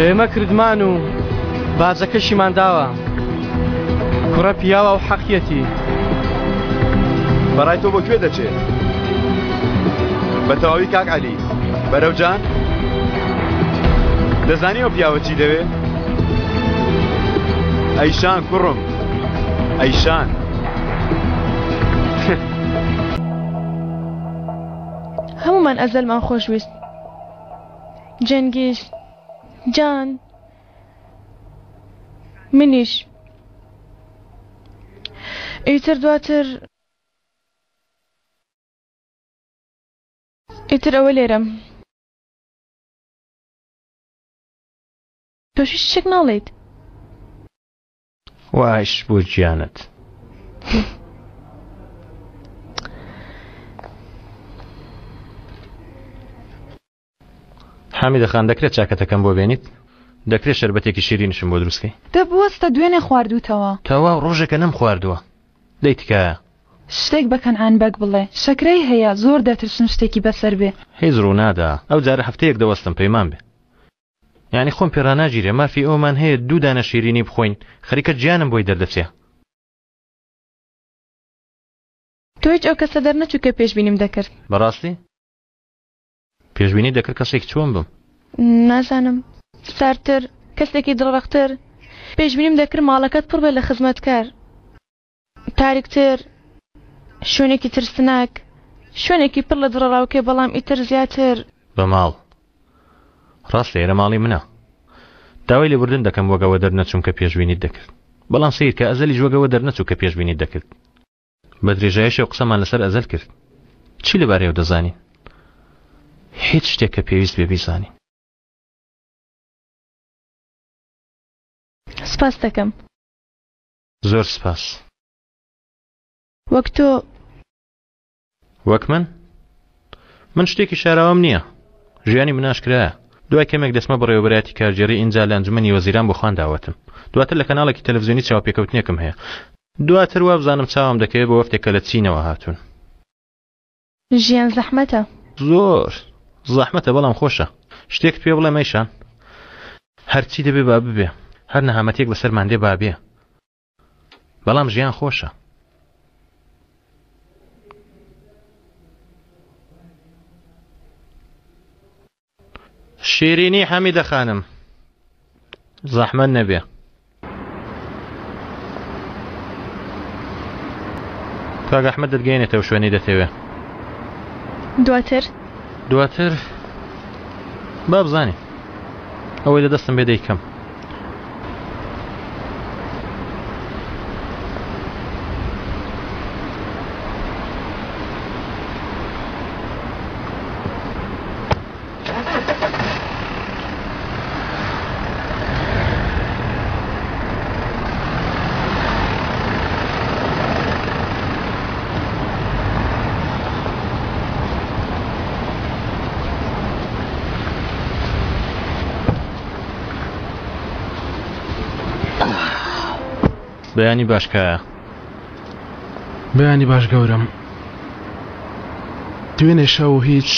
ئێمە کردمان و باجەکەشیمان داوە کوڕە پیاوە و حەقیەتی بەڕای تۆ بۆ کوێ دەچێ بە تەواوی کاک عەلی بەرەو جان دەزانی ئەو پیاوە چی دەوێ ئەیشان کوڕم ئەیشان هەموومان ئەزەلمان خۆشویست جەنگیز جان منیش ئیتر دواتر ئیتر ئەوە لێرەم تۆش هیچ شتێک ناڵێیت. وایش بۆ گیانت. حامیدە خان دەکرێت چاکەتەکەم بۆ بێنیت؟ دەکرێت شەربەتێکی شیرینشم بۆ دروستکەی؟ دە بوەستە دوێنێ خواردووتەوە. تەواو ڕۆژێکە نەمخواردووە. دەی تکایە. شتێک بە کەنعان بەگ بڵێ شەکرەی هەیە زۆر دەترسم شتێکی بەسەر بێ. هیچ ڕوونادا ئەو جارە هەفتەیەک دەوەستم پەیمان بێ. یانی خۆم پێ ڕاناگیرێ مافی ئەوەمان هەیە دوو دانە شیرینی بخۆین خەریکە گیانم بۆی دەردەچێ. تۆ هیچ ئەو کەسە دەرنەچوو کە پێشبینیم دەکرد. بەڕاستی؟ پێشبینی دەکرد کەسێکی چۆن بم؟ نازانم. ساردتر، کەسێکی دڵڕەقتر. پێشبینیم دەکرد ماڵەکەت پڕ بێت لە خزمەتکار. تاریکتر، شوێنێکی ترسناک، شوێنێکی پڕ لە دڵەڕاوکێ بەڵام ئیتر زیاتر. بە ماڵ. ڕاستە ئێرە ماڵی منە. داوای لێبوردن دەکەم وەک ئەوە دەرنەچووم کە پێشبینیت دەکرد. بەڵام سەیرکە ئەزەلیش وەک ئەوە دەرنەچوو کە پێشبینیت دەکرد. بە درێژایی شەو قسەمان لەسەر ئەزەل کرد. چی لەبارەیەوە دەزانین؟ هیچ شتێک کە پێویست بێ بیزانین. سپاس دەکەم. زۆر سپاس. وەک تۆ. وەک من؟ من شتێکی شاراوەم نییە. ژیانی من ئاشکرایە. دوای کەمێک دەچمە بەڕێوەبەرایەتی کارگێڕی ئینجا لە ئەنجومەنی وەزیران بۆ خوان داوەتم. دواتر لە کەناڵێکی تەلەفزیۆنی چاوپێکەوتنێکم هەیە. دواتر وابزانم چاوم دەکەوێت بە وەفدێک کە لە چینەوە هاتوون. ژیان زەحمەتە. زۆر زەحمەتە بەڵام خۆشە. شتێکت پێ بڵێم ئەیشان؟ هەرچی دەبێ با ببێ، هەر نەهامەتیەک بەسەرمان دێ با بێ، بەڵام ژیان خۆشە. شیرینی حەمیدە خانم زەحمەت نەبێ. کاک ئەحمەد دەتگەیەنێتەوە شوێنەی دەتەوێ. دواتر؟ دواتر با بزانین ئەوەی لە دەستم بێ دەیکەم. بەیانی باش کایە. بەیانی باش گەورەم. دوێنێ شەو هیچ.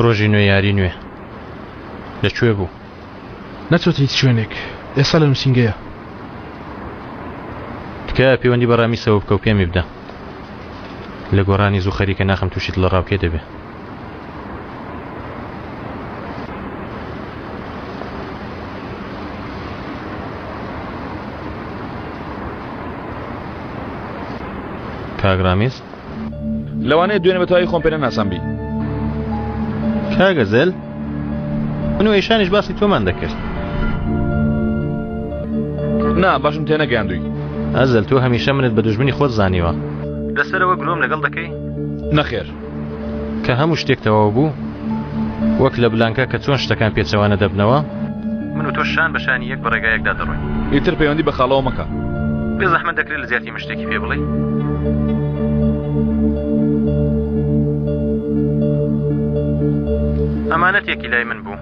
ڕۆژی نوێ یاری نوێ. لە کوێ بوو؟ نەچۆتە هیچ شوێنێک. ئێستا لە نووسینگەیە. تکایە پەیوەندی بە ڕامیسەوە بکە و پێمی بدە. لە گۆڕانی زوو خەریکە ناخم تووشی دڵەڕاوکێ دەبێ. کاک ڕامیز؟ لەوانەیە دوێنێ بە تەواوی خۆم پێ نەناسامبی. کاک ئەزەل، من و ئیشانیش باسی تۆمان دەکرد. نا، باشم تێنەگەیاندووی. ئەزەل، تۆ هەمیشە منت بە دوژمنی خۆت زانیوە. لەسەرەوە گرۆم لەگەڵ دەکەی؟ نەخێر. کە هەموو شتێک تەواو بوو، وەک لە بلانکا کە چۆن شتەکان پێچەوانە دەبنەوە، من و تۆ شان بە شانی یەک بە ڕێگایەکدا دەڕۆین. ئیتر پەیوەندی بە خاڵەوە مەکە. بێ زەحمەت دەکرێت لە جیاتی من شتێکی پێ بڵێی؟ ئەمانەتێکی لای من بوو.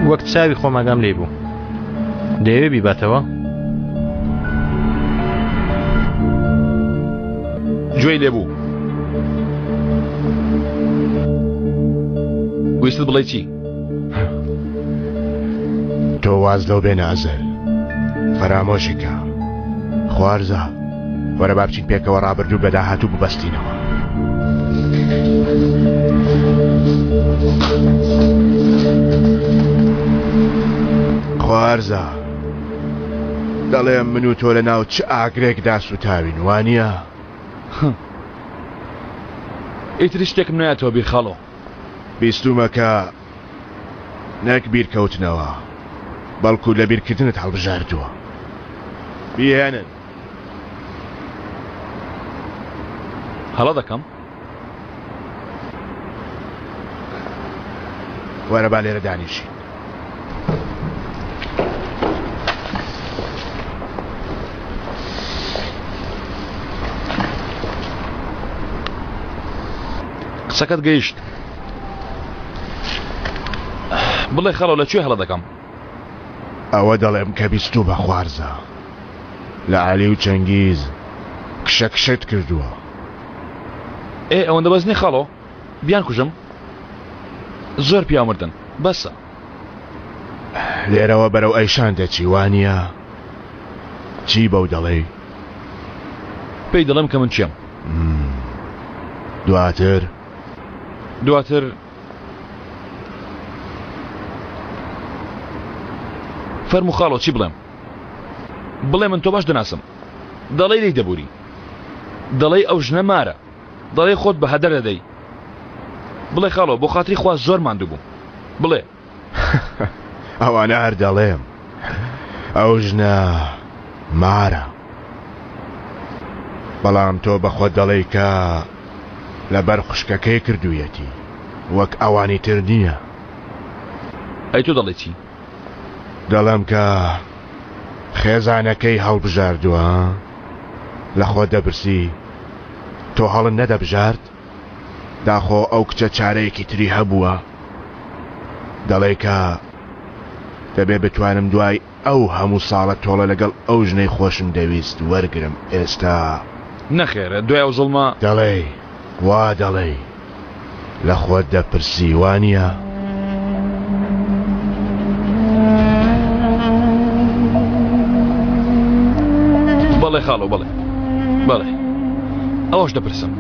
وەک چاوی خۆم ئاگام لێی بوو. دەیەوێ بیباتەوە؟ گوێی لێ بوو. ویستت بڵێی چی؟ تۆ واز لەو بێنە ئەزەل. فەرامۆشی کە. خوارزا، وەرە با بچین پێکەوە ڕابردوو بە داهاتوو ببەستینەوە. خوارزا، دەڵێم من و تۆ لە ناو چ ئاگرێکدا سوتاوین، وانییە؟ ئیتر شتێکم نایەتەوە بیر خاڵۆ. بیستومە کە نەک بیرکەوتنەوە بەڵکو لەبیرکردنت هەڵبژاردووە. بیهێنن. هەڵە دەکەم؟ وەرە با لێرە دانیشین. قسەکەت گەیشت. بڵێ خەڵۆ لە کوێ هەڵە دەکەم؟ ئەوە دەڵێم کە بیستوومە خوارزا لە عەلی و چەنگیز کشە کشەت کردووە. ئێ ئەوەندە بەس نیە خاڵۆ؟ بیانکوژم؟ زۆر پیاو مردن بەسە. لێرەوە بەرەو ئەیشان دەچی وانییە؟ چی بەو دەڵێی؟ پێی دەڵێم کە من کێم. دواتر؟ دواتر فەرموو خاڵۆ چی بڵێم؟ بڵێ من تۆ باش دەناسم. دەڵێی لێی دەبووری. دەڵێی ئەو ژنە مارە. دەڵێی خۆت بە هەدەر دەدەی. بڵێ خاڵۆ بۆ خاتری خوا زۆر ماندوو بووم. بڵێ. ئەوانە هەر دەڵێم. ئەو ژنە مارە. بەڵام تۆ بە خۆت دەڵێی کە لەبەر خوشکەکەی کردوویەتی. وەک ئەوانی تر نییە. ئەی تۆ دەڵێی چی؟ دەڵێم کە. خێزانەکەی هەڵبژاردووە لە خۆت دەپرسی تۆ هەڵت نەدەبژارد؟ داخۆ ئەو کچە چارەیەکی تری هەبووە؟ دەڵێی کە دەبێ بتوانم دوای ئەو هەموو ساڵە تۆڵە لەگەڵ ئەو ژنەی خۆشم دەویست وەرگرم ئێستا. نەخێر دوای ئەو زوڵمە. دەڵێی وا دەڵێی لە خۆت دەپرسی وانییە؟ بەڵێ خاڵۆ بەڵێ بەڵێ ئەوەش دەپرسم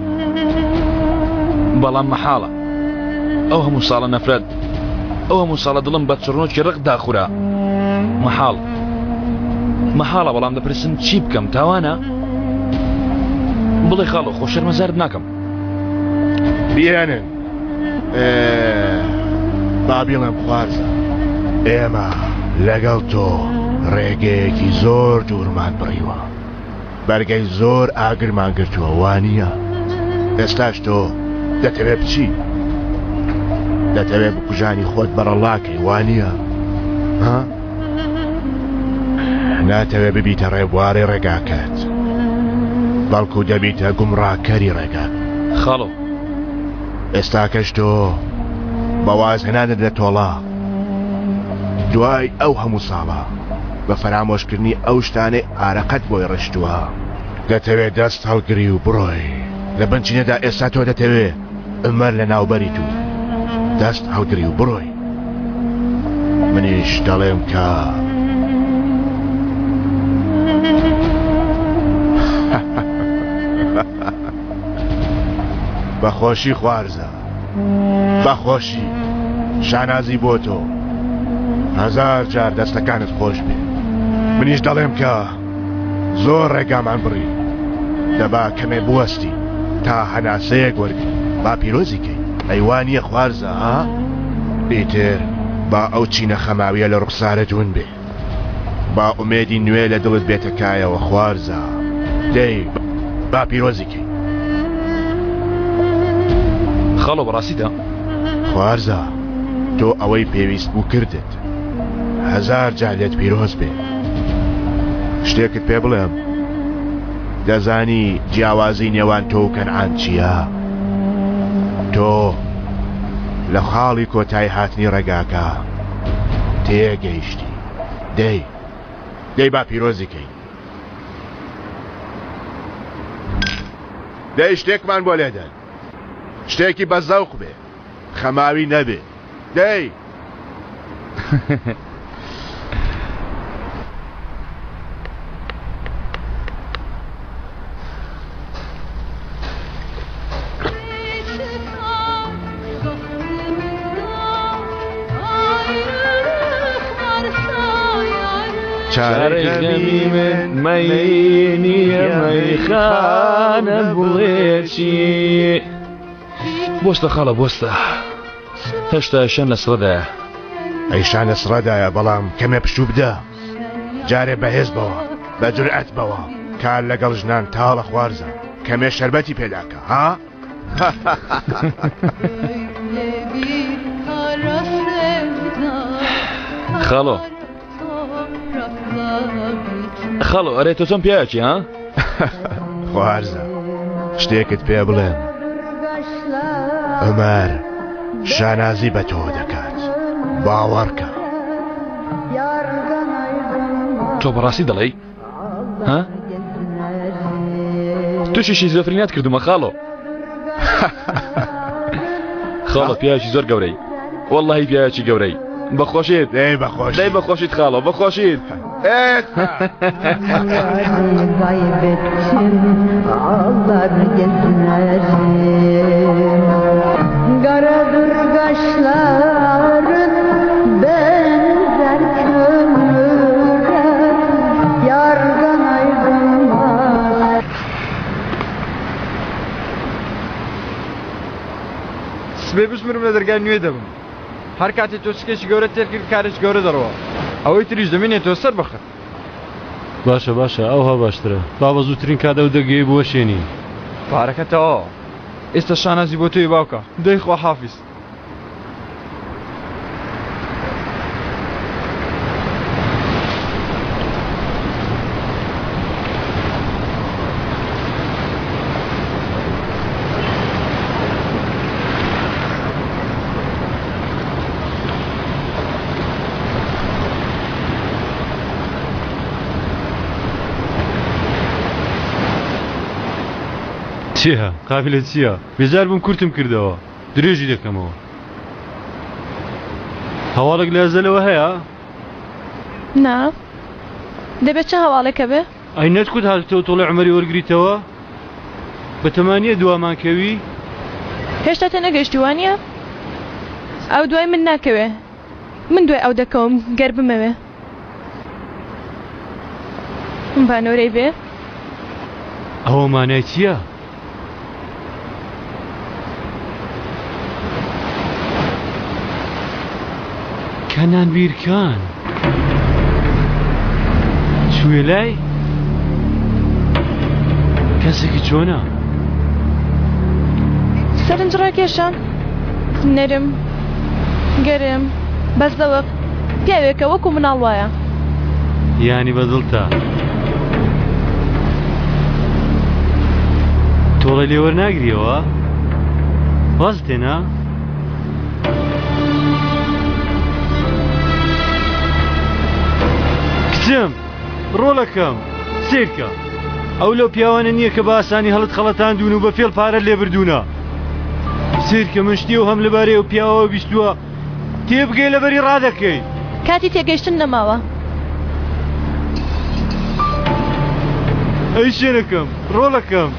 بەڵام مەحاڵە ئەو هەموو ساڵە نەفرەت ئەو هەموو ساڵە دڵم بە چڕنۆکی ڕق داخورا مەحاڵ مەحاڵە بەڵام دەپرسم چی بکەم تاوانە بڵێ خاڵۆ خۆ شەرمەزارت ناکەم بیێنن با بیڵێم خوارزە ئێمە لەگەڵ تۆ ڕێگەیەکی زۆر دوورمان بڕیوە بەرگەی زۆر ئاگرمان گرتووە وانییە؟ ئێستاش تۆ دەتەوێ بچی؟ دەتەوێ بکوژانی خۆت بەڕەڵاکەی وانییە؟ ها؟ ناتەوێ ببیتە ڕێبواری ڕێگاکەت بەڵکو دەبیتە گومڕاکەری ڕێگات خاڵۆ ئێستاکەش تۆ بە وازهێنانت لە تۆڵە دوای ئەو هەموو ساڵە بە فەرامۆشکردنی ئەو شتانەی ئارەقەت بۆی ڕشتووە دەتەوێ دەست هەڵگری و بڕۆی لە بنچینەدا ئێستا تۆ دەتەوێ عومەر لەناوبەریت و دەست هەڵگری و بڕۆی منیش دەڵێم کە بەخۆشی خوارزە بەخۆشی شانازی بۆ تۆ هەزار جار دەستەکانت خۆش بێ منیش دەڵێم کە زۆر ڕێگامان بڕی دەبا کەمێ بوەستی تا هەناسەیەک وەرگری با پیرۆزی کەی ئەی وا نییە خوارزە ها ئیتر با ئەو چینە خەماویە لە ڕوخسارت ون بێ با ئومێدی نوێ لە دڵت بێتە کایەوە خوارزا دەی با پیرۆزی کەی. خاڵۆ بەڕاستیتە؟ خوارزا تۆ ئەوەی پێویست بوو کردت هەزار جار لێت پیرۆز بێ شتێکت پێ بڵێم دەزانی جیاوازی نێوان تۆ و کەنعان چییە؟ تۆ لە خاڵی کۆتای هاتنی ڕێگاکە تێگەیشتی دەی دەی با پیرۆزی کەین دەی شتێکمان بۆ لێدەن شتێکی بە زەوق بێ خەماوی نەبێ دەی چارەی غەمی من مەی نییە مەیخانە بڵێ چی بۆستە خاڵە بۆستە هێشتا شەن لە سڕدایە ئەیشان لە سڕدایە بەڵام کەمێ پشوو بدە جارێ بەهێز بەوە بە جورئەت بەوە کار لەگەڵ ژنان تاڵە خوارزە کەمێ شەربەتی پێداکە ها خاڵۆ خاڵۆ ئەرێ تۆ چۆن پیاوێکی ها خوارزە شتێکت پێ بڵێم عومەر شانازی بە تۆ دەکات باوەڕکە تۆ بەڕاستی دەڵێی ها تووشی شیزۆفرینات کردومە خاڵۆ خاڵۆ پیاوێکی زۆر گەورەی واللهی پیاوێکی گەورەی بەخۆشیت دەی بەخۆش دەی بەخۆشیت خاڵۆ بەخۆشیت Karadır kaşların benzer kömüre Yardan ayrılmaz سبەی بشمرم لە دەرگای نوێ دەبم هەر کاتێ تۆ سکێکی گەورە تێر کرد کارێکی گەورە دەڕوا ئەوەی تریش دەمێنێتەوە سەر بەخت. باشە باشە ئەوها باشترە با بە زووترین کات ئەو دەگەی بوەشێنین. پارەکە تەواوە ئێستا شانازی بۆ تۆی باوکە دەی خواحافیز. چییە؟ قابلە چییە؟ بێزار بووم کورتم کردەوە درێژی دەکەمەوە. هەواڵێک لە ئەزەلەوە هەیە؟ نا. دەبێت چ هەواڵێک هەبێ؟ ئەی نەتکوت هاتووتەوە تۆڵەی عومەری وەرگریتەوە؟ بەتەما نییە دوامان کەوی؟ هێشتا تێنەگەیشتی وانییە؟ ئەو دوای من ناکەوێ. من دوای ئەو دەکەوم گەر بمەوێ. با نۆرەی بێ. ئەوە مانای چییە؟ کەنان بیرکان چوویە لای کەسێکی چۆنە؟ سەرنج ڕاکێشە نەرم گەرم بەزەوق پیاوێکە وەکو مناڵ وایە. یانی بەدڵتە؟ تۆڵەی لێ وەرناگریەوە؟ وازت هێنا؟ کچم ڕۆڵەکەم سەیرکە ئەو لەو پیاوانە نییە کە بە ئاسانی هەڵت خەڵەتاندوون و بە فێڵ پارەت لێ بردوونە سەیرکە من شتی ئەو هەم لەبارەی ئەو پیاوەوە بیستووە تێبگەی لەبەری ڕادەکەی. کاتی تێگەیشتن نەماوە. ئەی شێرەکەم ڕۆڵەکەم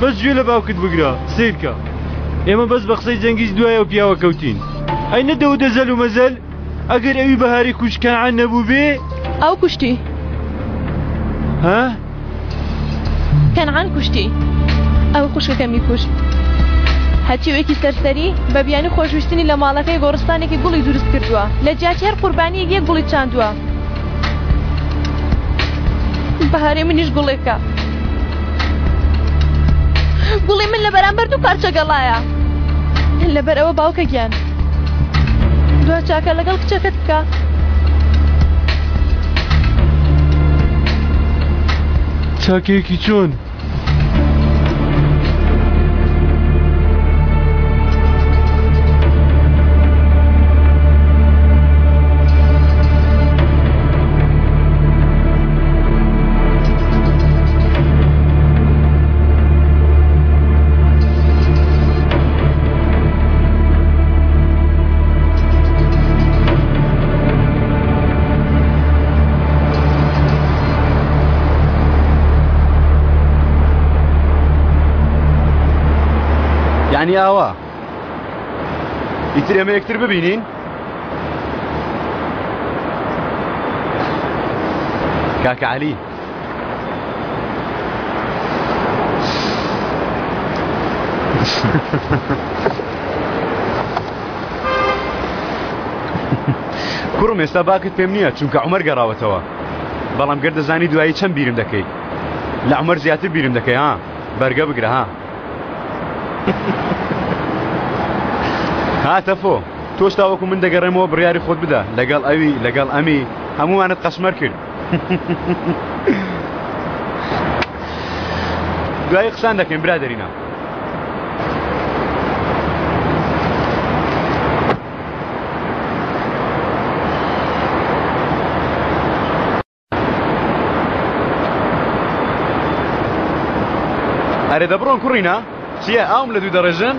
بەس گوێ لە باوکت بگرە سەیرکە ئێمە بەس بە قسەی جەنگیز دوای ئەو پیاوە کەوتین ئەی نەدەوتە زەل و مەزەل ئەگەر ئەوی بەهاری کوشت کەنعان نەبووبێ ئەو کوشتی ها کەنعان کوشتی ئەو خوشکەکەمی کوشت هەتیوێکی سەرسەری بە بیانی خۆشویستنی لە ماڵەکەی گۆڕستانێکی گوڵی دروست کردووە لە جیاتی هەر قوربانیەک یەک گوڵی چاندووە بەهارەی منیش گوڵێکە گوڵی من لە بەرامبەر دوو پارچە گەڵایە لەبەر ئەوە باوکە گیان دوا چاکە لەگەڵ کچەکەت بکە چاکەیەکی چۆن؟ یعنی ئاوا ئیتر ئێمە یەکتر ببینین کاکە عەلی کوڕم ئێستا باکت پێم نییە چونکە عمر گەڕاوەتەوە بەڵام گەر دەزانی دوایی چەند بیرم دەکەی لە عمر زیاتر بیرم دەکەی ها بەرگە بگرە ها ها تەفۆ تۆش تاوەکو من دەگەڕێمەوە بڕیاری خۆت بدە لەگەڵ ئەوی لەگەڵ ئەمی هەمووانت قەشمەر کرد دوایی قسان دەکەین برادەرینا ئەرێ دەبڕۆن کوڕینە چییە ئاوم لە دوو دەڕێژن؟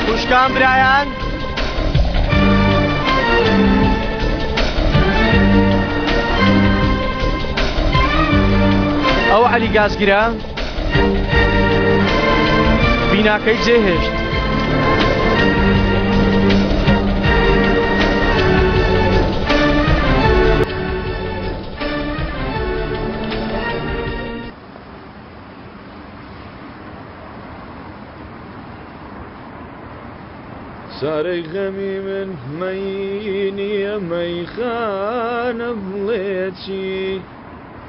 خوشکان برایان ئەو عەلی گازگرە بیناکەی جێهێشت. چارەی غەمی من مەی نییە مەیخانە بڵێ چی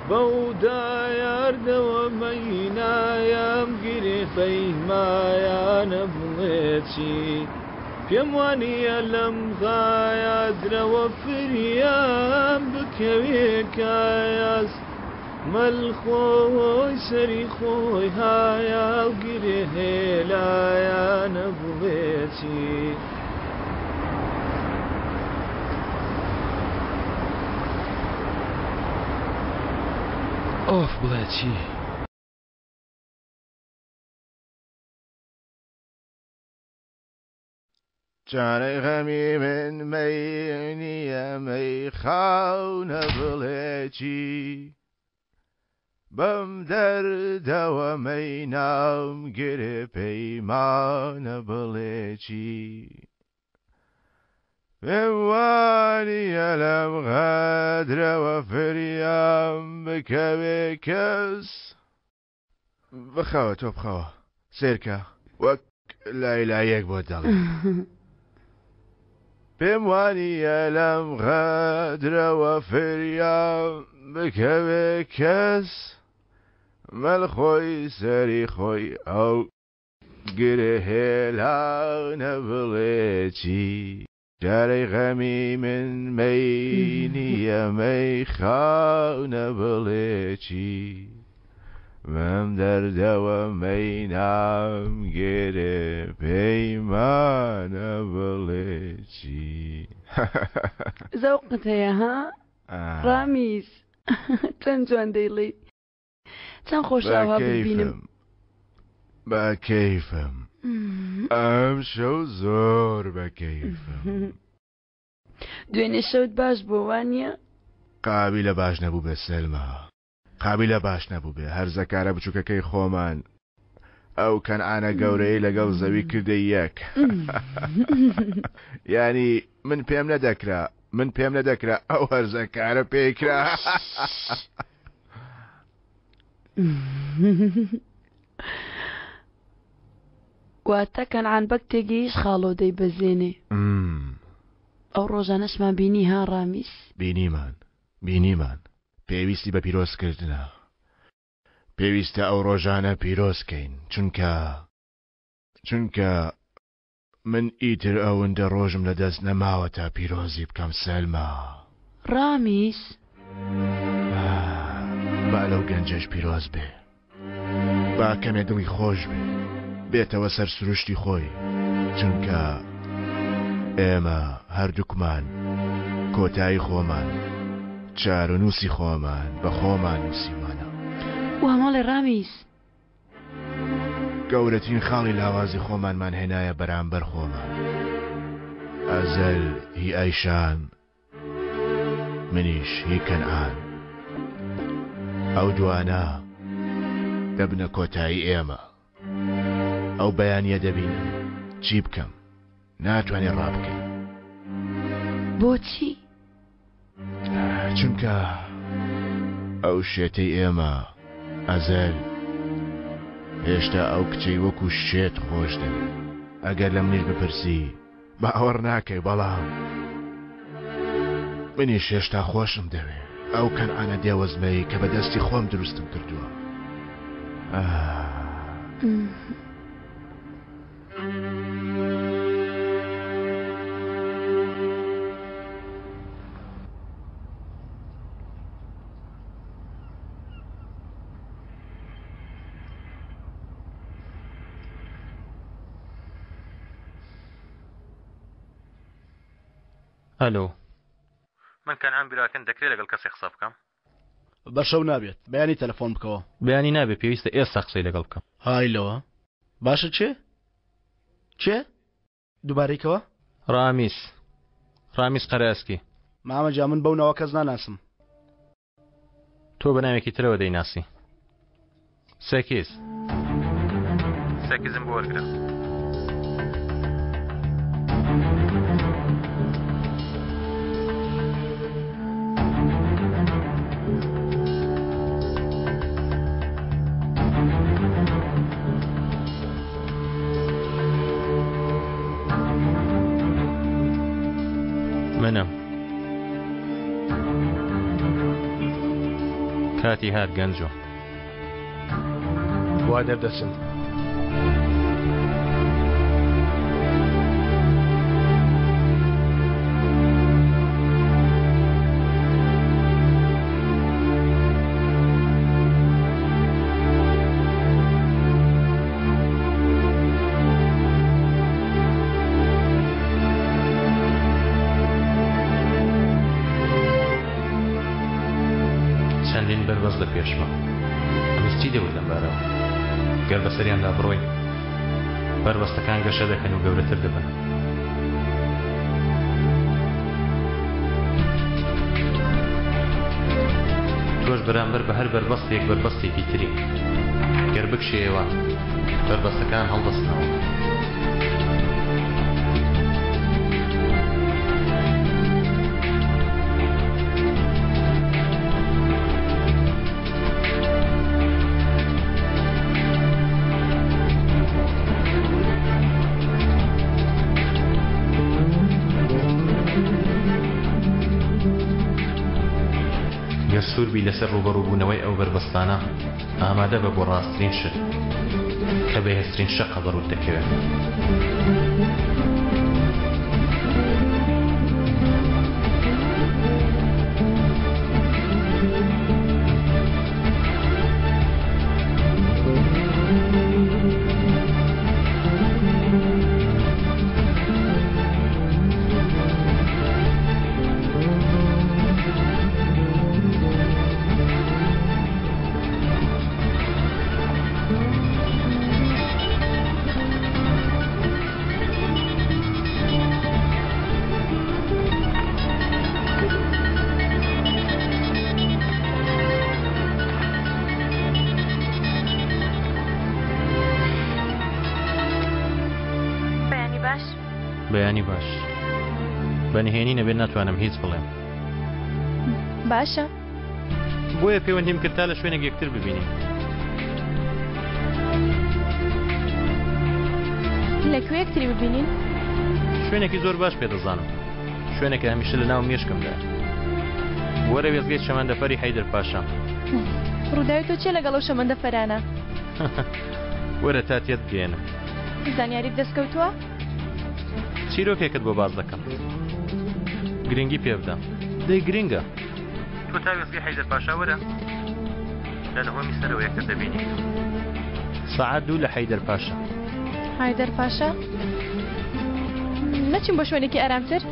بەو دایاردەوە مەی نایام گرێ پەیمایانە بڵێ چی پێم وانییە لەم غایادرەوە فریام بکەوێ کایاس مەل خۆی سەری خۆی هایاو گرێ هێلایانە بڵێ چی. ئۆف بڵێ چی. چارەی غەمی من مەی نییە مەی خاونە بڵێ چی بەم دەردەوە مەی ناوم گرێ پەیمانە بڵێ چی پێم وانییە لەم غەدرەوە فریام بکەوێ کەس بخەوە تۆ بخەوە سێرکە وەک لای لایەک بۆ دەڵێ پێم وانییە لەم غەدرەوە فریام بکەوێ کەس مەل خۆی سەری خۆی ئەو گرێ هێلانە بڵێ چی جارەی غەمی من مەی نییە مەی خاونە بڵێ چی بەم دەردەوە مەی نام گرێ پەیمانە بڵێ چی. زەوقت هەیە ها ڕامیز چەند جوان دەیڵێی چەند خۆشە ئاوا بتبینم. بە کەیفم ئەم شەو زۆر بە کەیفم. دوێنێ شەوت باش بووە وانییە؟ قابیلە باش نەبووبێ سەلما قابیلە باش نەبووبێ هەرزەکارە بچووکەکەی خۆمان ئەو کەنعانە گەورەی لەگەڵ زەوی کردە یەک یانی من پێم نەدەکرا من پێم نەدەکرا ئەو هەرزەکارە پێکرا. واتە کەنعان بەگ تێگەیشت خاڵۆ دەیبەزێنێ ئەو ڕۆژانەشمان بینی ها ڕامیس بینیمان بینیمان پێویستی بە پیرۆزکردنە پێویستە ئەو ڕۆژانە پیرۆز کەین چونکە چونکە من ئیتر ئەوندە ڕۆژم لە دەست نەماوە تا پیرۆزی بکەم سەلما. ڕامیس. با لەو گەنجەش پیرۆز بێ. با کەمێ دڵی خۆش بێ. بێتەوە سەر سروشتی خۆی. چونکە ئێمە هەردووکمان کۆتایی خۆمان چارەنووسی خۆمان بە خۆمان نووسیومانە. وا مەڵێ ڕامیس. گەورەترین خاڵی لاوازی خۆمانمان هێنایە بەرامبەر خۆمان. ئەزەل هی ئایشان، منیش هی کەنعان. ئەو دوانە دەبنە کۆتایی ئێمە. ئەو بەیانییە دەبینم چی بکەم. ناتوانێ ڕابکەی. بۆچی؟ چونکە ئەو شێتەی ئێمە ئەزەل هێشتا ئەو کچەی وەکو شێت خۆش دەوێت ئەگەر لە منیش بپرسی باوەڕ ناکەی بەڵام منیش هێشتا خۆشم دەوێ ئەو کەنعانە دێوەزمەی کە بە دەستی خۆم دروستم کردووە ئاه. ئەلۆ من کەنعان براکەن دەکرێت لەگەڵ کەسێک قسە بکەم بە شەو نابێت بەیانی تەلەفۆن بکەوە بەیانی نابێت پێویستە ئێستا قسەی لەگەڵ بکەم های لەوە باشە چێ چێ دووبارەی کەوە ڕامیس ڕامیس قەرەئەسکی مامە جا من بەو ناوە کەس ناناسم تۆ بە ناوێکی ترەوە دەیناسی سێکیز سێکیزم بۆ وەرگرە کاتی هات گەنجۆ. وا دەردەچن. چەندین بەربەست لە پێشمە. ئەمیش چی دەوت لەم بارەوە؟ گەر بەسەریاندا بڕۆین، بەربەستەکان گەشە دەکەن و گەورەتر دەبن. تۆش بەرامبەر بە هەر بەربەستێک بەربەستێکی تری. گەر بکشێیەوە، بەربەستەکان هەڵدەستنەوە. گەر سوور بی لەسەر ڕووبەڕووبوونەوەی ئەو بەربەستانە، ئامادە بە بۆ ڕاستترین شت کە بەهێزترین شەقە بە ڕووت دەکەوێت. بەیانی باش. بەیانی باش. بە نهێنی نەبێت ناتوانم هیچ بڵێم. باشە. بۆیە پەیوەندیم کرد تا لە شوێنێک یەکتر ببینین. لە کوێ یەکتری ببینین؟ شوێنێکی زۆر باش پێ دەزانم. شوێنێکە هەمیشە لە ناو مێشکمدا. وەرە وێستگەی شەمەندەفەری حەیدەر پاشا. ڕووداوی تۆ چییە لەگەڵ ئەو شەمەندەفەرانە؟ وەرە تا تێت بگەیەنم. زانیاریت دەست کەوتووە؟ چیرۆکێکت بۆ باس دەکەم. گرنگی پێ بدە. دەی گرنگە. تۆ تا وێستگەی حەیدەر پاشا وەرە لە نهۆمی سەرەوە یەکتر دەبینین. سەعات دوو لە حەیدەر پاشا. حەیدەر پاشا؟ نەچین بۆ شوێنێکی ئارامتر؟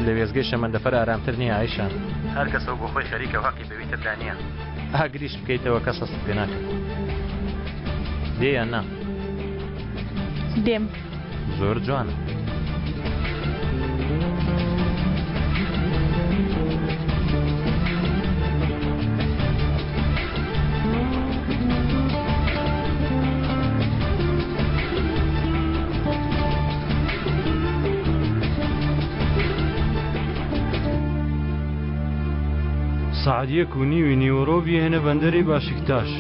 لە وێستگەی شەمەندەفەر ئارامتر نییە ئایشان. هەر کەسە و بۆ خۆی خەریکە و هەقی بەوی تردا نییە. ئاگریش بکەیتەوە کەس هەستت پێ ناکات. دێ یان نا؟ دێم. زۆر جوانە. سەعات یەک و نیوی نیوەڕۆ بیهێنە بەندەری باشیکتاش.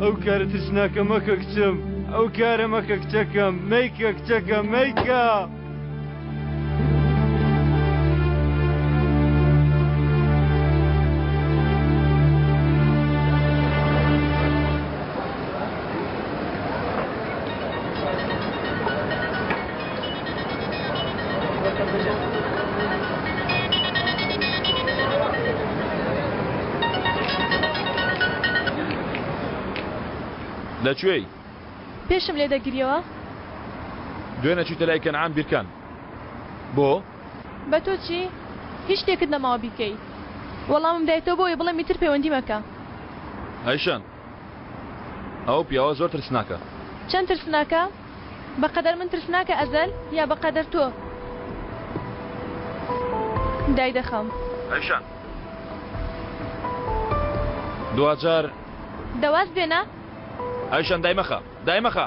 ئەو کارە ترسناکە مەکە کچم، ئەو کارە مەکە کچەکەم، مەیکە کچەکەم، مەیکە! لە کوێی؟ پێشم لێ دەگریەوە؟ دوێنێ چوویتە لای کەنعان بیرکان. بۆ؟ بە تۆ چی؟ هیچ شتێکت نەماوە بیکەی. وەڵامم دایتەوە بۆ ئەوەی بڵێم ئیتر پەیوەندی مەکە. ئایشان، ئەو پیاوە زۆر ترسناکە. چەند ترسناکە؟ بەقەدەر من ترسناکە ئەزەل یا بەقەدەر تۆ؟ دایدەخەم. ئایشان دواجار. دە واز بێنە. ئایشان دایمەخە دایمەخە.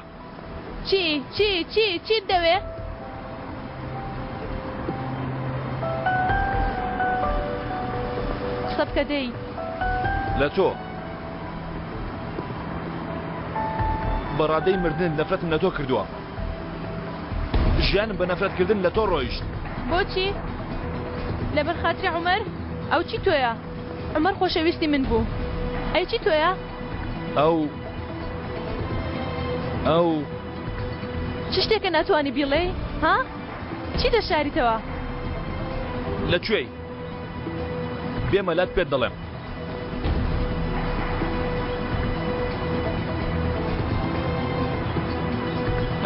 چی چی چی چیت دەوێ؟ قسە بکە دەی. لە تۆ. بە ڕادەی مردن نەفرەتم لە تۆ کردووە. ژیانم بە نەفرەتکردن لە تۆ ڕۆیشت. بۆچی؟ لەبەر خاتری عومەر؟ ئەو چی تۆیە؟ عومەر خۆشەویستی من بوو. ئەی چی تۆیە؟ ئەو ئەو چ شتێکە ناتوانی بیڵێی؟ ها؟ چی دەشاریتەوە؟ لە کوێی؟ بێمە لات پێت دەڵێم.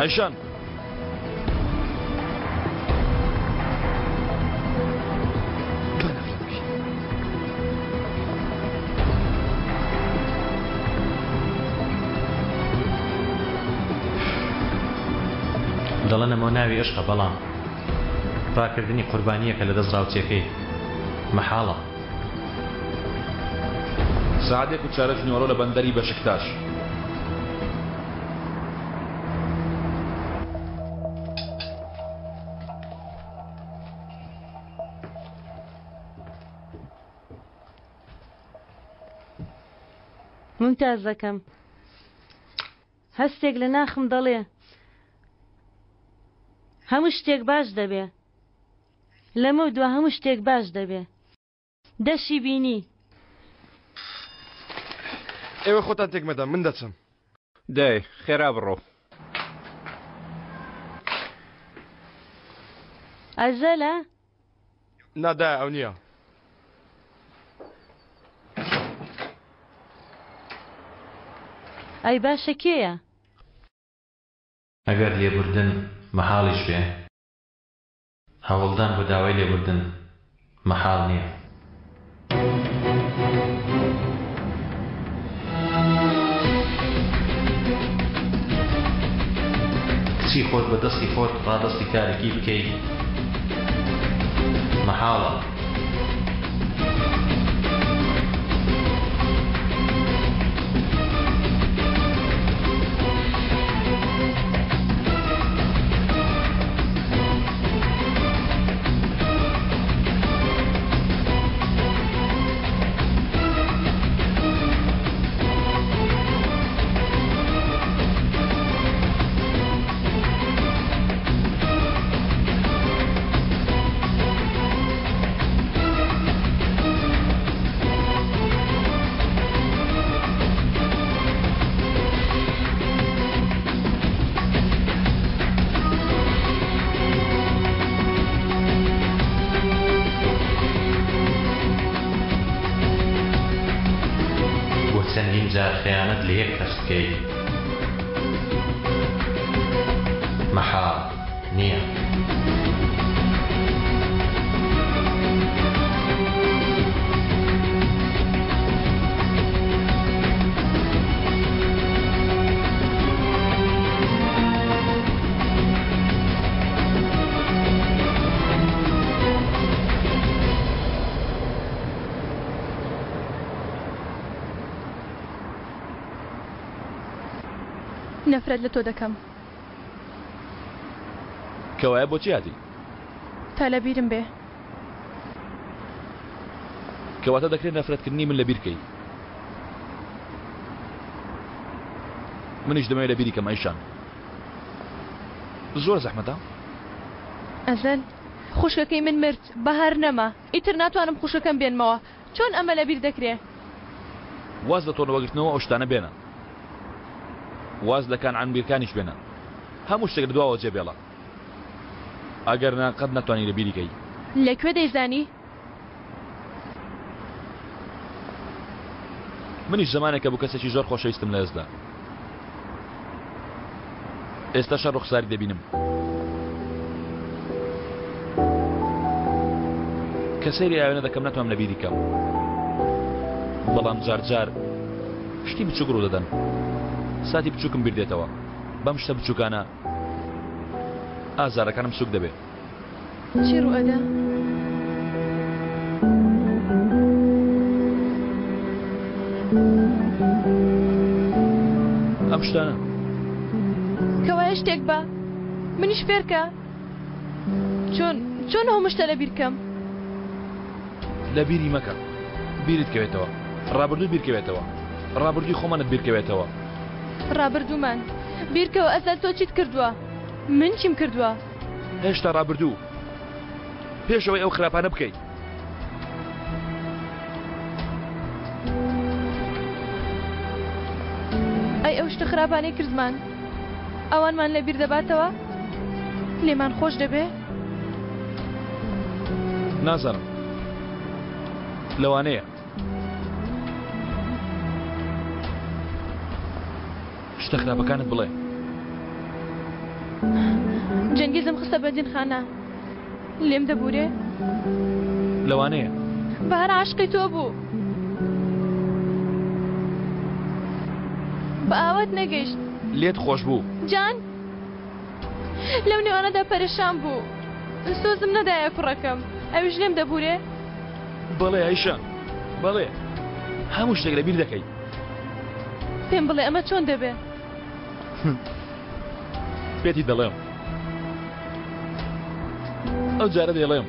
ئەیشان دەڵێن ئەمە ناوی ئەشقە بەڵام ڕاکردنی قوربانییەکە لە دەست ڕاوچیەکەی مەحاڵە. سەعاتێک و چارەک نیوەڕۆ لە بەندەری بەشکتاش. مومتازەکەم هەستێک لە ناخم دەڵێ هەموو شتێک باش دەبێ لەمە دوا هەموو شتێک باش دەبێ دەشی بینی. ئێوە خۆتان تێک مەدەن من دەچم. دەی خێرا بڕۆ. ئەزەلە؟ نا دایە ئەو نییە. ئەی باشە کێیە؟ ئەگەر لێبوردن مەحاڵیش بێ، هەوڵدان بۆ داوای لێبوردن مەحاڵ نییە. کچی خۆت بە دەستی خۆت ڕادەستی تاریکی بکەی مەحاڵە. بۆ چەندین جار خەیانەت لە یەک کەس بکەی مەحاڵ نییە. نەفرەت لە تۆ دەکەم. کەوایە بۆچی هاتی؟ تا لەبیرم بێ. کەواتە دەکرێت نەفرەتکردنی من لەبیر کەی. منیش دەمەوێت لەبیری کەم ئەیشان. زۆر زەحمەتە؟ ئەزەل، خوشکەکەی من مرد، بەهار نەما، ئیتر ناتوانم خوشکەکەم بێنمەوە، چۆن ئەمە لەبیر دەکرێ؟ واز لە تۆڵەوەگرتنەوە ئەو شتانە بێنە. واز لە کانعان بیرکانیش بێنە. هەموو شتێک لە دواوە جێبێڵە. ئەگەر نا قەت ناتوانی لەبیری کەی. لە کوێ دەیزانی؟ منیش زەمانێک هەبوو کەسێکی زۆر خۆشەویستم لەدەستدا. ئێستاش هەر ڕوخساری دەبینم. کە سەیری ئاوێنە دەکەم ناتوانم لەبیری کەم. بەڵام جار جار شتی بچووک ڕوودەدەن. ساتی بچووکم بیر دێتەوە. بەم شتە بچووکانە ئازارەکانم سووک دەبێ. چی ڕووئەدا؟ ئەم شتانە. کەوایە شتێک بە منیش فێرکە چۆن چۆن ئەو مشتە لەبیر کەم؟ لەبیری مەکە بیرت کەوێتەوە ڕابردوو بیرکەوێتەوە ڕابردووی خۆمانت بیرکەوێتەوە. ڕابردوومان بیرکەوە ئەزەل تۆ چیت کردووە من چیم کردووە؟ هێشتا ڕابردوو پێش ئەوەی ئەو خراپانە بکەیت. ئەی ئەو شتە خراپانەی کردمان ئەوانمان لەبیر دەباتەوە؟ لێمان خۆش دەبێ؟ نازانم لەوانەیە شتە خراپەکانت بڵێ. جەنگیزم خستە بەندینخانە لێم دەبورێ؟ لەوانەیە. بەهار عاشقی تۆ بوو. بە ئاوات نەگەیشت. لێت خۆش بوو. جان لەو نێوانەدا پەرێشان بوو. سۆزم نەدایە کوڕەکەم. ئەویش لێم دەبورێ؟ بەڵێ ئایشە بەڵێ هەموو شتێک لەبیر دەکەی. پێم بڵێ ئەمە چۆن دەبێ؟ پێتی دەڵێم ئەو جارە دەڵێم.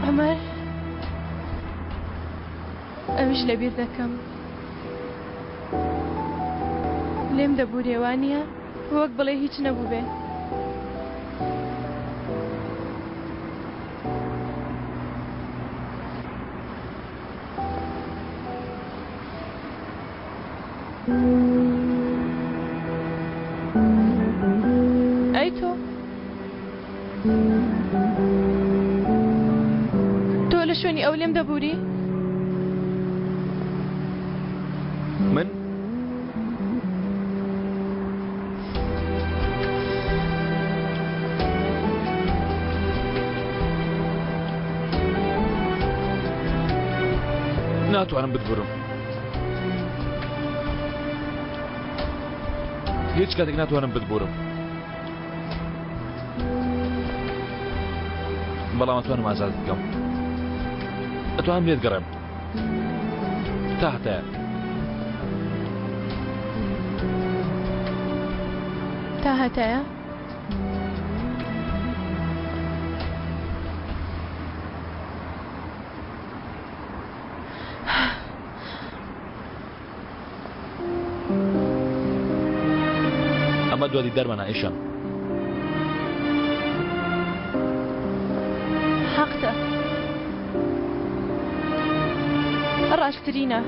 عومەر ئەویش لەبیر دەکەم. لێم دەبورێ وانیە؟ وەک بڵێ هیچ نەبووبێ. ئەی تۆ؟ تۆ لە شوێنی ئەو لێم دەبووری؟ من؟ ناتوانم بتبورم هیچ کاتێک ناتوانم بتبورم بەڵام ئەتوانم ئازاد بکەم ئەتوانم لێت گەڕێم تا هەتایە تا هەتایە ئەمە دوا دیدارمانە ئەیشان. حەقتە. ڕاستترینە.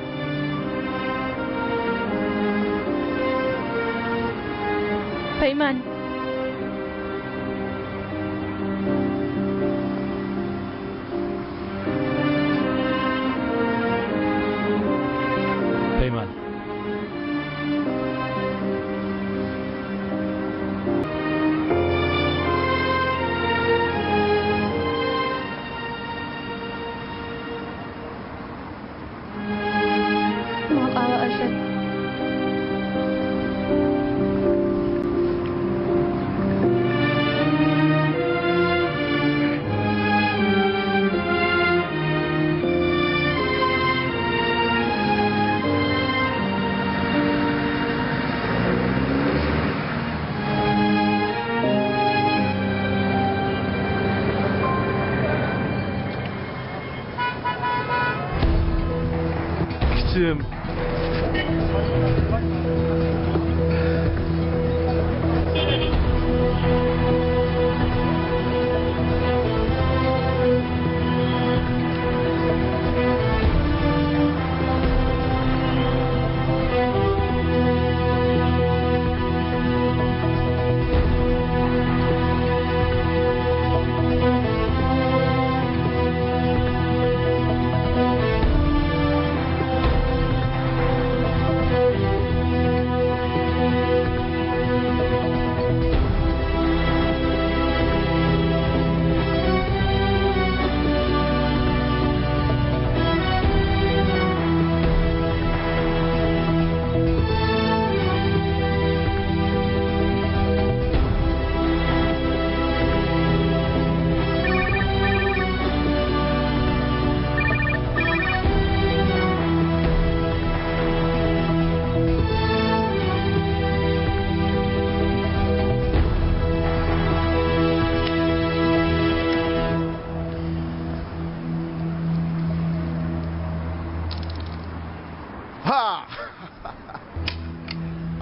پەیمان. پەیمان. ماڵئاوا ئەژەل. کچم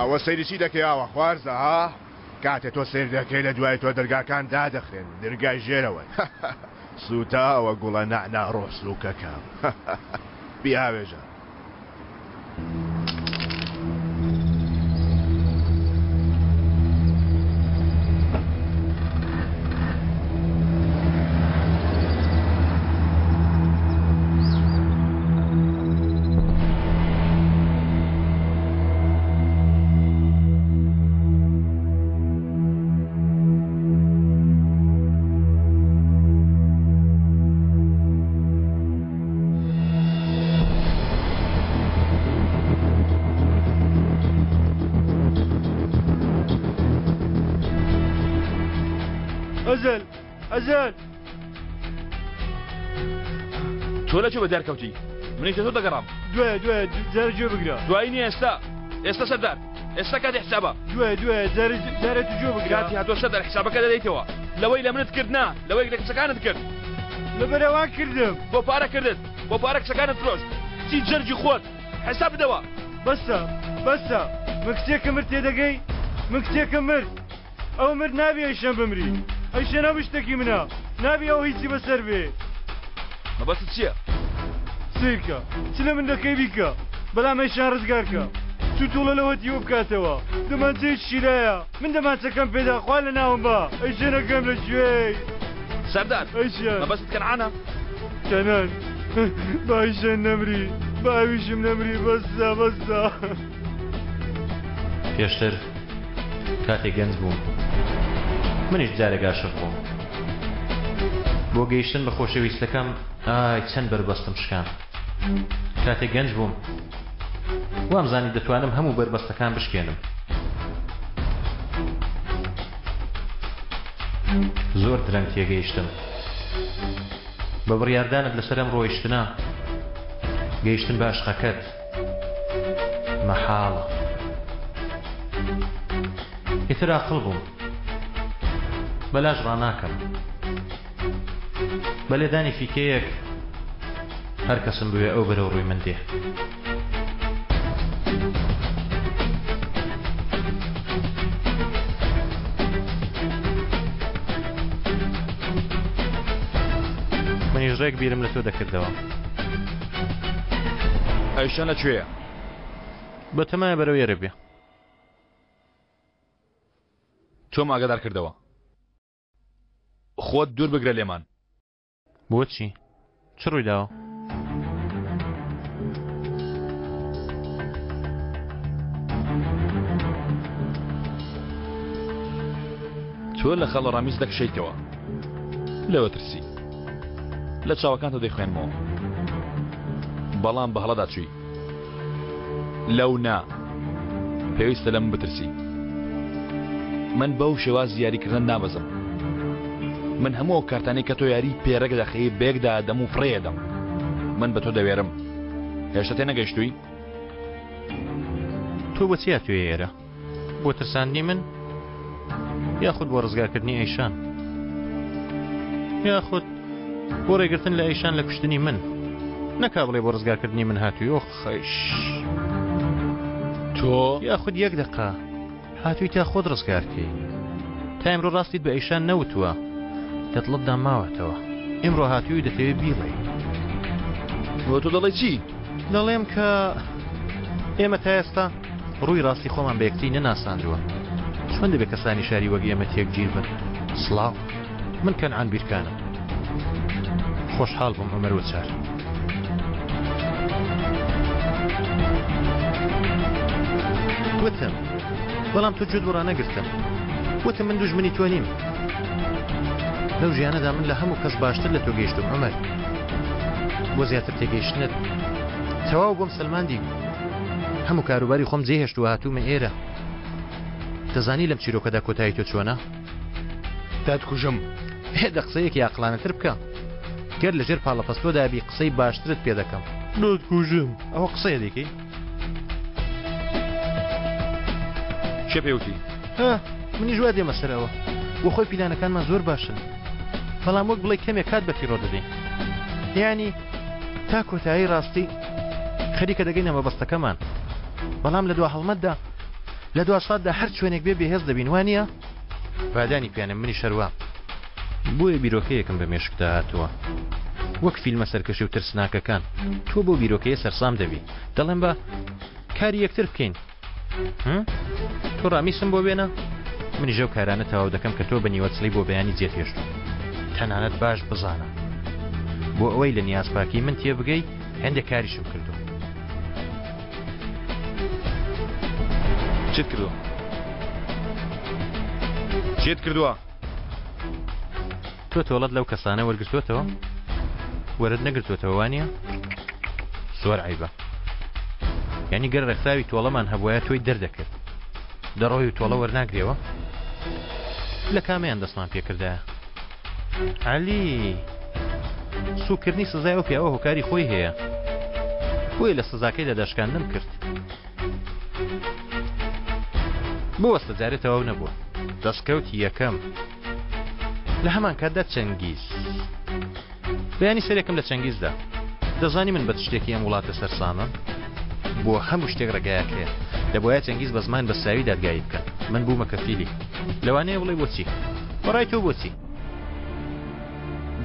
ئەوە سەیری چی دەکەی ئاوا خوارزە ها؟ کاتێ تۆ سەیر دەکەی لە دوای تۆ دەرگاکان دادەخرێن درگای ژێرەوەن سووتاوە گوڵە نەعنا ڕۆح سووکەکەم بیاوێژە. ئەزەل ئەزەل تۆ لە کوێ بەدیار کەوتی منیش لە تۆ دەگەڕام دوای دوای جارە گوێ بگرە دوایی نییە ئێستا ئێستا سەردار ئێستا کاتی حسابە دوای دوای جارە جارە تو گوێ بگرە کاتی هاتووە سەردار حسابەکە دەدەیتەوە لەوەی لە منت کرد نا لەوەی لە کچەکانت کرد لەبەرەوان کردم بۆ پارە کردت بۆ پارە کچەکانت فرۆشت چی جەرگی خۆت حساب بدەوە بەسە بەسە من کچێکە مرد تێدەگەی من کچێکە مرد ئەو مرد نابی ئەیشەن بمری ئەیشەن هەموو شتێکی منە نابی ئەو هیچی بەسەر بێ. مەبەستت چییە؟ سەیرکە چ لە من دەکەی بیکە بەڵام ئەیشان ڕزگارکە چوو توڵە لەوە تیوە بکاتەوە دەمانچەی شیرایە من دەمانچەکەم پێدا خوا لە ناوم با ئەیشەنەکەم لە کوێی سەردار ئەیشان مەبەستت کەنعانە؟ کەنان با ئەیشان نەمری با ئەویشم نەمری بەسە بەسە. پێشتر کاتێک گەنج بووم منیش جارێک ئاشق بووم بۆ گەیشتن بە خۆشەویستەکەم ئای چەند بەربەستم شکان کاتێک گەنج بووم وامزانی دەتوانم هەموو بەربەستەکان بشکێنم زۆر درەنگ تێگەیشتم بە بڕیاردانت لەسەر ئەم ڕۆیشتنە گەیشتن بە ئەشقەکەت مەحاڵە. ئیتر ئاقڵ بووم. بەلاش ڕاناکەم. بە لێدانی فیکەیەک هەر کەسم بوێ ئەو بەرەو ڕووی من دێ. منیش ڕێک بیرم لە تۆ دەکردەوە. ئەیشە لە کوێیە؟ بەتەمایە بەرەو ئێرە بێ. تۆم ئاگادار کردەوە. خۆت دوور بگرە لێمان. بۆچی؟ چ ڕوویداوە؟ تۆ لە خەڵە ڕامیز دەکشیتەوە لەوە ترسی لە چاوەکانتە دەیخوێنمەوە بەڵام بە هەڵەدا چووی لەو نا پێویستە لەم بترسی من بەو شێواز یاریکردن نابەزم من هەموو ئەو کارتانەی کە تۆ یاری پێرەک دەخەی بێکدا دەم و فڕێدەم من بە تۆ دەوێرم هێشتا تێ نەگەیشتووی تۆ بۆچی هاتووی ئێرە بۆ ترساندنی من یاخود بۆ ڕزگارکردنی ئەیشان یاخود بۆ ڕێگرتن لە ئەیشان لە کوشتنی من نەکا بڵێ بۆ ڕزگارکردنی من هاتووی ئۆخ خەش تۆ یاخود یەک دقە هاتووی تا خۆت ڕزگارکەی تا ئیمڕۆ ڕاستیت بە ئەیشان نەوتووە لە دڵتدا ماوەتەوە ئیمڕۆ هاتووی و دەتەوێ بیڵێی. بۆ تۆ دەڵێی چی؟ دەڵێم کە ئێمە تا ئێستا ڕووی ڕاستی خۆمان بە یەکتری نەناساندووە. چۆن دەبێ کەسانی شاری وەک ئێمە تێکگیر بن؟ سڵاو. من کەنعان بیرکانم. خۆشحاڵ بووم عومەر وچار. وتم بەڵام تۆ گوێت بۆ ڕانەگرتم. وتم من دوژمنی تۆ نیم. لەو ژیانەدا من لە هەموو کەس باشتر لە تۆ گەیشتوم عومەر. بۆ زیاتر تێگەیشتنت تەواو بۆم سەلماندی. هەموو کاروباری خۆم جێهێشت و هاتوومە ئێرە. دەزانی لەم چیرۆکەدا کۆتایی تۆ چۆنە؟ دەتکوژم. هێ دە قسەیەکی ئاقڵانەتر بکە. گەر لەژێر پاڵەپەستۆدا بی قسەی باشترت پێ دەکەم. دەتکوژم. ئەوە قسەیە دەیکەی؟ کێ پێی وتی؟ ها، منیش وا دێمە سەر ئەوە. بۆ خۆی پیلانەکانمان زۆر باشن. بەڵام وەک بڵێی کەمێک کات بەفیڕۆ دەدەین. یانی تا کۆتایی ڕاستی خەریکە دەگەینە مەبەستەکەمان. بەڵام لە دوا هەڵمەتدا. لە دوا ساتدا هەر چۆنێک بێ بێهێز دەبین وانییە؟ بادانی پیانم منیش هەروام. بۆیە بیرۆکەیەکم بە مێشکدا هاتووە. وەک فیلمە سەرکەشی و ترسناکەکان. تۆ بەو بیرۆکەیە سەرسام دەبی. دەڵێم با کاری یەکتر بکەین. تۆ ڕامیسم بۆ بێنە منیش ئەو کارانە تەواو دەکەم کە تۆ بە نیوەچڵی بۆ بەیانی جێت هێشتووم. تەنانەت باش بزانە بۆ ئەوەی لە نیازپاکی من تێبگەی هێندێک کاریشم کردووە. چیت کردووە؟ چیت کردووە؟ تۆ تۆڵەت لەو کەسانە وەرگرتووەتەوە؟ وەرت نەگرتووەتەوە وانییە؟ زۆر عەیبە. یانی گەر ڕێکخراوی تۆڵەمان هەبوایە تۆی دەردەکرد. دەڕۆی و تۆڵە وەرناگرێەوە؟ لە کامەیان دەستمان پێکردایە؟ عەلی سوکردنی سزای ئەو پیاوە هۆکاری خۆی هەیە. بۆیە لە سزاکەیدا داشکاندنم کرد. بوەستە جارێ تەواو نەبووە. دەستکەوتی یەکەم. لە هەمان کاتدا چەنگیز. بەیانی سەرێکم لە چەنگیز دا. دەزانی من بە چ شتێکی ئەم وڵاتە سەرسامم؟ بۆ هەموو شتێک ڕێگایەک هەیە. دەبوایە چەنگیز بە زمان بەستراوی دادگایی بکەن. من بوومە کەفیلی. لەوانەیە بڵێی بۆچی؟ بەڕای تۆ بۆچی؟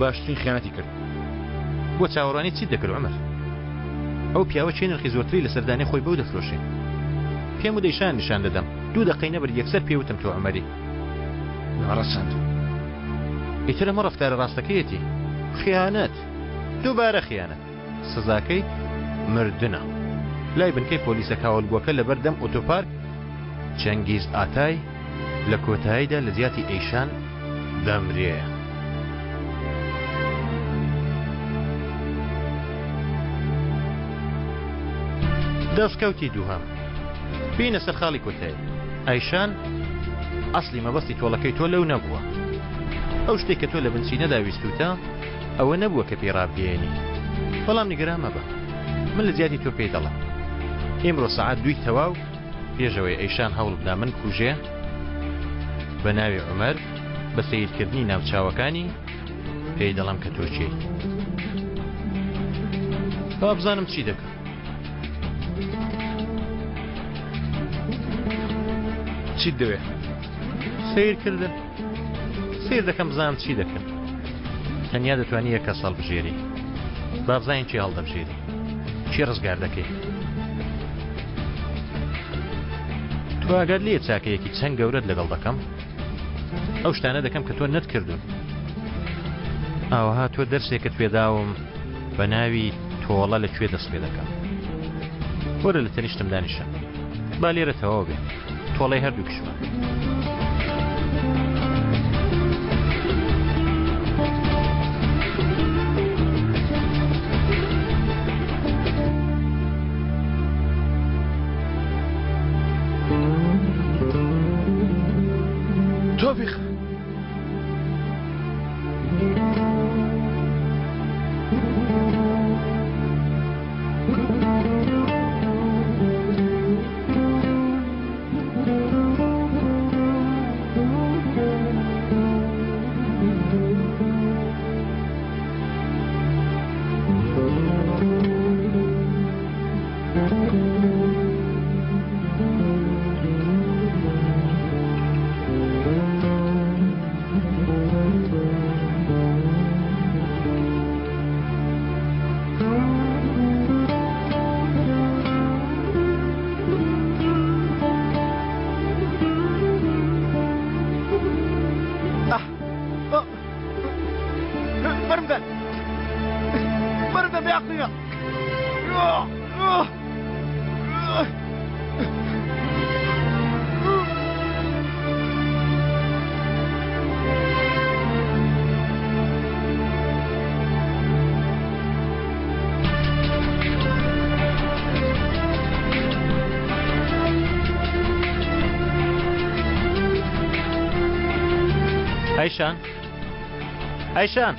باشترین خیانەتی کرد. بۆ چاوەڕوانی چیت دەکرد عومەر؟ ئەو پیاوە کێ نرخی زۆرتری لەسەر دانێ خۆی بەو دەفرۆشێ. پێم و دەیشان نیشان دەدەم. دوو دەقەی نەبرد یەکسەر پێی وتم تۆ عومەری. ناڕەسەن. ئیتر ئەمە ڕەفتارە ڕاستەکەیەتی. خیانەت. دووبارە خیانەت. سزاکەی مردنە. لای بنکەی پۆلیسە کاولبووەکە لەبەر دەم ئۆتۆپارک چەنگیز ئاتای لە کۆتاییدا لە جیاتی ئەیشان دەمرێ. دەستکەوتی دووهەم. بێینە سەر خاڵی کۆتایی. ئایشان، ئەسڵی مەبەستی تۆڵەکەی تۆ لەو نەبووە. ئەو شتەی کە تۆ لە بنچینەدا ویستووتە، ئەوە نەبووە کە پێی ڕابگەیەنی. بەڵام نیگەران مەبە. من لە جیاتی تۆ پێی دەڵێم. ئیمڕۆ سەعات دووی تەواو، پێش ئەوەی ئەیشان هەوڵ بدا من بکوژێ، بە ناوی عومەر، بە سەیرکردنی ناوچاوەکانی، پێی دەڵێم کە تۆ کێیت. با بزانم چی دەکەم. چیت دەوێ؟ سەیرکردن. سەیر دەکەم بزانم چی دەکەن. تەنیا دەتوانی یەک کەس هەڵبژێری. با بزانین کێ هەڵدەبژێری. کێ ڕزگار دەکەی؟ تۆ ئاگات لێیە چاکەیەکی چەند گەورەت لەگەڵ دەکەم؟ ئەو شتانە دەکەم کە تۆ نەتکردوون. ئاوەها تۆ دەرسێکت پێداوم بە ناوی تۆڵە لە کوێ دەست پێ دەکا. وەرە لە تەنیشتم دانیشە. با لێرە تەواو بێ. تۆڵەی هەردووکیشمان. تۆفیق بەرمدەن بەرمدەن بێ عەقڵینە ئەیشان ئەیشان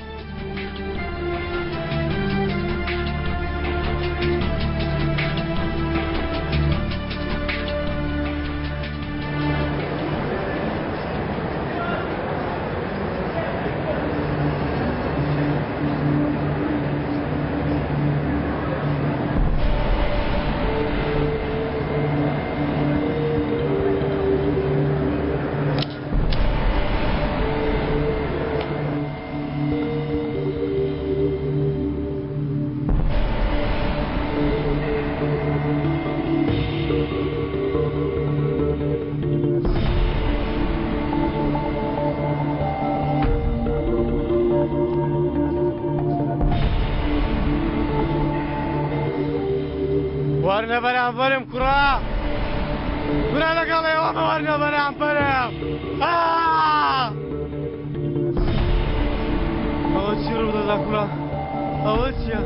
وەرنە بەرامبەرم کوڕە کورە لەگەڵ ئێوە وەرنە بەرامبەرم ئەوە چی ڕوودەدا کوڕە ئەوە چییە؟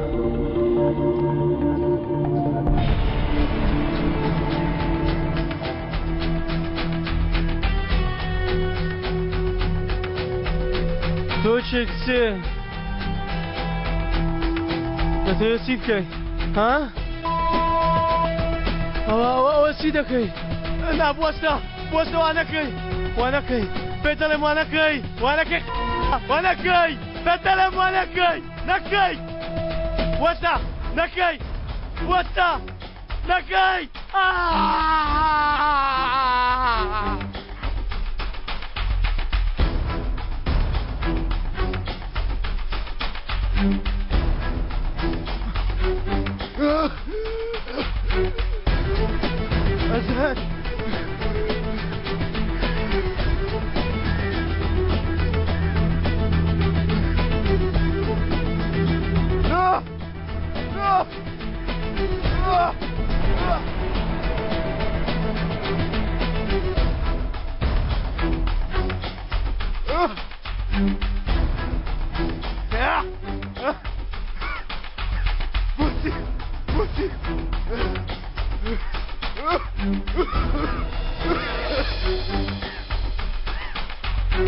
تۆ چێ کچێ دەتەوێت چی بکەی ها؟ ئەوە ئەوە ئەوە چی دەکەی نا بوەستە بوەستە وا نەکەی وا نەکەی پێت دەڵێم وا نەکەی وا نەکەی وا نەکەی پێت دەڵێم وا نەکەی نەکەی وەستە نەکەی وەستە نەکەی ئەزهەر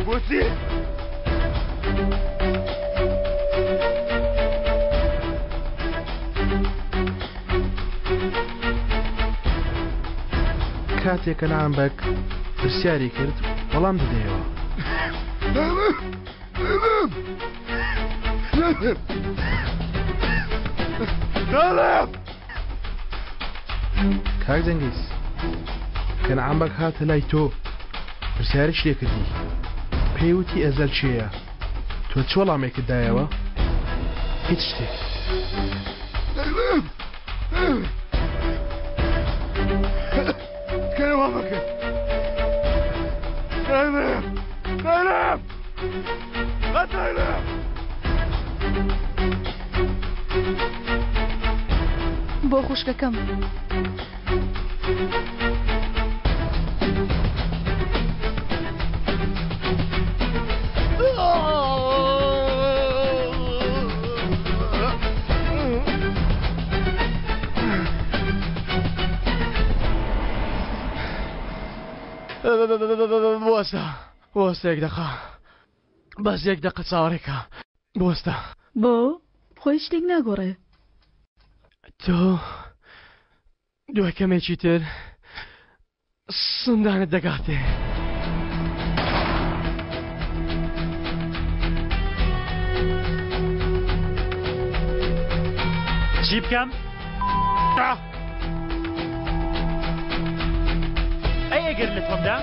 بۆچی؟ کاتێک کەنعان بەگ پرسیاری کرد وەڵام دەدەیەوە. کاک جەنگیز کەنعان بەگ هاتە لای تۆ پرسیارش لێ کردی پێی وتی ئەزەل کێیە تۆ چ وەڵامێکت دایەوە هیچ شتێک بۆ خوشکەکەم. بوەستە بوەستە یەک دەقە بەس یەک دەقە چاوەڕێکە بوەستە بۆ خۆ هیچ شتێک ناگۆڕێ تۆ دوای کەمێکی تر سندانت دەگاتێ. چی بکەم؟ ئەی ئەگەر لە تۆمدا؟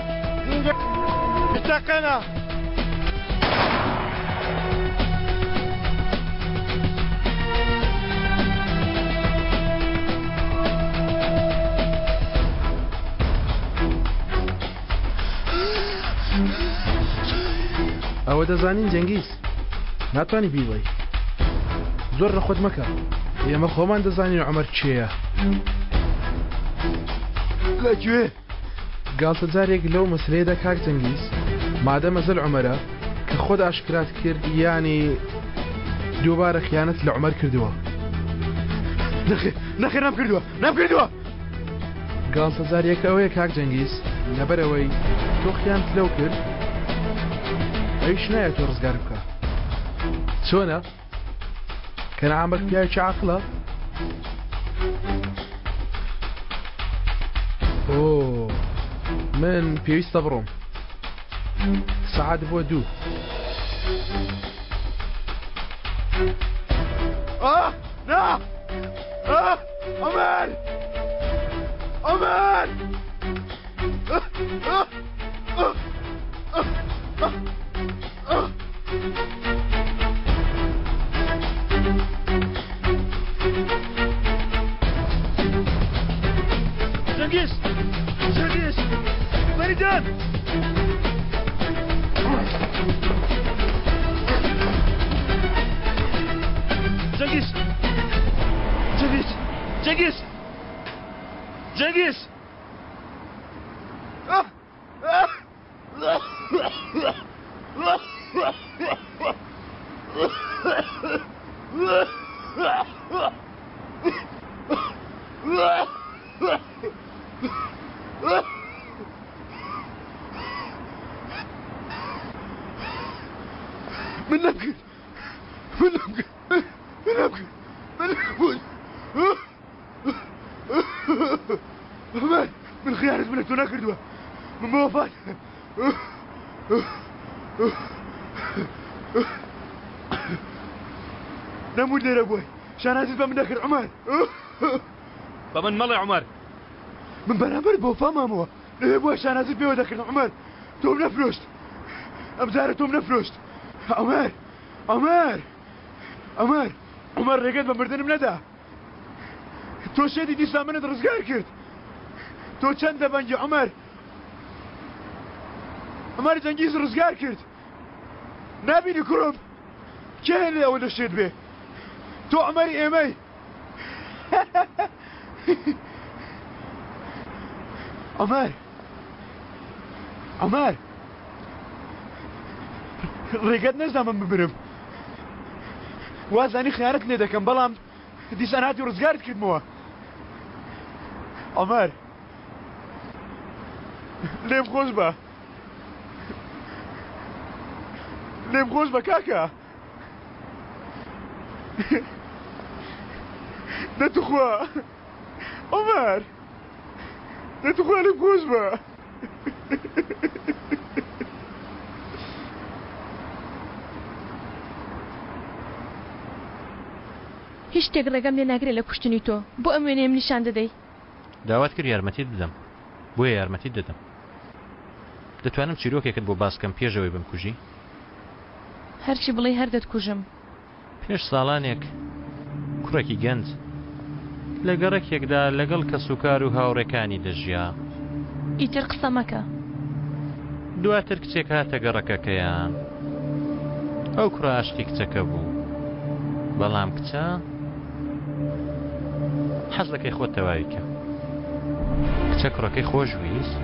تەقەنە! ئەوە دەزانین جەنگیز ناتوانانی بیڵێی زۆر لە خۆت مەکە ئێمە خۆمان دەزانین عمر کێیە لەکوێ گاڵتەجارێک لەو مەسلەیەدا کاک جەنگیز مادەم ئەزەل عومەرە کە خۆت ئاشکرات کرد یانی دووبارە خیانەت لە عومەر کردووە. نەخێر نەخێر نەمکردووە نەمکردووە. گاڵتەجاریەکە ئەوەیە کاک جەنگیز لەبەرئەوەی تۆ خیانت لەو کرد ئەویش نایەت تۆ ڕزگار بکا چۆنە؟ کەنعان بەگ پیاوێکی عاقڵە؟ ئۆ من پێویستە بڕۆم سەعات بووە دوو. ئا نا ئا عومەر عومەر جەنگیز جەنگیز فەریدان جەنگیز جەنگیز جەنگیز. جەنگیز! من نەمکرد من نەمکرد من نەمکرد من نەمکرد عومەر من خیانەتم لە تۆ نەکردووە من بە وەفات نەموت لێرە بووی شانازیت بە من دەکرد عومەر بە من مەڵێ عومەر من بەرامبەر بۆ فامامەوە لەوێ بووە شانازیت پێوە دەکردم عومەر تۆم نەفرۆشت ئەمجارە تۆم نەفرۆشت عومەر عومەر عومەر عومەر ڕێگەت بە مردنم نەدا تۆ شێتی دیسان منت ڕزگار کرد تۆ چەند دەبەنگی عومەر عومەر جەنگیز ڕزگار کرد نابینی کوڕم کێ لێ ئەوە دەشێت بێ تۆ عومەری ئێمەی عومەر عومەر ڕێگەت نەزا من بمرم وازانی خیانەت لێ دەکەم بەڵام دیسان هاتی و ڕزگارت کردمەوە عومەر لێم خۆش بە لێم خۆش بە کاکە دە توخوا عومەر دە توخوا لێم خۆش بە هیچ شتێک ڕێگەم لێ ناگرێ لە کوشتنی تۆ. بۆ ئەم وێنەیەم نیشان دەدەی؟ داوات کرد یارمەتیت بدەم، بۆیە یارمەتیت دەدەم. دەتوانم چیرۆکێکت بۆ باس کەم پێش ئەوەی بمکوژی؟ هەرچی بڵێی هەر دەتکوژم. پێش ساڵانێک کوڕێکی گەنج لە گەڕەکێکدا لەگەڵ کەسوکار و هاوڕێکانی دەژیا. ئیتر قسە مەکە. دواتر کچێک هاتە گەڕەکەکەیان. ئەو کوڕە ئاشقی کچەکە بوو. بەڵام کچە حەز دەکەی خۆت تەواوی کە. کچە کوڕەکەی خۆش ویست.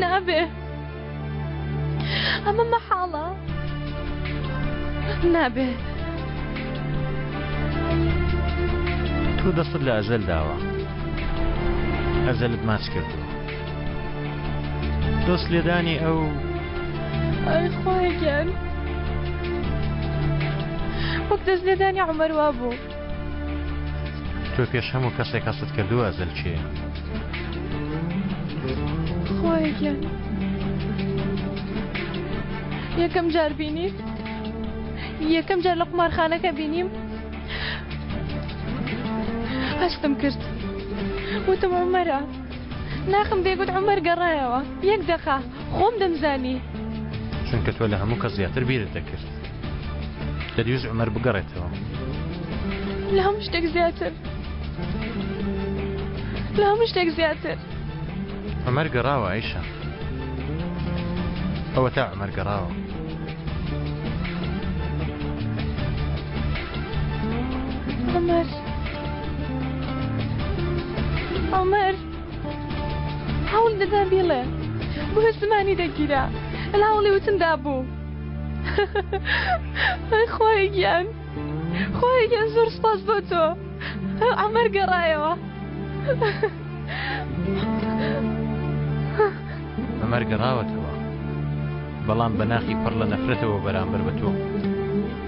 نابێ ئەمە مەحاڵە نابێ تۆ دەستت لە ئەزەل داوە ئەزەلت ماچ کردووە دەست لێدانی ئەو ئەی خوایە گیان وەک دەست لێدانی عومەر وابوو تۆ پێش هەموو کەسێک هەستت کردووە ئەزەل کێیە خوایە گیان یەکەم جار بینیت یەکەم جار لە قومارخانەکە بینیم هەستم کرد وتم عومەرە ناخم دەیگوت عومەر گەڕایەوە یەک دەقە خۆم دەمزانی. چونکە تۆ لە هەموو کەس زیاتر بیرت دەکرد. دەتویست عومەر بگەڕێتەوە. لە هەموو شتێک زیاتر. لە هەموو شتێک زیاتر. عومەر گەڕاوە ئایشە. ئەوەتا عومەر گەڕاوە. عومەر. عومەر. هەوڵ دەدا بیڵێ بۆ زمانی دەگیرا لە هەوڵی وتندا بوو ئەی خوایە گیان خوایە گیان زۆر سپاس بۆ تۆ عەمەر گەڕایەوە عومەر گەڕاوەتەوە بەڵام بە ناخی پڕ لە نەفرەتەوە بەرامبەر بە تۆ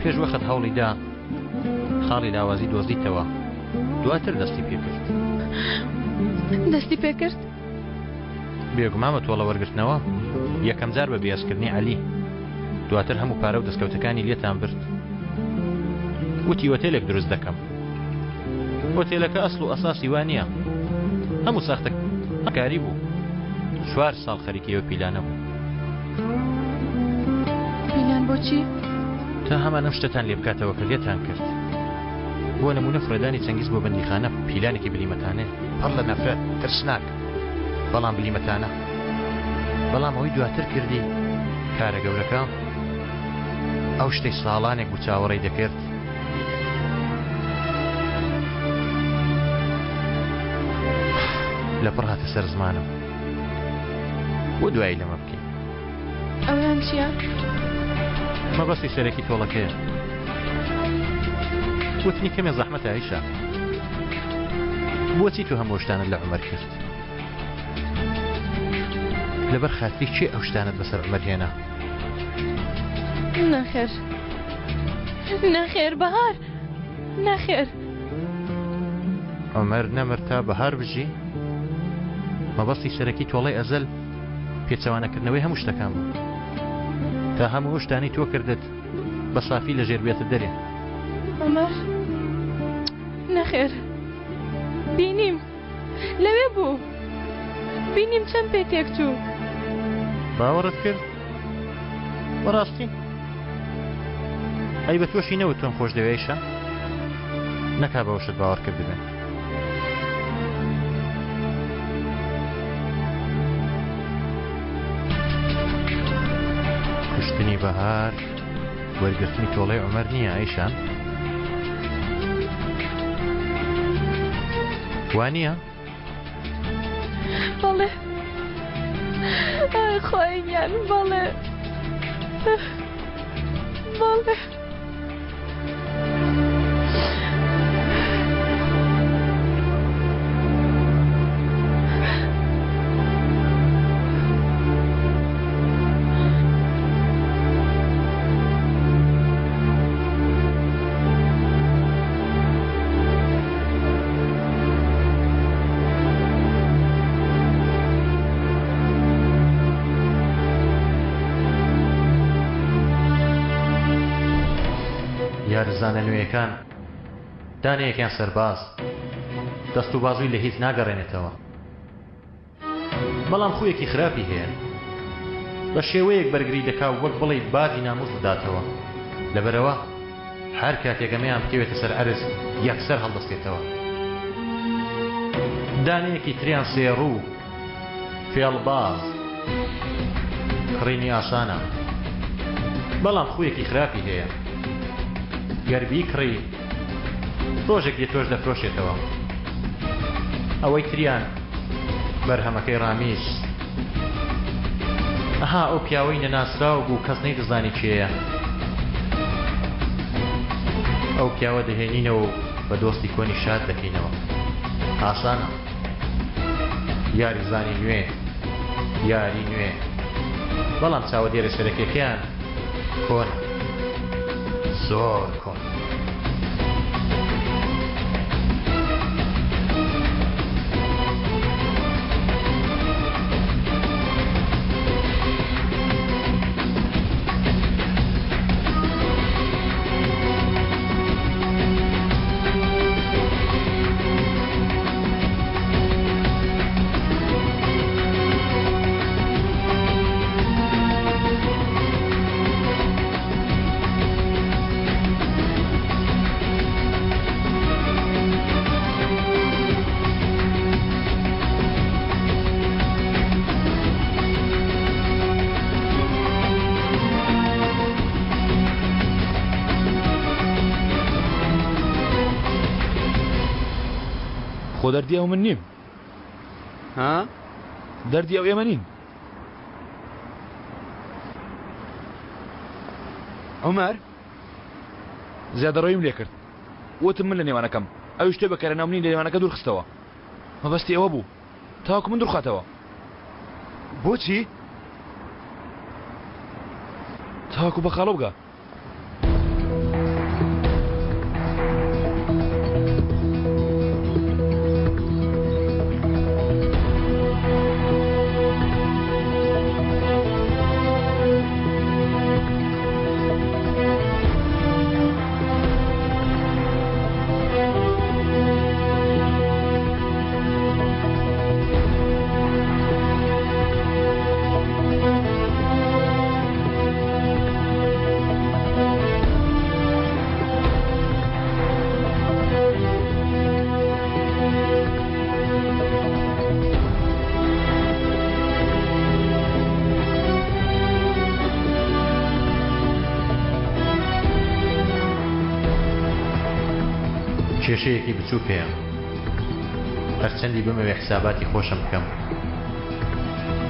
پێش وەخت هەوڵی دا خاڵی لاوازی دۆزیتەوە دواتر دەستی پێکرد دەستی پێکرد بێگومان بە تۆڵە وەرگرتنەوە یەکەم جار بە بێزکردنی عەلی دواتر هەموو پارە و دەستکەوتەکانی لێتان برد وتی ئۆتێلێک دروست دەکەم ئۆتێلەکە ئەسڵ و ئەساسی وا نییە. هەموو ساختە کاری بوو. چوار ساڵ خەریکی ئەو پیلانە بوو. پیلان بۆچی؟ تا هەمان ئەم شتەتان لێ بکاتەوە کە لێتان کرد. بۆ نمونە فڕێدانی چەنگیز بۆ بەندیخانە پیلانێکی بلیمەتانەیە. پڕ لە نەفرەت، ترسناک، بەڵام بلیمەتانە. بەڵام ئەوەی دواتر کردی، کارە گەورەکە، ئەو شتەی ساڵانێک بوو چاوەڕێی دەکرد، لەپڕ هاتە سەر زمانم. بۆ دوایی لەمە بکەین؟ ئەویان چییە؟ مەبەستی سەرەکی تۆڵەکەیە. وتنی کەمێ زەحمەتە ئایشە. بۆچی تۆ هەموو شتانت لە عومەر کرد؟ لەبەر خاتری کێ ئەو شتانت بەسەر عومەر هێنا؟ نەخێر نەخێر بەهار نەخێر. عومەر نەمر تا بەهار بژی؟ مەبەستی سەرەکی تۆڵەی ئەزەل پێچەوانەکردنەوەی هەموو شتەکان بوو. تا هەموو ئەو شتانەی تۆ کردت بە سافی لە ژێر بێتە دەرێ. عومەر نەخێر بینیم لەوێ بوو بینیم چەند پێ تێک چوو. باوەڕت کرد؟ بەڕاستی؟ ئەی بە تۆشی نەوت تۆم خۆش دەوێ ئەیشە؟ نەکا بەوەشت باوەڕ کردبێ. کوشتنی بەهار وەرگرتنی تۆڵەی عومەر نییە ئەیشان؟ وا نییە؟ بەڵێ ئای خوای گیان بەڵێ بەڵێ. یارزانە نوێیەکان دانەیەکیان سەرباز دەست و بازووی لە هیچ ناگەڕێنێتەوە بەڵام خوویەکی خراپی هەیە. بە شێوەیەک بەرگری دەکا وەک بڵێی باجی ناموس بداتەوە. لەبەرئەوە هەر کاتێک ئەمەیان بکەوێتە سەر ئەرز یەکسەر هەڵدەستێتەوە. دانەیەکی تریان سێڕوو، فێڵباز، کڕینی ئاسانە. بەڵام خوویەکی خراپی هەیە. گەر بیکڕی ڕۆژێک دێ تۆش دەفرۆشێتەوە. ئەوەی تریان بەرهەمەکەی ڕامیز. ئەها ئەو پیاوەی نەناسراو بوو کەس نەیدەزانی کێیە. ئەو پیاوە دەهێنینەوە و بە دۆستی کۆنی شاد دەکەینەوە. ئاسانە. یاریزانی نوێ، یاری نوێ. بەڵام چاوەدێرە سەرەکیەکەیان کۆنە. زۆر کۆن. خۆ دەردی ئەو من نیم ها دەردی ئەو ئێمە نین عومەر زیادەڕەویم لێ کرد وتم من لە نێوانەکەم ئەویش تۆی بە کەرەناو منی لە نێوانەکە دوور خستەوە مەبەستی ئەوە بوو تاوەکو من دوورخاتەوە بۆچی؟ تاوەکو بە خاڵۆ بگا. کێشەیەکی بچووک هەیە. هەرچەندی بمەوێ حساباتی خۆشم بکەم،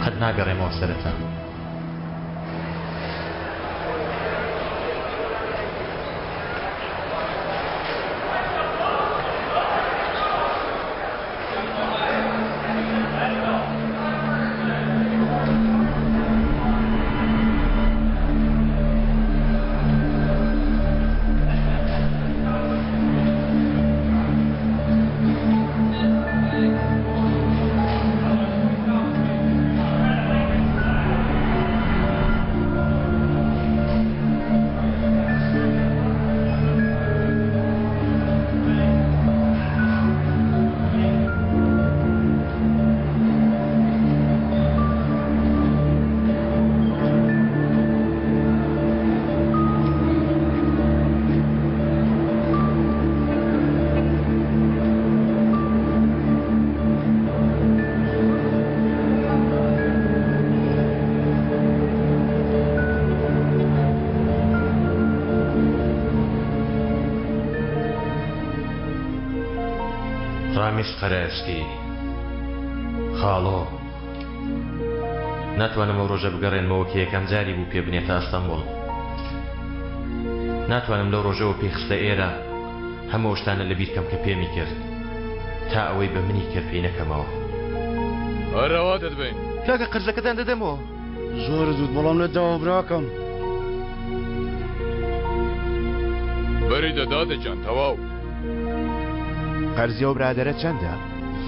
قەت ناگەڕێمەوە سەرەتا. ڕامیس قەرەئەسکی، خاڵۆ، ناتوانم ئەو ڕۆژە بگەڕێنمەوە کە یەکەم جاری بوو پێ بنێتە ئەستەنبوڵ. ناتوانم لەو ڕۆژەوە پێی خستە ئێرە هەموو ئەو شتانە لەبیر کەم کە پێمی کرد تا ئەوەی بە منی کرد پێی نەکەمەوە. هەرەوا دەتبەین. کاکە قەرزەکەتان دەدەمەوە. زۆرت وت بەڵام نەتداوە براکەم. بەری دە دادە گیان تەواو. قەرزی ئەو برادەرە چەندە؟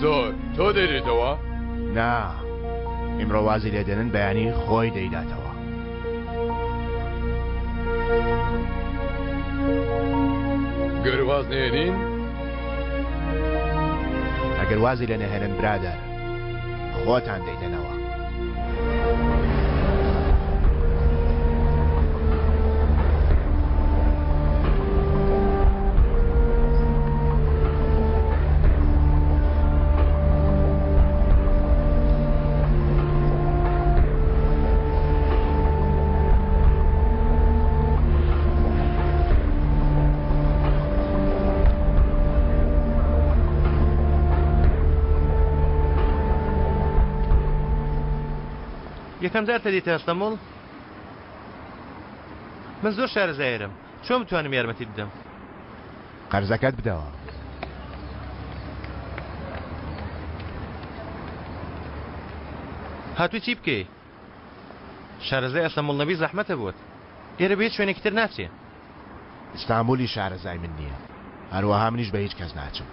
زۆر، تۆ دەیدەیتەوە؟ نا، ئیمڕۆ وازی لێ دێنن بەیانی خۆی دەیداتەوە. گەر واز نێنین؟ ئەگەر وازی لێ نەهێنن برادەر خۆتان دەیدەنەوە. یەکەم جارتە دێیتە ئەستەموڵ؟ من زۆر شارەزایرم چۆن بتوانم یارمەتیت بدەم؟ قەرزەکەت بدەوە. هاتووی چی بکەی؟ شارەزای ئەستەموڵ نەبی زەحمەتە بۆت. ئێرە بە هیچ شوێنێکی تر ناچێ. ئیستانبولی شارەزای من نییە. هەروەها منیش بە هیچ کەس ناچم.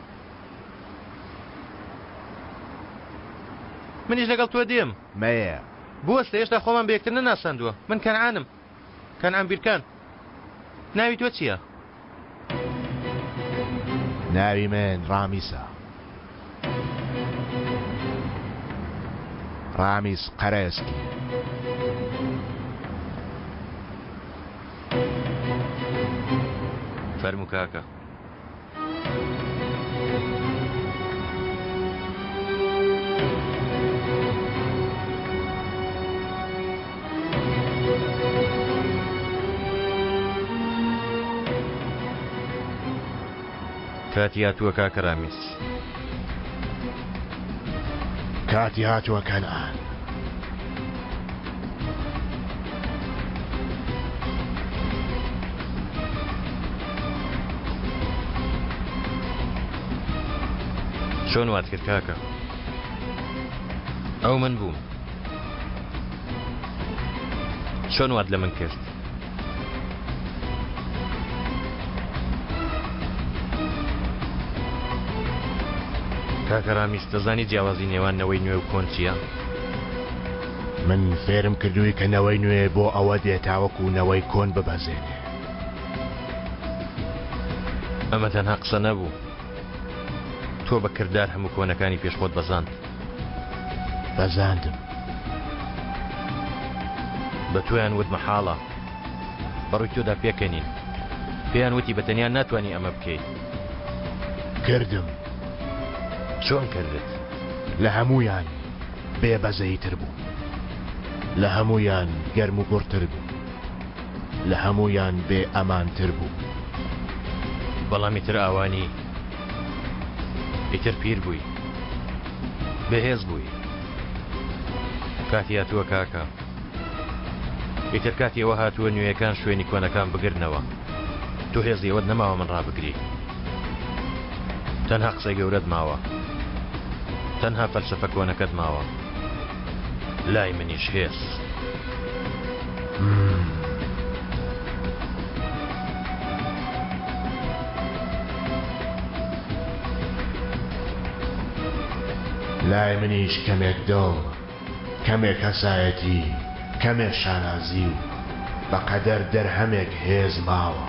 منیش لەگەڵ تۆ دێم. مەیە. بوەستە هێشتا خۆمان بە یەکتر نەناساندووە. من کەنعانم. کەنعان بیرکان. ناوی تۆ چییە؟ ناوی من ڕامیسە. ڕامیس قەرەئەسکی. فەرموو کاکە. کاتی هاتووە کاکە ڕامیس. کاتی هاتووە کەنعان. چۆن وات کرد کاکە؟ ئەو من بووم. چۆن وات لە من کرد؟ کاکە ڕامیس دەزانی جیاوازی نێوان نەوەی نوێ و کۆن چییە؟ من فێرم کردووی کە نەوەی نوێ بۆ ئەوە دێ تاوەکو نەوەی کۆن ببەزێنێ. ئەمە تەنها قسە نەبوو. تۆ بە کردار هەموو کۆنەکانی پێش خۆت بەزاند. بەزاندم. بە تۆیان وت مەحاڵە. بە ڕووی تۆدا پێکەنین. پێیان وتی بە تەنیا ناتوانی ئەمە بکەیت. کردم. چۆن کردت؟ لە هەموویان بێ بەزەییتر بووم. لە هەموویان گەرموگوڕتر بووم. لە هەموویان بێ ئەمانتر بووم. بەڵام ئیتر ئاوا نی. ئیتر پیر بووی. بەهێز بووی. کاتی هاتووە کاکە. ئیتر کاتی ئەوە هاتووە نوێیەکان شوێنی کۆنەکان بگرنەوە. تۆ هێزی ئەوەت نەماوە من ڕابگری. تەنها قسەی گەورەت ماوە. تەنها فەلسەفە کۆنەکەت ماوە. لای منیش هێز. لای منیش کەمێک دڵ، کەمێک کەسایەتی، کەمێ شانازی و بە قەدەر دەرهەمێک هێز ماوە.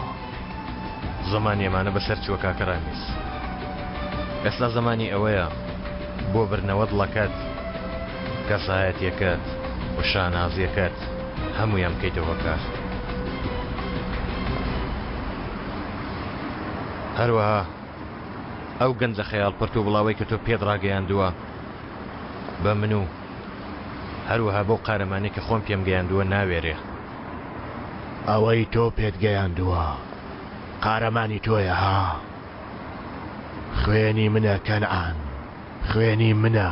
زەمانی ئەمانە بەسەر چووە کاکە ڕامیز. ئێستا زەمانی ئەوەیە بۆ بردنەوە دڵەکەت، کەسایەتیەکەت و شانازیەکەت هەموویان بکەیتە هۆکار. هەروەها ئەو گەنجە خەیاڵ پرت و بڵاوەی کە تۆ پێت ڕاگەیاندووە بە من و هەروەها بەو قارەمانەی کە خۆم پێم گەیاندووە ناوێرێ. ئەوەی تۆ پێت گەیاندووە قارەمانی تۆیە ها؟ خوێنی منە کەنعان. خوێنی منە.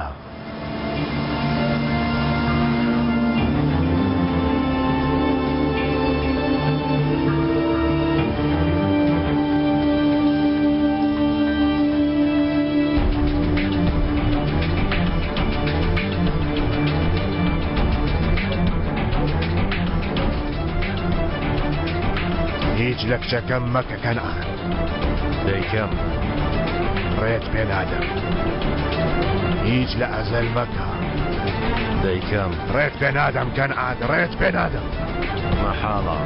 هیچ لە کچەکەم مەکە کەنعان. دەیکەم. ڕێت پێ نادەم. هیچ لە ئەزەل مەکە. دەیکەم. ڕێت پێ نادەم کەنعان، ڕێت پێ نادەم. مەحاڵە.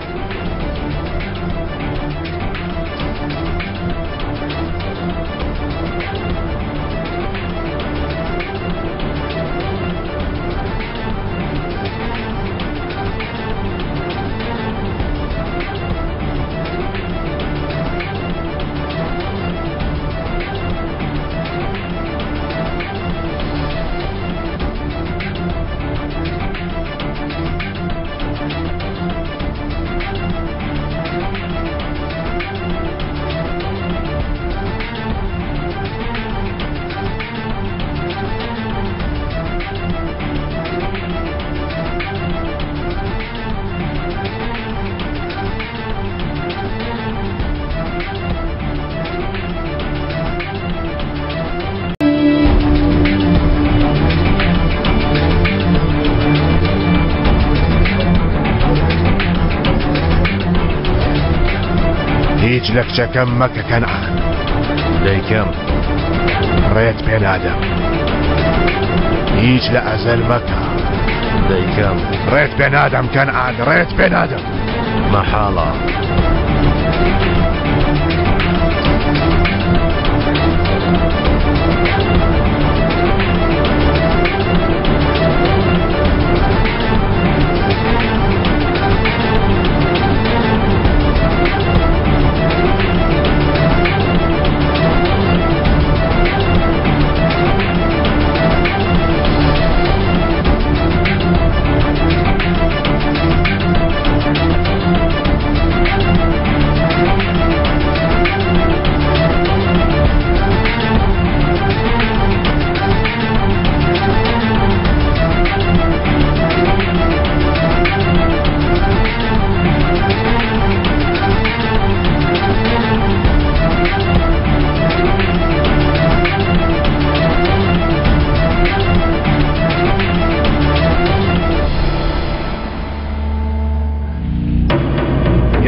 هیچ لە کچەکەم مەکە کەنعان. دەیکەم. ڕێت پێ نادەم. هیچ لە ئەزەل مەکە. دەیکەم. ڕێت پێ نادەم کەنعان، ڕێت پێ نادەم. مەحاڵە.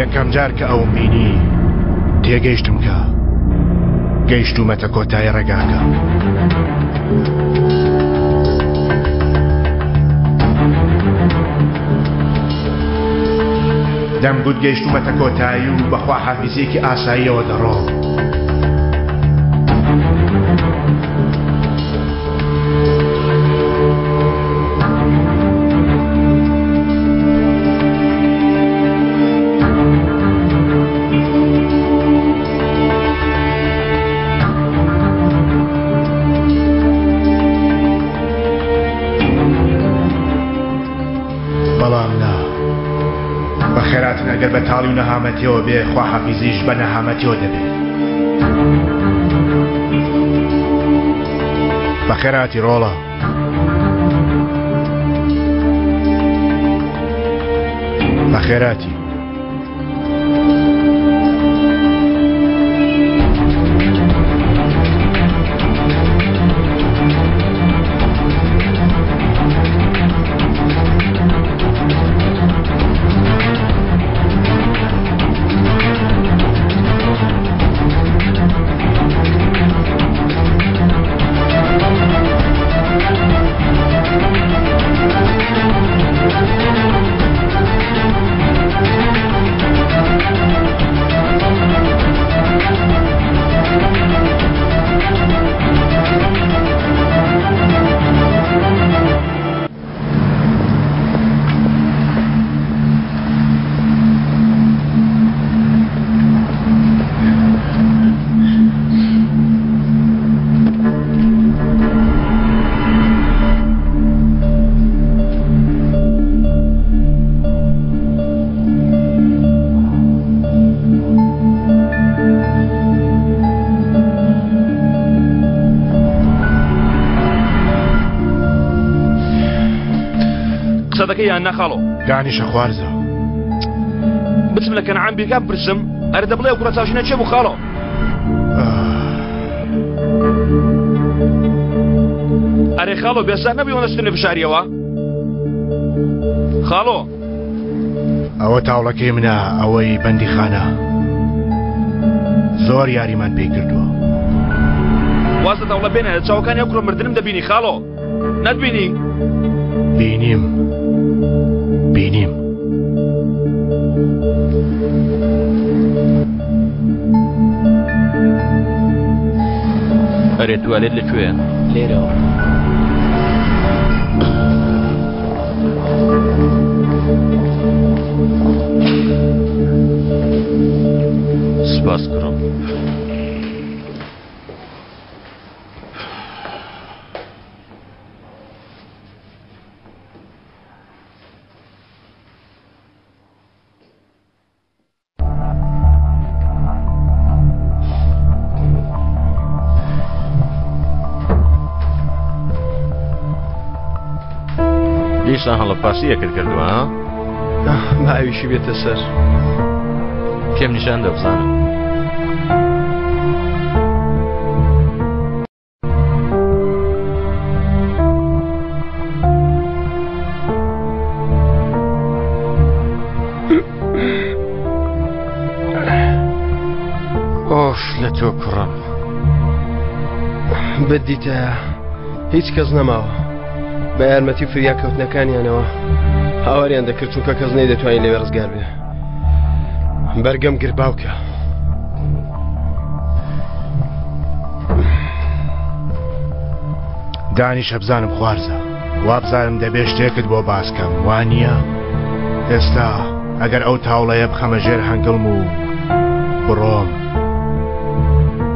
یەکەم جار کە ئەوم بینی تێگەیشتم کە گەیشتومەتە کۆتایی ڕێگاکە. دەمگوت گەیشتومەتە کۆتایی و بە خواحافیزیەکی ئاساییەوە دەڕۆم. بەڵام نا. بەخێراتن ئەگەر بە تاڵی و نەهامەتیەوە بێ خواحافیزیش بە نەهامەتیەوە دەبێ. بەخێراتی ڕۆڵە. بەخێراتی. قسە دەکەی یان نا خاڵۆ؟ دانیشە خوارزا. بچم لە کەنعان بیرکان بپرسم ئەرە دەبڵێ ئەو کوڕە چاوشینە کێ بوو خاڵۆ؟ ئەرێ خاڵۆ بێسار نەبووی ئەوەندە شتم لێ بشاریەوە؟ خاڵۆ ئەوە تاوڵەکەی منە ئەوەی بەندیخانە زۆر یاریمان پێی کردووە. واز لە تاوڵە بێنە لە چاوەکانی ئەو کوڕە مردنم دەبینی خاڵۆ نەتبینی؟ بینیم بینیم. ئەرێ توالێت لە کوێیە؟ لێرەوە. سپاس کوڕم. دیسان هەڵە پاسیەکرد کردووە ها؟ با ئەویشی بێتە سەر. پێم نیشان دە بزانم. ئۆف لە تۆ کوڕم بدیتایە هیچ کەس نەماوە بە یارمەتی فریا کەوتنەکانیانەوە هاواریان دەکرد چونکە کەس نەیدەتوانین لەوێ ڕزگار بێ بەرگەم گر باوکە. دانیشە بزانم خوارزە وابزانم دەبێ شتێکت بۆ باسکەم وانە ئێستا ئەگەر ئەو تاوڵەیە بخەمە ژێر هەنگڵم و بڕۆم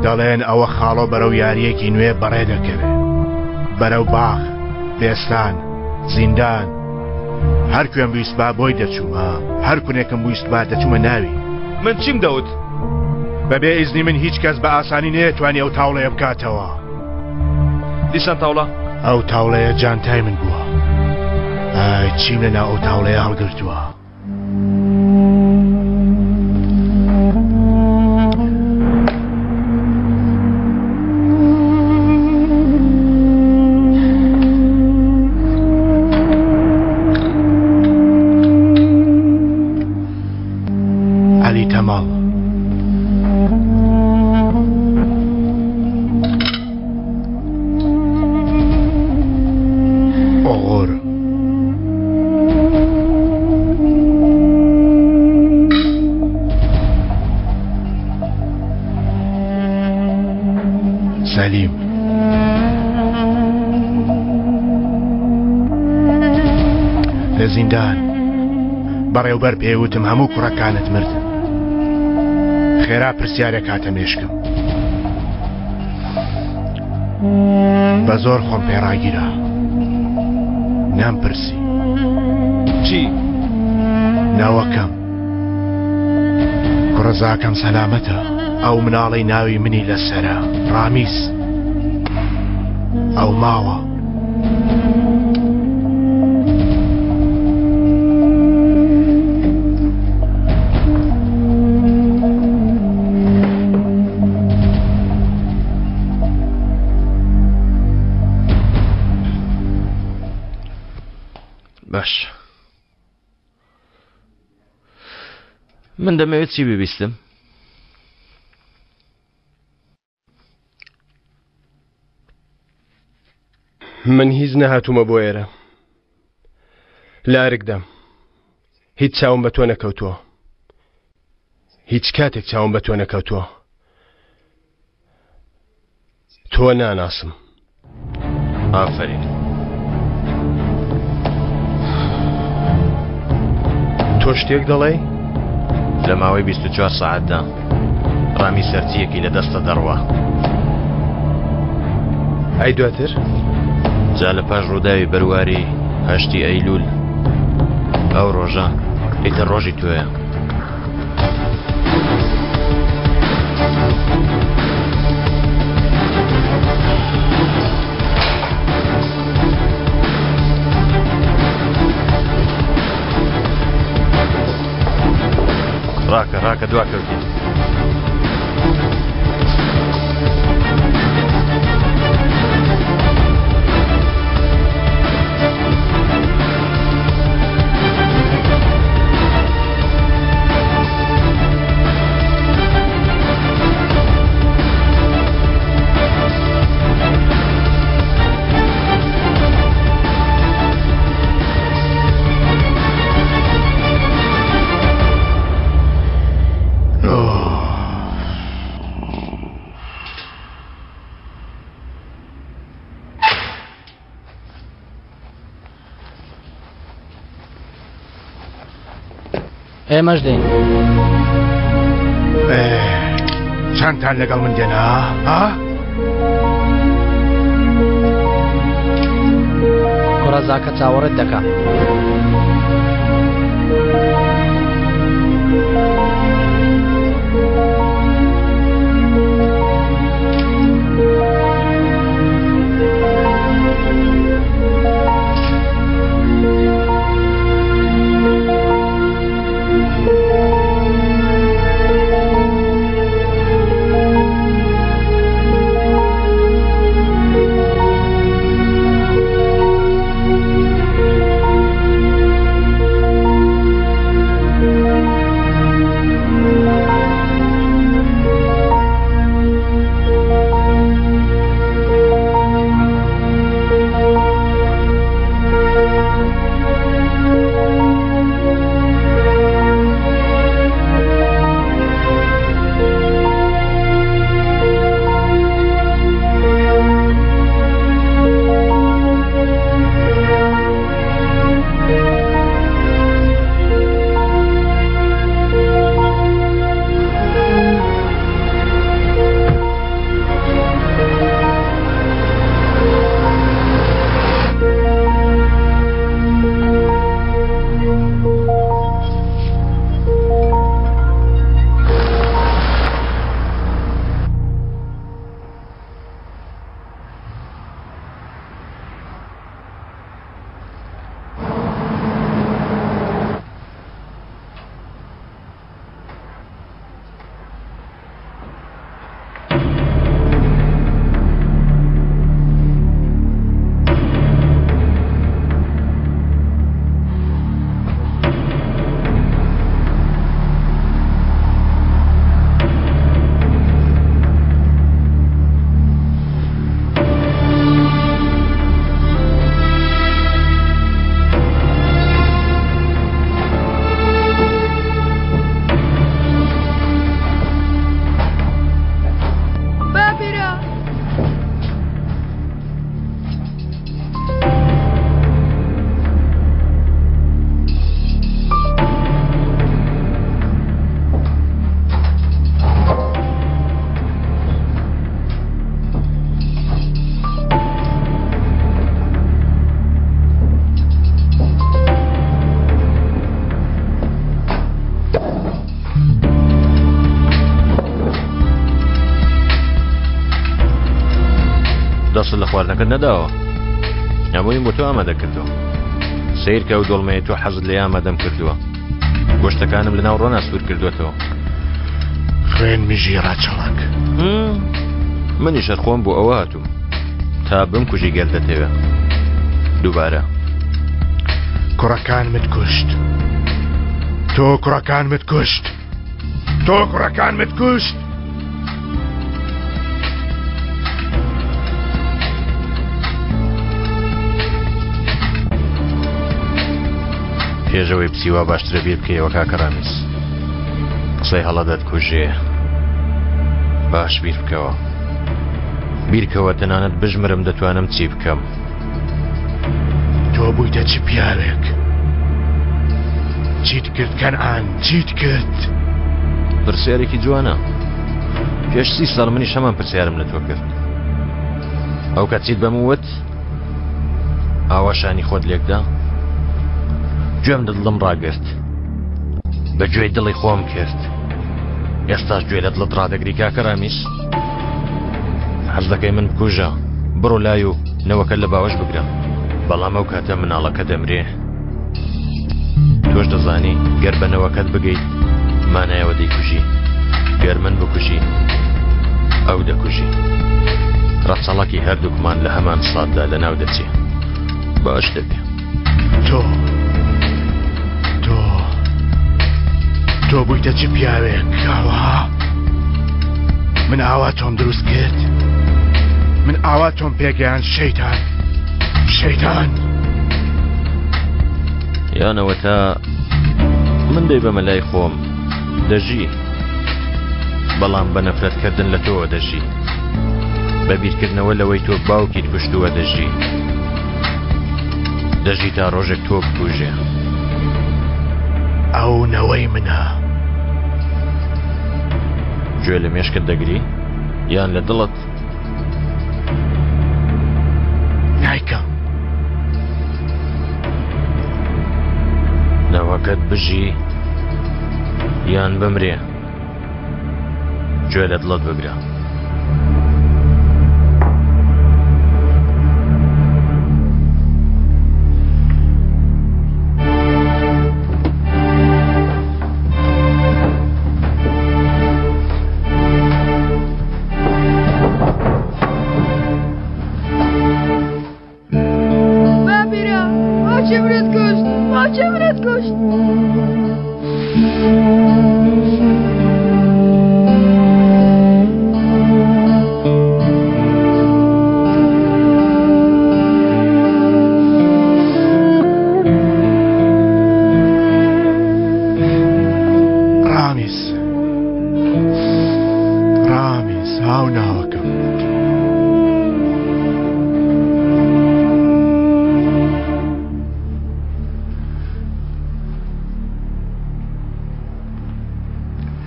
دەڵێن ئەوە خاڵۆ بەرەو یاریەکی نوێ بەڕێ دەکەوێ بەرەو باخ بێستان زیندان هەر کوێم ویستبا بۆی دەچوومە هەر کونێکم ویستبا دەچوومە ناوی. من چیم دەوت؟ بەبێ ئیزنی من هیچ کەس بە ئاسانی نەیەتوانی ئەو تاوڵەیە بکاتەوە. دیسان تاوڵە؟ ئەو تاوڵەیە جانتای من بووە. ئای چیم لەناو ئەو تاوڵەیە هەڵگرتووە. عەلی تەماڵ. ئۆغور. سەلیم. لە زیندان بەڕێوبەر پێوتم هەموو کوڕەکانت مردن. خێرا پرسیارێک هاتە مێشکم. بە زۆر خۆم پێڕاگیرا. نام پرسی. چی؟ ناوەکەم. کوڕەزاکەم سەلامەتە. ئەو مناڵەی ناوی منی لەسەرە. ڕامیس. ئەو ماوە. باش من دەمەوێت چی ببیستم؟ من هیچ نەهاتوومە بۆ ئێرە لارکدام هیچ چاوم بە تۆ نەکەوتووە هیچ کاتێک چاوم بە تۆ نەکەوتووە تۆ ناناسم. ئافەرین. تۆ شتێک دەڵێی؟ لە ماوەی 24 سەعاتدا ڕامی سەرچییەکی لە دەستە دەڕوا. ئەی دواتر؟ جا لە پاش ڕووداوی بەرواری هەشتی ئەیلول ئەو ڕۆژە ئیتر ڕۆژی تۆیە. ڕاکە ڕاکە دوا کەوتین. ئێمەش دێین. چەندتان لەگەڵ من دێنا ها؟ کوڕەزاکە چاوەڕێت دەکا. دەست لە خواردنەکەت نەداوە هەموویم بۆ تۆ ئامادە کردووە سیر کە ئەو دۆڵمەیە تۆ حەزت لێ ئامادەم کردووە گۆشتەکانم لەناو ڕۆنا سوور کردوێتەوە خوێن مژی ڕەچەڵک منیش هەر خۆم بۆ ئەوە هاتووم تا بمکوژی گەر دەتەوێ دووبارە کوڕەکانمت کوشت تۆ کوڕەکانمت کوشت تۆ کوڕەکانمت کوشت پێشەوەی بچی وا باشترە بیر بکەیەوە کاکە ڕامیز قسەی هەڵە دەتکوژێ باش بیر بکەوە بیرکەوە تەنانەت بژمرم دەتوانم چی بکەم تۆ بوویتە چ پیاوێک چیت کرد کەنعان چیت کرد پرسیارێکی جوانە پێش سی ساڵ منیش هەمان پرسیارم لە تۆ کرد ئەو کات چیت بەم وت ئاوا شانی خۆت لێکدا گوێم لە دڵم ڕاگرت بە گوێی دڵی خۆم کرد ئێستاش گوێ لە دڵت ڕادەگری کاکە ڕامیس حەز دەکەی من بکوژە بڕۆ لای و نەوەکە لە باوەش بگرە بەڵام ئەو کاتە مناڵەکە دەمرێ تۆش دەزانی گەر بە نەوەکەت بگەیت مانایەوە دەیکوژی گەر من بکوژی ئەو دەکوژی ڕەچەڵەکی هەردووکمان لە هەمان ساتدا لەناو دەچێ باش دەبێ تۆ تۆ تۆ بوویتە چ پیاوێک ئاوا من ئاوا تۆم دروست کرد من ئاوا تۆم پێگەیان شەیتان شەیتان یانەوە تا من دەیبەمە لای خۆم دەژی بەڵام بە نەفرەتکردن لە تۆوە دەژی بە بیرکردنەوە لەوەی تۆ باوکیت کوشتووە دەژی دەژی تا ڕۆژێک تۆ بکوژێ. ئەو نەوەی منە. گوێ لە مێشکت دەگری یان لە دڵت؟ نایکەم. نەوەکەت بژی یان بمرێ؟ گوێ لە دڵت بگرە. باپیرە باوکی منت کوشت باوکی منت کوشت ڕامیز ڕامیز هاو ناوەکەم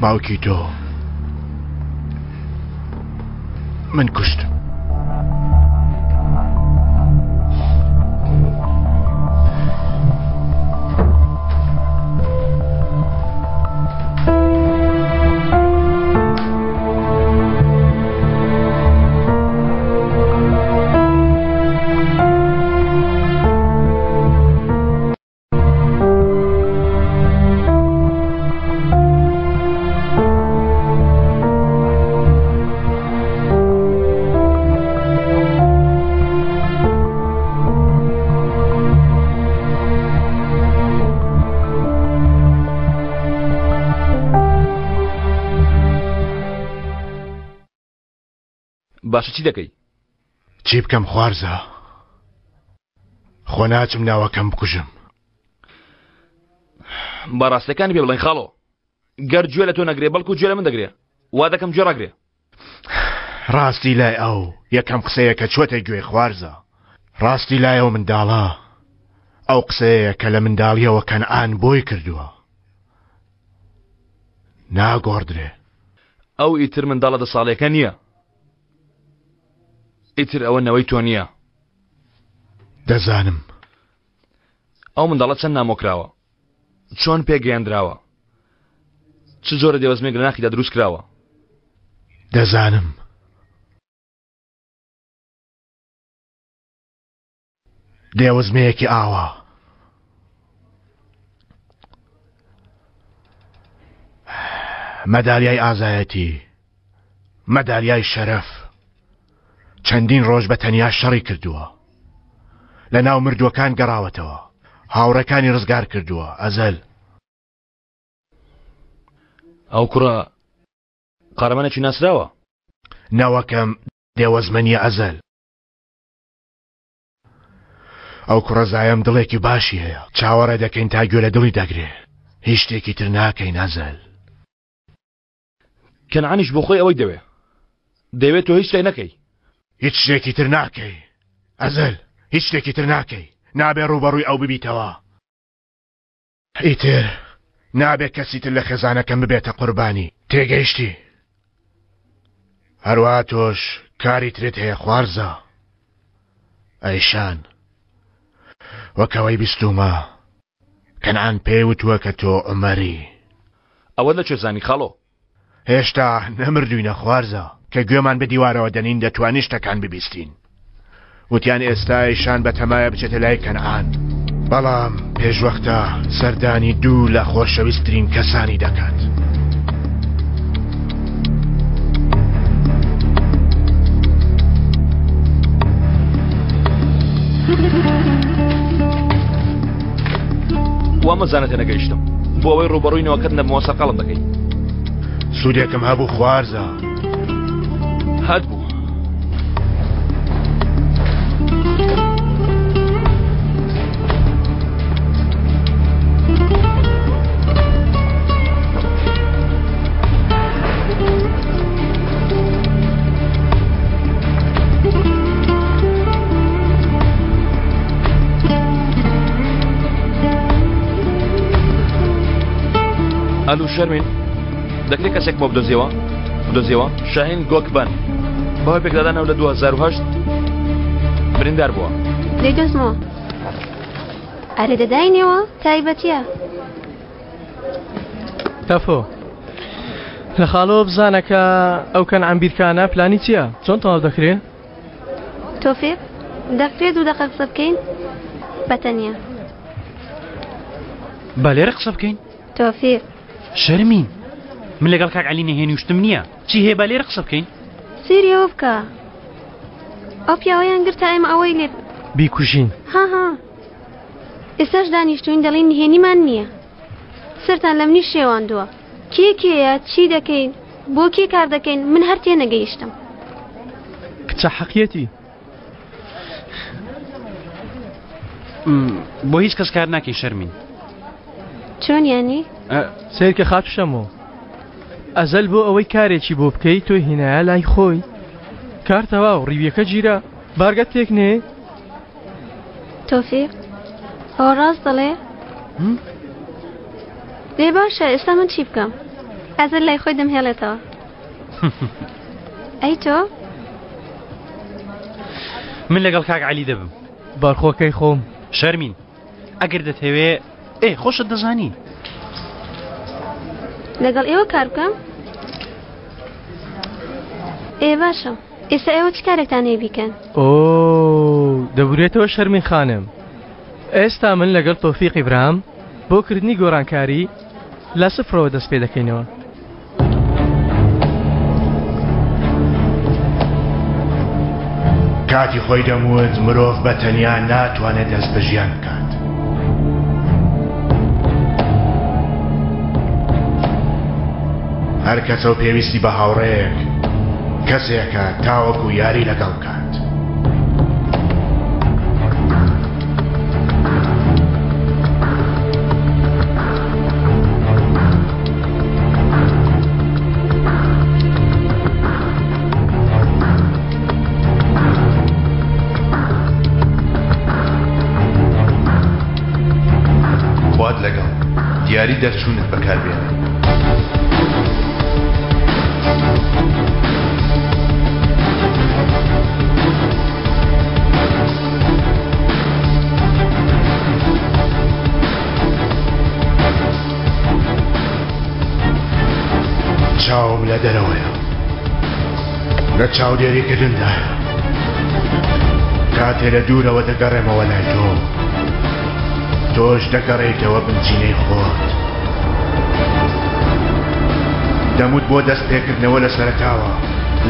باوکی تۆ من کوشتم. باشە چی دەکەی؟ چی بکەم خوارزا؟ خۆ ناچم ناوەکەم بکوژم. با ڕاستەکانی پێ بڵێن خاڵۆ گەر گوێ لە تۆ نەگرێ بەڵکو گوێ لە من دەگرێ وا دەکەم گوێ ڕاگرێ. ڕاستی لای ئەو یەکەم قسەیە کە چوەتە گوێی خوارزا ڕاستی لای ئەو منداڵە ئەو قسەیە کە لە منداڵیەوە کەنعان بۆی کردووە ناگۆڕدرێ. ئەو ئیتر منداڵە دە ساڵیەکە نییە ئیتر ئەوە نەوەی تۆ نییە. دەزانم. ئەو منداڵە چەند نامۆ کراوە چۆن پێگەیەندراوە چ جۆرە دێوەزمێک لە ناخیدا دروست کراوە دەزانم. دێوزمەیەکی ئاوا. مەدالیای ئازایەتی، مەدالیای شەرەف. چەندین ڕۆژ بە تەنیا شەڕی کردووە. لە ناو مردووەکان گەڕاوەتەوە. هاوڕێکانی ڕزگار کردووە. ئەزەل. ئەو کوڕە قارەمانێکی ناسراوە. نەوەکەم دێوەزمە نییە ئەزەل. ئەو کوڕەزایەم دڵێکی باشی هەیە. چاوەڕێ دەکەین تا گوێ لە دڵی دەگرێ. هیچ شتێکی تر ناکەین ئەزەل. کەنعانیش بۆ خۆی ئەوەی دەوێ. دەیەوێت تۆ هیچ شتێک نەکەی. هیچ شتێکی تر ناکەی ئەزەل. هیچ شتێکی تر ناکەی. نابێ ڕووبەڕووی ئەو ببیتەوە. ئیتر نابێ کەسی تر لە خێزانەکەم ببێتە قوربانی. تێگەیشتی؟ هەروەها تۆش کاری ترت هەیە خوارزا. ئەیشان، وەک ئەوەی بیستوومە کەنعان پێی وتووە کە تۆ عومەری. ئەوەت لە کوێ زانی خاڵۆ؟ هێشتا نەمردووینە خوارزا، کە گوێمان بە دیوارەوە دەنین دەتوانین شتەکان ببیستین. وتیان ئێستا ئیشان بەتەمایە بچێتە لای کەنعان، بەڵام پێشوەختە سەردانی دوو لە خۆشەویستترین کەسانی دەکات. وا مەزانە تێنەگەیشتم بۆ ئەوەی ڕووبەڕووی نەوەکەت نەبمەوە سەرقاڵم دەکەی. سوودێکم هەبوو خوارزا. هەت بوو. ئەلو شەرمین دەکرێت کەسێک بۆ بدۆزیەوە بدۆزیەوە شاهین گۆکبەن بەهۆی پێکدادانەوە لە 2008 بریندار بووە. دەیدۆزمەوە. ئەرێ دەداینەوە تایبەتیە. تەفۆ لە خاڵەوە بزانە کە ئەو کەنعان بیرکانە پلانی چییە چۆن تەواو دەکرێ؟ تۆفیق دەکرێت دوو دەقە قسە بکەین بەتەنیا. با لێرە قسە بکەین. تۆفیق. شەرمین من لەگەڵ کاک عەلی نهێنی و شتم نییە چی هەیە با لێرە قسە بکەین. سەیری ئەوە بکە ئەو پیاوەیان گرت تا ئێمە ئەوەی لێ بیکوژین. ها ها ئێستاش دانیشتوین دەڵێین نهێنیمان نییە سەرتان لە منیش شێواندووە کێ کێیە چی دەکەین بۆ کێ کار دەکەین من هەر تێنەگەیشتم. کچە حەقیەتی. بۆ هیچ کەس کار ناکەی شەرمین. چۆن یانی؟ سەیرکە خاتوو شەمۆ ئەزەل بۆ ئەوەی کارێکی بۆ بکەی تۆی هینایە لای خۆی کار تەواو ڕیویەکە گیرا بارگەت تێک نێ؟ تۆفیق ئەوە ڕاست دەڵێ؟ دەی باشە ئێستا من چی بکەم؟ ئەزەل لای خۆی دەمهێڵێتەوە. ئەی تۆ؟ من لەگەڵ کاک عەلی دەبم. بەرخۆکەی خۆم. شەرمین ئەگەر دەتەوێ ئێ خۆشت دەزانی. لەگەڵ ئێوە کار بکەم؟ ئێ باشە ئێستا ئێوە چ کارێکتان هەیە بیکەن؟ ئۆ دەبورێتەوە شەرمین خانم ئێستا من لەگەڵ تۆفیقی برام بۆ کردنی گۆڕانکاری لە سفرەوە دەست پێ دەکەینەوە. کاتی خۆی دەموت مرۆڤ بە تەنیا ناتوانێت دەست بە ژیان بکات. هەر کەسە و پێویستی بە هاوڕێیەک کەسێکە تاوەکو یاری لەگەڵ بکات. خوات لەگەڵ دیاری دەرچوونت بەکاربێنە. چاوم لە دەرەوەیە لە چاودێریکردندایە. کاتێ لە دوورەوە دەگەڕێمەوە لای تۆ، تۆش دەگەڕێیتەوە بنچینەی خۆت. دەموت بۆ دەست پێکردنەوە لە سەرەتاوە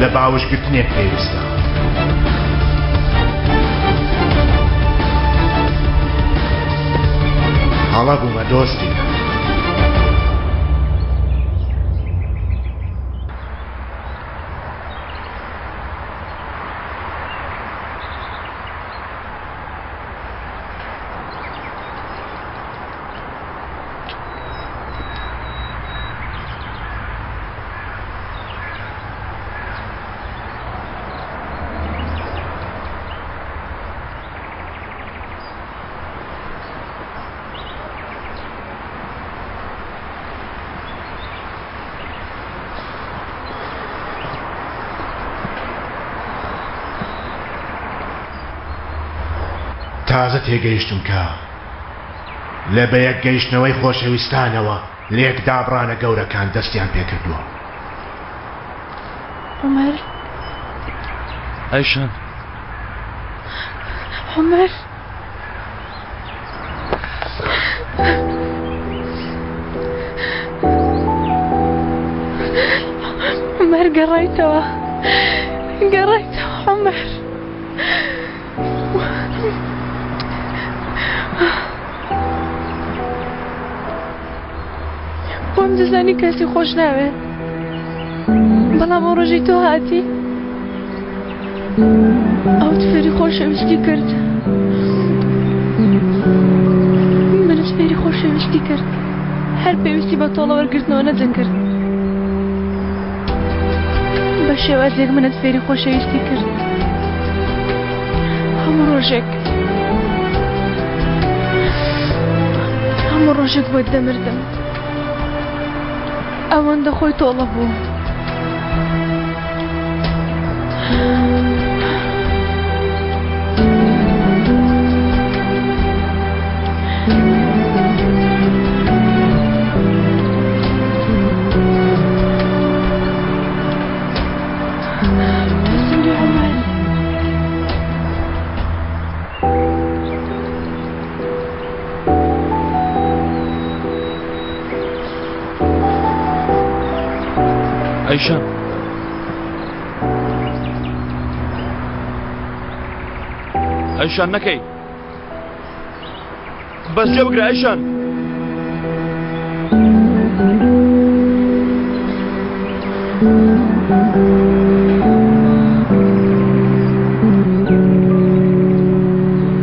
لە باوەشگرتنێک پێویستە. هەڵە بوومە دۆستی. تازە تێگەیشتم کە لە بەیەک گەیشتنەوەی خۆشەویستانەوە لێک دابڕانە گەورەکان دەستیان پێکردووە. عومەر. ئایشان. عومەر. عومەر گەڕایتەوە گەڕایتەوە عومەر. وام دەزانی کەسی خۆش ناوێت بەڵام ئەو ڕۆژەی تۆ هاتی ئەوت فێری خۆشەویستی کرد منت فێری خۆشەویستی کرد هەر پێویستی بە تۆڵە وەرگرتنەوە نەدەکرد بە شێوازێک منت فێری خۆشەویستی کرد هەموو ڕۆژێک هەموو ڕۆژێک بۆت دەمردم ئەوەندە خۆی تۆڵە بوو. ئەیشان ئەیشان نەکەی بەس جێ بگرە ئەیشان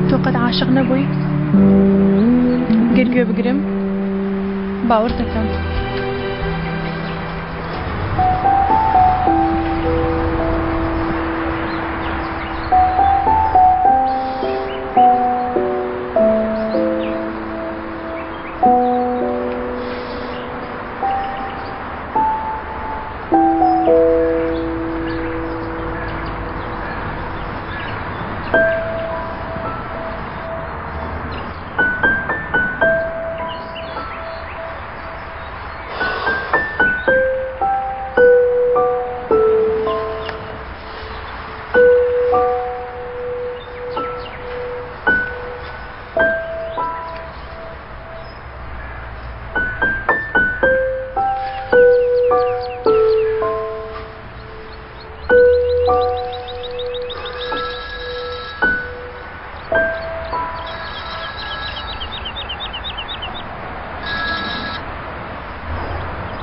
تۆ قەت عاشق نەبووی؟ گەر گوێ بگرم باوەڕ دەکەم.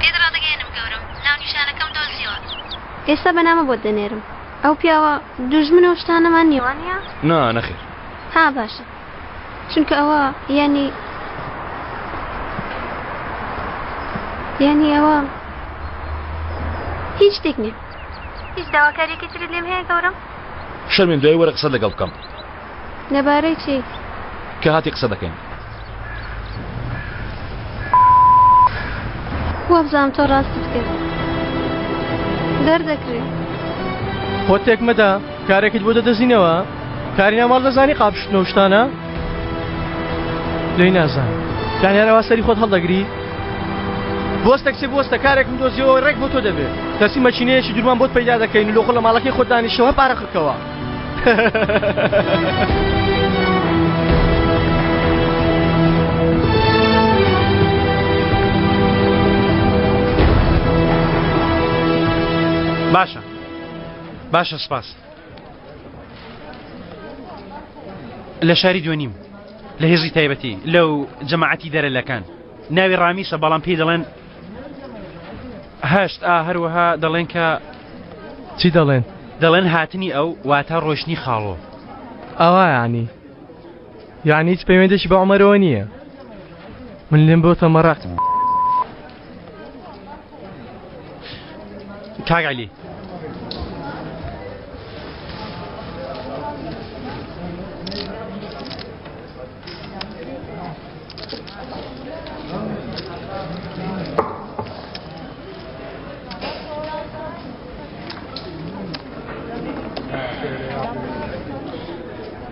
پێت ڕادەگەیەنم گەورەم ناونیشانەکەم دۆزیەوە. ئێستا بە نامە بۆت دەنێرم. ئەو پیاوە دوژمنە و شتانەمان نیە وانیە؟ نا نەخێر. ها باشە چونکە ئەوە یانی یانی ئەوە هیچ شتێک نیە. هیچ داواکاریەکی ترت لێم هەیە گەورەم؟ شەرمین دوای وەرە قسەت لەگەڵ بکەم. لەبارەی چی؟ کە هاتی قسە دەکەین. وابزانم تۆ ڕاستت کرد. دەردەکرێ. خۆت تێک مەدە کارێکت بۆ دەدەزینەوە کاری ناو ماڵ دەزانی قاپ شتن و شتانە لێی نازانم یان هەرەوا سەری خۆت هەڵدەگری بۆستە کچێ بۆستە کارێکم دۆزیەوە ڕێک بۆ تۆ دەبێت دەستی مەکینەیەکی دوورمان بۆت پەیدا دەکەین و لۆخۆ لە ماڵەکەی خۆت دانیشەوە پارە قڕکەوە. باشە باشە سپاس لە شاری دوێنیم لە هێزی تایبەتی لەو جەماعەتی دەرەلەکان ناوی ڕامیسە بەڵام پێی دەڵێن هەشت ئا هەروەها دەڵێن کە چی دەڵێن؟ دەڵێن هاتنی ئەو واتە ڕۆشتنی خاڵۆ. ئاوا یانی؟ یانی هیچ پەیوەندێکی بە عومەرەوە نییە؟ من لێم بۆتە مەراق. کاک عەلی.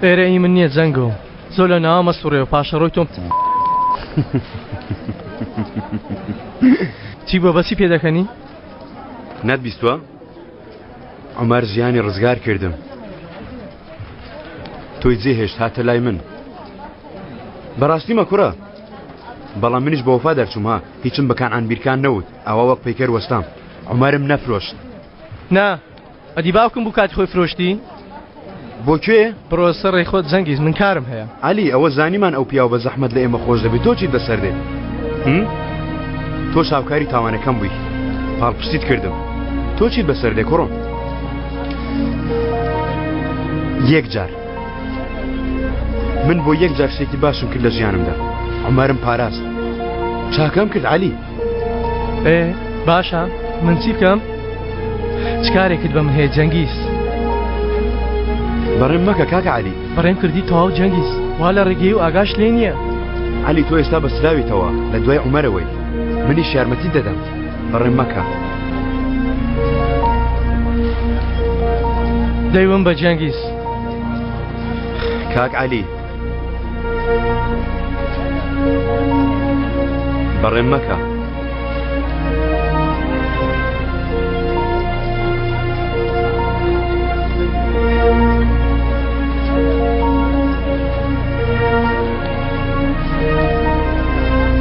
ئێرە ئی من نییە جەنگۆ زۆر لە ناوە مەسوڕێ و پاشەڕۆی تۆم چی بۆ بەسی پێ دەکەنی؟ نەت بیستوە؟ عومەر ژیانی ڕزگار کردم تۆی جێهێشت هاتە لای من بەڕاستی مەکوڕە بەڵام منیش بە وەفا دەرچووم ها هیچم بە کانعان بیرکان نەوت ئەوە وەک پەیکەر وەستام عومەرم نەفرۆشت نا ئەدی باوکم بوو کاتی خۆی فرۆشتی بۆ کوێ؟ بڕۆ سەر ڕێی خۆت جەنگیز من کارم هەیە. عەلی ئەوە زانیمان ئەو پیاوە بە زەحمەت لە ئێمە خۆش دەبێت تۆ چیت بەسەر دێ؟ هم؟ تۆش هاوکاری تاوانەکەم بووی پاڵپشتیت کردم تۆ چیت بەسەر دێ کوڕم؟ یەک جار من بۆ یەک جار شتێکی باشم کرد لە ژیانمدا عومەرم پاراست چاکەم کرد عەلی ئێ باشە من چی بکەم چ کارێکت بە من هەیە جەنگیز بەڕێم مەکە کاکە عەلی بەڕێم کردی تەواو جەنگیز وا لە ڕێگەی و ئاگاش لێ نییە عەلی تۆ ئێستا بەسراویتەوە لە دوای عومەرەوەی منیش یارمەتیت دەدەم بەڕێم مەکە دەیوم بە جەنگیز کاک عەلی بەڕێم مەکە.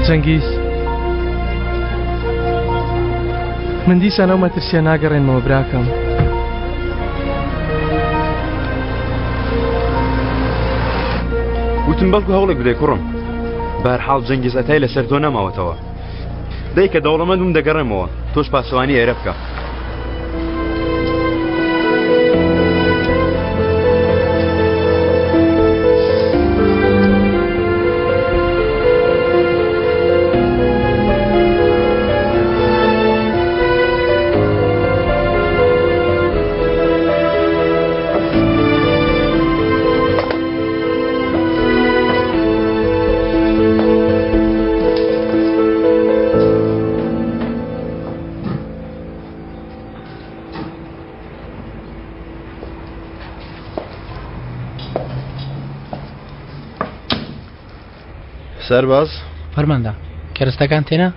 جەنگیز من دیسان ئەو مەترسیە ناگەڕێنمەوە براکەم. وتم بەڵکو هەوڵێک بدەی کوڕم بەهەرحاڵ جەنگیز ئەتای لەسەر تۆ نەماوەتەوە دەی کە دەوڵەمەند بووم دەگەڕێمەوە تۆش پاسەوانی ئێرە بکە سەرباز فەرماندە کەرستەکان تێنا؟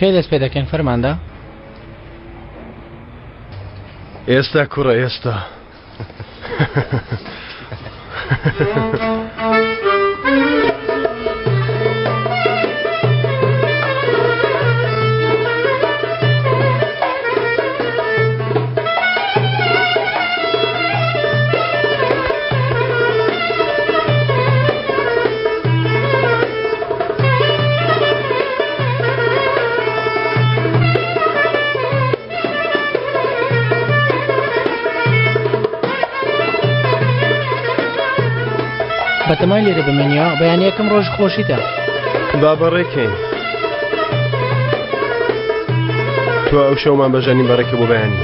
کەی دەست پێ دەکەین فەرماندە؟ ئێستا کوڕە ئێستا. بەتەمای لێرە بمێنیەوە بەیانی یەکەم ڕۆژ خۆشیتە با بەڕێکەین تۆ ئەو شەومان بەژەنی بەڕێکە بۆ بەیانی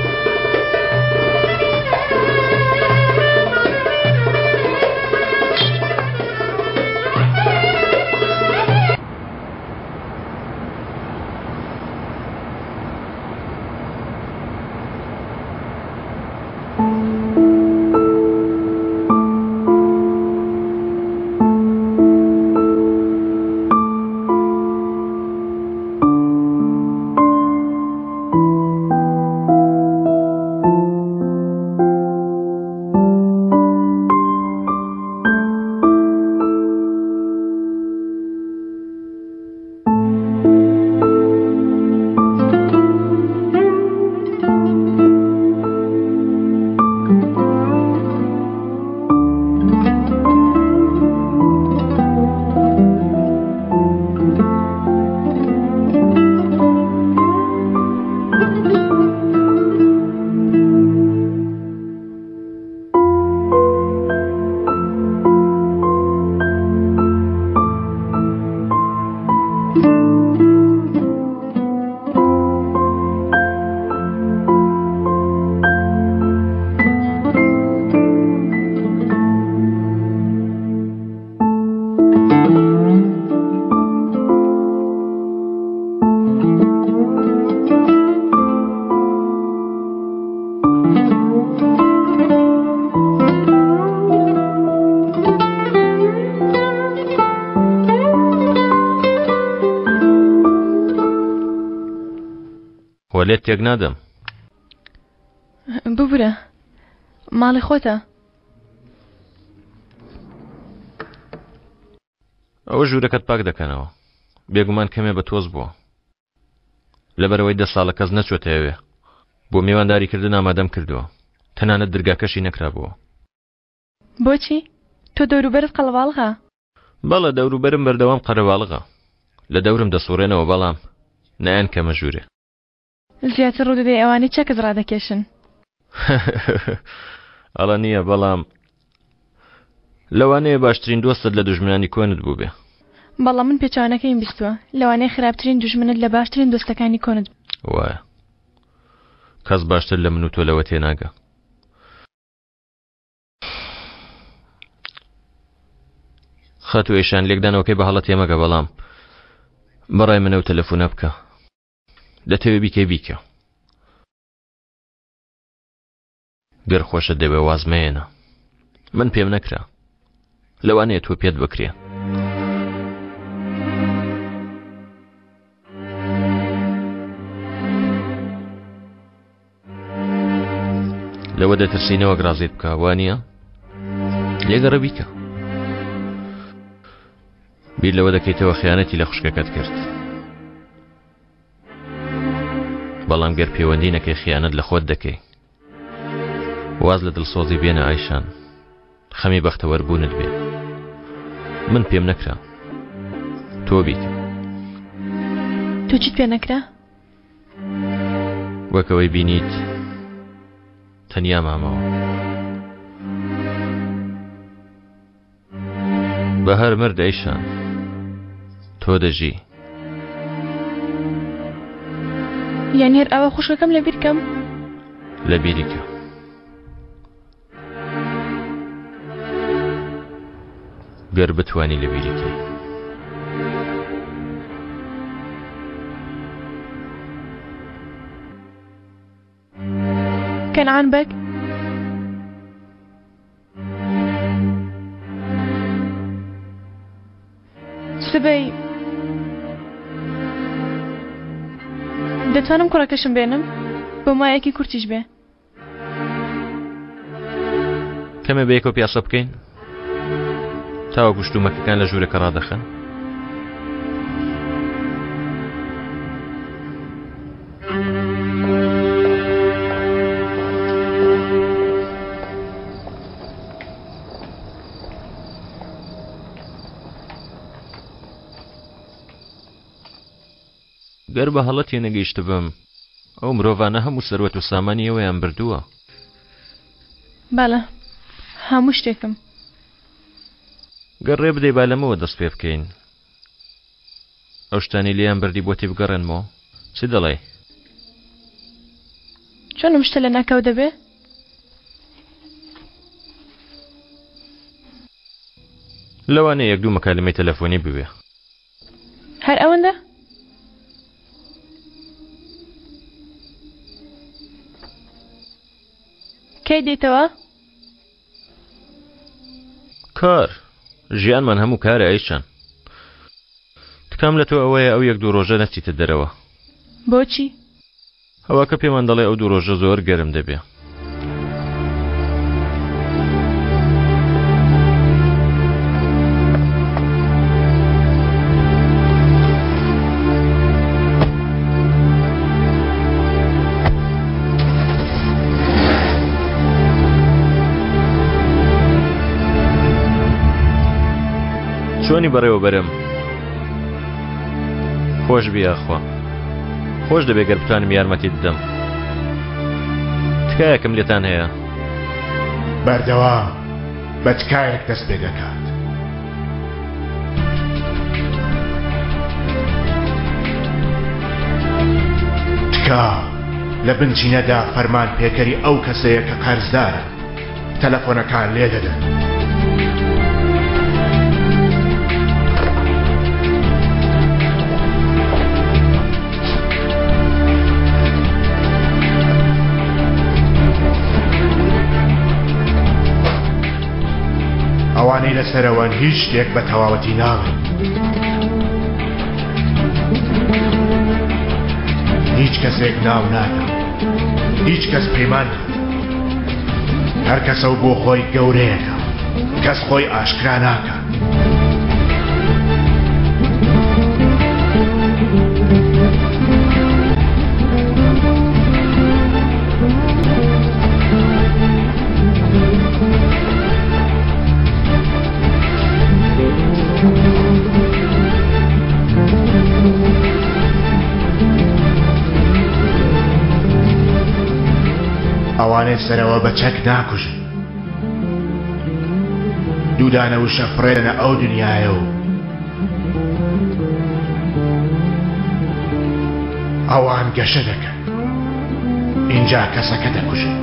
خۆ لێت تێک نادەم. ببورە ماڵی خۆتە. ئەوە ژوورەکەت پاک دەکەنەوە. بێگومان کەمێ بە تۆز بووە. لەبەرئەوەی دە ساڵە کەس نەچۆتە ئەوێ. بۆ میوانداریکردن ئامادەم کردووە. تەنانەت درگاکەشی نەکرابووە. بۆچی؟ تۆ دەوروبەرت قەڵەباڵغە؟ بەڵێ دەوروبەرم بەردەوام قەرەباڵغە. لە دەورم دەسوڕێنەوە بەڵام نایانکەمە ژوورێ. زیاتر ڕوودەدەی ئەوانەی چەکت ڕادەکێشن. ئەڵە نییە بەڵام لەوانەیە باشترین دۆستت لە دوژمنانی کۆنت بووبێ. بەڵام من پێچەوانەکەیم بیستووە. لەوانەیە خراپترین دوژمنت لە باشترین دۆستەکانی کۆنت. وایە. کەس باشتر لە من و تۆ لەوە تێناگا. خاتوو ئێشان لێکدانەوەکەی بە هەڵە تێمەگە بەڵام بەڕای منە و تەلەفونە بکە دەتەوێ بیکەی بیکە گەر خۆشت دەوێ واز مەیەنە من پێم نەکرا لەوانەیە تۆ پێت بکرێ لەوە دەترسی نەوەک ڕازیت بکە وانە لێگەڕە بیکە بیر لەوە دەکەیتەوە خیانەتی لە خوشکەکەت کرد بەڵام گەر پەیوەندی نەکەی خیانەت لە خۆت دەکەی واز لە دڵسۆزی بێنە ئایشان خەمی بەختەوەر بوونت بێ من پێم نەکرا تۆ بیکە تۆ چیت پێ نەکرا؟ وەک ئەوەی بینیت تەنیا مامەوە بەهار مرد ئەیشان تۆ دەژی یانی هەر ئاوا خوشکەکەم لەبیر کەم؟ لەبیری کە. گەر بتوانی لەبیری کەی. کەنعان بەگ سبەی دەتوانم کوڕەکەشم بێنم بۆ مایەکی کورتیش بێ کەمێ بەیەکەوە پیاسە بکەین تاوەکو شتومەکەکان لە ژوورەکە ڕادەخەن گەر بە هەڵە تێنەگەیشتبم ئەو مرۆڤانە هەموو سەروەت و سامانی ئێوەیان بردووە. بەڵێ هەموو شتێکم. گەر ڕێ بدەی با لەمەوە دەست پێ بکەین. ئەو شتانەی لێیان بردی بۆتی بگەڕێنمەوە؟ چ دەڵێی؟ چۆن ئەم شتە لەناکاو دەبێ؟ لەوانەیە یەک دوو مەکالمەی تەلەفۆنی بوێ. هەر ئەوەندە؟ کەی دێیتەوە؟ کار ژیانمان هەموو کارە ئەیچان تکام لە تۆ ئەوەیە ئەو یەک دوو ڕۆژە نەچیتە دەرەوە بۆچی؟ هەواکە پێمان دەڵێ ئەو دوو ڕۆژە زۆر گەرم دەبێ. چۆنی بەڕێوەبەرم خۆش بی یاخوا خۆش دەبێ گەر بتوانم یارمەتیت بدەم تکایەکم لێتان هەیە بەردەوام بە تکایەک دەست پێ دەکات. تکا لە بنچینەدا فەرمان پێکەری ئەو کەسەیە کە قەرزدارە تەلەفۆنەکان لێ دەدەن. ئەوانەی لەسەرەوەن هیچ شتێک بە تەواوەتی ناڵێن. هیچ. کەسێک ناو نادا هیچ کەس پەیمان هەر کەسە و بۆ خۆی گەورەیەکە کەس خۆی ئاشکرا ناکە ئەوانەی سەرەوە بە چەک ناکوژن دوودانە وشە فڕێنە ئەو دنیاە و ئەوان گەشە دەکەن ئینجا کەسەکە دەکوژن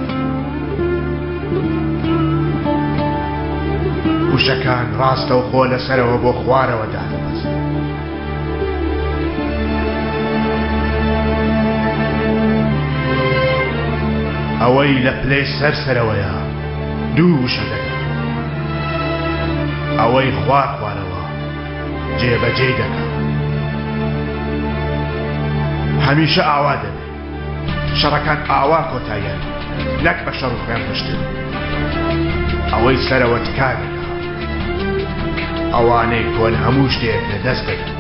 وشەکان ڕاستەوخۆ لەسەرەوە بۆ خوارەوە دادەبەزن. ئەوەی لە پلەی سەر سەرەوەیە دوو وشە دەدات. ئەوەی خوار خوارەوە جێبەجێی دەکات. هەمیشە ئاوا دەبێت. شەڕەکان ئاوا کۆتاییان نەک بە شەڕ و خوێن ڕشتن. ئەوەی سەرەوە تکا دەکا. ئەوانەی کۆن هەموو شتێک لە دەست دەدەن.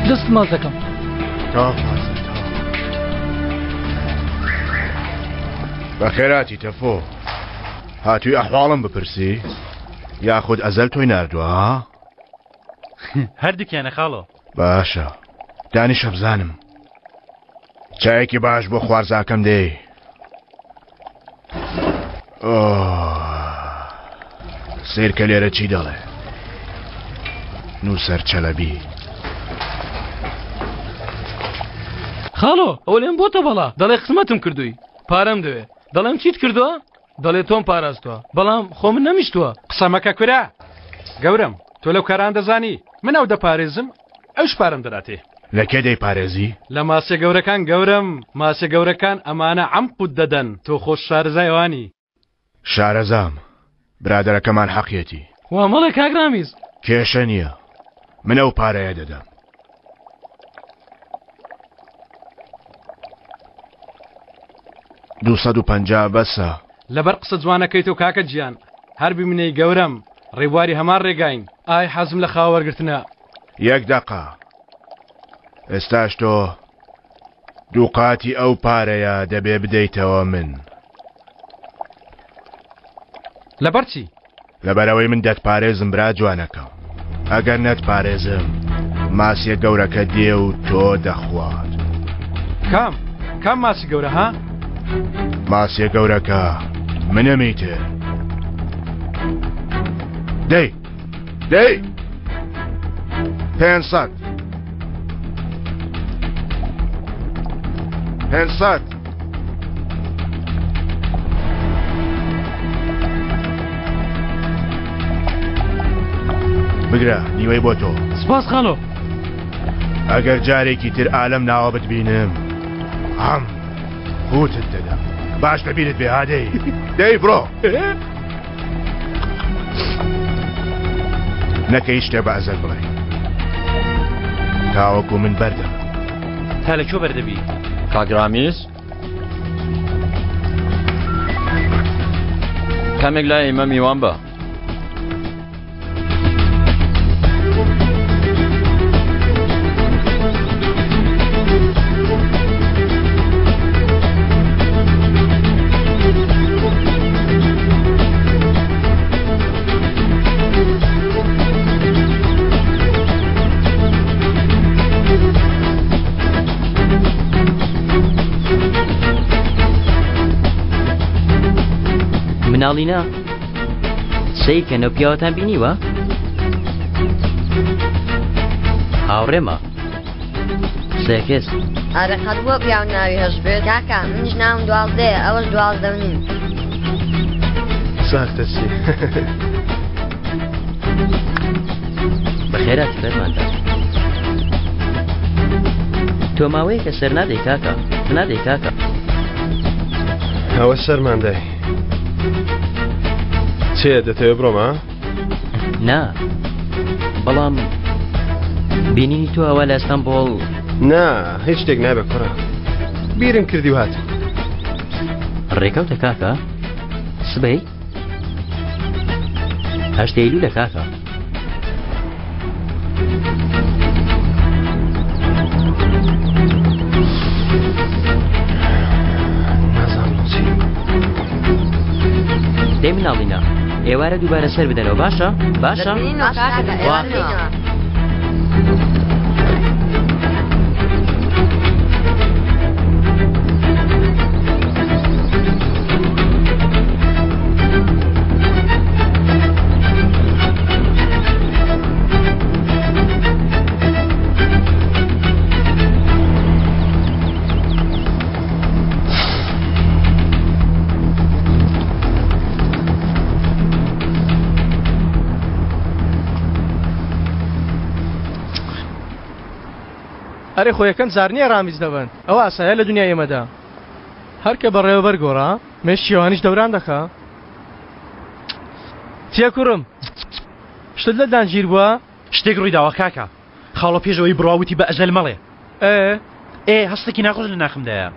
دەست ماچ دەکەم. بەخێراتی تەفۆ هاتووی ئەحواڵم بپرسی یاخود ئەزەل تۆی ناردووە هەردووکیانە خاڵۆ. باشە دانیشە بزانم چایەکی باش بۆ خوارزاکەم دێی. سیرکە لێرە چی دەڵێ نووسەر چەلەبی. خاڵۆ ئەوە لێم بۆتە بەڵا دەڵێ خزمەتم کردووی پارەم دەوێ دەڵێم چیت کردووە دەڵێ تۆم پاراستوە بەڵام خۆ من نەمیشتوە. قسە مەکە کورە گەورەم تۆ لەو کاران دەزانی من ئەو دەپارێزم ئەوش پارەم دەداتێ. لە کێ دەیپارێزی؟ لە ماسیە گەورەکان گەورەم ماسیە گەورەکان ئەمانە عەم قوت دەدەن تۆ خۆش شارەزای ئەوانی. شارەزام برادەرەکەمان حەقیەتی. وا مەڵێ کاک رامیز. کێشە نییە من ئەو پارەیە دەدەم. 250 بەسە. لەبەر قسە جوانەکەی تۆ کاکە گیان هەر بمینەی گەورەم ڕێبواری هەمان ڕێگاین ئای حەزم لە خاوە وەرگرتنە. یەک دەقە ئێستاش تۆ دووقاتی ئەو پارەیە دەبێ بدەیتەوە من. لەبەر چی؟ لەبەرئەوەی من دەتپارێزم برا جوانەکەم ئەگەر نەتپارێزم ماسیە گەورەکە دێ و تۆ دەخوات. کام؟ کام ماسی گەورە ها؟ ماسیە گەورەکە منم ئیتر. دەی دەی 500 500 بگرە نیوەی بۆ تۆ. سپاس خاڵۆ. ئەگەر جارێکی تر ئالەم ناوە بتبینم هەم قوتت دەدەم باش لەبیرت بێ هادەی دەی بڕۆ نەکەی شتێ بە ئەزەل بڵێ تاوەکو من بەردەم تا لە کوێ بەردەبی؟ کاک ڕامیز کەمێک لای ئێمە میوان بە. مناڵینە سەیرکەن ئەو پیاوەتان بینیوە؟ هاوڕێمە سێکس ئەرە قەت بۆ پیاو ناوی هەش بێت کاکە منیش ناوم دوازدەیە ئەوەش دوازدە و نیم ساختە چی بەخێراتی فەرماندە تۆ ماوەیەکە سەر نادەی کاکە نادەی کاکە ئەوە سەرمان دای چێ دەتەوێ بڕۆمە نا. بەڵام بینینی تۆ ئەوە لە ئەستەمبۆڵ نا هیچ شتێک نابێ کوڕە بیرم کردی و هاتم ڕێکەوتە کاکە سبەی هەشتی ئەیلولە کاکە. دەی مناڵینە ئێوارە دووبارە سەر بدەنەوە باشە باشە ئەرێ خۆ یەکەم جار نییە ڕامیز دەبەن ئەوە ئاسایە لە دنیای ئێمەدا هەر کە بەڕێوەبەر گۆڕا مێشکی ئەوانیش دەوران دەکا چیە کوڕم شتت لە دان گیر بووە؟ شتێک ڕووی داوە کاکە خاڵۆ پێش ئەوەی بڕوا وتی بە ئەزەل مەڵێ ئێ ئێ هەستێکی ناخۆش لە ناخمدایە.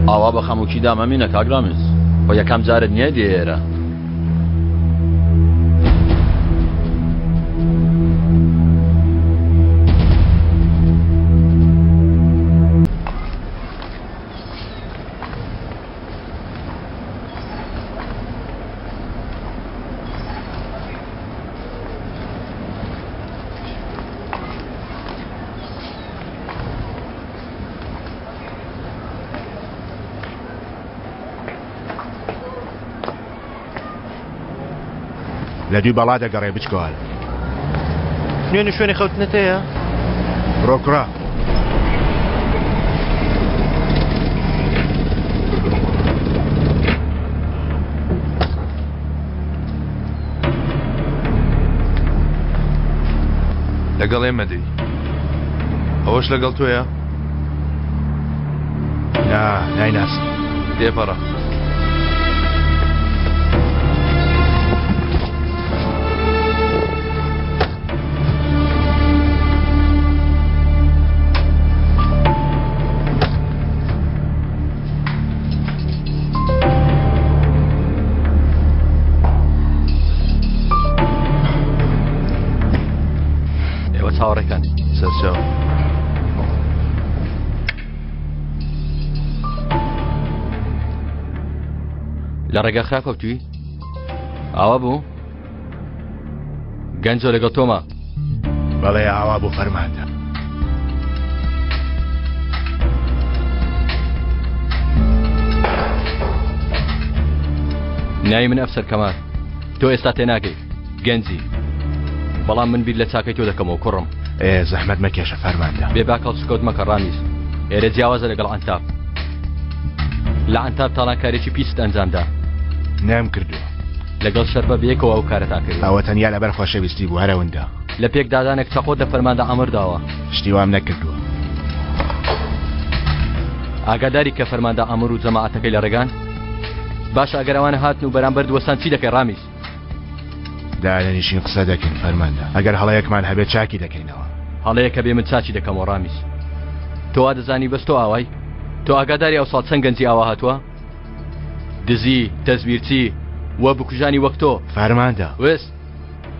ئاوا بە خەموکی دامەمینە کاک ڕامیز خۆ یەکەم جارت نییە دێ ئێرە. لە دووی بەڵا دەگەڕێ بچکۆل. نوێن و شوێنی خەوتنت هەیە؟ بڕۆ کوڕە. لەگەڵ ئێمە دێی ئەوەش لەگەڵ تۆیە؟ نا نایناسم. تێپەڕە. ئێوە چاوەڕێکان سەرچاو. لە ڕێگا خراپ کەوتوی ئاوا بوو گەنجۆ لەگەڵ تۆمە بەڵێ ئاوا بوو فەرماندە. ناوی من ئەفسەر کەمال تۆ ئێستا تێناگەی گەنجی بەڵام من بیر لە چاکەی تۆ دەکەمەوە کوڕم ئێ زەحمەت مەکێشە فەرماندە. بێ باک هەڵسوکەوت مەکە ڕامیز ئێرە جیاوازە لەگەڵ عەنتاب لە عەنتاب تاڵانکارێکی پیست ئەنجامدا نەم کردووە. لەگەڵ شەربە بەیەکەوە ئەو کارەتان کرد. ئەوە تەنیا لەبەر خۆشەویستی بوو هەرەوندە. لە پێکدادانێک چەقۆت لە فەرماندە عەمر داوە. شتی وام نەکردووە. ئاگاداری کە فەرماندە عەمر و جەماعەتەکەی لە ڕێگان؟ باشە ئەگەر ئەوانە هاتن و بەرامبەرت وەستان چی دەکەی ڕامیز؟ دادەنیشین قسە دەکەین فەرماندە ئەگەر هەڵەیەکمان هەبێت چاکی دەکەینەوە. هەڵەیەک هەبێ من چاکی دەکەمەوە ڕامیز. تۆ وا دەزانی بەس تۆ ئاوای؟ تۆ ئاگاداری ئەوساڵ چەند گەنجی ئاوا هاتووە؟ دزی، تەزویرچی و بکوژانی وەک تۆ. فەرماندە. وێست،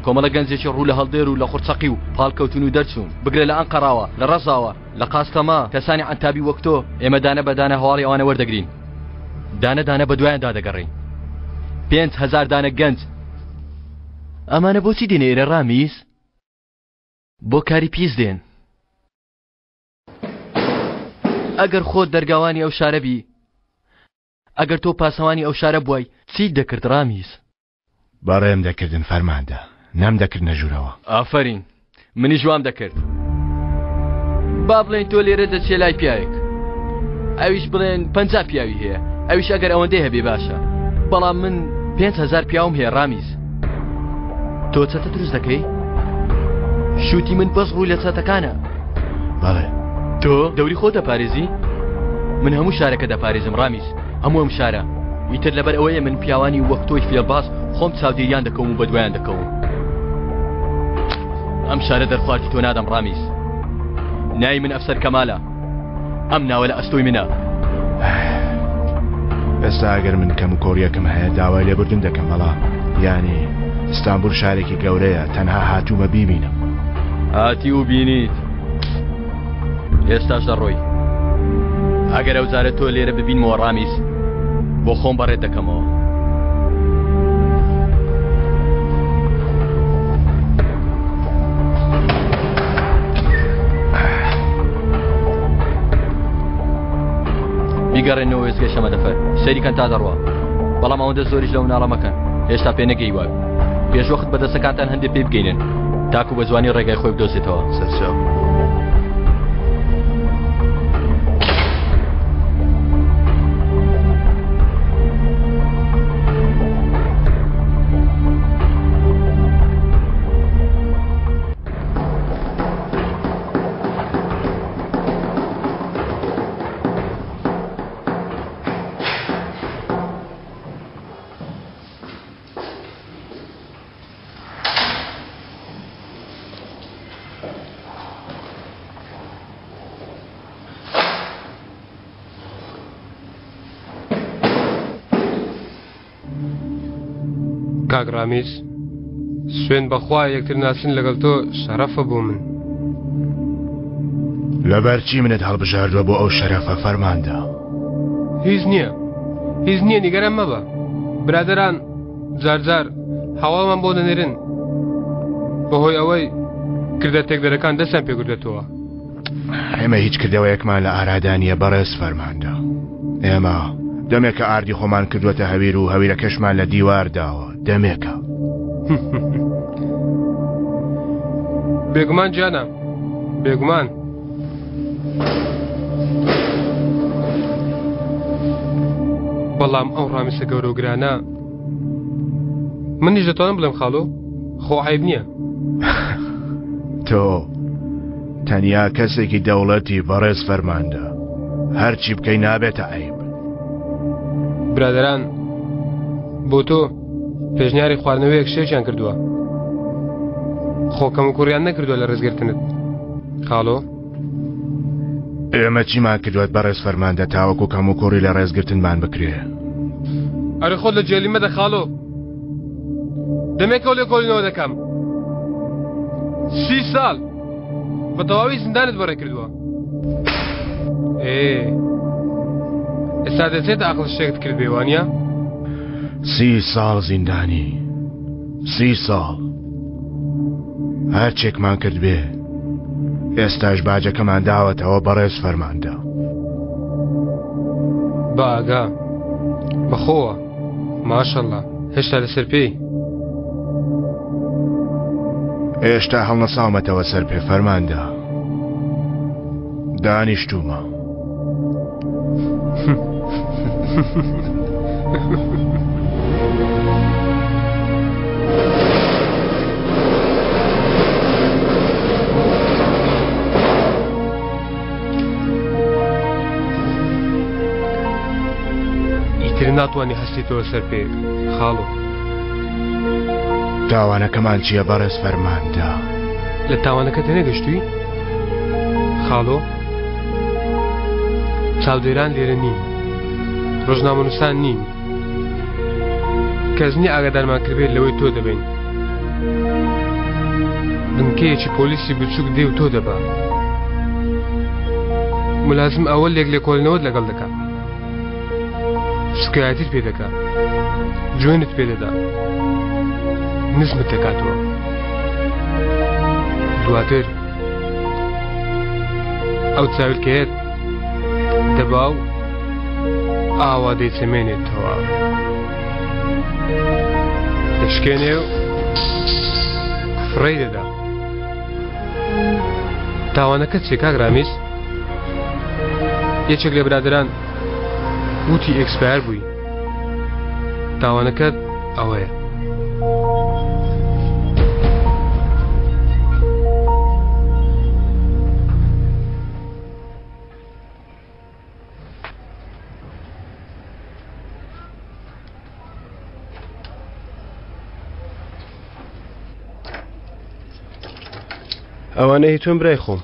کۆمەڵە گەنجێکی ڕوو لە هەڵدێر و لە قوڕچەقی و پاڵکەوتوون و دەرچوون، بگرە لە ئەنقەڕاوە، لە ڕەزاوە، لە قاستەما، کەسانی عەنتابی وەک تۆ، ئێمە دانە بە دانە هەواڵی ئەوانە وەردەگرین. دانە دانە بە دوایاندا دەگەڕێین. 5000 دانە گەنج. ئەمانە بۆچی دێنە ئێرە ڕامیز؟ بۆ کاری پیس دێن. ئەگەر خۆت دەرگاوانی ئەو شارە بی، ئەگەر تۆ پاسەوانی ئەو شارە بوای، چیت دەکرد ڕامیز؟ بەڕێم دەکردن فەرماندە، نەمدەکردنە ژوورەوە. ئافەرین، منیش وام دەکرد. با بڵێین تۆ لێرە دەچیە لای پیاوێک، ئەویش بڵێن 50 پیاوی هەیە، ئەویش ئەگەر ئەوەندەی هەبێ باشە، بەڵام من 5000 پیاوم هەیە ڕامیز. تۆ چەتە دروست دەکەی؟ شووتی من بەس ڕووی لە چەتەکانە. بەڵێ. تۆ دەوری خۆ دەپارێزی؟ من هەموو شارەکە دەپارێزم ڕامیز هەموو ئەم شارە ئیتر لەبەر ئەوەیە من پیاوانی وەک تۆی فێڵباز خۆم چاودێریان دەکەوم و بەدوایان دەکەوم ئەم شارە دەرخواردی تۆ نادەم ڕامیز ناوی من ئەفسەر کەمالە ئەم ناوە لە ئەستۆی منە. ئێستا ئەگەر من کەم و کۆریەکم هەیە داوای لێبوردن دەکەم بەڵام یانی ئیستانبول شارێکی گەورەیە تەنها هاتوومە بیبینم. هاتی و بینیت ئێستاش دەڕۆی ئەگەر ئەو جارە تۆ لێرە ببینمەوە ڕامیز بۆ خۆم بەڕێت دەکەمەوە. بیگەڕێنەوە وێستگەی شەمەدەفەر سەیری کەن تا دەڕوا بەڵام ئەوەندە زۆریش لەو مناڵە مەکەن هێشتا پێ نەگەیوە پێشوەخت بە دەستەکانتان هەندێک پێ بگەینن تاکو بە جوانی ڕێگای خۆی بدۆزێتەوە سەرچاو. کاک ڕامیز سوێن بەخوا یەکتر ناسین لەگەڵ تۆ شەرەفە بۆ من. لەبەر چی منت هەڵبژاردووە بۆ ئەو شەرەفە فەرماندە؟ هیچ نییە هیچ نییە نیگەران مەبە برادران جارجار هەواڵمان بۆ دەنێرن بەهۆی ئەوەی کردە تێکدەرەکان دەستیان پێگردێتەوە ئێمە هیچ کردەوەیەکمان لە ئارادا نییە بەڕێز فەرماندە ئێمە دەمێکە ئاردی خۆمان کردووەتە هەویر و هەویرەکەشمان لە دیوار داوە دەمێکە. بێگومان جانە بێگومان. بەڵام ئەو ڕامیسە گەورە و گرانە منیش دەتوانم بڵێم خاڵۆ خۆ عیب نییە. تۆ تەنیا کەسێکی دەوڵەتی بەڕێز فەرماندە هەرچی بکەی نابێتە عیب. برادران بۆ تۆ پێشنیاری خواردنەوەیەک شێکیان کردووە خۆ کەم و کوڕیان نەکردووە لە ڕێزگرتنت خاڵۆ ئێمە چیمان کردووەت بەڕێز فەرماندە تاوەکو کەم و کوڕی لە ڕێزگرتنمان بکرێ ئەرێ خۆت لە جێلی مەدە خاڵۆ دەمێکەوە لێکۆڵینەوە دەکەم سی ساڵ بە تەواوی زیندانت بەڕێ کردووە ئێ ئێستا دەچێت ئاقل شتێکت کرد بێ وانە سی ساڵ زیندانی سی ساڵ هەرچێکمان کرد بێ ئێستاش باجەکەمان داوەتەوە بەڕێز فەرماندە بە ئاگا بەخۆوە ماشەڵڵا هێشتا لەسەر پێی. هێشتا هەڵنەساومەتەوە سەر پێ فەرماندە دانیشتوومە. ئیتر ناتوانانی هەستیتەوە سەر پێ خاڵۆ. تاوانەکەمان چییە بەڕێز فەرماندە؟ لە تاوانەکە تێنەگەشتووی؟ خاڵۆ چاودێران لێرە نین ڕۆژنامەنووسان نین کەس نییە ئاگادارمان کردبێت لەوەی تۆ دەبین بنکەیەکی پۆلیسی بچووک دێ و تۆ دەبا ملازم ئەوە لێک لێکۆڵینەوەت لەگەڵ دەکا سوکایەتیت پێ دەکا جوێنت پێ دەدا نزمت دەکاتەوە دواتر ئەو چاویلکەیەت دەبا و ئاوا دەیچەمێنێتەوە دەشکێنێ و فڕێی دەدا تاوانەکە چیە کاک ڕامیز یەکێک لە برادران وتی ئێکسپایەر بووی تاوانەکەت ئەوەیە. ئەوانە هی تۆن برای خۆم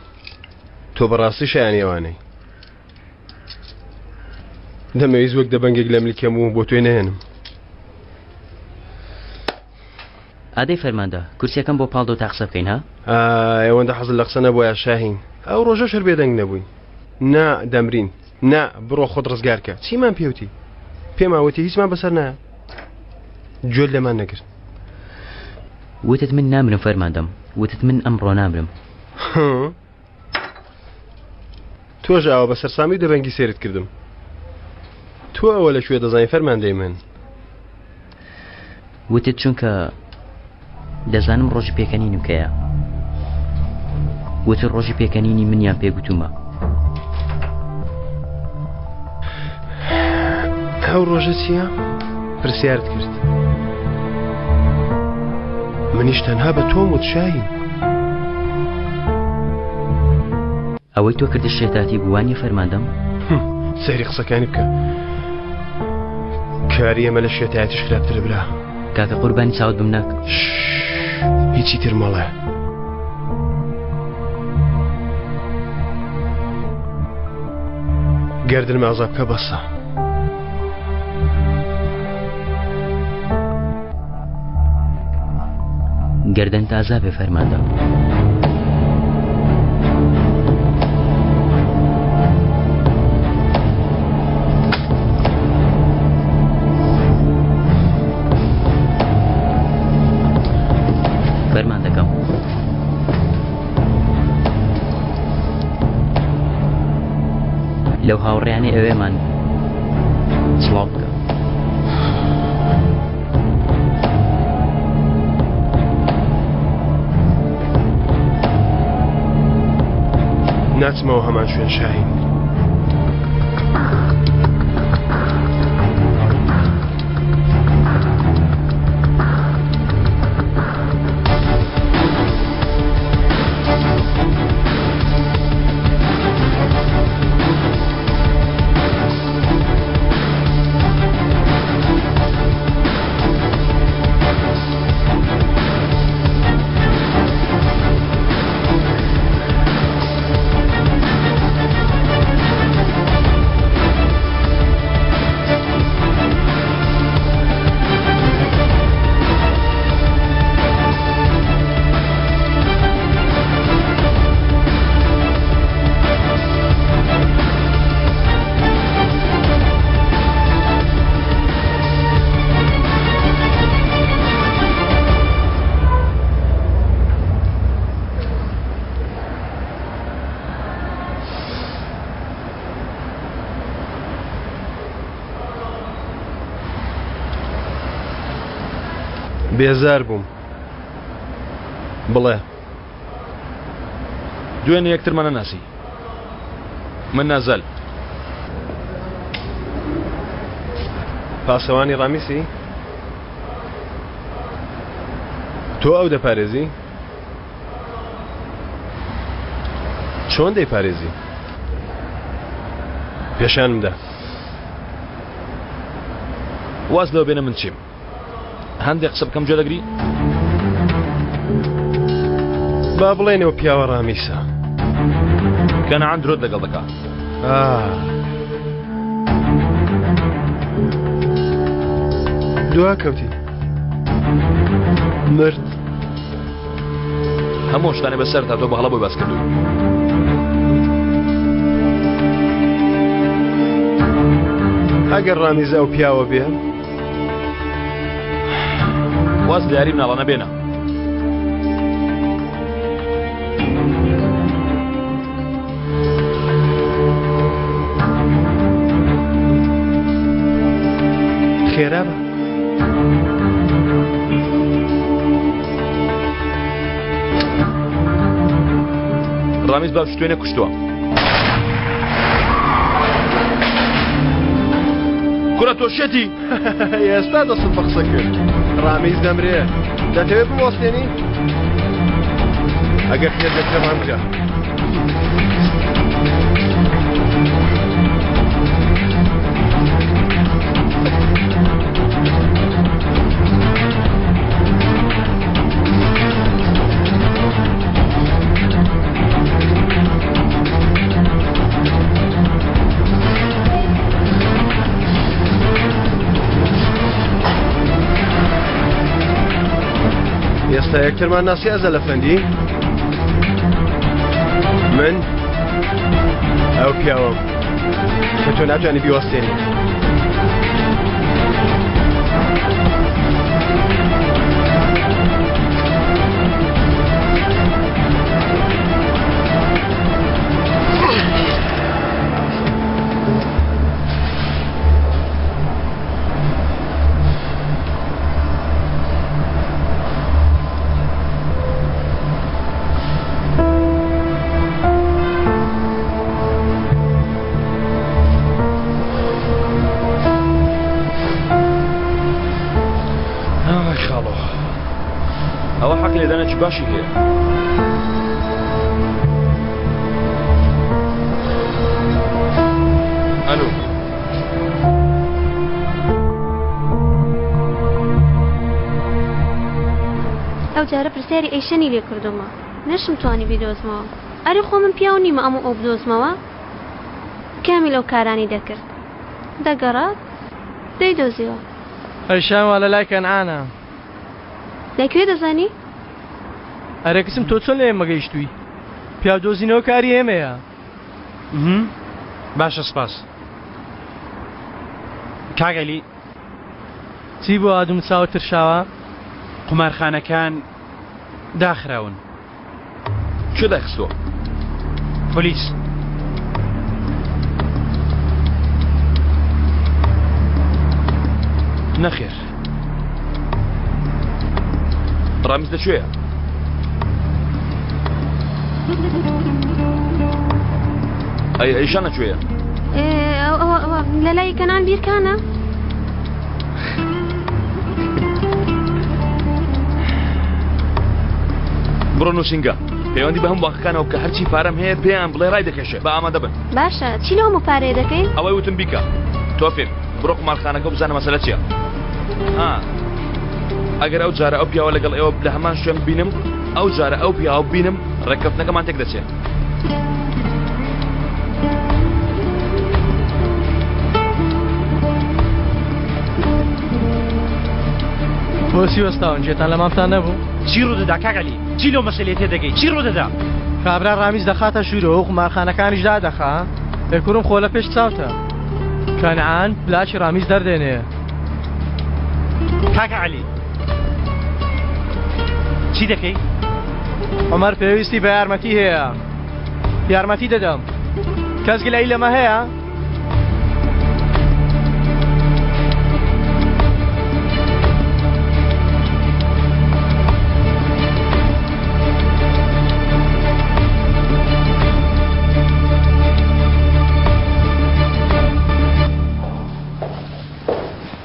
تۆ بەڕاستی شایانی ئەوانەی دەمەویست وەک دەبەنگێک لە ملکەم و بۆ توێ نەهێنم ئادەی فەرماندە کورسیەکەم بۆ پاڵدۆ تا قسە بکەین ها ئێوەندە حەزت لە قسە نەبووە شاهین ئەو ڕۆژەش هەر بێدەنگ نەبووین نا دەمرین نا بڕۆ خۆت ڕزگارکە چیمان پێوتی پێمان وتی هیچمان بەسەر نایە گوێت لێمان نەگرت وتت من نامرم فەرماندەم وتت من ئەمڕۆ نامرم تۆش ئاوە بە سەرسامی و دەبەنگی سێرت کردم تۆ ئەوە لە کوێ دەزانی فەرماندەی من وتت چونکە دەزانم ڕۆژی پێکەنینم کەیە وتت ڕۆژی پێکەنینی منیان پێگوتومە ئەو ڕۆژە چییە؟ پرسیارت کرد منیش تەنها بە تۆم وت شاهین ئەوەی تۆ کردت شێتاتی بوو وانیە فەرماندەم؟ سەیری قسەکانی بکە کاری ئێمە لە شێتایەتیش خراپترە برا کاکە قوربانی چاوت بم ناک هیچی تر مەڵێ گەردنم ئازا بکە بەسە گەردنت ئازا بێ فەرماندە. فەرمان دەکەم. لەو هاوڕێیانەی ئەوێمان سڵاو بکە. ناچمەوە هەمان شوێن شاهین. بێزار بووم بڵێ دوێنێ یەکترمان نەناسی من نازل پاسەوانی ڕامیسی تۆ ئەو دەپارێزی چۆن دەیپارێزی پێشانمدا واز لەوە بێنە من چیم هەندێک قسە بکەم گوێ دەگری؟ با بڵێنەوە پیاوە ڕامیسە کەنعان درۆت لەگەڵ دەکا دوا کەوتی مرد هەموو شتانێ بەسەر تا تۆ بە هەڵە بۆی باس کردووی ئەگەر ڕامیز ئەو پیاوە بێ واز لە یاری مناڵانە بێنە خێرا بە ڕامیز باوکی توێنێ کوشتووە کوڕە تۆ شێتی ئێستا دەستت بە قسە کرد ڕامیز دەمرێ دەتەوێت بوەستێنی ئەگەر پێت دەکرێ ڕامگرە ئێستا یەکترمان ناسی ئەزەل ئەفەندی؟ من ئەو پیاوەم کە تۆ ناتوانانی بیوەستێنی. خاڵۆ ئەوە حەق لێدانێکی باشی هەیە ئەلو ئەو جارە پرسیاری ئەیشەنی لێ کردومە نەشم توانی بیدۆزمەوە ئەرێ خۆ من پیاو نیمە ئەم و ئەو بدۆزمەوە کامی لەو کارانی دەکرد دەگەڕا دەیدۆزیەوە. ئەیشان وا لە لای کەنعانە. لە کوێ دەزانی؟ ئەرێ کچم تۆ چۆن لە ئێمە گەیشتووی؟ پیاو دۆزینەوە کاری ئێمەیە. باشە سپاس کاک عەلی. چی بووە ئادوم چاوت ترشاوە؟ قومارخانەکان داخراون. کێ دایخستووە؟ پۆلیس. نەخێر. ڕامیز لەکوێیە؟ ئەی ئەیشان لەکوێیە؟ لە لای کەنان بیرکانە. بڕۆ نووسینگە پەیوەندی بە هەموو بانقەکانەوە بکە هەرچی پارەم هەیە پێیان بڵێ ڕای دەکێشێ بە ئامادە بن. باشە چی لەو هەموو پارەیە دەکەین؟ ئەوەی وتم بیکە. تۆفیق بڕۆ قومارخانەکە و بزانە مەسەلە چییە. ها ئەگەر ئەو جارە ئەو پیاوە لەگەڵ ئێوە لە هەمان شوێن ببینم ئەو جارە ئەو پیاوە ببینم ڕێککەوتنەکەمان تێک دەچێت. بۆچی وەستاون گوێتان لە مامتان نەبوو؟ چی ڕوودەدا کاک عەلی؟ چی لەو مەسەلەیە تێدەگەی؟ چی ڕوودەدا؟ کابرا ڕامیز دەخاتە ژوورەوە و قومارخانەکانیش دادەخا. ئێ کوڕم خۆ لە پێش چاوتە. کەنعان پلاکی ڕامیز دەردێنێ. کاکە عەلی چی دەکەی؟ عومەر پێویستی بە یارمەتی هەیە. یارمەتی دەدەم. کەس گلەیی لەمە هەیە؟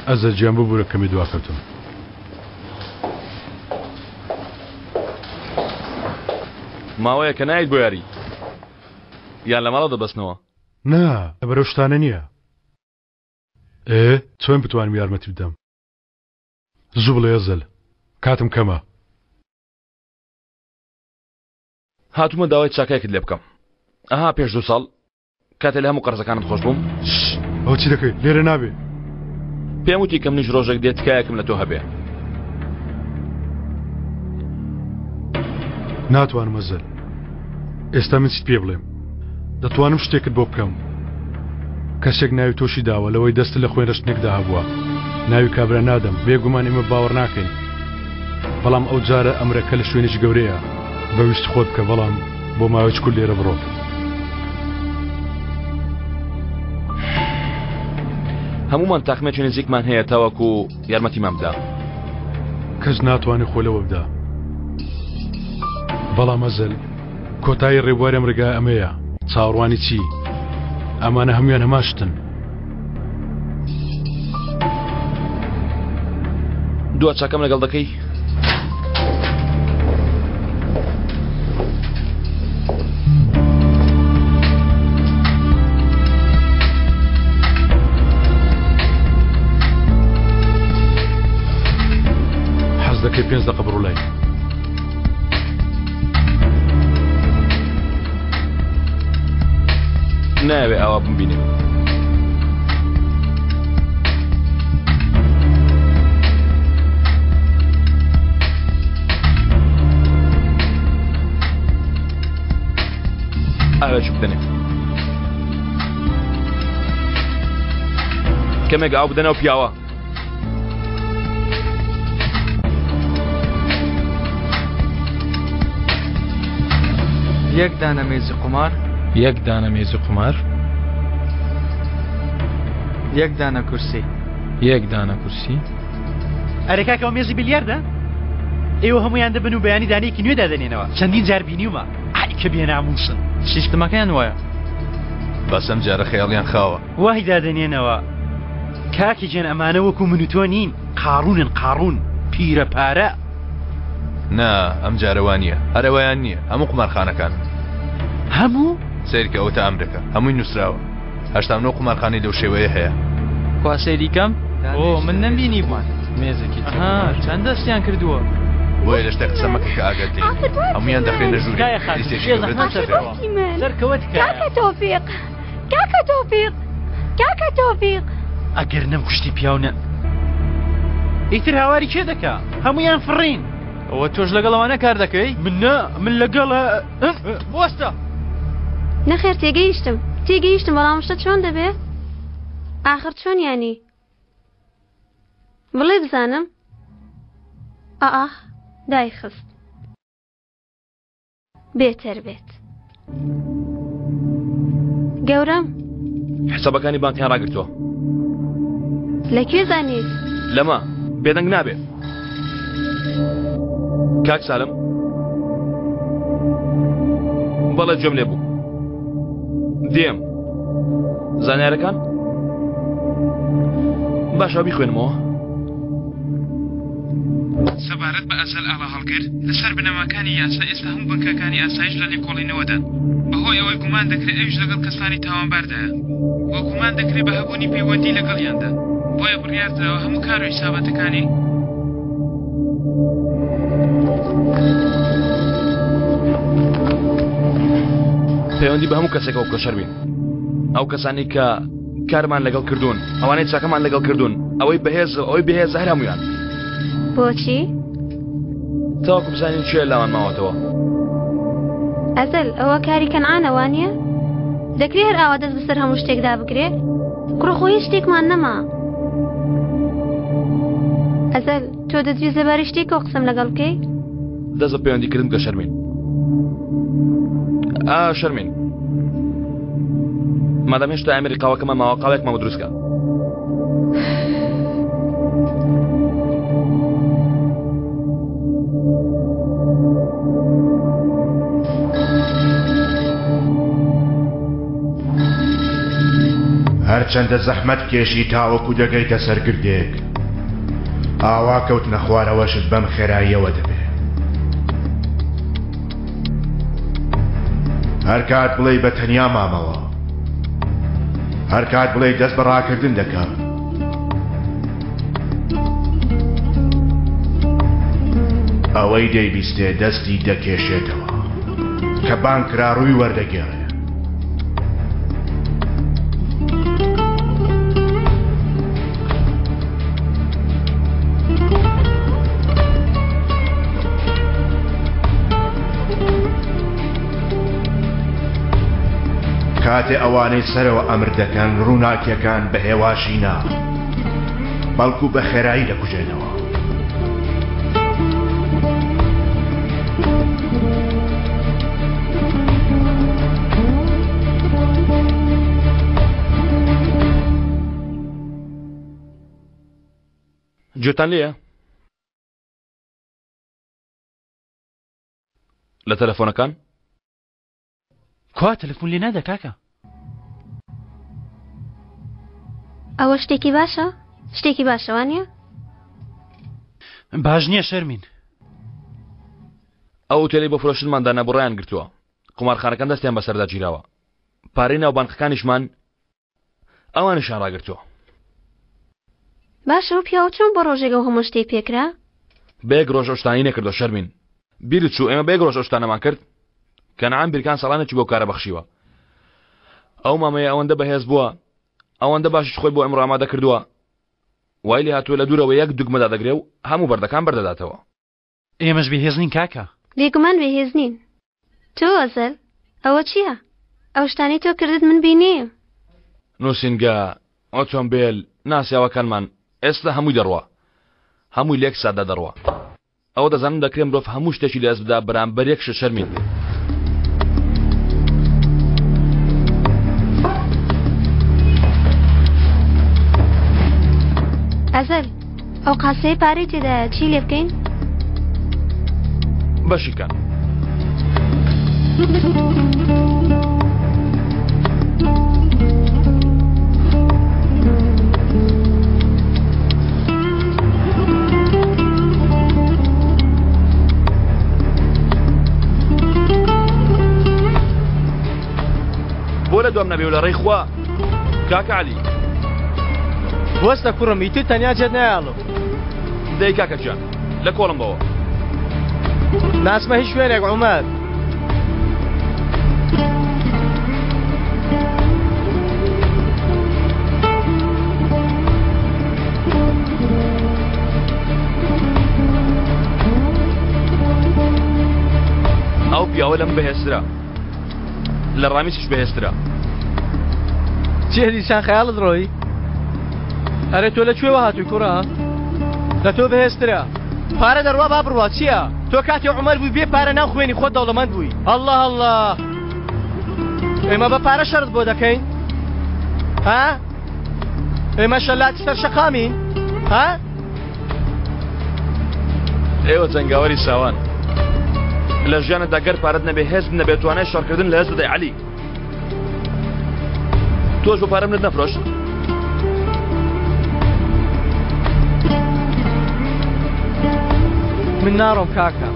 ئەزەر گیان ببورە کەمێ دواکەوتم. ماوەیەکە نایەیت بۆ یاری یان لە ماڵەوە دەبەستنەوە؟ نا لەبەر ئەو شتانە نییە. ئێ چۆن بتوانم یارمەتی بدەم؟ زوو بڵێ ئەزەل کاتم کەمە. هاتوومە داوای چاکەیەکت لێ بکەم. ئەها پێش دوو ساڵ کاتێ لە هەموو قەرزەکانت خۆش بووم. ئەوە چی دەکەی؟ لێرە نابێ. پێم وتی کە منیش ڕۆژێک دێ تکایەکم لە تۆ هەبێ. ناتوانم ئەزەل. ئێستا من چیت پێ بڵێم؟ دەتوانم شتێکت بۆ بکەم. کەسێک ناوی تۆشی داوە لەوەی دەستت لە خوێنڕشتنێکدا هەبووە. ناوی کابرا نادەم، بێگومان ئێمە باوەڕ ناکەین. بەڵام ئەو جارە ئەمرەکە لە شوێنێکی گەورەیە. بە ویستی خۆت بکە بەڵام بۆ ماوەیەکی کورت لێرە بڕۆ. هەموومان تاقمێکی نزیکمان هەیە تاوەکو یارمەتیمان بدا. کەس ناتوانێت خۆ لەوە بدا. بەڵام ئەزەل کۆتایی ڕێبواری ئەم ڕێگا ئەمەیە. چاوەڕوانی چی؟ ئەمانە هەموویان هەمان شتن. دوا چاکەم لەگەڵ دەکەی؟ حەز دەکەی پێنج دەقە بڕۆ لای. نایەوێ ئاوا بمبینێ. ئاوێکی بدەنێ. کەمێک ئاو بدەنەوە پیاوە. یەک دانە مێزی قومار. یەک دانە مێزی قومار. یەک دانە کورسی. یەک دانە کورسی. ئەرێ کاکە ئەو مێزی بیلیاردە؟ ئێوە هەموویان دەبن و بەیانی دانەیەکی نوێ دادەنێنەوە چەندین جار بینیومە ئای کە بێناموسن. سیستمەکەیان وایە. بەس ئەم جارە خەیاڵیان خاوە. وای دادەنێنەوە کاکی گیان ئەمانە وەکو من و تۆ نین قاڕونن قاڕون پیرە پارە. نا ئەم جارە وا نییە هەر ئەوەیان نییە هەموو قومارخانەکان. هەموو؟ سەیرکە ئەوەتا ئەمرەکە هەمووی نووسراوە 89 قومارخانەی لەو شێوەیە هەیە. کوا سەیری کەم؟ ئۆ من نەمبینی بوو. مێزێکی ئەها چەند دەستیان کردووە. بۆیە لە شتێک قسە مەکە کە ئاگات لێی نییە هەموویان دەخرێنە ژوورێک تکایە خاتوو لیستێکی بێ گەورە زەحمەت دروست دەکرێت. سەرکەوە سەرکەوە تکایە. کاکە تۆفیق کاکە تۆفیق کاکە تۆفیق. ئەگەر نەمکوشتی پیاو نە ئیتر هاواری کێ دەکا هەموویان فڕین. ئەوە تۆش لەگەڵ ئەوانە کار دەکەی؟ من نا من لەگەڵ بوەستە. نەخێر تێگەیشتم تێگەیشتم بەڵام شتە چۆن دەبێ؟ ئاخر چۆن یانی؟ بڵێ بزانم ئا دایخست. بێتەر بێت گەورەم. حسابەکانی بانقیان ڕاگرتووە. لە کوێ زانیت؟ لەمە بێدەنگ نابێ. کاک سالم بەڵێ گوێم لێ بوو. دێم. زانیارەکان؟ باشە بیخوێنمەوە. سەبارەت بە ئەزەل ئاڵاهەڵگر، لەسەر بنەماکانی یاسا ئێستا هەموو بنکەکانی ئاسایش لە لێکۆڵینەوەدان، بەهۆی ئەوەی گومان دەکرێت ئەویش لەگەڵ کەسانی تاوانباردایە و گومان دەکرێت بە هەبوونی پەیوەندی لەگەڵیاندا، بۆیە بڕیاردراوە هەموو کار و حیساباتەکانی. پەیوەندی بە هەموو کەسێکەوە بکە شەرمین، ئەو کەسانەی کە کارمان لەگەڵ کردوون، ئەوانەی چاکەمان لەگەڵ کردوون، ئەوەی بەهێز ئەوەی بەهێزە هەر هەموویان. بۆچی؟ تاوەکو بزانین کێ لامان ماوەتەوە. ئەزەل ئەوە کاری کەنعانە وانییە؟ دەکرێ هەر ئاوا دەست بەسەر هەموو شتێکدا بگرێ؟ کوڕە خۆ هیچ شتێکمان نەما. ئەزەل تۆ دەتویست لەبارەی شتێکەوە قسەم لەگەڵ بکەی؟ دەست بە پەیوەندی کردن بکە شەرمین. ئا شەرمین. مادام هێشتا ئامێری قاوەکەمان ماوە قاوێکمان بۆ دروست کە. هەرچەندە زەحمەت کێشی تاوەکو دەگەیتە سەر گردێک ئاوا کەوتنە خوارەوەشت بەم خێراییەوە دەبێ هەرکات بڵێی بە تەنیا مامەوە هەرکات بڵێی دەست بە ڕاکردن دەکەم ئەوەی دەیبیستێ دەستی دەکێشێتەوە کە بانگ کرا ڕووی وەردەگێڕێ کاتێ ئەوانەی سەرەوە ئەمر دەکەن ڕووناکیەکان بە هێواشی نا بەڵکو بە خێرایی دەکوژێنەوە. گوێتان لێیە؟ لە تەلەفۆنەکان؟ کوا تەلەفۆن لێ نادا کاکە؟ ئەوە شتێکی باشە؟ شتێکی باشە وانە؟ باش نییە شەرمین. ئەو ئوتێلەی بۆ فرۆشتنمان دانابوو ڕایان گرتووە. قومارخانەکان دەستیان بەسەردا گیراوە. پارەی ناو بانقەکانیشمان ئەوانیشیان ڕاگرتووە. باشە ئەو پیاوە چۆن بۆ ڕۆژێک ئەو هەموو شتەی پێکرا؟ بە یەک ڕۆژ ئەو شتانەی نەکردووە شەرمین. بیرت چوو ئێمە بە یەک ڕۆژ ئەو شتانەمان کرد؟ کەنعان بیرکان ساڵانێکی بەو کارە بەخشیوە. ئەو مامەیە ئەوەندە بەهێز بووە، ئەوەندە باشیش خۆی بۆ ئەمڕۆ ئامادە کردووە، وای لێ هاتووە لە دوورەوە یەک دوگمە دادەگرێ و هەموو بەردەکان بەردەداتەوە. ئێمەش بێهێز نین کاکە. بێگومان بێهێز نین. تۆ ئەزەل، ئەوە چییە؟ ئەو شتانەی تۆ کردت من بینیم. نووسینگە، ئۆتۆمبێل، ناسیاوەکانمان، ئێستا هەمووی دەڕوا. هەمووی لە یەک ساتدا دەڕوا. ئەوە دەزانم دەکرێ مرۆڤ هەموو شتێکی لەدەست بدا بەرامبەر یەک شت شەرمین. ئەزەل، ئەو قاسەیە پارەی تێدایە چی لێ بکەین؟ بەشی کەن. بۆ لە دوام نەبێ و لە ڕێی خوا کاکە عەلی. وەستە کوڕم ئیتر تەنیا جێت نایەڵم. دەی کاکە گیان لە کۆڵم بەوە. ناچمە هیچ شوێنێک عومەر. ئەو پیاوە لەم بەهێزترە لە ڕامیسیش بەهێزترە. چیە دیسان خەیاڵت ڕۆی؟ ئەرێ تۆ لە کوێوە هاتووی کوڕە؟ لە تۆ بەهێزترە. پارە دەڕوا با بڕوا چییە؟ تۆ کاتێ عومەر بووی بێ پارە ناو خوێنی خۆت دەوڵەمەند بووی. ئەڵڵا ئەڵڵا ئێمە بە پارە شەرت بۆ دەکەین؟ ها؟ ئێمە شەلاتی سەر شەقامین؟ ها؟ ئێوە جەنگاوەری ساوان لە ژیانتدا گەر پارەت نەبێ هێز نەبێت توانای شەڕکردن لە هێز بدەی عەلی تۆش بۆ پارە منت نەفرۆشت من ناڕۆم کاکە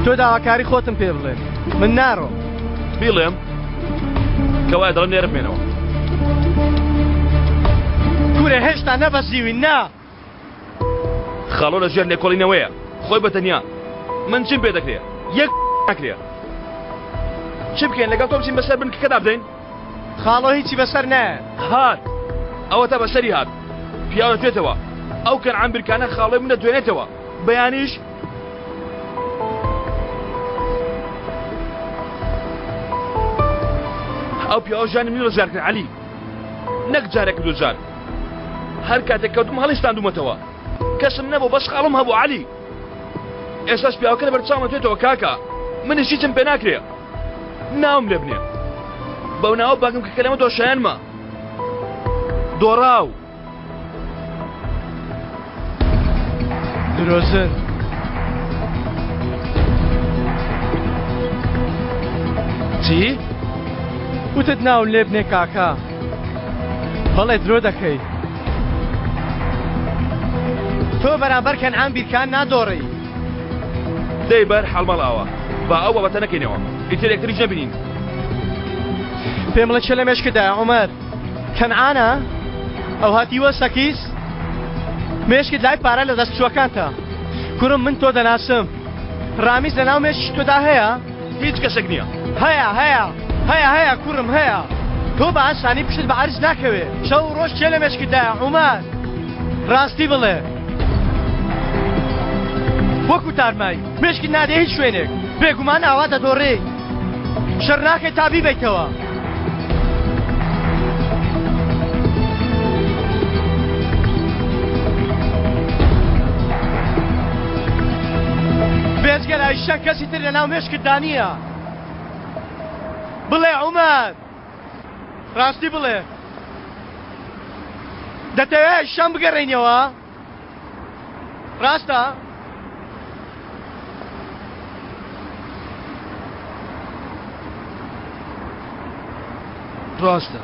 تۆ داواکاری خۆتم پێ بڵێ من ناڕۆم بیڵێم کەوایە دەڵێم لێرە بمێنەوە کورە هێشتا نەبەزیوین نا خاڵۆ لە ژێر لێکۆڵینەوەیە خۆی بە تەنیا من چیم پێ دەکرێ یەک ناکرێ چ بکەین لەگەڵ تۆ بچین بەسەر بنکەکەدا بدەین خاڵۆ هیچی بەسەر نایە هات ئەوە تا بەسەری هات پیاو دەتوێتەوە ئەو کەنعان بیرکانە خاڵۆی من دەتوێنێتەوە بەیانیش ئەو پیاوە ژیانی منی ڕزگار کرد عەلی نەک جارێک و دووجار هەر کاتێک کەوتم هەڵیستاندومەتەوە کەسم نەبوو بەس خاڵم هەبوو عەلی ئێستاش پیاوەکە لەبەر چاومە توێتەوە کاکە منیش هیچم پێ ناکرێ ناوم لێ بنێ بەو ناوە باگم کە کەلەمە دۆشایانمە دۆڕاو درۆزن چی؟ وتت ناوم لێ بنێ کاکە بەڵێ درۆ دەکەی تۆ بەرامبەر کەنعان بیرکان نادۆڕی دەی بەر حاڵ ماڵئاوا با ئەو بابەتە نەکەینەوە ئیتر یەکتریش نەبینین. پێم بڵێ چێ لە مێشکتدایە عومەر؟ کەنعانە؟ ئەو هاتیوە سەکیس؟ مێشکت لای پارە لە دەست چووەکانتە کوڕم من تۆ دەناسم ڕامیز لە ناو مێشکی تۆدا هەیە؟ هیچ کەسێک نییە. هەیە هەیە هەیە هەیە کوڕم هەیە تۆ بە ئاسانی پشتت بە عەرز ناکەوێ شەو و ڕۆژ کێ لە مێشکتدایە عومەر ڕاستی بڵێ وەکو تارمایی مێشکت نادێ هیچ شوێنێک بێگومان ئاوا دەدۆڕێی شەڕ ناکەی تا بیبەیتەوە. بێجگە لە ئایشە کەسی تر لەناو مێشکتدا نییە. بڵێ عومەر، ڕاستی بڵێ. دەتەوێ ئایشەم بگەڕێینەوە؟ ڕاستە؟ ڕاستە.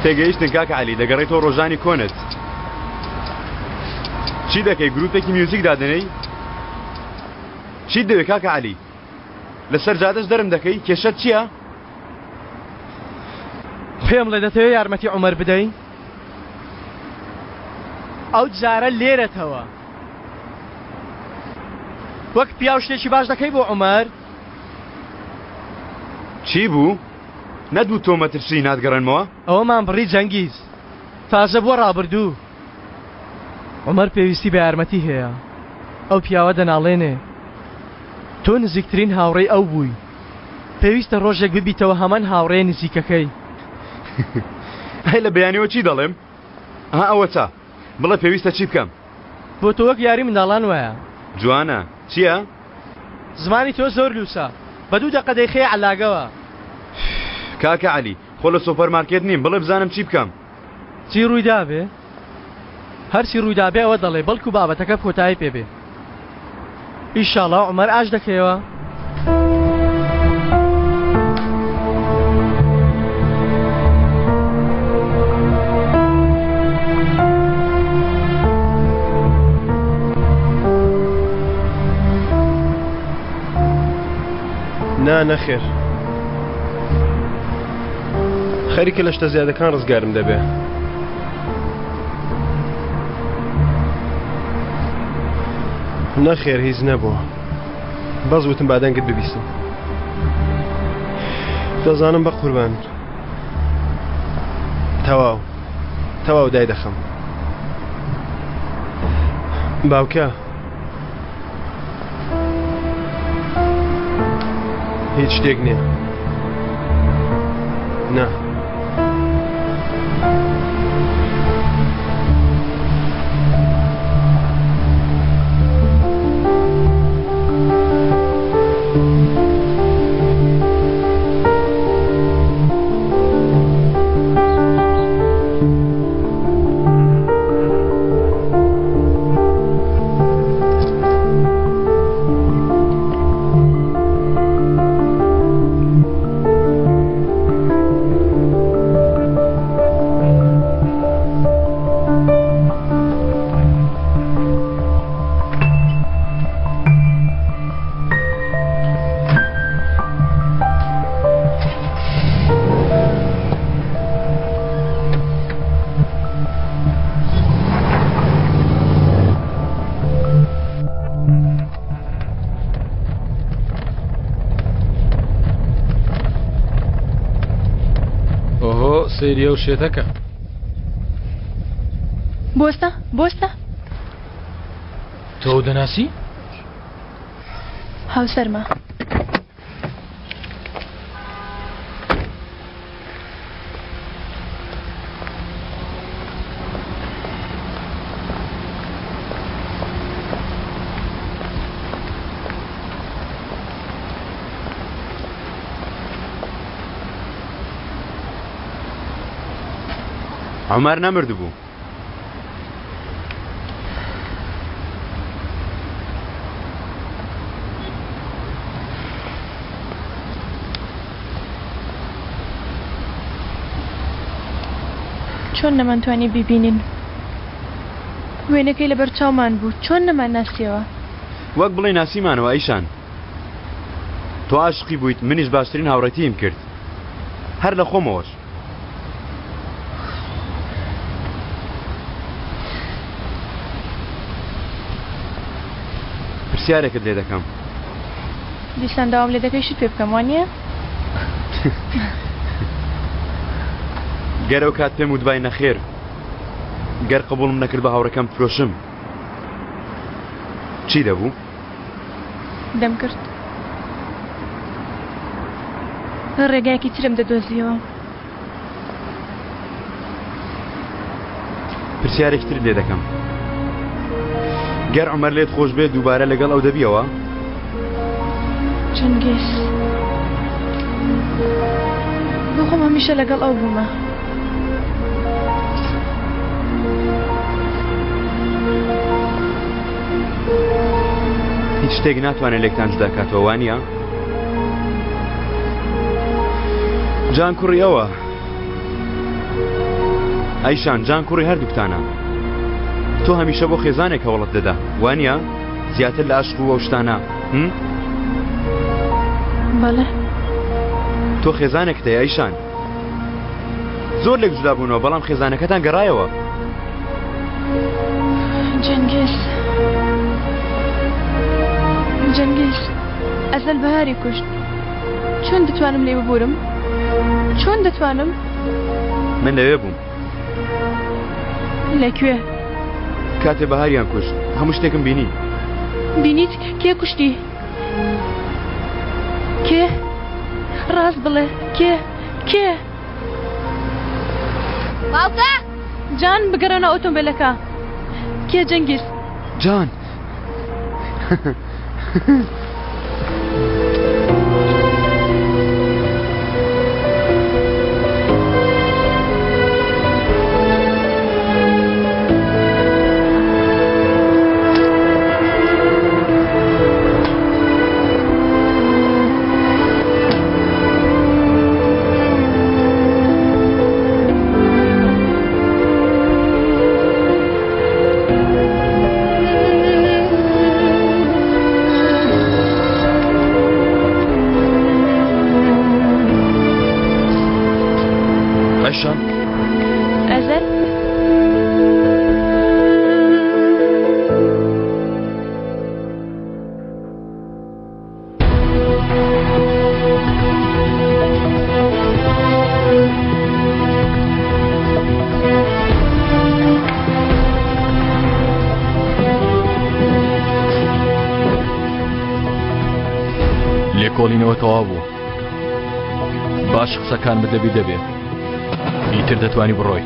تێگەیشتن کاکە عەلی دەگەڕێیتەوە ڕۆژانی کۆنت چی دەکەی گروپێکی میوزیک دادەنێی چیت دەوێ کاکە عەلی لەسەر جادەش دەرم دەکەی کێشەت چییە؟ پێم ڵێ دەتەوێ یارمەتی عومەر بدەی؟ ئەو جارە لێرەتەوە وەک پیاو شتێکی باش دەکەی بۆ عومەر؟ چی بوو؟ نەتبوو تۆ مەترسی ناتگەڕێنمەوە؟ ئەوەمان بڕی جەنگیز. تازە بووە ڕابردوو. عومەر پێویستی بە یارمەتی هەیە. ئەو پیاوە دەناڵێنێ. تۆ نزیکترین هاوڕێی ئەو بووی. پێویستە ڕۆژێک ببیتەوە هەمان هاوڕێ نزیکەکەی. ئەی لە بەیانیەوە چی دەڵێم؟ ها ئەوەتا. بڵێ پێویستە چی بکەم؟ بۆ تۆ وەک یاری منداڵان وایە. جوانە. چییە؟ زمانی تۆ زۆر لووسە. بە دوو دەقە دەیخەیە عەلاگەوە. کاکە عەلی، خۆ لە سۆپەر مارکێت نیم، بڵێ بزانم چی بکەم؟ چی ڕوویدابێ؟ هەرچی ڕوویدابێ ئەوە دەڵێ، بەڵکو بابەتەکە کۆتایی پێ بێ. ئیشاڵا عومەر ئاش دەکەیەوە. نا نەخێر خەریکە لە شتە زیادەکان ڕزگارم دەبێ نەخێر هیچ نەبوو بەس وتم با دەنگت ببیستم دەزانم بە قوربان تەواو تەواو دای دەخەم باوکە هیچ شتێک نییە نا ئۆهۆ سەیری ئەو شێتەکە. بۆستە بۆستە. تۆ ئەو دەناسی؟ هاوسەرمە. عومەر نەمردبوو. چۆن نەمانتوانی بیبینین؟ وێنەکەی لەبەر چاومان بوو، چۆن نەمانناسیەوە؟ وەک بڵێی ناسیمانەوە ئەیشان. تۆ عاشقی بوویت، منیش باشترین هاوڕێتییم کرد. هەر لە خۆمەوەش. پرسیارێکت لێ دەکەم. دیسان داوام لێ دەکەی شت پێ بکەم وانییە؟ گەر ئەو کات پێم وتبای نەخێر، گەر قبوڵم نەکرد بە هاوڕێکەم بفرۆشم، چی دەبوو؟ دەمکرد. ڕێگایەکی ترم دەدۆزیەوە. پرسیارێکی ترت لێ دەکەم. گەر عومەر لێت خۆش بێت دووبارە لەگەڵ ئەو دەبیەوە؟ چنگیز بۆ خۆم هەمیشە لەگەڵ ئەو بوومە. هیچ شتێک ناتوانێت لێکتان جودا کاتەوە وانە؟ جان کوڕی ئەوە ئەیشان جان کوڕی هەردووکتانە تۆ هەمیشە بۆ خێزانێک هەوڵت دەدا وانە زیاتر لە عەشق و ئەو شتانە هم؟ بەڵێ تۆ خێزانێکت هەیە ئەیشان. زۆر لێک جودا بوونەوە بەڵام خێزانەکەتان گەڕایەوە. جەنگیز جەنگیز ئەزەل بەهاری کوشت چۆن دەتوانم لێ ببورم چۆن دەتوانم من لەوێ بووم لەکوێ کاتێ بەهاریان کوشت هەموو شتێکم بینی بینیت کێ کوشتی کێ ڕاست بڵێ کێ کێ باوکە جان بگەڕێنە ئۆتۆمبیلەکە کێ جەنگیز جان ئەیشان ئەزەل لێکۆڵینەوە تەواو بوو باش قسەکان بدەبی دەبێ ئیتر دەتوانی بڕۆی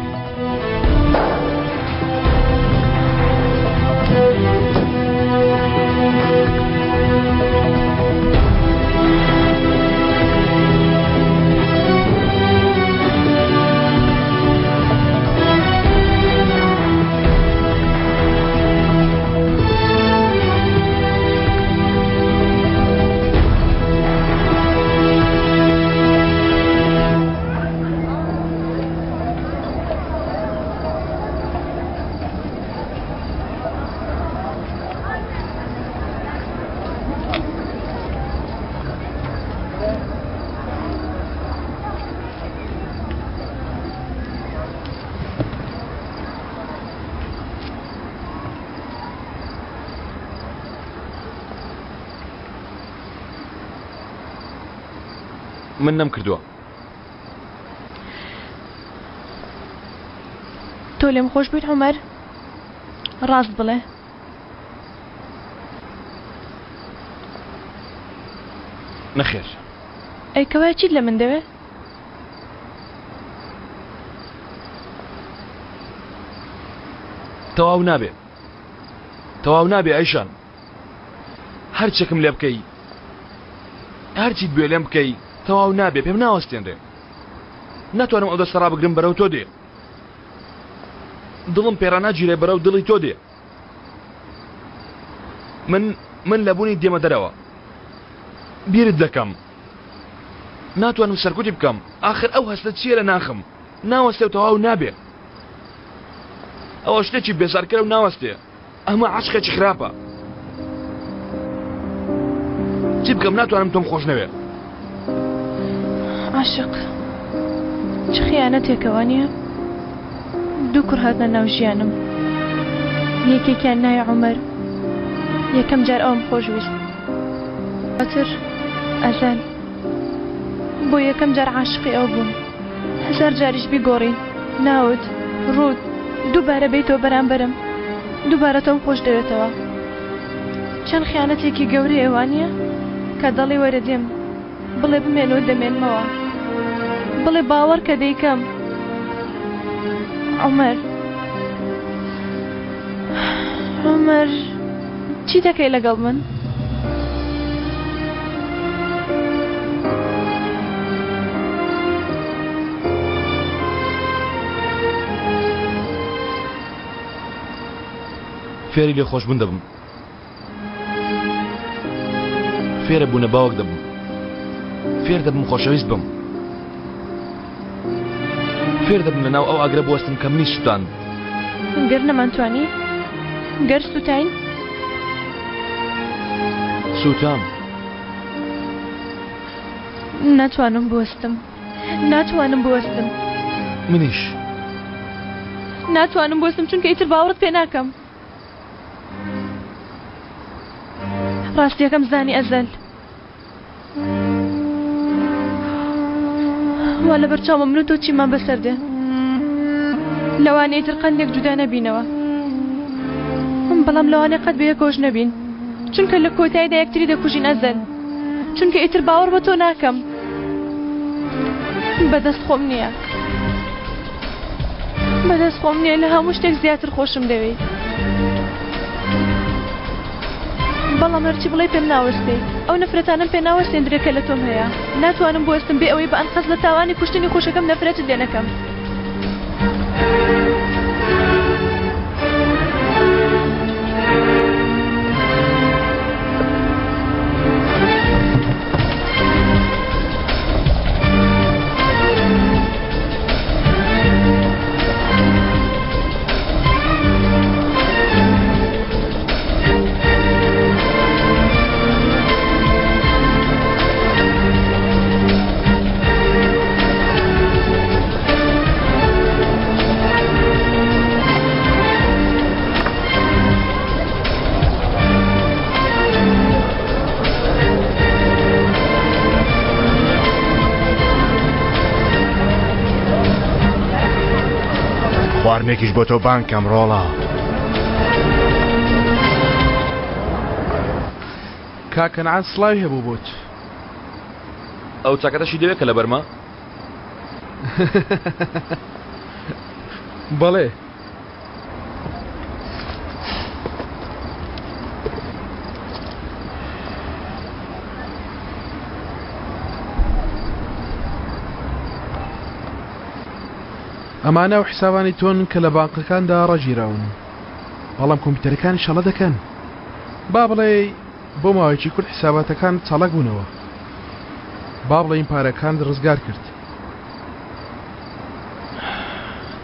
من نەم کردووە تۆ لێم خۆش بوویت عومەر؟ ڕاست بڵێ. نەخێر. ئەی کەوایە چیت لە من دەوێ؟ تەواو نابێ. تەواو نابێ ئەیشان. هەرچێکم لێ بکەی هەرچیت بوێ لێم بکەی تەواو نابێ پێم ناوەستێنرێ. ناتوانم ئەو دەستە ڕابگرم بەرەو تۆ دێ دڵم پێڕاناگیرێ بەرەو دڵی تۆ دێ من من لە بوونی دێمە دەرەوە بیرت دەکەم ناتوانم سەرکوتی بکەم ئاخر ئەو هەستە چییە لە ناخم ناوەستێ و تەواو نابێ ئەوە شتێکی بێزارکەرە و ناوەستێ ئەمە عەشقێکی خراپە چی بکەم ناتوانم تۆم خۆش نەوێ عاشق چ خیانەتێکە وانییە؟ دوو کوڕ هاتنە ناو ژیانم یەکێکیان ناوی عومەر یەکەم جار ئەوم خۆشویست دواتر ئەزەل بۆ یەکەم جار عاشقی ئەو بووم هەزار جاریش بیگۆڕی ناوت ڕووت دووبارە بێیتەوە بەرامبەرم دووبارە تۆم خۆش دەوێتەوە چەند خیانەتێکی گەورەیە وانییە کە دەڵێی وەرە دێم بڵێ بمێنەوە دەمێنمەوە بڵێ باوەڕ کە دەیکەم عومەر عومەر چی دەکەی لەگەڵ من؟ فێری لێخۆشبوون دەبم فێرە بوونە باوک دەبم فێر دەبم خۆشەویست بم فێر دەبم لەناو ئەو ئاگرە بوەستم کە منی سوتاند. گەر نەمانتوانی؟ گەر سوتاین؟ سوتام. ناتوانم بوەستم. ناتوانم بوەستم. منیش. ناتوانم بوەستم چونکە ئیتر باوەڕت پێ ناکەم. ڕاستیەکەم زانی ئەزەل. وا لەبەر چاومە من و تۆ چیمان بەسەر دێ. لەوانەیە ئیتر قەت لێک جودا نەبینەوە. بەڵام لەوانەیە قەت بەیەکەوەش نەبین. چونکە لە کۆتاییدا یەکتری دەکوژین ئەزەل. چونکە ئیتر باوەڕ بە تۆ ناکەم. بەدەست خۆم نییە. بەدەست خۆم نییە لە هەموو شتێک زیاتر خۆشم دەوێی. بەڵام هەرچی بڵێی پێم ناوەستێ. ئەو نەفرەتانەم پێ ناوەستێندرێ کە لە تۆم هەیە. ناتوانم بوەستم بێ ئەوەی بە ئەنقەست لە تاوانی کوشتنی خوشکەکەم نەفرەتت لێ نەکەم. خواردنێکیش بۆ تۆ بانگ کەم ڕۆڵە. کاک کەنعان سڵاوی هەبوو بۆت. ئەو چاکەتەشی دەوێت کە لەبەرمە؟ بەڵێ. ئەمانە ئەو حیسابانەی تۆن کە لە بانقەکاندا ڕاگیراون، بەڵام کۆمپیوتەرەکانیش هەڵە دەکەن. با بڵێی بۆ ماوەیەکی کورت حیساباتەکانت چالاک بوونەوە. با بڵێین پارەکانت ڕزگار کرد.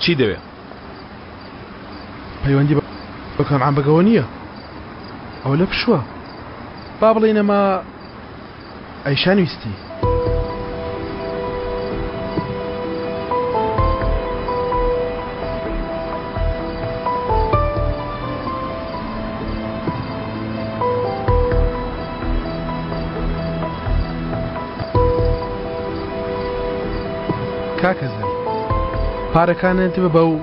چی دەوێ؟ پەیوەندی بە کەنعان بەگەوە نییە. ئەوە لە پشووە. با بڵێین ئەمە ئەیشان ویستی. کاکە زەل پارەکانت ببە و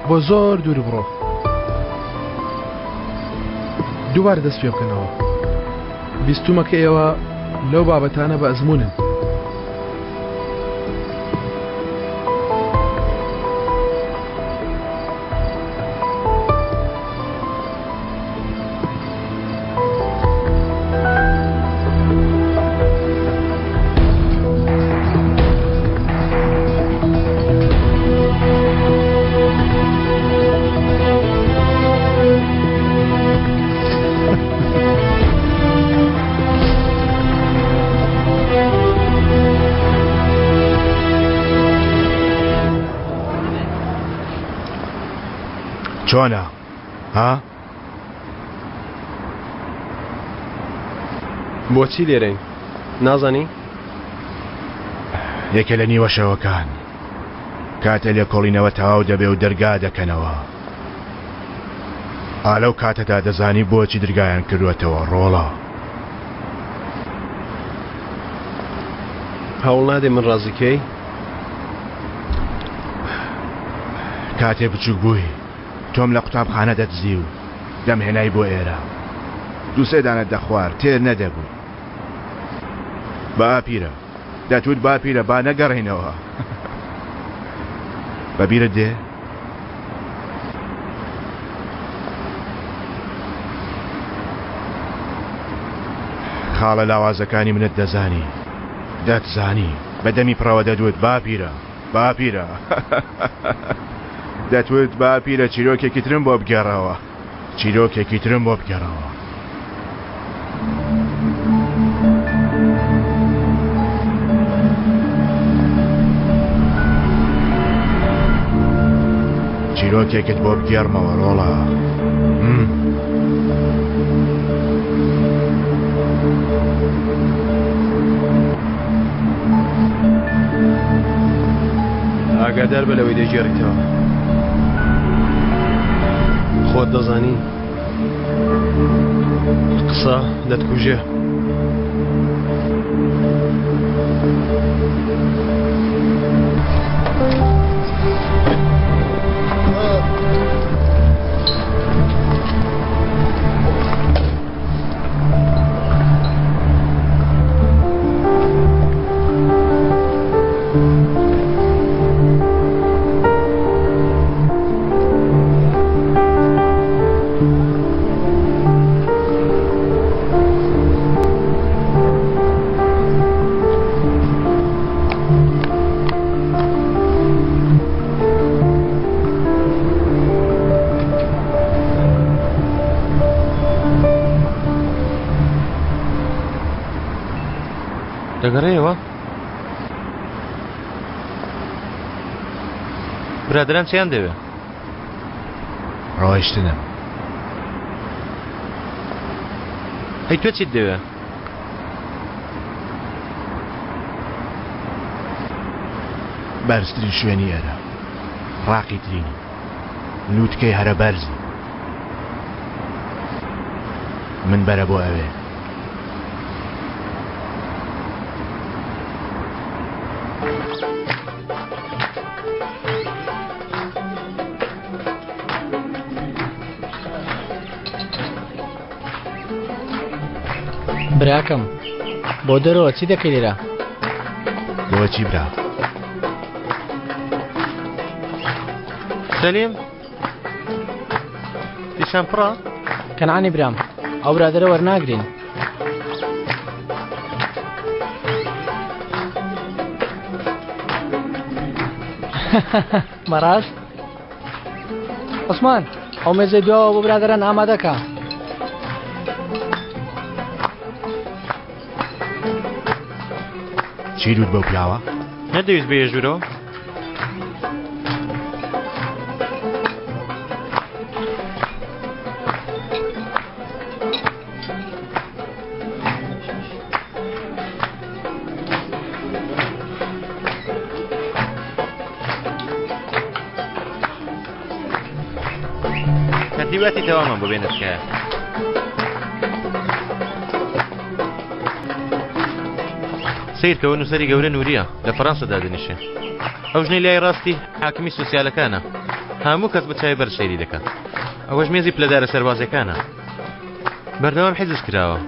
بۆ زۆر دوور بڕۆ دووبارە دەست پێ بکەنەوە بیستومە کە ئێوە لەو بابەتانە بە ئەزموونن. چۆنە ها؟ بۆچی لێرەین نازانی؟ یەکێ لە نیوە شەوەکان کاتێ لێکۆڵینەوە تەواو دەبێ و دەرگا دەکەنەوە ئا لەو کاتەدا دەزانی بۆچی درگایان کردووەتەوە ڕۆڵە. هەوڵ نادەی من ڕازی کەی؟ کاتێ بچووک بووی تۆم لە قوتابخانە دەدزی و دەمهێنای بۆ ئێرە دووسێ دانەت دەخوارد تێر نەدەبووی باپیرە دەتوت باپیرە با نەگەڕێینەوە بەبیرت دێ؟ خاڵە لاوازەکانی منت دەزانی دەتزانی بە دەمی پڕەوە دەدوت باپیرە باپیرە دەتوت باپیرە چیرۆکێکی ترم بۆ بگێڕەوە چیرۆکێکی ترم بۆ بگێڕەوە. چیرۆکێکت بۆ بگێڕمەوە ڕۆڵە. ئاگادار بە لەوەی دەگێڕیتەوە. خۆت دەزانی قسە دەتکوژێ. دەگەڕێیەوە؟ برادران چیان دەوێ؟ ڕۆیشتنم. ئەی تۆ چیت دەوێ؟ بەرزترین شوێنی ئێرە، ڕاقیترینی، لووتکەی هەرە بەرزی. من بەرە بۆ ئەوێ. براکەم بۆ دەرەوە چی دەکەی لێرە؟ بۆچی برا؟ سەلیم دیسان پڕە؟ کەنعانی برام ئەو برادەرە وەرناگرین. بەڕاست؟ عوسمان ئەو مێزەی دواوە بۆ برادەران ئامادەکە. چی دوت بەو پیاوە؟ نەدەویست بێیە ژوورەوە؟ تەرتیباتی تەوامان بۆ بێنە تکایە. سەیرکەوە نووسەری گەورە نووریە لە فەرەنسا دادەنیشێ. ئەو ژنەی لای ڕاستی حاکمی سۆسیالەکانە. هەموو کەس بە چاوی بەرز سەیری دەکات. ئەوەش مێزی پلەدارە سەربازیەکانە. بەردەوام حیزز کراوە.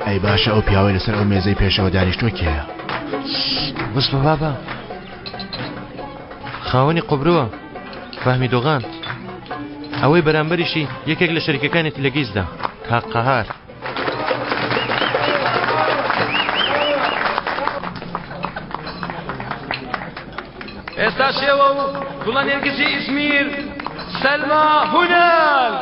ئەی باشە ئەو پیاوەی لەسەر ئەو مێزەی پێشەوە دانیشتووە کێیە؟ بەس بە بابە خاوەنی قوبرووە فەهمی دۆغان ئەوەی بەرامبەریشی یەکێک لە شەریکەکانێتی لە گیزدا کاک قەهار. ئێستا شێوە و گوڵە نێرگزی ئیزمیر سەلما هونەر.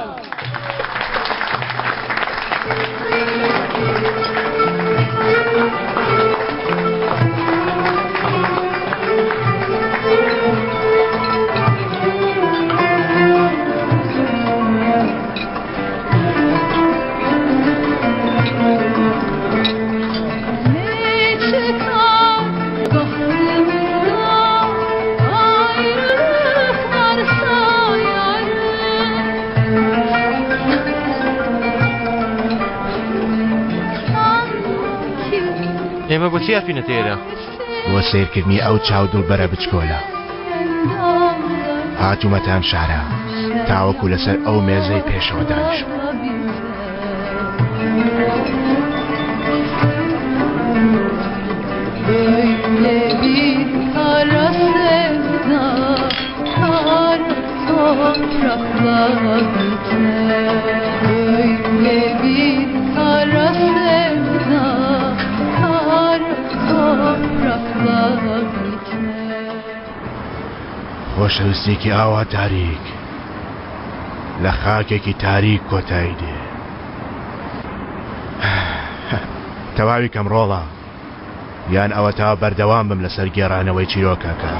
ئێمە بۆچی هاتوینەتە ئێرە؟ بۆ سەیرکردنی ئەو چاو دڵبەرە بچکۆلە هاتوومەتە ئەم شارە تاوەکو لەسەر ئەو مێزەی پێشەوە دانیشم. Böyle bir kara sevda kara toprakla biter. Böyle bir kara sevda kara toprakla biter. خۆشەویستیەکی ئاوا تاریک لە خاکێکی تاریک کۆتایی دێ. تەواوی کەم ڕۆڵە یان ئەوەتا بەردەوام بم لەسەر گێڕانەوەی چیرۆکەکە.